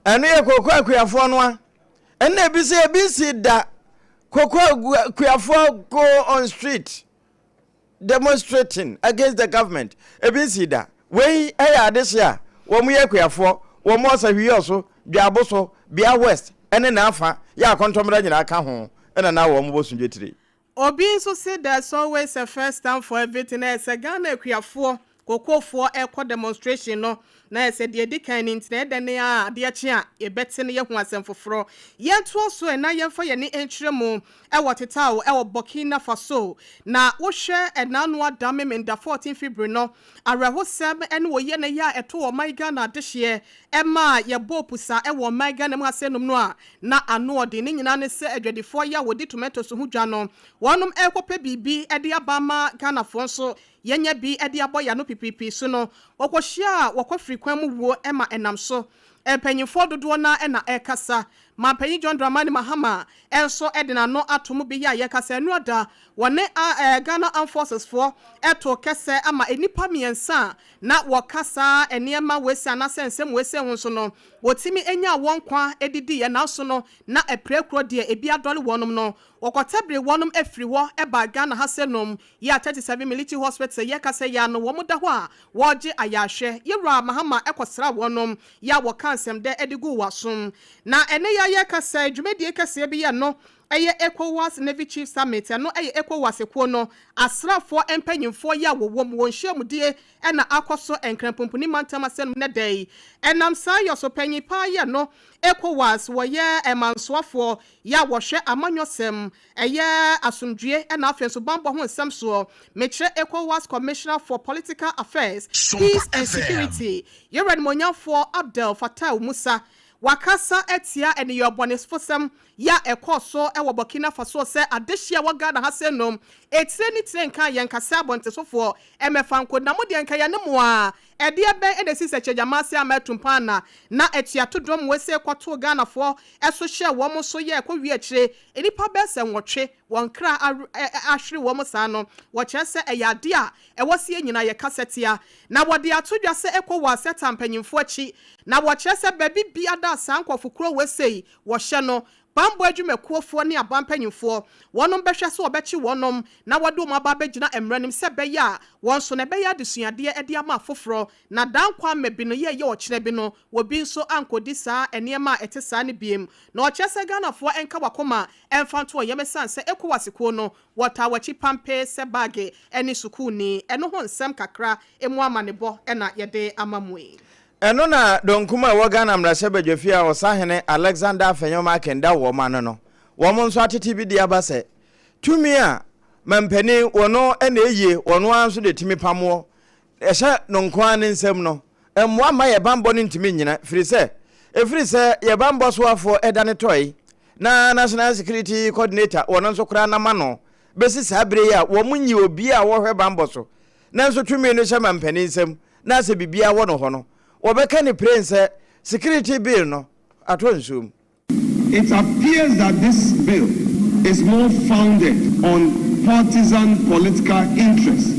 Ɛno yɛ kooko akuafoɔ no a ɛna ebi sɛ ebi nsi da kooko akuafoɔ go on street demonstrating against the government ebi nsi da wei ɛyɛ adehye a wɔn yɛ akuafoɔ wɔn ɔsahwiyɛ so dwaabo so bia west ɛne n'afa yɛ akɔntɔmmra nyinaa ka ho ɛna na wɔn bɔ sundwe tire. Obi nso se there's always a first time for everything na ɛsɛ Ghana akuafoɔ, kokofoɔ ɛkɔ demonstration no na ɛsɛ deɛ ɛdi kan no nti na ɛdɛn ara a adeɛ kye a yɛbɛte na yɛahu asɛm foforɔ. Yɛntoa so ɛ na yɛmfa yɛn ani nkyerɛ mu wɔ Titao wɔ Burkina Faso na wohwɛ ɛnaano ada Memenda 14 February no awerɛhosɛm ne oyɛ na ɛyɛ a ɛtoo ɔman Ghana adehyeɛ ɛmaa yɛbɔɔ pusa wɔ ɔman Ghana mu ha sɛ nom no a na ano ɔden. Ne nyinaa ne sɛ adwadifoɔ yi a wɔdi tomatoes ho dwa no, wɔnom rekɔpɛ biribi de aba ama Ghanafoɔ nso yɛanya bi de abɔ yɛn ano pipiripi so no, wɔkɔhyia a wɔkɔ firi kwan mu wuo ma ɛnam so. Mpanyinfoɔ dodoɔ no ara na ɛrekasa. Mampanyin John Dramani Mahama nso de n'ano ato mu bi yɛ a yɛrekasa ɛno ada wɔne Ghana Armed Forces foɔ too kɛsɛ ama nnipa mmiɛnsa a na wɔka saa nneɛma weise anaasɛ nsɛm weise ho nso no, wɔtumi nyaa wɔn nkwa didiiɛ, nanso no, na apirakuro deɛ ebi adɔre wɔnom no, wɔkɔtɛbere wɔnom afiri hɔ baa Ghana ha sɛ nom yi a 37 Military Hospital yɛka sɛ yɛ ano wɔn da hɔ a wɔregye ayarehwɛ. Yɛwura Mahama kɔsraa wɔnom yɛ a wɔkaa nsɛmdɛ de guu wɔn asom. Na ɛnnɛ yi a yɛreka sɛ dwumadie kɛseɛ bi yɛ no ɛyɛ Ecowas Navy Chief Summit, ɛno yɛ Ecowas kuo no asraafoɔ mpanyinfoɔ yi a wɔwɔ mu, wɔn nhyiamudie na akɔ so Nkranpumpuni mantam ase no nnɛ da yi. Ɛnam saa yɔ so panyin paa yɛ no Ecowas wɔyɛ mansoafoɔ yɛ a wɔhwɛ amanyɔsɛm, ɛyɛ asomdwie ɛna afei nso banbɔ ho nsɛm soɔ, mekyerɛ Ecowas Commissioner for Political Affairs, Peace and Security, Yɛwura Animuonyamfoɔ Abdel Fattau Musa, wakasa atia nneyɔɛ bɔnefosɛm Yɛ a ɛkɔɔ so wɔ Burkina Faso sɛ adehye a ɛwɔ Ghana ha sɛ nom, etire ne tire nka yɛn nkasɛɛ abɔntesofoɔ mmɛfa nko na mo deɛ nka yɛne mo ara. Ɛdeɛ bɛn na ɛsii sɛ Kyegyama ase ama atumpan na na atuato dɔm wese kɔtoo Ghanafoɔ so hyɛɛ wɔn so yɛ ɛkɔ wie akyire nnipa bɛyɛ sɛ nwɔtwe wɔn kra ahwere wɔn saa no wɔkyerɛ sɛ ɛyɛ adeɛ a ɛwɔ sɛ yɛn nyinaa yɛkasa tia na wɔde ato dwa sɛ ECOWAS taa mpanyinfoɔ akyi na wɔkyerɛ sɛ baabi biada a saa nkurɔfokuo wesei Wɔhyɛ no, bammɔ adwumakuofoɔ ne aban mpanimfoɔ, wɔnom bɛhwɛ sɛ wɔbɛkye wɔnom na wɔde wɔn aba abɛgyina mmara no mu sɛ ɛbɛyɛ a wɔn nso no ɛbɛyɛ adesuadeɛ de ama afoforɔ, na daa nkwa mma bi no yɛɛyɛ ɔkyena bi no obi nso ankɔdi saa nneɛma a ɛte saa no biem. Na ɔkyerɛ sɛ Ghanafoɔ nka wakoma mfa nto wɔn yam ɛsiane sɛ ECOWAS kuo no wɔtaa wɔakyi pampee sɛ baage ne sukuuni. Ɛno ho nsɛm kakra mu amanebɔ na yɛde ama mo yi. Ɛno na dɔnkum a ɛwɔ Ghana mmarahyɛbadwafie a Ɔsahene Alexander Afenyo-Markin da wɔn ano no, wɔn nso atete bi de aba sɛ, tumi a mampanin wɔ no na eye, ɔno ara nso na ɛtumi pamoɔ, ɛhyɛ no nko ara ne nsam no, mmoa mma yɛn bammɔ no ntumi nnyina, firi sɛ, ɛfiri sɛ yɛn bammɔ soafoɔ dane tɔe, na National Security Coordinator wɔ no nso koraa nam ano bɛsi saa berɛ yi a wɔnyi obiara a ɔhwɛ bammɔ so, nanso tumi no hyɛ mampanin nsam na sɛ biribiara wɔ no hɔ no, wɔbɛka no piren sɛ security bill no atɔ nsuo mu. It appears that this bill is more founded on partisan political interest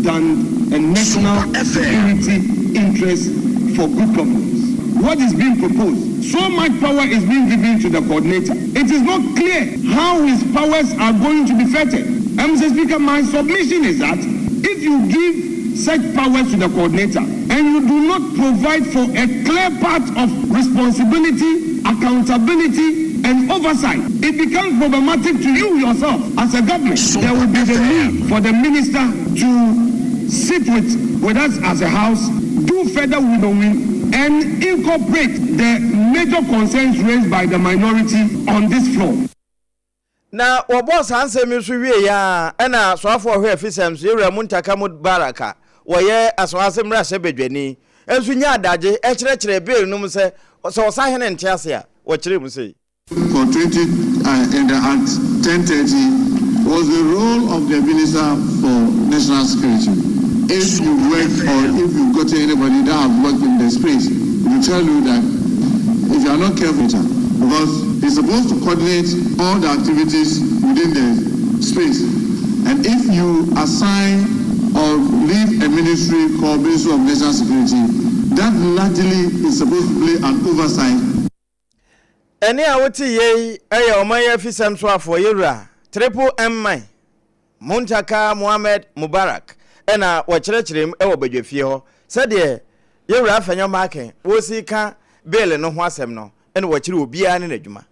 than a national security interest for good governance. What is being proposed? So much power is being given to the coordinator. It is not clear how his powers are going to be fettered. And Mr. Speaker, my submission is that if you give such powers to the coordinator and you do not provide for a clear path of responsibility, accountability, and oversight, it becomes problematic to you yourself as a government. There will be the need for the minister to sit with, with us as a house, do further winnowing, and incorporate the major concerns raised by the minority on this floor. Na wɔbɔɔ saa nsɛm yi so wieeɛ ara, ɛna Soafoɔ Ɔhwɛ Afisɛm so, Yɛwura Muntaka Mubarak a wɔyɛ Asoase mmarahyɛbadwani nso nyaa adagye kyerɛkyerɛɛ bill no mu sɛ, sɛ ɔsahene nte ase a, wɔkyerɛɛ mu sei. For 20 uh, and at 10:30 was the role of the Minister for National Security. If you work or if you've gotten anybody that have worked in the space, it will tell you that if you are not careful, because he's supposed to coordinate all the activities within the space. And if you assign or or leave a ministry called Ministry of National Security that largely is supposed to play an oversight. Ɛnne a wote yei yɛ ɔman yi afisɛm soafoɔ Yɛwura Triple M Man Muntaka Mohammed Mubarak na wɔkyerɛkyerɛ mu wɔ badwafie hɔ sɛdeɛ Yɛwura Afenyo Markin wɔsi ka bill no ho asɛm no na wɔkyerɛ obiara ne n'adwuma.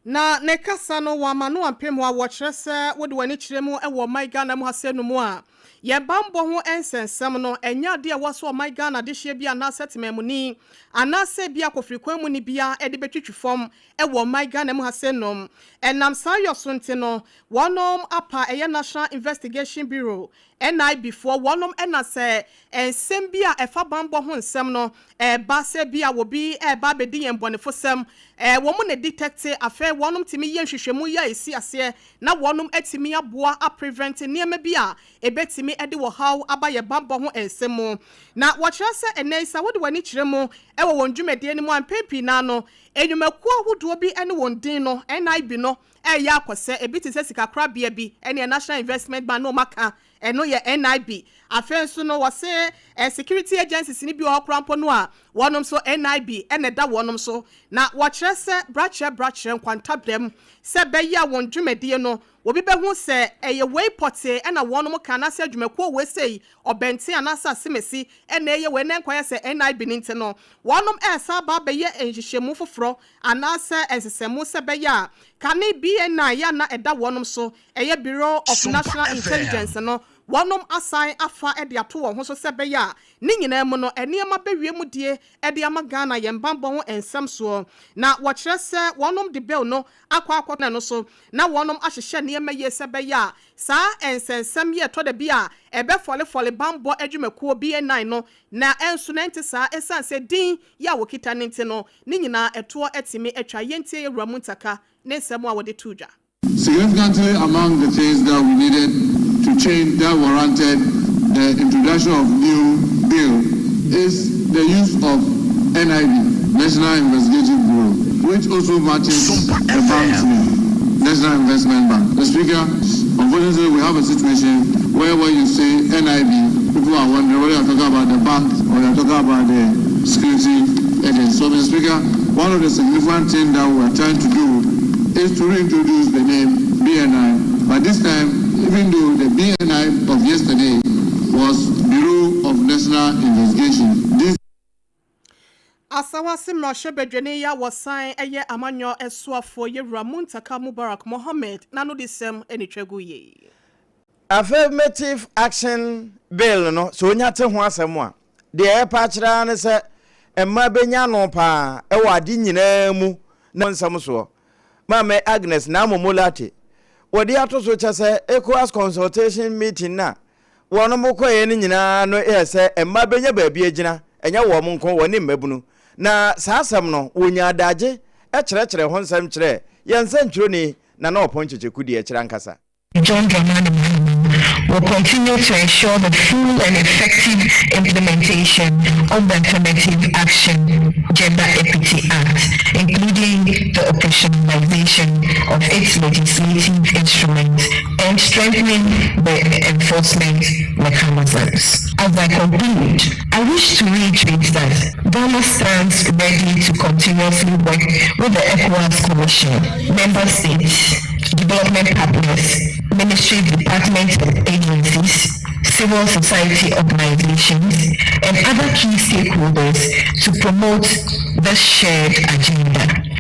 Na ne kasa no wɔama no ampem hɔ a wɔkyerɛ sɛ wode w'ani kyerɛ mu wɔ ɔman Ghana mu ha sɛ no mu a, yɛn banbɔ ho nsɛnsɛm no ɛnyɛ adeɛ a ɛwɔ sɛ ɔman Ghana adehyeɛ bi anaasɛ temanmuni anaasɛ ebia kofirikwan muni biara de bɛtwitwi fam wɔ ɔman Ghana mu ha sɛ nom. Ɛnam saa yɔ so nti no, wɔnom apa ɛyɛ National Investigation Bureau, NIB, foɔ, wɔnom na sɛ nsɛm bi a ɛfa banbɔ ho nsɛm no reba, sɛ ebia obi reba abɛdi yɛn bɔnefosɛm, wɔn na detɛkte, afei wɔnom tumi yɛ nhwehwɛmu yi a ɛsi aseɛ na wɔnom atumi aboa aprevɛnte nneɛma bi a ɛbɛtumi de ɔhaw aba yɛn banbɔ ho nsɛm mu. Na wɔkyerɛ sɛ ɛnnɛ yi sɛ wode w'ani kyerɛ mu wɔ wɔn dwumadie no mu a, mpɛn pii no ara no, nnwumakuo ahodoɔ bi ne wɔn din no, NIB no, reyɛ akɔsɛ, ebi te sɛ sikakorabea bi ne National Investment Bank na wɔaka, ɛno yɛ NIB. Afei nso no wɔse security agencies no bi wɔ hɔ koraa mpo no a wɔnom nso NIB na ɛda wɔnom so. Na wɔkyerɛ sɛ brakyerɛ brakyerɛ nkwantabam sɛ ɛbɛyɛ a wɔn dwumadie no obi bɛhu sɛ ɛyɛ wei pɔtee na wɔnom ka anaasɛ adwumakuo wei sei ɔbɛnten anaasɛ asemasi na ɛyɛ wei na ɛnkɔyɛ sɛ NIB no nti no wɔnom ɛresan aba abɛyɛ nhyehyɛmu foforɔ anaasɛ nsesɛmu sɛ ɛbɛyɛ a kane BNI a na ɛda wɔnom so, ɛyɛ Bureau of National Intelligence no, wɔnom asan afa de ato wɔn ho so sɛ ɛbɛyɛ a ne nyinaa mu no nneɛma bɛwie mu die de ama Ghana yɛn banbɔ ho nsɛm soɔ. Na wɔkyerɛ sɛ wɔnom de bill no akɔ akɔtena no so na wɔnom ahyehyɛ nneɛma yie sɛ ɛbɛyɛ a saa nsɛnsɛm yi a ɛtɔ da bi a ɛbɛfɔlefɔle banbɔ adwumakuo BNI no na ɛnso na ɛnte saa ɛsiane sɛ din yi a wɔkita no nti no, ne nyinaa ɛtoɔ atumi atwa. Yɛntie Yɛn Wura Muntaka ne nsɛm a wɔde too dwa. Significantly among the things that we needed to change that warranted the introduction of new bill is the use of NIB, National Investigative Bureau, which also matches the bank's name, National Investment Bank. The Speaker, unfortunately we have a situation where when you say NIB, people are wondering whether you're talking about the bank or you're talking about the security agency. So, Mr. Speaker, one of the significant things that we are trying to do is to reintroduce the name BNI. But this time, even though the BNI of yesterday was Bureau of National Investigation, this Asawase mmarahyɛbadwani yi a wɔsan yɛ amanyɔ soafoɔ Yɛwura Muntaka Mubarak Mohammed n'anodisɛm na etwa gu yei. Affirmative Action Bill no, sɛ onya te ho asɛm a, deɛ ɛrepa akyerɛ ara ne sɛ mmaa bɛnya ano pa ara wɔ ade nyinaa mu na nsɛm soɔ. Maame Agnes Naamomo Lartey, wɔde ato so kyɛ sɛ ECOWAS consultation meeting no a wɔnom kɔeɛ no nyinaa no yɛ sɛ mmaa bɛnya baabi agyina, ɛnyɛ wɔn nko, wɔne mmabunu. Na saa asɛm no, wɔnyaa adagye kyerɛkyerɛɛ ho nsɛm kyerɛɛ yɛn nsɛntwerɛni Nana Ɔpɔn Kyekyeku deɛ ɛkyerɛ ankasa. John Dramani Mahama will continue to ensure the full and effective implementation of the Affirmative Action Gender Equity Act, including the operationalization of its legislative instruments and strengthening the enforcement mechanisms. As I conclude, I wish to reiterate that Ghana stands ready to continuously work with the ECOWAS Commission, member states, development partners, ministry departments and agencies, civil society organizations, and other key stakeholders to promote this shared agenda.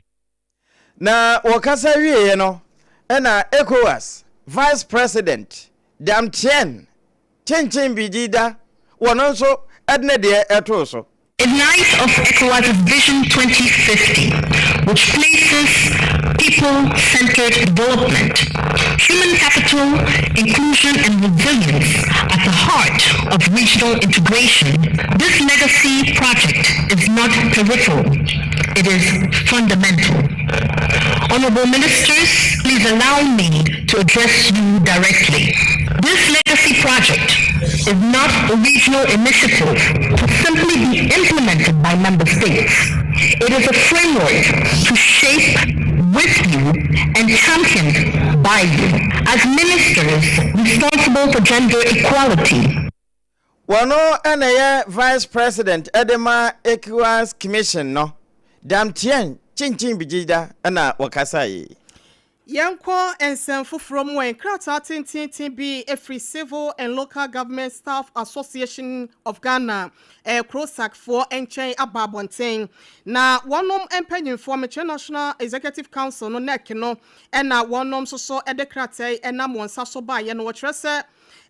Na wɔkasa wieeɛ no, ɛna Ecowas Vice President Damtien Kyenkyen Bidjida wɔno nso de ne deɛ too so. In light of ECOWAS's Vision 2050, which places people-centered development, human capital, inclusion and resilience at the heart of regional integration, this legacy project is not peripheral, it is fundamental. Honorable Ministers, please allow me to address you directly. This legacy project is not a regional initiative to simply be implemented by member states. It is a framework to shape with you and championed by you. As ministers responsible for gender equality. Wɔno na ɛyɛ Vice President de ma ECOWAS Commission no, Damtien Kyinkyin Bigyida na wɔkasae. Yɛnkɔ nsɛm foforɔ mu ɛ. Nkrataa tenteenten bi firi Civil and Local Government Staff Association of Ghana, CROSAC, foɔ nkyɛn aba abɔnten. Na wɔnom mpanyinfoɔ, mekyerɛ National Executive Council no, NEC no, na wɔnom nso so de krataa yi nam wɔn nsa so baeɛ no, wɔkyerɛ sɛ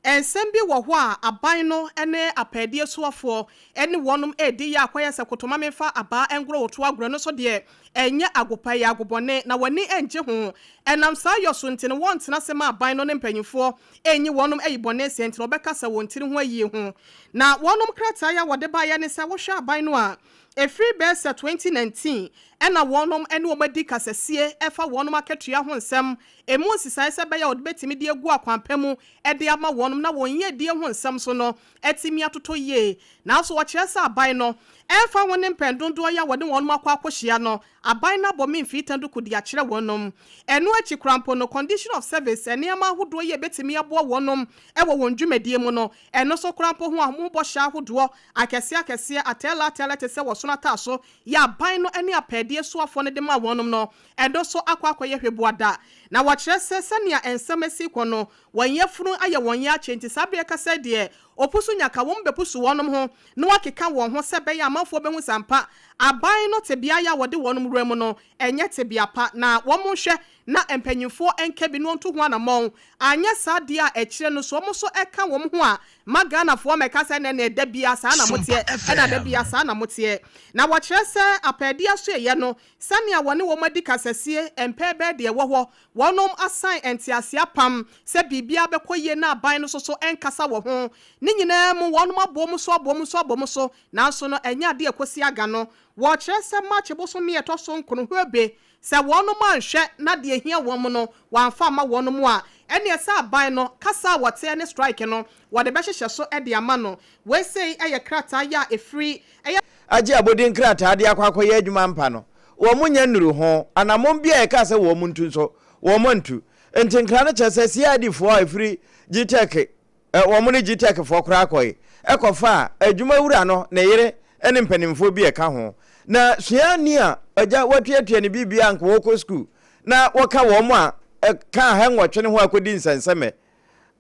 nsɛm bi wɔ hɔ a aban no ne apaadeɛ soafoɔ ne wɔnom redi yɛ akɔyɛ sɛ kotoma memfa abaa ngoro wo to agorɔ no nso deɛ Ɛnyɛ agopa, ɛyɛ agobɔne, na w'ani nngye ho. Ɛnam saa yɔ so nti no, wɔnntena ase ma aban no ne mpanyimfoɔ nnyi wɔnom ayi bɔne sɛɛ nti na wɔbɛkasa wɔn tiri ho ayie ho. Na wɔnom krataa yi a wɔde baeɛ ne sɛ wohwɛ aban no a, ɛfiri bɛyɛ sɛ 2019 ɛna wɔnom ne wɔn adi kasasie ɛfa wɔnom akatua ho nsɛm ɛmu nsesaeɛ sɛ ɛbɛyɛ a wɔde bɛtumi de agu akwan pa mu de ama wɔnom na wɔn yiedie ho nsɛm so no atumi atotɔ yie. Nanso wɔkyerɛ sɛ aban no, ɛmfa ho ne mpɛn dodoɔ yi a wɔne wɔnom akɔ akɔhyia no, aban no abɔ me mfii tanduku de akyerɛ wɔnom. Ɛno akyi koraa mpo no, condition of service, nneɛma ahodoɔ yi a ɛbɛtumi aboa wɔnom wɔ wɔn dwumadie mu no, ɛno nso koraa mpo ho ahobɔhyɛ ahodoɔ akɛseɛ akɛseɛ, atɛɛlɛ atɛɛlɛ te sɛ wɔsono ataaso yi a aban no ne apɛɛdeɛ soafoɔ no de maa wɔnom no, ɛno nso akɔ akɔyɛ hwɛbuada. Na wɔkyerɛ sɛ sɛnea nsɛm asi rekɔ no, wɔn yafunu ayɛ wɔn ya akyɛ nti saa berɛ rekasa yi deɛ, Opusu nya ka wɔn bɛpusu wɔnom ho na wɔakeka wɔn ho sɛ ɛbɛyɛ a amanfoɔ bɛhu sɛ ampa aban no tebea yɛ a wɔde wɔnom wura mu no ɛnyɛ tebea pa na wɔn nhwɛ na mpanyinfoɔ nka bi na wɔntu ho anamɔn anyɛ saa deɛ a akyire no so wɔn nso ɛka wɔn ho a ma Ghanafoɔ mmɛka sɛ ɛnɛ neɛ da biara saa na moteɛ ɛna da biara saa na moteɛ na wɔkyerɛ sɛ apɛɛdeɛ asoɛeɛ no sɛnea wɔne wɔn adi kasasie mpɛɛ bɛɛ deɛ ɛwɔ hɔ Wɔnom asan nteaseɛ apam sɛ biribiara bɛkɔ yie na aban no soso nkasa wɔ ho. Ne nyinaa mu wɔnom abɔ mu so abɔ mu so abɔ mu so nanso no ɛnyɛ adeɛ a ɛkɔsi aga no. Wɔkyerɛ sɛ March bosome a ɛtɔ so nkono hwɛbe sɛ wɔnom anhwɛ na deɛ ɛhia wɔn no wɔamfa amma wɔnom a ɛneɛ sɛ aban no kasa a wɔteɛ ne strike no wɔde bɛhyehyɛ so de ama no. Wei sei yɛ krataa yi a ɛfiri ɛyɛ. Agye abodin krataa de akɔ akɔyɛ adwuma ampa no, wɔnnya nnuru ho. Anammɔn bi a yɛkaa sɛ wɔntu nso, wɔantu. Enti nkra no kyerɛ sɛ CID foɔ a ɛfiri GTEC, wɔn ne GTEC foɔ koraa kɔe kɔfaa adwumawura no, ne yere ne mpanimfoɔ bi a ɛka ho. Na suani a agya watuatua ne biribiara anka wɔrekɔ sukuu na wɔka wɔn a ɛka ahanwɔtwe no ho akɔdi nsɛnsɛmɛ.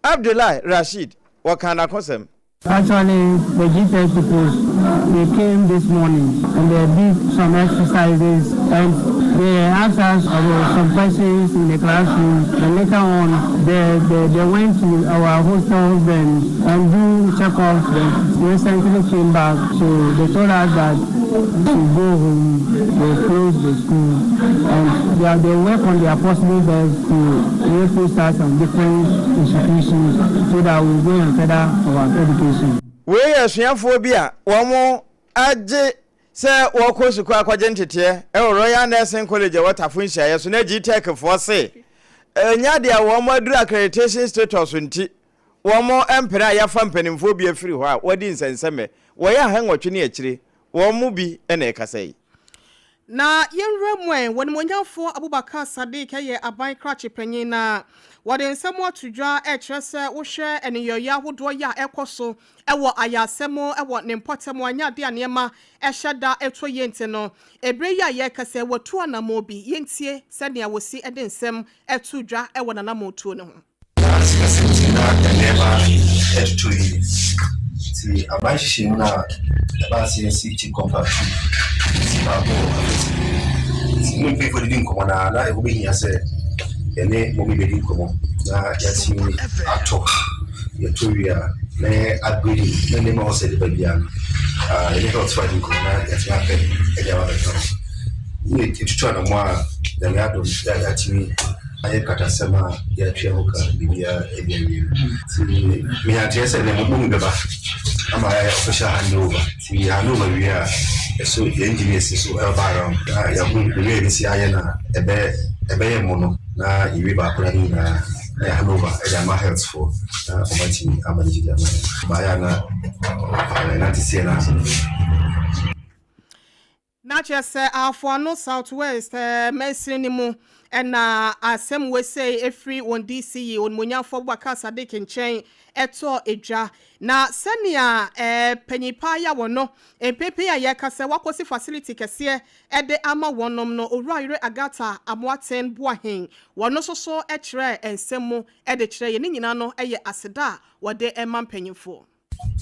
Abdullahi Rashid, wɔkaa n'akosɛm. Actually, the GTEC people, they came this morning and they did some exercises and they asked us about some questions in the classroom. And later on, they, they, they went to our hostels then and do checkups. Then recently came back, so they told us that to go home, they closed the school and they, they work on their possible best to repost us on different institutions so that we go and further our education. Wei yɛ asuafoɔ bi a wɔagye sɛ wɔrekɔ sukuu akɔgye nteteɛ wɔ Royal Nursing College a ɛwɔ Tafo nhyiaeɛ so na GTEC foɔ se ɛnyɛ adeɛ a wɔaduru accreditation status nti wɔmpene a yɛafa mpanimfoɔ bi afiri hɔ a wɔadi nsɛnsɛmmɛ wɔyɛ ahanwɔtwe ne akyire wɔn mu bi na ɛkasa yi. Na yɛnwura mu ɛ, Wɔnimonyamfoɔ Abubakar Sadiq yɛ aban krakye panyin na wɔde nsɛm ato dwa rekyerɛ sɛ wohwɛ nneyɔeɛ ahodoɔ yi a ɛrekɔ so wɔ ayarsa mu wɔ ne mpɔtam a ɛnyɛ adeɛ a nneɛma hyɛ da tɔ yie nti no, ɛberɛ yi a yɛrekasa yi watu anammɔn bi. Yɛntie sɛdeɛ wɔsi de nsɛm to dwa wɔ n'anammɔntuo no ho. Na sikasɛm nti na nneɛma totɔ yie. Nti aban nhyehyɛe mu no a ɛbaa sɛ yɛsi Chief Compound two, yɛsi baako wɔ Afɛsi. Nti ne mpanyinfoɔ didi nkɔmmɔ no ara na ɛho bɛhia sɛ yɛne mɔmi bɛdi nkɔmmɔ na yɛatumi atɔ. Yɛtɔ wie a na yɛ upgrading na nneɛma a ɛwɔ sɛ yɛde ba biara no, yɛne health foɔ adi nkɔmmɔ na yɛatumi apɛ de aba abɛka ho. Ne yɛtutu anamɔ a Nyame adom yɛatumi Ayɛ nkatasɛm a yɛatua ho ka biribiara adi awie no. Nti menya nteɛ sɛ nnɛ mo mu bɛba ama yɛayɛ official handover. Nti yɛ handover wie a, ɛso yɛn engineers nso ɛbɛba around na yɛahu baabi a yɛbɛsi ayɛ no a ɛbɛ ɛbɛyɛ mo no na yɛwie baako na ne nyinaa na yɛ handover ɛde ama health foɔ na wɔn atumi amanage de ama yɛn. Baayɛ a na ɛnante seɛ no ara. Na kyerɛ sɛ Afoano South West mansini no mu na asɛm wei sei firi wɔn DC Onimuonyamfoɔ Abubakar Sadiq nkyɛn tɔɔ dwa. Na sɛnea panyin paa yi a wɔno mprempren a yɛreka sɛ wakɔsi facility kɛseɛ de ama wɔnom no, Owura Yere Agatha Amoaten Boahen, wɔno nso so kyerɛɛ nsɛm mu de kyerɛɛ yɛn. Ne nyinaa no yɛ aseda a wɔde ma mpanyinfoɔ.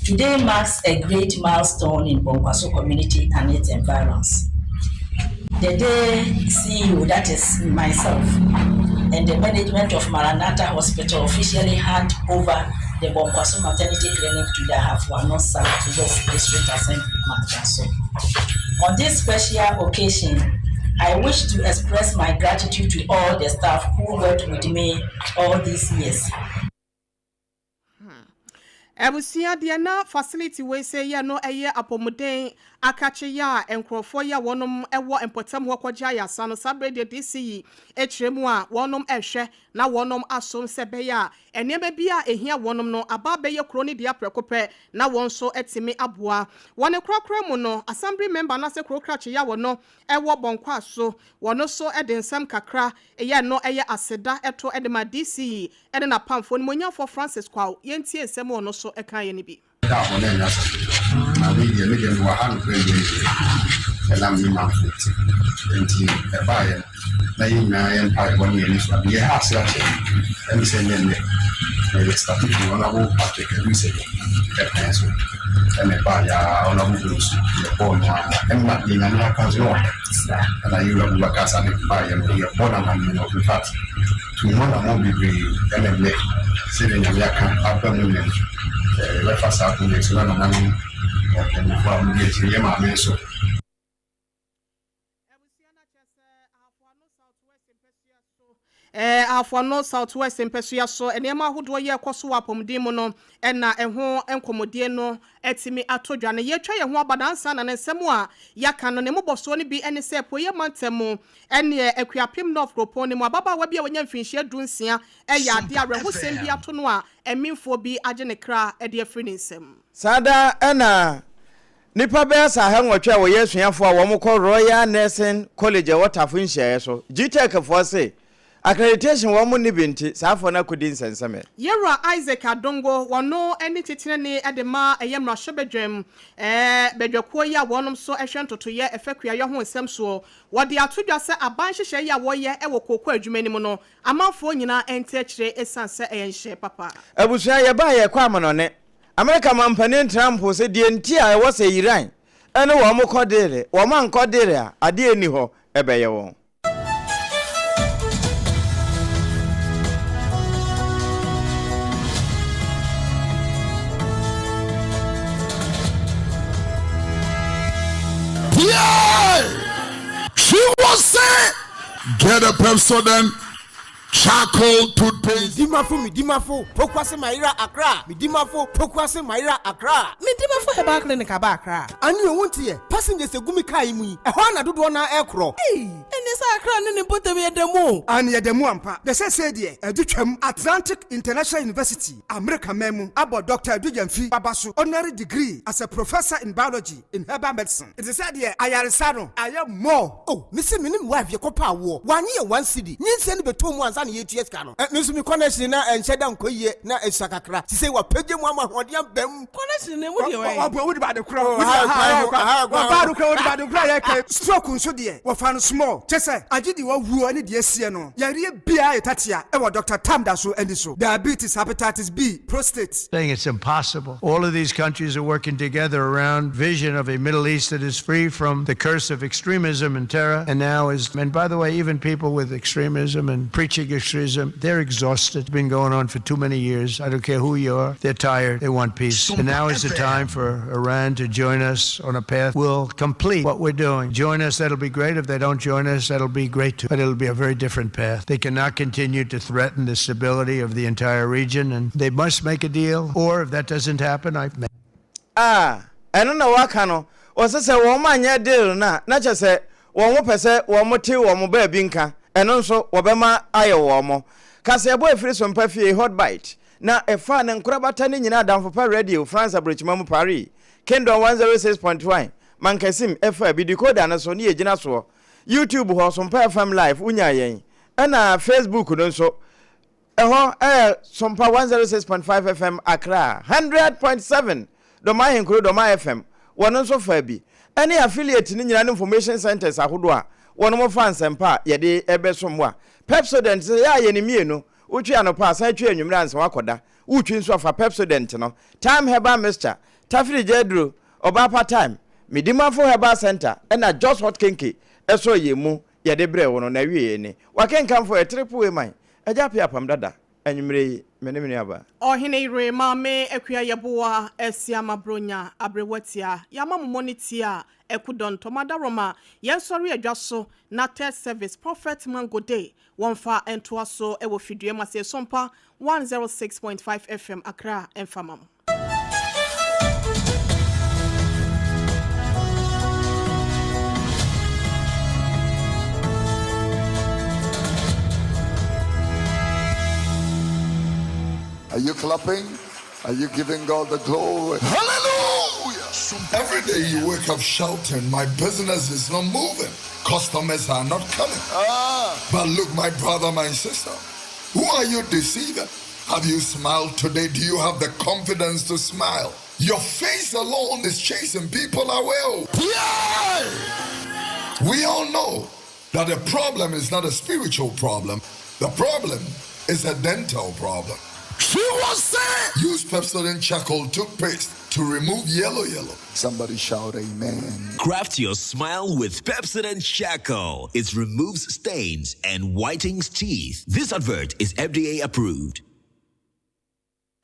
Today marks a great milestone in Bonkwaso community and its environs. The day CEO, that is myself, and the management of Maranatha Hospital officially hand over the Bonkwaso Maternity Clinic to the Hafuano South West District Assembly, Mankraso. On this special occasion, I wish to express my gratitude to all the staff who worked with me all these years. Abusua, deɛ na facility wei sɛ yɛ no yɛ apɔmuden akakye yɛ a nkorɔfoɔ yi a wɔnom wɔ mpɔtam hɔ kɔgye ayarsa no, saa berɛ deɛ DC yi kyerɛ mu a wɔnom rehwɛ na wɔnom asom sɛ ɛbɛyɛ a nneɛma bi a ɛhia wɔnom no aba abɛyɛ kuro no dea prɛko pɛ na wɔn nso atumi aboa. Wɔ ne korakora mu no, Assembly member anaasɛ kuro krakye yi a wɔno wɔ Bɔnkwaso, wɔno nso de nsɛm kakra yɛ no yɛ aseda to de ma DC yi ne n'apamfo, Onimuonyamfoɔ Francis Kwaw, yɛntie nsɛm a ɔno nso kaeɛ no bi. Da hɔ na ɛnyɛ asɛm ketewa. Na wei deɛ, me deɛ mewɔ ha nokorɛ wie deɛ, ɛnam me manfo nti. Enti ɛbaeɛ no, na yɛn nyinaa yɛn mpaebɔ ne yɛn anisoadeɛ, yɛn ha ase akyɛ, ɛne sɛ nyɛ nnɛ, na yɛ starte firi Honourable Patrick Adusɛ ɛkwan so, ɛna ɛbaeɛ ara Honourable Bonsu, yɛbɔɔ no ara, ɛna deɛ Nyame aka nso na waka. Ɛna yɛn wura Abubakar Sadiq baeɛ no, yɛbɔ no amaneɛ no, in fact, Tuu ho anammɔn bebree na nnɛ, sɛdeɛ Nyame aka aba mu nnɛ no, yɛbɛfa saa akonnwa yi so na nananom mpanyimfoɔ a wɔdi akyire, yɛn maame nso. Ahafo-Ano South West mpasua so nneɛma ahodoɔ yi a ɛkɔ so wɔ apɔmuden mu no na ɛho nkɔmmɔdie no atumi atɔ dwa no. Yɛretwa yɛn ho aba na ansa na ne nsɛm a yɛaka no ne mmobɔsoɔ no bi ne sɛ Apueeɛ Mantam mu ne Akuapem North kuropɔn no mu ababaawa bi a wanya mfirinhyia dunsia yɛ adeɛ awerɛhosɛm bi ato no a amimfoɔ bi agye ne kra de afiri ne nsam. Saa da na nnipa bɛyɛ sɛ ahanwɔtwe a wɔyɛ asuafoɔ a wɔkɔ Royal Nursing College a ɛwɔ Tafo nhyiaeɛ so, GTEC foɔ se Accreditation wɔn nni bi nti saa foɔ no akɔdi nsɛnsɛmɛ. Yɛwura Isaac Adongo, wɔno ne titenani de ma ɛyɛ mmarahyɛbadwam badwakuo yi a wɔnom nso hwɛ ntotoeɛ ɛfa kuayɔ ho nsɛm soɔ. Wɔde ato dwa sɛ aban nhyehyɛe yi a wɔyɛ wɔ kooko adwuma no mu no, amanfoɔ nyinaa nte akyire ɛsiane sɛ ɛyɛ nhyehyɛe papa. Abusua yɛbaa yɛkɔ amanɔne. Amerika mampanin Trump se deɛ nti a ɛwɔ sɛ Iran ne wɔn kɔ deele, wɔn ankɔ deele a adeɛ nni hɔ ɛbɛyɛ wɔn. She was saying, get a Pepsodent charcoal toothpaste. Medimafo Medimafo Pokuase Mayera Accra Medimafo Pokuase Mayera Accra. Medimafo Herbal Clinic aba Accra. Ane o wonte ɛ? Passengers egu me car yi mu yi, ɛhɔ ara na dodoɔ no ara ɛrekorɔ. Ei! Ɛneɛ sɛ Accra ne ne mpɔtam yɛ da mu o. Aane yɛda mu ampa. Na seesei deɛ adu twam. Atlantic International University, Amerika man mu, abɔ Dɔkta Adu Gyamfi aba so honorary degree as a Professor in Biology in Herbal Medicine. Nti sɛ deɛ ayaresa no ayɛ more. Oh me se me ne me wife yɛ kɔ pɛ awoɔ wanye yɛ one cedi nyinsɛn no bɛtɔ mu ansa na yɛtua sika no eh me nso me connection na ɛnhyɛ da nkɔ yie na ɛsua kakra sisei wapagya mu ama ahoɔden aba mu. Connection no emu deɛ wɛn. Ɔboa wode ba ade korɔ wode ba ha ɔba ade korɔ wode ba ade korɔ a yɛka stroke nso deɛ wɔfa no small kyɛ sɛ agye deɛ wawuo ne deɛ asie no yareɛ biara yɛ tatea ɛwɔ Doctor Tam da so ani so diabetes hepatitis B prostate. Saying it's impossible. All of these countries are working together around vision of a Middle East that is free from the curse of extremism and terror. And now is, and by the way, even people with extremism and preaching extremism, they're exhausted. It's been going on for too many years. I don't care who you are. They're tired. They want peace. And now is the time for Iran to join us on a path. We'll complete what we're doing. Join us, that'll be great. If they don't join us, that'll be great too. But it'll be a very different path. They cannot continue to threaten the stability of the entire region, and they must make a deal. Or if that doesn't happen, I may. A ɛno na waka no, ɔsɛ sɛ wɔn anyɛ deal no a, na kyerɛ sɛ wɔn pɛ sɛ wɔn te wɔn baabi nka, ɛno nso wɔbɛma ayɛ wɔn. Kaseɛbɔ a ɛfiri Sompa Fie, Hot Bite, na ɛfaa ne nkorabata no nyinaa Adamfo Pa Radio, France aburokyima mu Paris, Kingdom 106.1, Mankasim, ɛfaa bi, decoder no so ne yɛgyina soɔ. YouTube hɔ, Sompa FM Live, wonyaa yɛn. Ɛna Facebook no nso, ɛhɔ yɛ Sompa 106.5 FM Accra, 100.7 Dɔm Ahenkuro Dɔm FM, wɔn nso faa bi. Ɛne affiliate no nyinaa ne information centres ahodoɔ a wɔnom fa nsɛmpa a yɛde bɛsom mo a. Pepsodent sɛ yɛ a yɛ ne mmienu, wotwe anɔpa a san twe anwummerɛ ansa woakɔda. Wotwi nso a fa Pepsodent no. Thyme Herbal Mixture, Tafiri Gya Aduro, Ɔbaapa Thyme, Medimafo Herbal Centre ɛna Jos Hot Kenke ɛsɔɔ yɛn mu yɛde brɛɛ wo no, n'awieeɛ ni. W'akenkanfoɔ yɛ Triple A man, Agya Appiah Apam Dada. Anwummerɛ yi, me ne me nuabaa. Ɔhene yere Maame Akua Yeboah Asiama Bronya Aberewa Tia Yɛama mo mɔ ne tia Aku Dɔntɔ Madaroma Yɛnsɔre Adwa so na Third Service Prophet Mango Day Wɔmfa ntoa so wɔ Fidua mu ase Sompa 106.5 FM Accra mfa ma mo. Are you clapping? Are you giving God the glory? Hallelujah! Every day you wake up shouting, My business is not moving. Customers are not coming. Ah. But look, my brother, my sister, who are you deceiving? Have you smiled today? Do you have the confidence to smile? Your face alone is chasing people away. Yeah! We all know that the problem is not a spiritual problem. The problem is a dental problem. She was saying, Use Pepsodent charcoal toothpaste to remove yellow yellow. Somebody shout amen. Craft your smile with Pepsodent Charcoal. It removes stains and whitens teeth. This advert is FDA approved.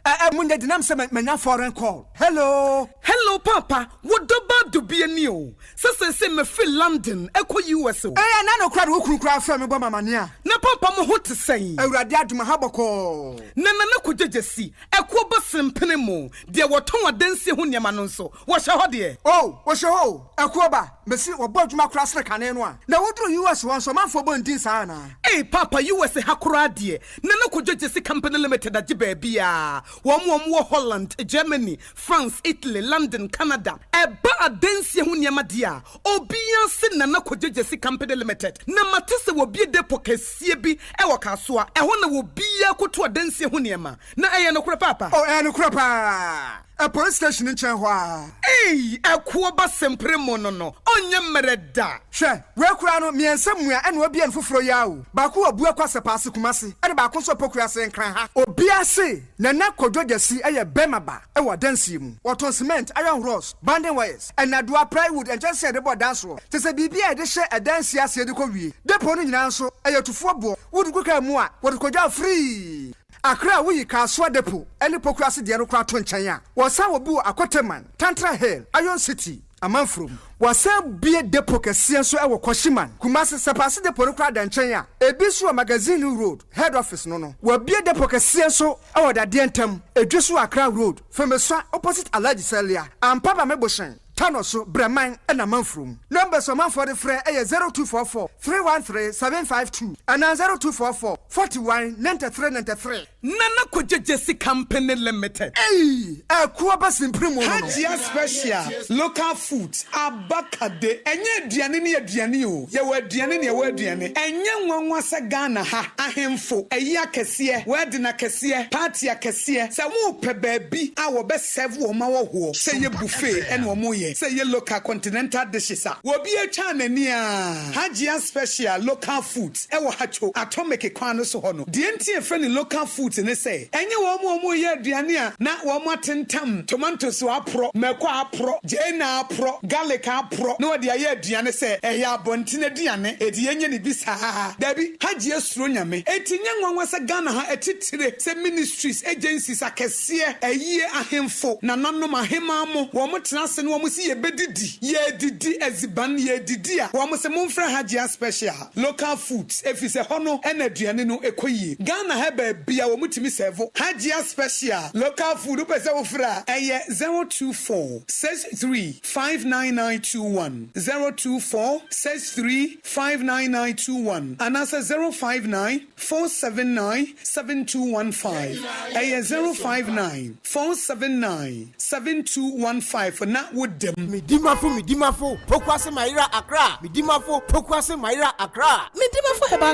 Ɛ ɛ mo nyɛ denam sɛ manya foreign call. Hello. Hello paapa, wo dɔ ba dubia ni o, sɛ seesei mafiri London ɛkɔ US o. Ee ɛna no koraa de wo kunu koraa frɛ me bɔ me amaneɛ a. Na paapa mo ho te sɛn? Awurade adom aha bɔkɔɔ. Na Nana Kwadwo Gyasi, ɛkoɔ ba sempene mo, deɛ wɔtɔn adansie ho nneɛma no nso, wɔhyɛ hɔ deɛ? Oh, wɔhyɛ hɔ o, ɛkoɔ ba, mese wɔbɔ adwuma koraa sene kane no a. Na woduru US hɔ nso ɔmanfoɔ bɔ ndin saa anaa? Ei paapa US ha koraa deɛ Nana Kojo Gyasi Company Limited agye baabiaa. Wɔn a wɔwɔ Holland, Germany, France, Italy, London, Canada. Ɛba adansie ho nneɛma deɛ a, obiara se Nana Kojo Gyasi Company Limited. Na mate sɛ wɔabue depot kɛseɛ bi wɔ Kasoa. Ɛhɔ na obiara kɔtu adansie ho nneɛma. Na ɛyɛ nokorɛ paapa? Oh, ɛyɛ nokorɛ paa. Ɛ police station no nkyɛn hɔ ara. Ei, ɛkoɔ ba sempere mo no no, ɔnyɛ mmerɛ da. Hwɛ, wei koraa no, mmiɛnsa mua ɛna wabue no foforɔ yi ara o. Baako wɔ Abuakwa Sɛpaase Kumasi, ɛna baako nso wɔ Pokuase Nkran ha. Obiara se Nana Kojo Gyasi yɛ bɛrima ba wɔ adansie mu. Wɔtɔn cement, iron rods, banding wires, nnadewa, plywood, nkyɛnsee a yɛde bɔ dan soɔ, kyerɛ sɛ biribiara a yɛde hyɛ adansie aseɛ de kɔ wie. Depot no nyinaa nso, ɛyɛ tufoɔ boɔ. Wode gu kaa mu a, wɔde kɔgya wo free. Accra a woyi Kasoa Depot ne Pokuase deɛ no koraa to nkyɛn a, wɔsan wɔ bi wɔ Akoteman, Tantra Hill, Iron City, Amanfurom. Wɔasan abue depot kɛseɛ nso wɔ Kwashiman, Kumasi. Sɛpaase Depot no koraa da nkyɛn a, ebi nso wɔ Magazine Road, Head Office no no. Wɔabue depot kɛseɛ nso wɔ Dadeɛ Ntam, Edweso Accra Road, Femesua opposite Alhaji Salia, Ampaba Mebohyɛn. Tano so, Brɛman na Manfurom. Numbers a ɔmanfoɔ de frɛ yɛ 0244 313 752 anaa 0244 41 93 93. Nana Kwadwo Gyasi Company Limited. Eii ɛko aba simpiri mu no no. Hajia special local foods aba kade ɛnyɛ aduane ne aduane o yɛwɔ aduane ne yɛwɔ aduane ɛnyɛ nwanwa sɛ Ghana ha ahemfo ayi akɛseɛ wedding akɛseɛ party akɛseɛ sɛ mopɛ baabi a wɔbɛ Serve wɔn ahɔhoɔ, sɛ ɛyɛ buffet na wɔn yɛ, sɛ ɛyɛ local continental dishes a, obi atwa n'ani aa. Hajia Special Local Foods ɛwɔ Hacho, Atomic kwan no so hɔ no. Deɛ nti a yɛfrɛ no local foods ne sɛ, ɛnyɛ wɔn a wɔreyɛ aduane a na wɔn atentam tomatoes aporɔ, mako aporɔ, gyeene aporɔ, garlic aporɔ na wɔde ayɛ aduane sɛ ɛyɛ abɔnten aduane, enti yɛnyɛ no bi saa. Dabi, Hajia suro Nyame. Enti nyɛ nwanwa sɛ Ghana ha atitire sɛ ministries, agencies akɛseɛ, Seɛ, ayie, ahemfo, nananom, ahemaa mo, wɔn tena ase na wɔn se yɛbɛdidi, yɛredidi, adziban, yɛredidi a, wɔn se monfrɛ Hajia Special, local foods, efisɛ hɔ no na aduane no kɔ yie. Ghana ha baabia wɔn tumi sɛvo Hajia Special, local food, wopɛ sɛ wofrɛ a, ɛyɛ 024 63 59921, 024 63 59921, anaasɛ 059 479 7215. Ɛyɛ 059 479 7215 na woda mu. Medimafo Medimafo Pokuase Mayera Accra Medimafo Pokuase Mayera Accra. Medimafo Herbal.